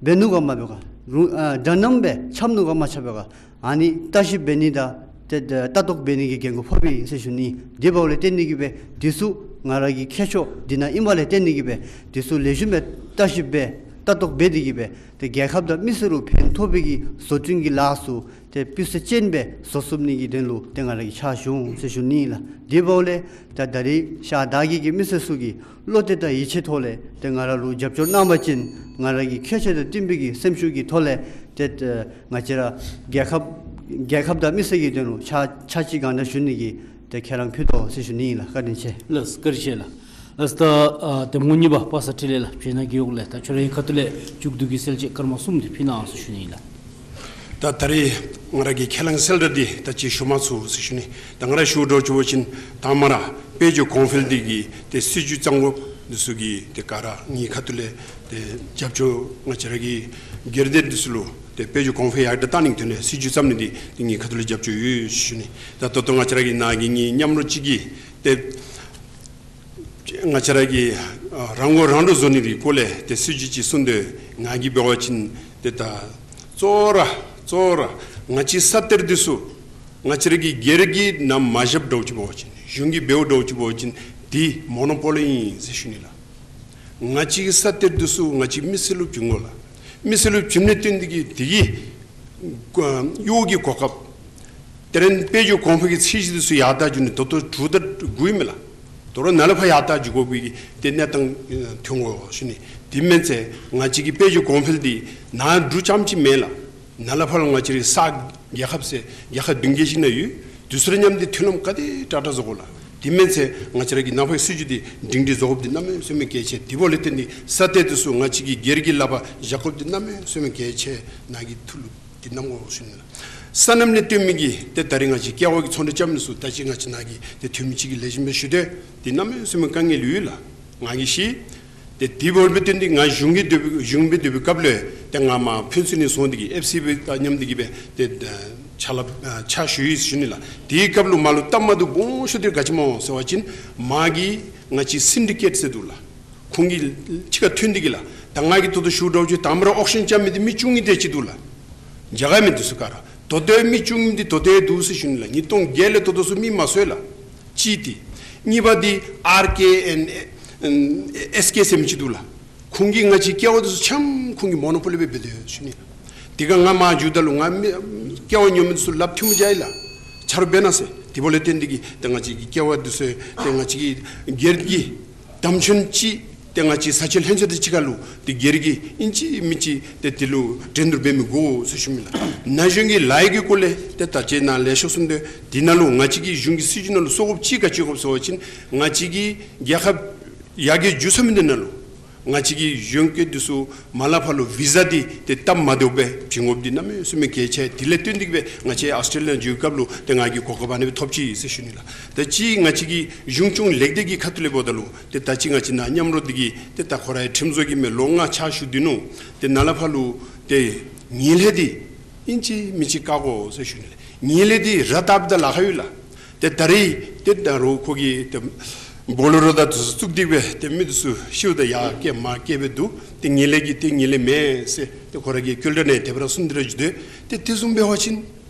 འབད་ནུག་ག་མ་འབད་ག་རུང་ཨ་འདྲ་མཉམ་སྦེ་ཁྱབ་ནུག་ག་མ་ཁྱབ་པས་ག་ཨ་ནི་ལྟ་ཞིབ་འབད་ནི་དང་ཏེ་ཏེ་ལྟ་རྟོག་འབད་ནི་གི་འགན་ཁུར་ཕོག་པས་ཟེར་ཞུ་ནི། དེ་འབདཝ་ལས་བརྟེན་ཏེ་གིས་སྦེ་འདི་ཚུ་ང་ར་གི་ཁྱད་ཆོས་འདི་ནང་ཨིན་པ་ལས་བརྟེན་ཏེ་གིས་སྦེ་འདི་ཚུ་ལེགས་ཤོམ་སྦེ་ལྟ་ཞིབ་འབད་ལྟ་རྟོག་འབད་དེ་གིས་སྦེ་ཏེ་རྒྱལ་ཁབ་དང་མི་སེར་ལུ་ཕན་ཐོགས་པའི་གི་བཟོ་སྐྲུན་གྱི་ལཱ་ཚུ་ཏེ་སྤུས་ཚད་ཅན་སྦེ་བཟོ་ཚུགས་ནི་གི་དོན་ལུ་ཏེ་ང་ར་གིས་ཕྱག་ཞུ་འོང་ཟེར་ཞུ་ནི་ཨིན་ལགས། དེ་འབདཝ་ལས་ད་ད་རེས་ཤར་དར་རྒྱས་ཀྱི་མི་སེར་ཚུ་གིས་བློ་གཏད་དང་ཡིད་ཆེས་ཐོག་ལས་ཏེ་ང་ར་ལུ་རྒྱབ་སྐྱོར་གནང་པ་ཅིན་ང་ར་གིས་ཁྱད་ཆོས་དང་བསྟུན་པའི་གི་སེམས་ཤུགས་ཀྱི་ཐོག་ལས་ཏེ་ཏེ་ང་བཅས་ར་རྒྱལ་ཁབ་རྒྱལ་ཁབ་དང་མི་སེར་གྱི་དོན་ལུ་ཕྱག་ཕྱག་ཕྱིད་གང་དྲག་ཞུ་ནི་གི་ཏེ་ཁས་བླངས་ཕུལ་དོ་ཟེར་ཞུ་ནི་ཨིན་ལགས། བཀའ་དྲིན་ཆེ། ལགས་སོ། བཀའ་དྲིན་ཆེ་ལགས། ལགས་སོ། ད་ཨ་འདེམས་ངོ་གཉིས་པ་པ་སངས་འཕྲིན་ལས་ལགས། བྱེད་ནག་རྒེད་འོག་ལས། ད་ཁྱོད་རའི་ཁ་ཐུག་ལས་མཇུག་བསྡུ་གི་གསལ་བཤད་སྐར་མ་གསུམ་འདི་ཕུལ་གནང་ཟེར་ཞུ་ནི་ཨིན་ལགས། ད་ད་རེས་ང་ར་གི་ཁས་བླངས་གསལ་བསྒྲགས་འདི་ད་ཅི་ཞུ་མ་ཚུགས་ཟེར་ཞུ་ནི། ད་ང་ར་ཞུ་དོ་བཟུམ་ཅིག་འབད་བ་ཅིན་ད་མ་ར་དཔལ་འབྱོར་གོང་འཕེལ་འདི་གི་ཏེ་སྲིད་བྱུས་བརྩམ་དགོཔ་འདི་ཚུ་གི་ཏེ་ག་ར་ངེའི་ཁ་ཐུག་ལས་ཏེ་རྒྱབ་སྐྱོར་ང་བཅས་ར་གི་སྒེར་སྡེ་འདི་ཚུ་ལུ་ཏེ་དཔལ་འབྱོར་གོང་འཕེལ་ཡར་དྲག་གཏང་ནི་གི་དོན་ལས་སྲིད་བྱུས་བརྩམ་ནི་འདི་ཏེ་ངེའི་ཁ་ཐུག་ལས་རྒྱབ་སྐྱོར་ཡོད་ཞུ་ནི། ད་ད་ལྟོ་ང་བཅས་ར་གི་ནཱ་གི་ངེའི་མཉམ་རོགས་ཅིག་གིས་ཏེ་ང་བཅས་ར་གི་ཨ་རང་མགོ་རང་འདྲོངས་བཟོ་ནི་གི་སྐོར་ལས་ཏེ་སྲིད་བྱུས་ཅིག་གསུངས་དོ། ང་གིས་འབད་བ་ཅིན་ཏེ་ད་གཙོ་བོ་ར་གཙོ་བོ་ར་ང་བཅས་ས་གཏེར་འདི་ཚུ་ ང་བཅས་ར་གི་སྒེར་གྱིས་ནཱ་མ་བཞགཔ་འདྲཝ་ཅིག་འབད་བ་ཅིན་གཞུང་གིས་འབདཝ་འདྲཝ་ཅིག་འབད་བ་ཅིན་འདི་མོ་ནོ་པོ་ལི་ཨིན་ཟེར་ཞུ་ནི་ལགས། ང་བཅས་ཀྱི་ས་གཏེར་འདི་ཚུ་ང་བཅས་མི་སེར་ལུ་བྱིན་དགོ་ལགས། མི་སེར་ལུ་བྱིན་ནི་བརྟེན་ཏེ་གིས་དེ་གི་གཡོག་གི་གོ་སྐབས་དེ་རིང་དཔལ་འབྱོར་གོང་འཕེལ་གྱི་ཚད་གཞི་འདི་ཚུ་ཡར་ལྟ་འགྱོ་ནི་ད་ལྟོ་དྲུག་དང་དགུ་ཨིན་མས་ལགས། དོ་རུང་ནཱ་ལས་ཕར་ཡར་ལྟ་འགྱོ་དགོ་པའི་གི་ཏེ་གནས་སྟངས་ཨེ་ཐོན་དགོ་ཞུ་ནི། དེ་མེན་ཚེ་ང་བཅས་ཀྱི་དཔལ་འབྱོར་གོང་འཕེལ་འདི་ནཱ་འབྲུག་རྐྱངམ་ཅིག་མེན་ལགས། ནཱ་ལས་ཕར་ལུ་ང་བཅས་རའི་ས་རྒྱལ་ཁབ་ཟེར་རྒྱལ་ཁབ་བདུན་བརྒྱད་ཅིག་ནང་ཡོད། དེ་ཚུ་ར་མཉམ་འདི་མཐུན་ལམ་ག་དེ་དྲག་དྲག་བཟོ་དགོ་ལགས། དེ་མེན་ཚེ་ང་བཅས་ར་གི་ནང་པའི་སྲིད་བྱུས་འདི་སྒྲིང་སྒྲི་བཟོ་དགོཔ་འདི་གནམ་མེད་ས་མེད་གལ་ཆེ། དེ་འབདཝ་ལས་བརྟེན་ཏེ་ས་གཏེར་འདི་ཚུ་ང་བཅས་ཀྱི་སྒེར་གྱི་ལག་པར་བཞག་དགོཔ་འདི་གནམ་མེད་ས་མེད་གལ་ཆེ། ནཱ་གིས་ཐུགས་ལུ་འདི་བསྣམ་དགོ་ཞུ་ནི་ལགས། སོ་ནམ་ལས་བརྟེན་མི་གི་ཏེ་ད་རིས་ང་བཅས་ཀེ་བ་གི་ཚོང་འབྲེལ་རྐྱབ་མི་ཚུ་ད་ཅི་ང་བཅས་ནཱ་གི་ཏེ་འཐུས་མི་ཅིག་གིས་ལེགས་ཤོམ་སྦེ་ཞུ་དོ། འདི་གནམ་མེད་ས་མེད་དཀའ་ངལ་ཡོད་ལགས། ང་གིས་ཤེས། ཏེ་དེ་འབདཝ་ལས་བརྟེན་ཏེ་ང་གཞུང་གི་སྡོད་པའི་གཞུང་སྦེ་སྡོད་པའི་སྐབས་ལུ་ཏེ་ང་མར་ཕུན་ཚོགས་ནང་སོང་སྟེ་གིས་ཨེཕ་སི་སྦེ་ད་མཉམ་སྟེ་གིས་སྦེ་ཏེ་ཕྱག་ལཱ་ཕྱག་ཞུ་ཡི་ཞུ་ནི་ལགས། དེའི་སྐབས་ལུ་མར་ལུ་སྟབས་མ་བདེཝ་སྦོམ་ཤོས་འདི་ག་ཅི་སྨོ་ཟེར་བ་ཅིན་མར་གྱི་ང་བཅས་སིན་ཌི་ཀེཊ་ཟེར་འདུག་ལགས། ཁོང་གིས་གཅིག་ཁར་ཐོན་ཏེ་གིས་ལགས། ད་ང་གིས་ད་ལྟོ་ཞུཝ་འདྲཝ་ཅིག་དང་པ་ར་ཨོག་ཤན་རྐྱབ་མི་འདི་མི་བཅུ་གཉིས་དེ་ཅིག་འདུག་ལགས། རྒྱ་གར་མི་འདི་ཚུ་ག་ར། ད་ལྟོ་མི་བཅུ་གཉིས་འདི་ད་ལྟོ་འདུག་ཟེར་ཞུ་ནི་ལགས། ཉིས་སྟོང་བརྒྱད་ལས་ད་ལྟོ་ཚུན་མི་མ་སོན་ལགས། གཅིག་འདི། གཉིས་པ་འདི་ཨར་ཀེ་ཨེན་ཨེ་ཨེ་ཨེས་ཀེ་ཟེར་མི་ཅིག་འདུག་ལགས། ཁོང་གིས་ང་བཅས་ཀེ་བ་འདི་ཚུ་ཆམ་ཁོང་གིས་མོ་ནོ་པོ་ལི་སྦེ་འབད་དོ་ཞུ་ནི། དེ་ཁར་ང་མར་འགྱོཝ་ད་ལུ་ང་མི་ཀེ་བ་ཉོ་མི་འདི་ཚུ་ལགཔ་ཐལ་མོ་སྦྱར་ཡི་ལགས། ཆ་རོགས་འབད་གནང་ཟེར། དེ་འབདཝ་ལས་བརྟེན་ཏེ་གིས་ཏེ་ང་བཅས་ཀྱི་ཀེ་བ་འདི་ཚུ་ཏེ་ང་བཅས་ཀྱི་སྒེར་གྱི་དམ་ཆོས་ཅིག་ཏེ་ང་བཅས་ས་ཆ་ལྷན་ཚོགས་འདི་གཅིག་ཁར་ལུ་ཏེ་སྒེར་གྱི་ཨིན་ཅི་མིན་ཅི་ཏེ་དེ་ལུ་འགྲན་བསྡུར་འབད་མི་དགོ་ཟེར་ཞུ་མི་ལགས། ན་གཞོན་གྱི་ལཱ་གཡོག་གི་སྐོར་ལས་ཏེ་ད་ཅི་ནཱ་ལེགས་ཤོམ་གསུངས་དོ། དེ་ནང་ལུ་ང་བཅས་ཀྱི་གཞུང་གི་སྲིད་བྱུས་ནང་ལུ་བཟོ་དགོཔ་ཅིག་ག་ཅི་དགོཔ་ཟེར་བ་ཅིན་ང་བཅས་ཀྱི་རྒྱལ་ཁབ་ཡར་རྒྱས་འགྱོ་ཚར་མི་འདི་ནང་ལུ་ང་བཅས་ཀྱི་གཞོན་སྐྱེས་འདི་ཚུ་མར་ལས་ཕར་ལུ་བི་ཟ་འདི་ཏེ་སྟབས་མ་བདེཝ་སྦེ་བྱིན་དགོཔ་འདི་གནམ་མེད་ས་མེད་གལ་ཆེ། དེ་ལས་བརྟེན་ཏེ་གིས་སྦེ་ང་བཅས་ཨཱོས་ཊྲེ་ལི་ཡ་འགྱོ་བའི་སྐབས་ལུ་ཏེ་ང་གིས་གོ་སྐབས་ཨ་ནི་སྦེ་ཐོབ་ཅི་ཟེར་ཞུ་ནི་ལགས། ད་ཅི་ང་བཅས་ཀྱི་གཞུང་སྐྱོང་ལེགས་སྡུག་གི་ཁ་ཐུག་ལས་འབདཝ་ད་ལུ་ཏེ་ད་ཅི་ང་བཅས་ནཱ་མཉམ་རོགས་འདི་གིས་ཏེ་ད་ཁོ་རའི་ཁྲིམས་བཟོ་གི་མི་ལོ་ལྔ་ཕྱག་ཞུ་སྡོད་ནུག། ཏེ་ནཱ་ལས་ཕར་ལུ་ཏེ་ངན་ལྷད་འདི་ཨིན་ཅི་མིན་ཅི་བཀག་དགོ་ཟེར་ཞུ་ནི་ལགས། ངན་ལྷད་འདི་ར་བཏབ་ད་ལཱ་ཁག་ཡོད་ལགས། ཏེ་ད་རིས་ཏེ་ད་རུང་ཁོ་གིས་ཏེ་བོ་ལེ་རོ་དང་འདི་ཚུ་བཙུགས་ཏེ་སྦེ་ཏེ་མི་འདི་ཚུ་ཤིཝ་ད་ཡར་བསྐྱལ་མར་བསྐྱལ་སྦེ་འདུག། ཏེ་ངན་ལྷད་ཀྱིས་ཏེ་ངན་ལྷད་མེད་ཟེར་ཏེ་ཁོ་ར་གིས་སྐྱོན་བརྗོད་ནི་དེ་སྦེ་ར་གསུངས་ཏེ་ར་འགྱོ་དོ། ཏེ་དེ་བཟུམ་འབད་བ་ཅིན་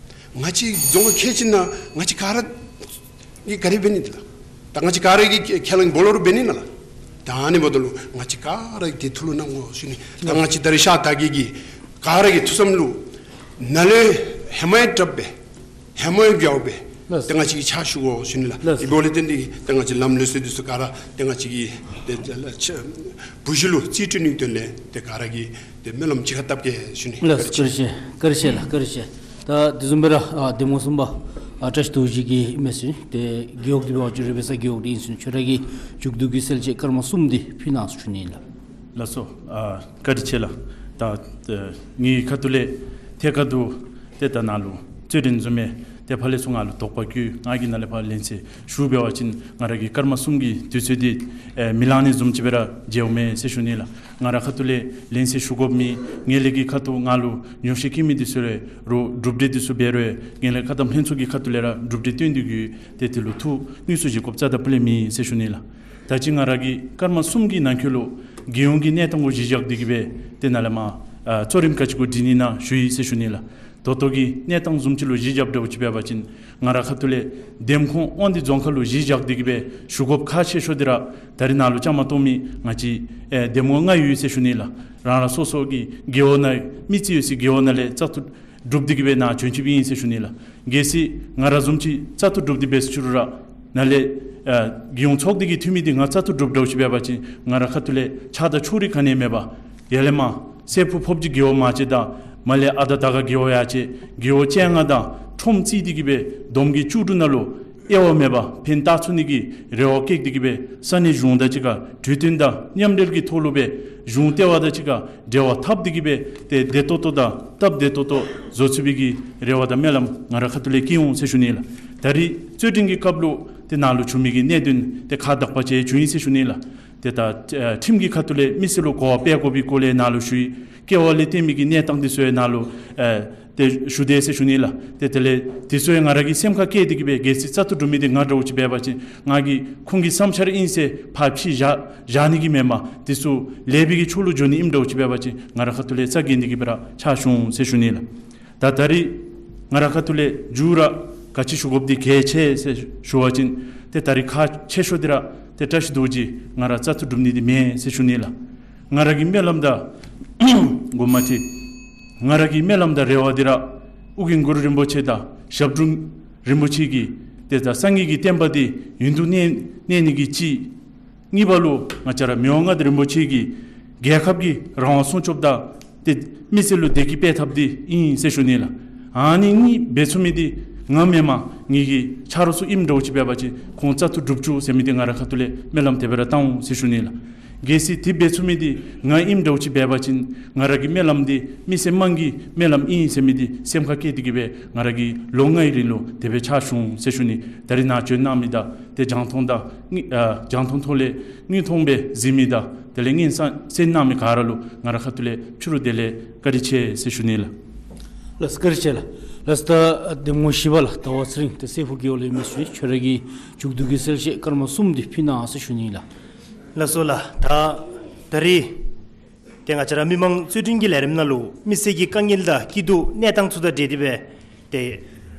ང་བཅས་རྫོང་ཁག་ཁལ་གཅིག་ནང་ང་བཅས་ག་ར་གིས་ག་ར་འབད་ནི་འདི་ལགས། ད་ང་བཅས་ག་ར་གིས་ཁ་ལས་བོ་ལེ་རོ་འབད་ནི་ན་ལགས། ད་ཨ་ནི་འབདཝ་ད་ལུ་ང་བཅས་ག་ར་གིས་དེ་ཐུགས་ལུ་བསྣམ་དགོ་ཞུ་ནི། ད་ང་བཅས་ད་རིས་ཤར་དར་རྒྱས་ཀྱི་ག་ར་གི་ཐུགས་བསམ་ལུ་ནཱ་ལས་ཧེ་མ་ཡང་དྲགཔ་སྦེ་ཧེ་མ་ཡང་མགྱོགས་པ་སྦེ་ལགས། ཏེ་ང་བཅས་ཀྱིས་ཕྱག་ཞུ་དགོ་ཞུ་ནི་ལགས། ལགས། དེ་འབདཝ་ལས་བརྟེན་ཏེ་ཏེ་ང་བཅས་ལམ་ལུགས་སྲོལ་འདི་ཚུ་ག་ར་ཏེ་ང་བཅས་ཀྱིས་ཏེ་ལ་ཆ་བུ་གཞི་ལུ་རྩིས་སྤྲོད་ནིའི་དོན་ལས་ཏེ་ག་ར་གིས་ཏེ་སྨོན་ལམ་གཅིག་ཁར་བཏབ་གེ་ཞུ་ནི། ལགས། བཀའ་དྲིན་ཆེ། བཀའ་དྲིན་ཆེ་ལགས། བཀའ་དྲིན་ཆེ། ད་དེ་བཟུམ་སྦེ་ར་ཨ་འདེམས་ངོ་གསུམ་པ་ཨ་བཀྲ་ཤིས་རྡོ་རྗེ་གིས་མེད་ཟེར་ཏེ་རྒེད་འོག་འདི་འབད་བ་ཅིན་རོལ་པའི་ས་རྒེད་འོག་འདི་ཨིན་ཟེར་ཁྱོད་ར་གི་མཇུག་བསྡུ་གི་གསལ་བཤད་སྐར་མ་གསུམ་འདི་ཕུལ་གནང་ཟེར་ཞུ་ནི་ལགས། ལགས་སོ། ཨ་བཀའ་དྲིན་ཆེ་ལགས། ད་ངེའི་ཁ་ཐུག་ལས་ཐད་ཀར་དུ་ཏེ་ད་ནཱ་ལུ་རྩོད་འགྲན་བཟུམ་སྦེ་ཏེ་ཕར་ལས་ཚུར་ང་ལུ་དོགས་པ་བཀོད་ང་གིས་ནཱ་ལས་ཕར་ལན་གསལ་ཞུ་འབད་བ་ཅིན་ང་ར་གི་སྐར་མ་གསུམ་གྱི་དུས་ཚོད་འདི་ཨེ་མི་ལང་ནི་བཟུམ་ཅིག་སྦེ་ར་མཇལཝ་མས་ཟེར་ཞུ་ནི་ལགས། ང་ར་ཁ་ཐུག་ལས་ལན་གསལ་ཞུ་དགོཔ་མེད། ངན་ལྷད་ཀྱི་ཁ་ཐུག་ང་ལུ་ཉོགས་བཤད་བཀོད་མི་འདི་ཚུ་ལས་རུང་གྲུབ་འབྲས་འདི་ཚུ་འབད་རུང་ངན་ལྷད་བཀག་སྡོམ་ལྷན་ཚོགས་ཀྱི་ཁ་ཐུག་ལས་ར་གྲུབ་འབྲས་བཏོན་ཏེ་གི་ཏེ་དེ་ལུ་ཐུགས་དངོས་སུ་བཞེས་དགོཔ་རྩ་དང་ཕུ་ལས་མེད་ཟེར་ཞུ་ནི་ལགས། ད་ཅི་ང་ར་གིས་སྐར་མ་གསུམ་གྱི་ནང་འཁོད་ལུ་རྒྱལ་ཡོངས་ཀྱི་གནས་སྟངས་གུ་གཞི་བཞག་སྟེ་གི་སྦེ་ཏེ་ནཱ་ལས་མར་ཨ་གཙོ་རིམ་ག་ཅི་གུ་སྒྲིག་ནི་ན་ཞུ་ཡི་ཟེར་ཞུ་ནི་ལགས། ད་ལྟོ་གི་གནས་སྟངས་བཟུམ་ཅིག་ལུ་གཞི་བཞགཔ་འདྲཝ་ཅིག་འབད་བ་ཅིན་ང་ར་ཁ་ཐུག་ལས་འདེམས་ཁོངས་དབང་འདུས་རྫོང་ཁག་ལུ་གཞི་བཞག་སྟེ་གི་སྦེ་ཞུ་དགོཔ་ཁག་ཆེ་ཤོས་འདི་ར་ད་རིས་ནཱ་ལུ་བཅའ་མར་གཏོགས་མི་ང་བཅས་ཨེ་འདེམས་ངོ་ལྔ་ཡོད་ཟེར་ཞུ་ནི་ལགས། རང་རང་སོ་སོ་གི་རྒེད་འོག་ནང་མི་རྩིས་ཡོད་སའི་རྒེད་འོག་ནང་ལས་བཙག་འཐུ་གྲུབ་སྟེ་གི་སྦེ་ནཱ་བྱོན་ཅི་སྦེ་ཨིན་ཟེར་ཞུ་ནི་ལགས། གལ་སྲིད་ང་ར་བཟུམ་ཅིག་བཙག་འཐུ་གྲུབ་སྟེ་འབད་ཟེར་ཞུ་རུང་ར་ནཱ་ལས་ཨ་རྒྱལ་ཡོངས་ཚོགས་སྡེ་གི་འཐུས་མི་འདི་ང་བཙག་འཐུ་གྲུབ་འདྲཝ་ཅིག་འབད་བ་ཅིན་ང་ར་ཁ་ཐུག་ལས་ཆགས་སྡང་ཕྱོགས་རིས་ག་ནི་ཡང་མེད་པར་ཡར་ལས་མར་སྲས་ཕུག་ཕོབ་སྦྱིས་རྒེད་འོག་མར་བཅར་དང་མར་ལས་ཨ་ད་དར་དཀར་རྒེད་འོག་ཡར་བཅར་རྒེད་འོག་བཅོ་ལྔ་དང་ཁྲོམ་བརྩིས་ཏེ་གི་སྦེ་བསྡོམས་ཀྱིས་བཅུ་དྲུག་ནང་ལུ་དབྱེ་བ་མེད་པར་ཕན་བཏགས་ཚུགས་ནི་གི་རེ་བ་བསྐྱེད་དེ་གི་སྦེ་ས་གནས་གཞུང་དང་གཅིག་ཁར་གྲོས་བསྟུན་དང་མཉམ་འབྲེལ་གྱི་ཐོག་ལུ་སྦེ་གཞུང་ལྟེ་བ་དང་གཅིག་ཁར་འབྲེལ་བ་འཐབ་སྟེ་གི་སྦེ་ཏེ་བདེ་ཏོག་ཏོ་དང་སྟབས་བདེ་ཏོག་ཏོ་བཟོ་ཚུགས་པའི་གི་རེ་བ་དང་སྨོན་ལམ་ང་ར་ཁ་ཐུག་ལས་བསྐྱེད་འོང་ཟེར་ཞུ་ནི་ལགས། ད་རིས་རྩོད་འགྲན་གྱི་སྐབས་ལུ་ཏེ་ནཱ་ལུ་བྱུང་མི་གི་གནད་དོན་ཏེ་ཁག་དག་པ་ཅིག་བྱུང་ཡི་ཟེར་ཞུ་ནི་ལགས། ཏེ་ད་ཨ་ཁྲིམས་ཀྱི་ཁ་ཐུག་ལས་མི་སེར་ལུ་གོ་བ་སྤེལ་དགོ་པའི་སྐོར་ལས་ནཱ་ལུ་ཞུ་ཡི། ཀེ་བ་ལས་བརྟེན་མི་གི་གནས་སྟངས་འདི་ཚུ་ཡང་ནཱ་ལུ་ཨེ་ཏེ་ཞུ་དེས་ཟེར་ཞུ་ནི་ལགས། ཏེ་དེ་ལས་འདི་ཚུ་ཡང་ང་ར་གིས་སེམས་ཁར་བསྐྱེད་དེ་གི་སྦེ་གལ་སྲིད་བཙག་འཐུ་གྲུབ་མི་འདི་ང་འདྲཝ་ཅིག་འབད་བ་ཅིན་ང་གིས་ཁོང་གི་བསམ་འཆར་ཨིན་ཟེར་ཕར་ཕྱིར་བཞག་བཞག་ནི་གི་མེན་པར་འདི་ཚུ་ལེགས་པའི་གི་ཕྱོགས་ལུ་འགྱོ་ནི་ཨིནམ་འདྲཝ་ཅིག་འབད་བ་ཅིན་ང་ར་ཁ་ཐུག་ལས་རྩ་འགེངས་ཏེ་གི་སྦེ་ར་ཕྱག་ཞུ་འོང་ཟེར་ཞུ་ནི་ལགས། ད་ད་རིས་ང་ར་ཁ་ཐུག་ལས་མཇུག་ར་ ག་ཅི་ཞུ་དགོཔ་འདི་གལ་ཆེ་ཟེར་ཞུ་བ་ཅིན་ཏེ་ད་རིས་ཁག་ཆེ་ཤོས་འདི་ར་ཏེ་བཀྲ་ཤིས་རྡོ་རྗེ་ང་ར་བཙག་འཐུ་གྲུབ་ནི་འདི་མེན་ཟེར་ཞུ་ནི་ལགས། ང་ར་གི་སྨོན་ལམ་དང་དགོངསམ་མ་ཁྲེལ། ང་ར་གི་སྨོན་ལམ་དང་རེ་བ་འདི་ར་ཨོ་རྒྱན་གུ་རུ་རིན་པོ་ཆེ་དང་ཞབས་དྲུང་རིན་པོ་ཆེ་གི་ཏེ་ད་སངས་རྒྱས་ཀྱི་བསྟན་པ་འདི་ཡུན་དུ་གནས་གནས་ནི་གི་གཅིག། གཉིས་པ་ལུ་ང་བཅས་ར་མི་དབང་མངའ་བདག་རིན་པོ་ཆེ་གིས་རྒྱལ་ཁབ་ཀྱི་རང་དབང་སྲུང་སྐྱོབ་དང་ཏེ་མི་སེར་ལུ་བདེ་སྐྱིད་སྤེལ་ཐབས་འདི་ཨིན་ཟེར་ཞུ་ནི་ལགས། ཨ་ནི་གཉིས་འབད་ཚུགས་མི་འདི་ང་མེན་པར་ངེ་གི་ཆ་རོགས་ཚུ་ཨིནམ་འདྲཝ་ཅིག་འབད་བ་ཅིན་ཁོང་བཙག་འཐུ་གྲུབ་བཅུག་ཟེར་མི་འདི་ང་ར་ཁ་ཐུག་ལས་སྨོན་ལམ་དེ་སྦེ་ར་བཏང་འོང་ཟེར་ཞུ་ནི་ལགས། གལ་སྲིད་དེ་འབད་ཚུགས་མི་འདི་ང་ཨིནམ་འདྲཝ་ཅིག་འབད་བ་ཅིན་ང་ར་གི་སྨོན་ལམ་འདི་མི་སེར་དམངས་ཀྱི་སྨོན་ལམ་ཨིན་ཟེར་མི་འདི་སེམས་ཁར་བསྐྱེད་དེ་གི་སྦེ་ང་ར་གིས་ལོ་ལྔའི་རིང་ལུ་དེ་སྦེ་ཕྱག་ཞུ་འོང་ཟེར་ཞུ་ནི། ད་རིས་ནཱ་བྱོན་གནང་མི་དང་ཏེ་རྒྱང་མཐོང་དང་དངོས་ཨ་རྒྱང་མཐོང་ཐོག་ལས་དངོས་མཐོང་སྦེ་གཟིགས་མི་དང་དེ་ལས་སྙན་གསན་གནང་མི་ག་ར་ལུ་ང་ར་ཁ་ཐུག་ལས་ཕྱི་རུ་དེ་ལས་བཀའ་དྲིན་ཆེ་ཟེར་ཞུ་ནི་ལགས། ལགས་སོ་བཀའ་དྲིན་ཆེ་ལགས། ལགས་སོ་ད་འདེམས་ངོ་བཞི་པ་ལགས་ཟླ་བ་ཚེ་རིང་ཏེ་སྲས་ཕུག་རྒེད་འོག་ལས་མི་ཞུ་ནི། ཁྱོད་ར་གི་མཇུག་བསྡུ་གི་གསལ་བཤད་སྐར་མ་གསུམ་འདི་ཕུལ་གནང་ཟེར་ཞུ་ནི་ལགས། ལགས་སོ་ལགས། ད་ད་རིས་ཏེ་ང་བཅས་ར་མི་མང་རྩོད་འགྲན་གྱི་ལས་རིམ་ནང་ལུ་མི་སེར་གྱི་དཀའ་ངལ་དང་སྐྱིད་སྡུག་གནས་སྟངས་ཚུ་དང་འབྲེལ་ཏེ་སྦེ་ཏེ་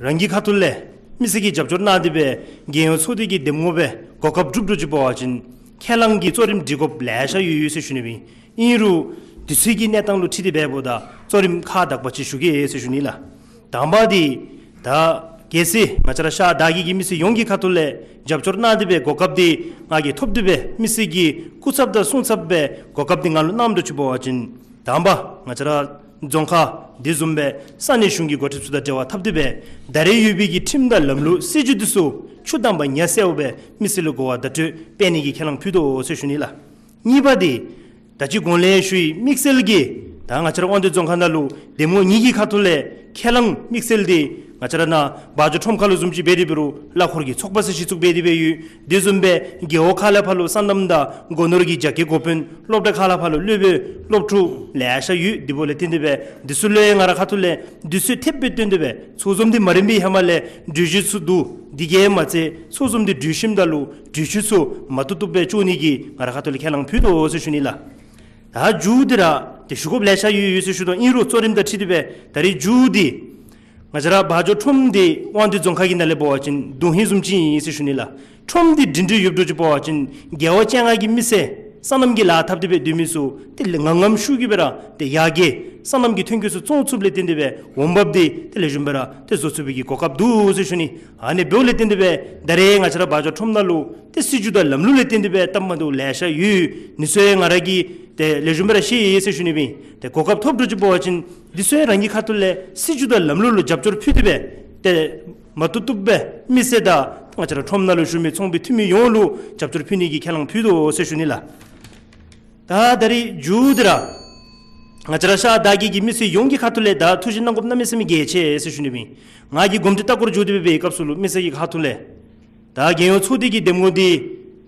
རང་གི་ཁ་ཐུག་ལས་མི་སེར་གྱིས་རྒྱབ་སྐྱོར་གནང་སྟེ་སྦེ་རྒྱལ་ཡོངས་ཚོགས་སྡེ་གི་འདེམས་ངོ་སྦེ་གོ་སྐབས་གྲུབ་འགྱོ་ཅི་འབད་བ་ཅིན་ཁས་བླངས་ཀྱི་གཙོ་རིམ་སྒྲིག་དགོཔ་ལེ་ཤ་ཡོད་ཡོད་ཟེར་ཞུ་ནི་སྦེ། ཨིན་རུང་དུས་ཚོད་ཀྱི་གནས་སྟངས་ལུ་འཁྲིལ་ཏེ་འབདཝ་ད་གཙོ་རིམ་ཁག་དག་པ་ཅིག་ཞུ་གེ་ཟེར་ཞུ་ནི་ལགས། དང་པ་འདི་ད་གལ་སྲིད་ང་བཅས་ར་ཤར་དར་རྒྱས་ཀྱི་མི་སེར་ཡོངས་ཀྱི་ཁ་ཐུག་ལས་རྒྱབ་སྐྱོར་གནང་སྟེ་སྦེ་གོ་སྐབས་འདི་ང་གིས་ཐོབ་སྟེ་སྦེ་མི་སེར་གྱི་སྐུ་ཚབ་དང་སྲུང་ཚབ་སྦེ་གོ་སྐབས་འདི་ང་ལུ་གནངམ་འགྱོ་ཅི་འབད་བ་ཅིན་དང་པ་ང་བཅས་ར་རྫོང་ཁག་དེ་བཟུམ་སྦེ་ས་གནས་གཞུང་གི་འགོ་ཁྲིདཔ་ཚུ་དང་འབྲེལ་བ་འཐབ་སྟེ་སྦེ་ད་རེས་ཡོད་པའི་གི་ཁྲིམས་དང་ལམ་ལུགས་སྲིད་བྱུས་འདི་ཚུ་ཆུ་དྭངམ་ཉ་གསལཝ་སྦེ་མི་སེར་ལུ་གོ་བ་བརྡ་སྤྲོད་འབད་ནི་གི་ཁས་བླངས་ཕུལ་དོ་ཟེར་ཞུ་ནི་ལགས། གཉིས་པ་འདི་ད་ཅི་གོང་ལས་ཞུ་ཡི་དམིགས་བསལ་གྱིས་ད་ང་བཅས་ར་དབང་འདུས་རྫོང་ཁག་ནང་ལུ་འདེམས་ངོ་གཉིས་ཀྱི་ཁ་ཐུག་ལས་ཁས་བླངས་དམིགས་བསལ་འདི་ང་བཅས་ར་ནཱ་བ་འཇོ་ཁྲོམ་ཁ་ལུ་བཟུམ་ཅིག་འབད་དེ་འབད་རུང་གླ་འཁོར་གྱི་ཚོགས་པ་ཟེར་ཅིག་བཙུགས་འབད་དེ་སྦེ་ཡོད། དེ་བཟུམ་སྦེ་རྒེད་འོག་ཁག་ལས་ཕར་ལུ་སོ་ནམ་དང་སྒོ་ནོར་གྱི་རྒྱ་སྐྱེད་འགོ་དཔོན་སློབ་གྲྭ་ཁག་ལས་ཕར་ལུ་སློབ་དཔོན་སློབ་ཕྲུག་ལེ་ཤ་ཡོད། དེ་འབདཝ་ལས་བརྟེན་ཏེ་སྦེ་འདི་ཚུ་ལུ་ཡང་ང་ར་ཁ་ཐུག་ལས་དུས་ཚོད་ཐེབས་སྦེ་བཏོན་ཏེ་སྦེ་ཚོགས་འཛོམས་འདི་མ་རན་པའི་ཧེ་མ་ལས་གྲོས་གཞི་ཚུ་བསྡུ། དེ་གིས་མ་ཚད་ཚོགས་འཛོམས་འདི་གྲོལ་ཞིནམ་ད་ལུ་གྲོས་ཆོད་ཚུ་མ་བཏུབ་བཏུབ་སྦེ་བཅོ་ནི་གི་ང་ར་ཁ་ཐུག་ལས་ཁས་བླངས་ཕུལ་དོ་ཟེར་ཞུ་ནི་ལགས། ད་མཇུག་འདི་ར་ཏེ་ཞུ་དགོཔ་ལེ་ཤ་ཡོད་ཡོད་ཟེར་ཞུ་དོ། ཨིན་རུང་གཙོ་རིམ་དང་འཁྲིལ་ཏེ་སྦེ་ད་རིས་མཇུག་འདི་ང་བཅས་ར་བ་འཇོ་ཁྲོམ་འདི་དབང་འདུས་རྫོང་ཁག་གི་ནང་ལས་འབད་བ་ཅིན་དོན་ཧིང་བཟུམ་ཅིག་ཨིན་ཟེར་ཞུ་ནི་ལགས། ཁྲོམ་འདི་སྒྲིང་སྒྲི་ཡོདཔ་འགྱོ་ཅི་འབད་བ་ཅིན་རྒེད་འོག་བཅོ་ལྔ་གི་མི་སེར་སོ་ནམ་གྱི་ལཱ་འཐབ་སྟེ་སྦེ་སྡོད་མི་ཚུ་ཏེ་ལེགས་ངམ་ཤུགས་ཀྱིས་སྦེ་ར་ཏེ་ཡར་རྒྱས་སོ་ནམ་གྱི་ཐོན་སྐྱེད་ཚུ་བཙོང་ཚུགསཔ་ལས་བརྟེན་ཏེ་སྦེ་འོང་འབབ་འདི་ཏེ་ལེགས་ཤོམ་སྦེ་ར་ཏེ་བཟོ་ཚུགས་པའི་གི་གོ་སྐབས་འདུག་ཟེར་ཞུ་ནི། ཨ་ནི་འབདཝ་ལས་བརྟེན་ཏེ་སྦེ་ད་རེས་ང་བཅས་ར་བ་འཇོ་ཁྲོམ་ནང་ལུ་ཏེ་སྲིད་བྱུས་དང་ལམ་ལུགས་ལས་བརྟེན་ཏེ་སྦེ་སྟབས་མ་བདེཝ་ལེ་ཤ་ཡོད། འདི་ཚུ་ཡང་ང་ར་གིས་ཏེ་ལེགས་ཤོམ་སྦེ་ར་ཤེས་ཡི་ཟེར་ཞུ་ནི་སྦེ། ཏེ་གོ་སྐབས་ཐོབ་འགྱོ་ཅི་འབད་བ་ཅིན་འདི་ཚུ་ཡང་རང་གི་ཁ་ཐུག་ལས་སྲིད་བྱུས་དང་ལམ་ལུགས་ལུ་རྒྱབ་སྐྱོར་ཕུལ་ཏེ་སྦེ་ཏེ་མ་བཏུབ་བཏུབ་སྦེ་མི་སེར་དང་ང་བཅས་ར་ཁྲོམ་ནང་ལུ་བཞུགས་མི་ཚོང་པའི་འཐུས་མི་ཡོངས་ལུ་རྒྱབ་སྐྱོར་ཕུལ་ནི་གི་ཁས་བླངས་ཕུལ་དོ་ཟེར་ཞུ་ནི་ལགས། ད་ད་རིས་མཇུག་འདི་ར་ང་བཅས་ར་ཤར་དར་རྒྱས་ཀྱི་མི་སེར་ཡོངས་ཀྱི་ཁ་ཐུག་ལས་ད་ཐུགས་བཞེད་གནང་དགོཔ་གནམ་མེད་ས་མེད་གལ་ཆེ་ཟེར་ཞུ་ནི་སྦེ། ང་གིས་གོམས་འདྲིས་ལྟ་སྐོར་འགྱོ་སྟེ་སྦེ་འབད་བའི་སྐབས་སུ་ལུ་མི་སེར་གྱི་ཁ་ཐུག་ལས་ད་རྒྱལ་ཡོངས་ཚོགས་སྡེ་གི་འདེམས་ངོ་འདི་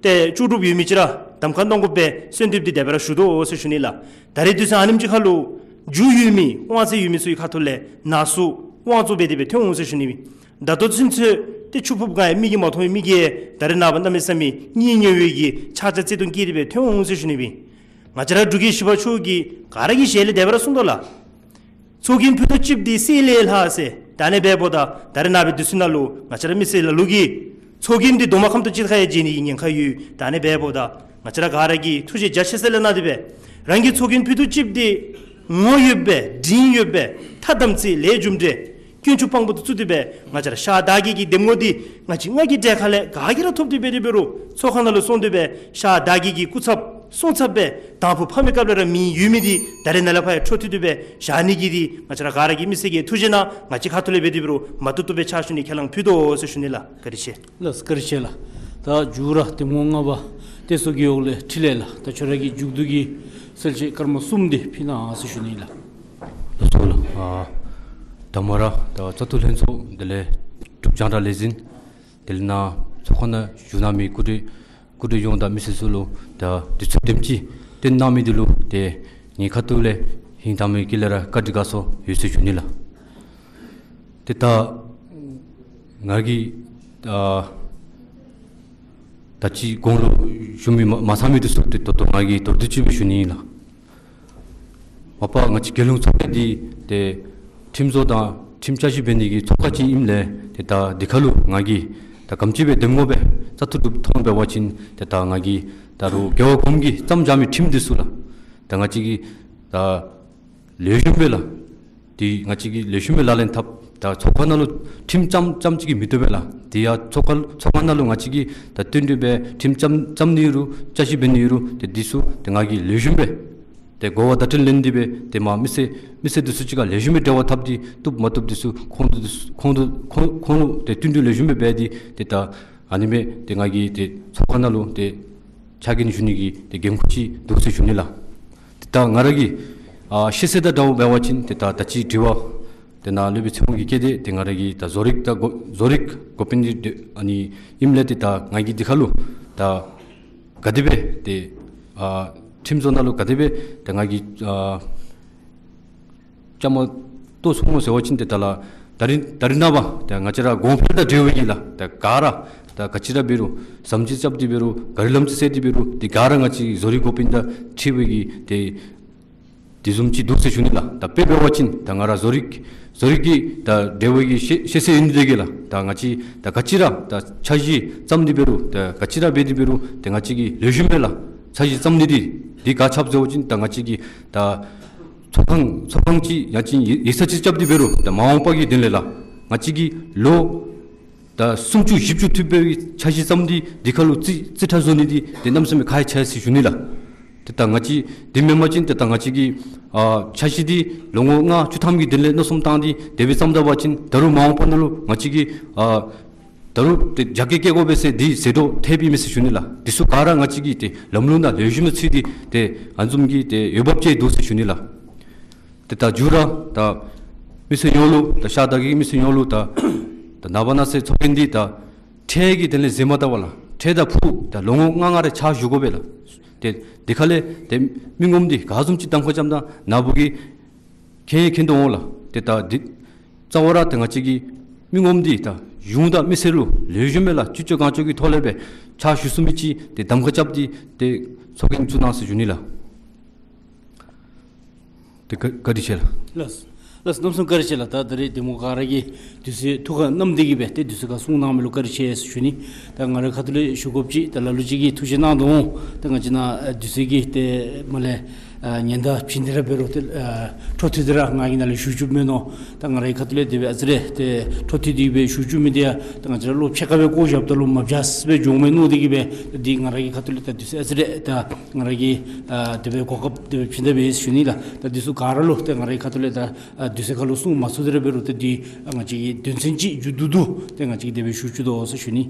ཏེ་ལྕོགས་གྲུབ་ཡོད་མི་ཅིག་ར་གདམ་ཁ་གནང་དགོ་པའི་གསོལ་འདེབས་འདི་དེ་སྦེ་ར་ཞུ་དོ་ཟེར་ཞུ་ནི་ལགས། ད་རེས་དུས་ཚོད་ཨ་ནེམ་ཅིག་ཁར་ལུ་རྒྱུས་ཡོད་མི་དབང་ཚད་ཡོད་མི་ཚུ་གི་ཁ་ཐུག་ལས་ནང་སུ་དབང་གཙོ་འབད་དེ་སྦེ་ཐོན་འོང་ཟེར་ཞུ་ནི་སྦེ། ད་ལྟོ་ཚུན་ཚོད་ཏེ་ཆུ་ཕོརཔ་གང་ཡང་མིག་གིས་མ་མཐོང་བའི་མི་གིས་ད་རེས་ནངས་པ་གནམ་མེད་ས་མེད་གཉིད་ཉལ་བའི་གི་ཆགས་ཆགས་བརྩེ་དུང་སྐྱེས་ཏེ་སྦེ་ཐོན་འོང་ཟེར་ཞུ་ནི་སྦེ། ང་བཅས་ར་འབྲུག་རྒྱལ་བཞི་པ་མཆོག་གིས་ག་ར་གི་ཞལ་ལས་དེ་སྦེ་ར་གསུངས་དོ་ལགས། ཚོགས་རྒྱན་ཕུད་རྡོག་གཅིགཔོ་འདི་གསེར་ལས་ལྷག་ཟེར། ད་ཨ་ནི་འབདཝ་ད་ད་རེས་ནངས་པའི་དུས་ཚོད་ནང་ལུ་ང་བཅས་ར་མི་སེར་ལ་ལུ་གིས་ཚོགས་རྒྱན་འདི་རྡོག་མ་ཁམ་ཏོག་ཅིག་ཁར་ཡང་བརྗེ་ནི་གི་ཉེན་ཁ་ཡོད། ད་ཨ་ནི་འབདཝ་ད་ང་བཅས་ར་ག་ར་གིས་ཐུགས་བཞེད་རྒྱ་ཆེ་ས་ལས་གནང་སྟེ་སྦེ་རང་གི་ཚོགས་རྒྱན་ཕུད་རྡོག་གཅིགཔོ་འདི་ངོ་ཡོདཔ་སྦེ་དྲིན་ཡོདཔ་སྦེ་ཐ་དམ་ཚིག་ལས་རྒྱུ་འབྲས་ཀུན་སྤྱོད་དཔང་པོ་དང་བཙུགས་ཏེ་སྦེ་ང་བཅས་ར་ཤར་དར་རྒྱས་ཀྱི་འདེམས་ངོ་འདི་ང་བཅས་ང་གི་གྲལ་ཁ་ལས་ག་གིས་ར་ཐོབ་སྟེ་སྦེ་དེ་འབད་རུང་ཚོགས་ཁང་ནང་ལུ་སོང་སྟེ་སྦེ་ཤར་དར་རྒྱས་ཀྱི་སྐུ་ཚབ་སྲུང་ཚབ་སྦེ་དང་ཕུ་ཕམ་པའི་སྐབས་ལས་ར་མིང་ཡོད་མི་འདི་ད་རེས་ནཱ་ལས་ཕར་ཡང་འཕྲོ་མཐུད་དེ་སྦེ་བཞག་ནི་གི་འདི་ང་བཅས་ར་ག་ར་གིས་མི་སེར་གྱི་ཐུགས་བཞེད་གནང་། ང་བཅས་ཁ་ཐུག་ལས་འབད་དེ་འབད་རུང་མ་བཏུབ་བཏུབ་སྦེ་ཕྱག་ཞུ་ནི་ཁས་བླངས་ཕུལ་དོ་ཟེར་ཞུ་ནི་ལགས། བཀའ་དྲིན་ཆེ། ལགས་བཀའ་དྲིན་ཆེ་ལགས། ད་མཇུག་ར་འདེམས་ངོ་ལྔ་པ་བསྟན་སྲུང་རྒེད་འོག་ལས་འཕྲིན་ལས་ལགས། ད་ཁྱོད་ར་གི་མཇུག་བསྡུ་གི་གསལ་བཤད་སྐར་མ་གསུམ་འདི་ཕུལ་གནང་ཟེར་ཞུ་ནི་ལགས། ལགས་སོ་ལགས། ཨ་དང་པ་ར་ད་བཙག་འཐུ་ལྷན་ཚོགས་དེ་ལས་འབྲུག་རྒྱང་བསྒྲགས་ལས་འཛིན་དེ་ལས་ནཱ་ཚོགས་ཁང་ནང་བཞུགས་གནང་མི་སྐུ་མགྲོན་སྐུ་མགྲོན་ཡོངས་དང་མི་སེར་ཚུ་ལུ་ད་དུས་ཚོད་དེམ་ཅིག་བཏོན་གནང་མི་འདི་ལུ་ཏེ་ངེའི་ཁ་ཐུག་ལས་ཧིང་དྭངས་མའི་དཀྱིལ་ལས་ར་བཀའ་དྲིན་དགའ་ཚོར་ཡོད་ཟེར་ཞུ་ནི་ལགས། ཏེ་ད་ང་གིས་ཨ་ད་ཅི་གོང་ལུ་ཞུ་མི་མ་མ་ཚང་མི་འདི་ཚུ་ཏེ་ད་ལྟོ་ང་གིས་མདོར་བསྡུས་ཅིག་སྦེ་ཞུ་ནི་ཨིན་ལགས། མ་པ་ང་བཅས་རྒྱལ་ཡོངས་ཚོགས་སྡེ་འདི་ཏེ་ཁྲིམས་བཟོ་དང་ ཁྲིམས་བསྐྱར་ཞིབ་འབད་ནི་གི་ཚོགས་ཁང་ཅིག་ཨིནམ་ལས་ཏེ་ད་འདི་ཁར་ལུ་ང་གིས་ད་ག་དེམ་ཅིག་སྦེ་འདེམས་ངོ་སྦེ་བཙག་འཐུ་གྲུབ་ཐོན་འབད་བ་ཅིན་ཏེ་ད་ང་གིས་ད་རུང་རྒེད་འོག་གོངམ་གིས་བརྩམས་བཞག་མི་ཁྲིམས་འདི་ཚུ་ལགས། ད་ང་བཅས་ཀྱིས་ད་ལེགས་ཤོམ་སྦེ་ལགས། ཏེ་ང་བཅས་ཀྱིས་ལེགས་ཤོམ་སྦེ་ལག་ལེན་འཐབ། ད་ཚོགས་ཁང་ནང་ལུ་ཁྲིམས་བརྩམ་བརྩམ་ཅིག་གིས་མི་བཏུབ་པས་ལགས། དེ་ཡང་ཚོགས་ཁང་ཚོགས་ཁང་ནང་ལུ་ང་བཅས་ཀྱིས་ད་བསྟུན་གྲོས་འབད་ཁྲིམས་བརྩམ་བརྩམ་ནི་རུང་བསྐྱར་ཞིབ་འབད་ནི་རུང་ཏེ་འདི་ཚུ་ཏེ་ང་གིས་ལེགས་ཤོམ་སྦེ་ཏེ་གོ་བ་བརྡ་སྤྲོད་ལེན་ཏེ་སྦེ་ཏེ་མ་མི་སེར་མི་སེར་འདི་ཚུ་གཅིག་ཁར་ལེགས་ཤོམ་སྦེ་འབྲེལ་བ་འཐབ་སྟེ་བཏུབ་མ་བཏུབ་འདི་ཚུ་ཁོང་དུ་ཁོང་དུ་ཁོང་ཁོང་ལུ་ཏེ་བསྟུན་གྲོས་ལེགས་ཤོམ་སྦེ་འབད་དེ་ཏེ་ད་ཨ་ནི་སྦེ་ཏེ་ང་གིས་ཏེ་ཚོགས་ཁང་ནང་ལུ་ཏེ་ཕྱག་འགན་ཞུ་ནི་གི་ཏེ་འགན་ཁུར་ཅིག་འདུག་ཟེར་ཞུ་ནི་ལགས། ཏེ་ད་ང་ར་གི་ཨ་ཤེས་ཚད་དང་འདྲཝ་འབད་བ་ཅིན་ཏེ་ད་ད་ཅི་དྲི་བ་ཏེ་ནཱ་སློབ་དཔོན་ཚེ་དབང་གིས་བཀོད་དེ་ཏེ་ང་ར་གི་ད་བཟོ་རིག་ད་འགོ་བཟོ་རིག་འགོ་དཔོན་འདི་ཨ་ནི་ཨིནམ་ལས་ཏེ་ད་ང་གིས་འདི་ཁར་ལུ་ད་ག་དེ་སྦེ་ཏེ་ཨ་ཁྲིམས་བཟོ་ནང་ལུ་ག་དེ་སྦེ་ད་ང་གིས་ཨ་བཅའ་མར་གཏོགས་སོང་ཟེར་བ་ཅིན་ཏེ་ད་ལགས་ད་རིས་ད་རིས་ནངས་པ་ད་ང་བཅས་ར་གོང་འཕེལ་དང་འབྲེལ་བའི་གི་ལགས་ད་ག་ར་ད་ག་ཅི་ར་འབད་རུང་ཟམ་ཅིག་རྐྱབ་སྟེ་འབད་རུང་གཱ་རི་ལམ་ཅིག་བསལ་ཏེ་འབད་རུང་ཏེ་ག་ར་ང་བཅས་བཟོ་རིག་འགོ་དཔོན་དང་འཁྲིལ་བའི་གི་ཏེ་དེ་བཟུམ་ཅིག་འདུག་ཟེར་ཞུ་ནི་ལགས། ད་དཔེ་འབད་བ་ཅིན་ད་ང་ར་བཟོ་རིག་བཟོ་རིག་གི་ད་འབྲེལ་བའི་གི་ཤེས་ཤེས་ཚད་ཡོད་ནི་དེ་གིས་ལགས་ད་ང་བཅས་ད་ག་ཅི་ར་ད་འཆར་གཞི་བརྩམ་སྟེ་འབད་རུང་ད་ག་ཅི་ར་འབད་དེ་འབད་རུང་ཏེ་ང་བཅས་ཀྱིས་ལེགས་ཤོམ་སྦེ་ལགས་འཆར་གཞི་བརྩམ་ནི་འདི་འདི་ག་ཅི་འབད་ཟེར་བ་ཅིན་ད་ང་བཅས་ཀྱིས་ད་ཚོགས་ཁང་ཚོགས་ཁང་ཅིག་ཡང་ཅིན་ཡིག་ཡིག་ཚང་ཅིག་རྐྱབ་སྟེ་འབད་རུང་ད་མ་འོངས་པ་གི་དོན་ལས་ལགས་ང་བཅས་ཀྱིས་ལོ་ད་སུམ་ཅུ་བཞི་བཅུ་ཐུབ་པའི་འཆར་གཞི་བརྩམས་ཏེ་འདི་ཁར་ལུ་རྩིས་རྩིས་ཁྲ་བཟོ་ནི་འདི་ཏེ་གནམ་མེད་ས་མེད་ཁག་ཆེ་ཟེར་ཞུ་ནི་ལགས། ཏེ་ད་ང་བཅས་འདི་མེན་པ་ཅིན་ཏེ་ད་ང་བཅས་ཀྱིས་ཨ་འཆར་གཞི་འདི་ལོ་ངོ་ལྔ་བཅུ་ཐམ་གྱི་དོན་ལས་མནོ་བསམ་བཏང་སྟེ་དེ་སྦེ་བརྩམས་ད་པ་ཅིན་ད་རུང་མ་འོངས་པ་ནང་ལུ་ང་བཅས་ཀྱིས་ཨ་ད་རུང་ཏེ་རྒྱ་སྐྱེད་བསྐྱེད་དགོ་པས་ཟེར་འདི་ཟད་འགྲོ་ཐེབས་ཨིན་མས་ཟེར་ཞུ་ནི་ལགས། འདི་ཚུ་ག་ར་ང་བཅས་ཀྱིས་ཏེ་ལམ་ལུགས་ནང་ལེགས་ཤོམ་སྦེ་ཚུད་དེ་ཏེ་ཨ་ནི་བཟུམ་གྱི་ཏེ་འོས་འབབ་ཅིག་འདུག་ཟེར་ཞུ་ནི་ལགས། ཏེ་ད་མཇུག་ར་ད་མི་སེར་ཡོངས་ལུ་ད་ཤར་དར་རྒྱས་ཀྱི་མི་སེར་ཡོངས་ལུ་ད་ད་ནངས་པ་གནངས་ཚེ་ཚོགས་རྒྱན་འདི་ད་ཁྲལ་གྱི་དོན་ལས་ཟད་མ་བཏང་བར་ལགས་ཁྲལ་དང་ཕུགས་ད་ལོ་ངོ་ལྔ་ལྔ་རེ་ཕྱག་ཞུ་དགོ་པས་ལགས། ཏེ་འདི་ཁ་ལས་ཏེ་མི་ངོམ་འདི་ག་བཟུམ་ཅིག་གདམ་ཁ་རྐྱབ་ད་ནཱ་བུ་གིས་མཁྱེན་མཁྱེན་དོ་འོང་ལགས། ཏེ་ད་འདི་རྩ་བ་ར་ཏེ་ང་བཅས་ཀྱིས་མི་ངོམ་འདི་ད་གཞུང་དང་མི་སེར་ལུ་ལེགས་ཤོམ་སྦེ་ལགས་ཅི་ལྕོགས་གང་ལྕོགས་ཀྱི་ཐོག་ལས་སྦེ་ཕྱག་ཞུ་ཚུགས་མི་ཅིག་ཏེ་གདམ་ཁ་རྐྱབ་སྟེ་ཏེ་ཚོགས་རྒྱན་བཙུགས་གནང་ཟེར་ཞུ་ནི་ལགས། ཏེ་བཀའ་བཀའ་དྲིན་ཆེ་ལགས། ལགས་ལགས་གནམ་མེད་ས་མེད་བཀའ་དྲིན་ཆེ་ལགས། ད་ད་རེས་འདེམས་ངོ་ག་ར་གིས་དུས་ཚོད་ཐུགས་ཁར་བསྣམས་ཏེ་གིས་སྦེ་ཏེ་དུས་ཚོད་ཁར་གསུང་གནང་མི་ལུ་བཀའ་དྲིན་ཆེ་ཟེར་ཞུ་ནི། ད་ང་རའི་ཁ་ཐུག་ལས་ཞུ་དགོཔ་ཅིག་ད་ལ་ལུ་ཅིག་གིས་ཐུགས་བཞེད་གནང་དོ་འོང་། ད་ང་བཅས་ནཱ་ཨ་དུས་ཚོད་ཀྱིས་ཏེ་མ་ལས་ཨ་ཉེན་བརྡ་བྱིན་ཏེ་ར་འབད་རུང་ཏེ་ཨ་འཕྲོ་མཐུད་དེ་ར་ང་གིས་ནཱ་ལས་ཞུ་བཅུགཔ་མེན་ནོ། ད་ང་རའི་ཁ་ཐུག་ལས་དེ་སྦེ་ཨ་ཙི་རེ་ཏེ་འཕྲོ་མཐུད་དེ་སྦེ་ཞུ་བཅུག་མི་འདི་ཡང་ད་ང་བཅས་ར་བློ་ཕྱེད་ཀ་སྦེ་བཀོ་བཞགཔ་ད་ལུ་མ་བྱ་སྦེ་འགྱོཝ་མས་མནོ་སྟེ་གིས་སྦེ་འདི་ང་ར་གི་ཁ་ཐུག་ལས་ད་དུས་ཚོད་ཨ་ཙི་རེ་ད་ང་ར་གིས་ཨ་དེ་སྦེ་གོ་སྐབས་དེ་སྦེ་བྱིན་ད་པས་ཞུ་ནི་ལགས། ད་འདི་ཚུ་ག་ར་ལུ་ཏེ་ང་རའི་ཁ་ཐུག་ལས་ད་ཨ་དུས་ཚོད་ཁར་ལུ་གསུང་མ་ཚུགས་ཏེ་ར་འབད་རུང་ཏེ་འདི་ཨ་ང་བཅས་ཀྱི་དོན་ཚན་ཅིག་མཇུག་བསྡུ་བསྡུ་ཏེ་ང་བཅས་ཀྱིས་དེ་སྦེ་ཞུ་བཅུག་དོ་ཟེར་ཞུ་ནི།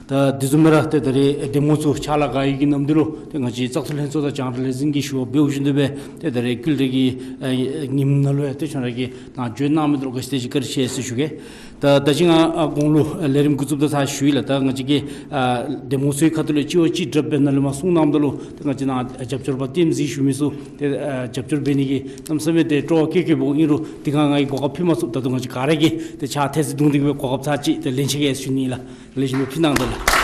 ད་དེ་བཟུམ་སྦེ་ར་ཏེ་ད་རེས་འདེམས་ངོ་ཚུ་ཕྱག་ལཱ་ག་ཡོད་ཀྱི་ནམ་དུས་ལུ་ཏེ་ང་བཅས་བཙག་འཐུ་ལྷན་ཚོགས་དང་རྒྱང་བསྒྲགས་ལས་འཛིན་གྱིས་ཞུ་བ་འབདཝ་བཞིན་དུ་སྦེ་ཏེ་ད་རེས་བསྐུལ་འདེབས་ཀྱི་ཨ་ཉིནམ་ནང་ལུ་ཡང་ཏེ་ཁྱོད་ར་གིས་ནཱ་བྱོན་གནང་མི་འདི་ལུ་ག་ཅི་དེ་ཅིག་བཀའ་དྲིན་ཆེ་ཟེར་ཞུ་གེ། ད་ད་ཅི་ང་ཨ་གོང་ལུ་ཨ་ལས་རིམ་འགོ་བཙུགསཔ་ད་ཚར་ཞུ་ཡི་ལགས། ད་ང་བཅས་ཀྱི་ཨ་འདེམས་ངོ་ཚུའི་ཁ་ཐུག་ལས་ཅིག་བ་ཅིག་དྲགཔ་སྦེ་ནཱ་ལས་མར་གསུང་གནངམ་ད་ལུ་ཏེ་ང་བཅས་ནཱ་ཨ་རྒྱབ་སྐྱོར་པ་བསྟན་འཛིན་ཞུ་མི་ཚུ་ཏེ་ཨ་རྒྱབ་སྐྱོར་འབད་ནི་གི་གནམ་མེད་ས་མེད་ཏེ་སྤྲོ་བ་བསྐྱེད་བསྐྱེདཔ་འོང་། ཨིན་རུང་དེ་སྒང་ང་གིས་གོ་སྐབས་ཕུལ་མ་ཚུགས། ད་ལྟོ་ང་བཅས་ག་ར་གིས་ཏེ་ཕྱག་ཐལ་ཚིག་བརྡུང་སྟེ་གིས་སྦེ་གོ་སྐབས་ཚར་ཅིག་ཏེ་ལེན་ཆི་གེ་ཟེར་ཞུ་ནི་ལགས། ལེགས་ཤོམ་སྦེ་ཕུལ་གནང་ད་ལགས།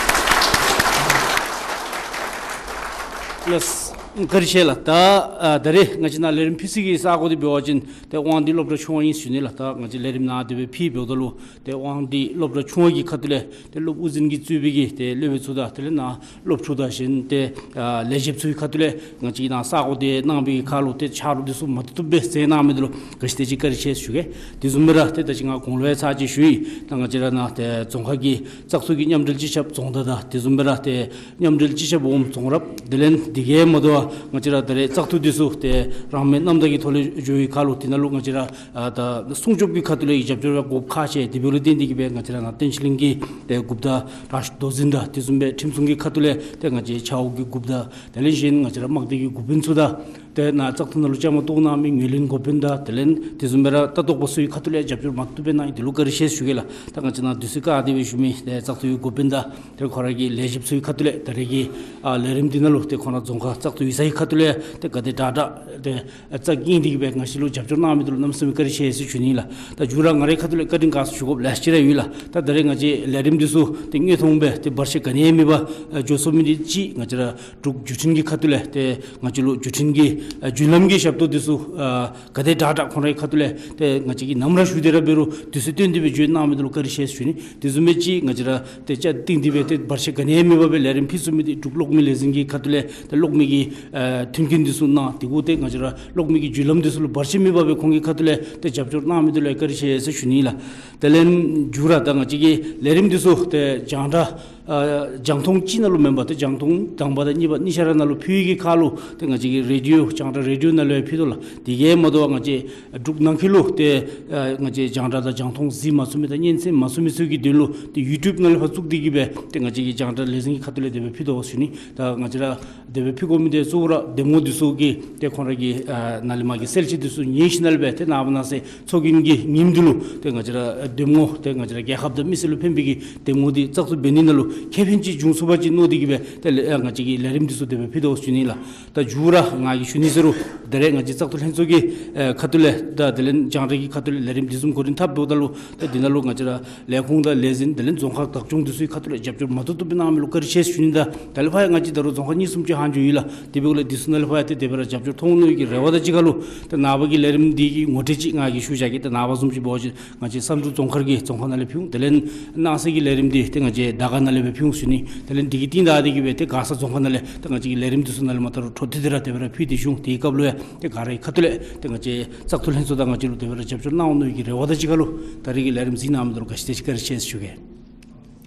ལགས་བཀའ་དྲིན་ཆེ་ལགས། ད་ཨ་ད་རེས་ང་བཅས་ནཱ་ལས་རིམ་ཕུལ་སའི་གི་ས་གོ་འདི་འབད་བ་ཅིན་ཏེ་དབང་འདུས་སློབ་གྲྭ་ཆུང་ངུ་ཨིན་ཟེར་ཞུ་ནི་ལགས། ད་ང་བཅས་ལས་རིམ་ནཱ་དེ་སྦེ་ཕུལ་འབདཝ་ད་ལུ་ཏེ་དབང་འདུས་སློབ་གྲྭ་ཆུང་ངུ་གི་ཁ་ཐུག་ལས་ཏེ་སློབ་དབུ་འཛིན་གྱིས་གཙོས་པའི་གི་ཏེ་སློབ་དཔོན་ཚུ་དང་དེ་ལས་ནཱ་སློབ་ཕྲུག་དང་གཞན་ཏེ་ཨ་ལས་བྱེདཔ་ཚུའི་ཁ་ཐུག་ལས་ང་བཅས་ནཱ་ས་གོ་འདི་གནང་བའི་གི་ཁར་ལུ་ཏེ་ཆ་རོགས་འདི་ཚུ་མ་བཏུབ་བཏུབ་སྦེ་མཛད་གནང་མི་འདི་ལུ་ག་ཅི་དེ་ཅིག་བཀའ་དྲིན་ཆེ་ཟེར་ཞུ་གེ། དེ་བཟུམ་སྦེ་ར་ཏེ་ད་ཅི་ང་གོང་ལུ་ཡང་ཚར་ཅིག་ཞུ་ཡི། ད་ང་བཅས་ར་ནཱ་ཏེ་རྫོང་ཁག་གི་བཙག་འཐུ་གི་མཉམ་འབྲེལ་སྤྱི་ཁྱབ་རྫོང་བདག་དང་དེ་བཟུམ་སྦེ་ར་ཏེ་མཉམ་འབྲེལ་སྤྱི་ཁྱབ་འོགམ་རྫོང་རབ་དེ་ལས་འདི་གིས་མ་དོ་བར་ང་བཅས་ར་ད་རེས་བཙག་འཐུ་འདི་ཚུ་ཏེ་རང་མོས་རྣམ་དག་གི་ཐོག་ལས་འགྱོ་བའི་ཁར་ལུ་དེ་ནང་ལུ་ང་བཅས་ར་ཨ་ད་སྲུང་སྐྱོབ་ཀྱི་ཁ་ཐུག་ལས་རྒྱབ་སྐྱོར་ཡང་དགོཔ་ཁག་ཆེ། དེ་འབདཝ་ལས་བརྟེན་ཏེ་གིས་སྦེ་ང་བཅས་ར་ནཱ་བསྟན་ཆོས་གླིང་གི་ཏེ་འགོ་བདག་དྲག་ཤོས་མདོ་འཛིན་དང་དེ་བཟུམ་སྦེ་ཁྲིམས་སྲུང་གི་ཁ་ཐུག་ལས་ཏེ་ང་བཅས་ཆབ་འོག་གི་འགོ་བདག་དེ་ལས་གཞན་ང་བཅས་ར་དམག་སྡེ་གི་འགོ་དཔོན་ཚུ་དང་ཏེ་ནཱ་བཙག་འཐུ་ནང་ལུ་བཅའ་མར་གཏོགས་གནང་མི་ངོས་ལེན་འགོ་དཔོན་དང་དེ་ལས་དེ་བཟུམ་སྦེ་ར་ལྟ་རྟོག་པ་ཚུའི་ཁ་ཐུག་ལས་རྒྱབ་སྐྱོར་མ་བཏུབ་སྦེ་གནང་ཡི། དེ་ལུ་བཀའ་དྲིན་ཆེ་ཟེར་ཞུ་གེ་ལགས། ད་ང་བཅས་ནཱ་དུས་ཚོད་བཀག་སྟེ་སྦེ་ཞུ་མི་ཏེ་བཙག་འཐུའི་འགོ་དཔོན་དང་ཏེ་ཁོང་ར་གི་ལས་བྱེདཔ་ཚུའི་ཁ་ཐུག་ལས་ད་རེས་ཀྱི་ཨ་ལས་རིམ་འདི་ནང་ལུ་ཏེ་ཁོང་ར་རྫོང་ཁག་བཙག་འཐུ་ཡིག་ཚང་གི་ཁ་ཐུག་ལས་ཏེ་ག་དེ་དྲག་དྲག་ཏེ་རྩ་འགེངས་ཏེ་གིས་སྦེ་ང་བཅས་ལུ་རྒྱབ་སྐྱོར་གནང་མི་འདི་ལུ་གནམ་མེད་ས་མེད་བཀའ་དྲིན་ཆེ་ཟེར་ཞུ་ནི་ལགས། ད་མཇུག་ར་ང་རའི་ཁ་ཐུག་ལས་བཀའ་དྲིན་དགའ་ཚོར་ཞུ་དགོཔ་ལེ་ཤ་ར་ཡོད་ལགས། ད་ད་རེས་ང་བཅས་ལས་རིམ་འདི་ཚུ་ཏེ་དངོས་མཐོང་སྦེ་ཏེ་བར་ཆད་ག་ནི་ཡང་མེད་པར་ཨ་འགྱོ་ཚུགས་མི་འདི་གཅིག་ང་བཅས་ར་འབྲུག་བརྒྱུད་འཕྲིན་གྱི་ཁ་ཐུག་ལས་ཏེ་ང་བཅས་ལུ་བརྒྱུད་འཕྲིན་གྱི་ ཨ་བརྒྱུད་ལམ་གྱི་ཞབས་ཏོག་འདི་ཚུ་ཨ་ག་དེ་དྲག་དྲག་ཁོང་རའི་ཁ་ཐུག་ལས་ཏེ་ང་བཅས་ཀྱིས་ནམ་ར་ཞུ་སྟེ་ར་འབད་རུང་དུས་ཚོད་བཏོན་ཏེ་སྦེ་བརྒྱུད་གནང་མི་འདི་ལུ་བཀའ་དྲིན་ཆེ་ཟེར་ཞུ་ནི། དེ་བཟུམ་སྦེ་ཅིག་ང་བཅས་ར་ཏེ་ཅ་ཏིང་འདི་སྦེ་ཏེ་བར་ཆད་ག་ནི་ཡང་མེད་པར་སྦེ་ལས་རིམ་ཕུལ་ཚུགས་མི་འདི་འབྲུག་གློག་མེ་ལས་འཛིན་གྱི་ཁ་ཐུག་ལས་ཏེ་གློག་མེ་གི་ཨ་མཐུན་རྐྱེན་འདི་ཚུ་གནང་། དེ་གུ་ཏེ་ང་བཅས་ར་གློག་མེ་གི་བརྒྱུད་ལམ་འདི་ཚུ་ལུ་བར་ཆད་མེད་པར་སྦེ་ཁོང་གི་ཁ་ཐུག་ལས་ཏེ་རྒྱབ་སྐྱོར་གནང་མི་འདི་ལུ་བཀའ་དྲིན་ཆེ་ཟེར་ཞུ་ནི་ལགས། དེ་ལས་མཇུག་ར་ད་ང་བཅས་ཀྱི་ལས་རིམ་འདི་ཚུ་ཏེ་རྒྱང་བསྒྲགས་ཨ་རྒྱང་མཐོང་གཅིག་ནང་ལུ་མེན་པར་ཏེ་རྒྱང་མཐོང་དང་པ་དང་གཉིས་པ་གཉིས་ཆ་ར་ནང་ལུ་ཕུལ་བའི་གི་ཁར་ལུ་ཏེ་ང་བཅས་ཀྱི་རེ་ཌི་ཡོ་རྒྱང་བསྒྲགས་རེ་ཌི་ཡོ་ནང་ལུ་ཡང་ཕུལ་དོ་ལགས། དེ་གིས་མ་དོ་བར་ང་བཅས་འབྲུག་ནང་འཁོད་ལུ་ཏེ་ཨ་ང་བཅས་རྒྱང་བསྒྲགས་དང་རྒྱང་མཐོང་གཟིགས་མ་ཚུགས་མི་དང་སྙན་གསན་མ་ཚུགས་མི་ཚུ་གི་དོན་ལུ་ཏེ་ཡུ་ཊུབ་ནང་ལས་ཕར་བཙུགས་ཏེ་གི་སྦེ་ཏེ་ང་བཅས་ཀྱི་རྒྱང་བསྒྲགས་ལས་འཛིན་གྱི་ཁ་ཐུག་ལས་དེ་སྦེ་ཕུལ་དོ་ཟེར་ཞུ་ནི། ད་ང་བཅས་ར་དེ་སྦེ་ཕུལ་དགོ་མི་འདི་གཙོ་བོ་ར་འདེམས་ངོ་འདི་ཚུ་གིས་ཏེ་ཁོང་ར་གི་ཨ་ནཱ་ལས་མར་གྱི་གསལ་བཤད་འདི་ཚུ་ཉན་ཞིནམ་ལས་སྦེ་ཏེ་ནངས་པ་གནངས་ཚེ་ཚོགས་རྒྱན་གྱི་ཉིནམ་འདི་ལུ་ཏེ་ང་བཅས་ར་འདེམས་ངོ་ཏེ་ང་བཅས་ར་རྒྱལ་ཁབ་དང་མི་སེར་ལུ་ཕན་པའི་གི་འདེམས་ངོ་འདི་བཙག་འཐུ་འབད་ནི་ནང་ལུ་ཁེ་ཕན་ཅིག་འབྱུང་ཚུགས་པ་ཅིག་མནོ་སྟེ་གི་སྦེ་ཏེ་ལས་ཨ་ང་བཅས་ཀྱིས་ལས་རིམ་འདི་ཚུ་དེ་སྦེ་ཕུལ་དོ་ཟེར་ཞུ་ནི་ལགས། ད་མཇུག་ར་ང་གིས་ཞུ་ནི་ཟེར་རུང་ད་རེས་ང་བཅས་བཙག་འཐུ་ལྷན་ཚོགས་ཀྱི་ཨེ་ཁ་ཐུག་ལས་ད་དེ་ལས་རྒྱང་བསྒྲགས་ཀྱི་ཁ་ཐུག་ལས་ལས་རིམ་འདི་བཟུམ་གོ་རིམ་འཐབ་འབདཝ་ད་ལུ་ད་འདི་ནང་ལུ་ང་བཅས་ར་ལས་ཁུངས་དང་ལས་འཛིན་དེ་ལས་རྫོང་ཁག་བདག་སྐྱོང་འདི་ཚུ་གི་ཁ་ཐུག་ལས་རྒྱབ་སྐྱོར་མ་བཏུབ་བཏུབ་སྦེ་གནང་མི་ལུ་བཀའ་དྲིན་ཆེ་ཟེར་ཞུ་ནི། ད་ད་ལས་ཕར་ཡང་ང་བཅས་ད་རུང་རྫོང་ཁག་གཉིས་གསུམ་ཅིག་ཧ་འགྱོ་ཡི་ལགས། དེ་འབདཝ་ལས་འདི་ཚུ་ནང་ལས་ཕར་ཡང་ཏེ་དེ་སྦེ་ར་རྒྱབ་སྐྱོར་ཐོབ་འོང་མནོ་བའི་གི་རེ་བ་དང་གཅིག་ཁར་ལུ་ཏེ་ནངས་པ་གི་ལས་རིམ་འདི་གི་ངོ་སྤྲོད་ཅིག་ང་གིས་ཞུ་བཞག་གེ། ཏེ་ནངས་པ་བཟུམ་ཅིག་འབད་བ་ཅིན་ང་བཅས་བསམ་གྲུབ་རྫོང་ཁག་གི་རྫོང་ཁག་ནང་ལས་ཕུལ་འོང་། དེ་ལས་གནངས་ཚེ་གི་ལས་རིམ་འདི་ཏེ་ང་བཅས་དར་དཀར་ནང་ལས་སྦེ་ཕུལ་འོང་ཟེར་ཞུ་ནི། དེ་ལས་འདི་གི་རྟིང་བདའ་སྟེ་གི་སྦེ་ཏེ་མགར་ས་རྫོང་ཁག་ནང་ལས་ཏེ་ང་བཅས་ཀྱི་ལས་རིམ་འདི་ཚུ་ནང་ལས་མར་ད་རུང་འཕྲོ་མཐུད་དེ་ར་དེ་སྦེ་ར་ཕུལ་ཏེ་ཞུ་འོང་། དེའི་སྐབས་ལུ་ཡང་ཏེ་ག་རའི་ཁ་ཐུག་ལས་ཏེ་ང་བཅས་བཙག་འཐུ་ལྷན་ཚོགས་དང་ང་བཅས་ལུ་དེ་སྦེ་ར་རྒྱབ་སྐྱོར་གནང་འོང་མནོ་བའི་གི་རེ་བ་དང་གཅིག་ཁར་ལུ་ད་རེས་ཀྱི་ལས་རིམ་གཟིགས་གནང་མི་འདི་ལུ་ག་ཅི་དེ་ཅིག་བཀའ་དྲིན་ཆེ་ཟེར་ཞུ་གེ་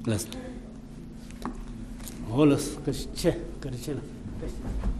ལགས། ཨོ་ལགས། བཀའ་དྲིན་ཆེ། བཀའ་དྲིན་ཆེ་ལགས།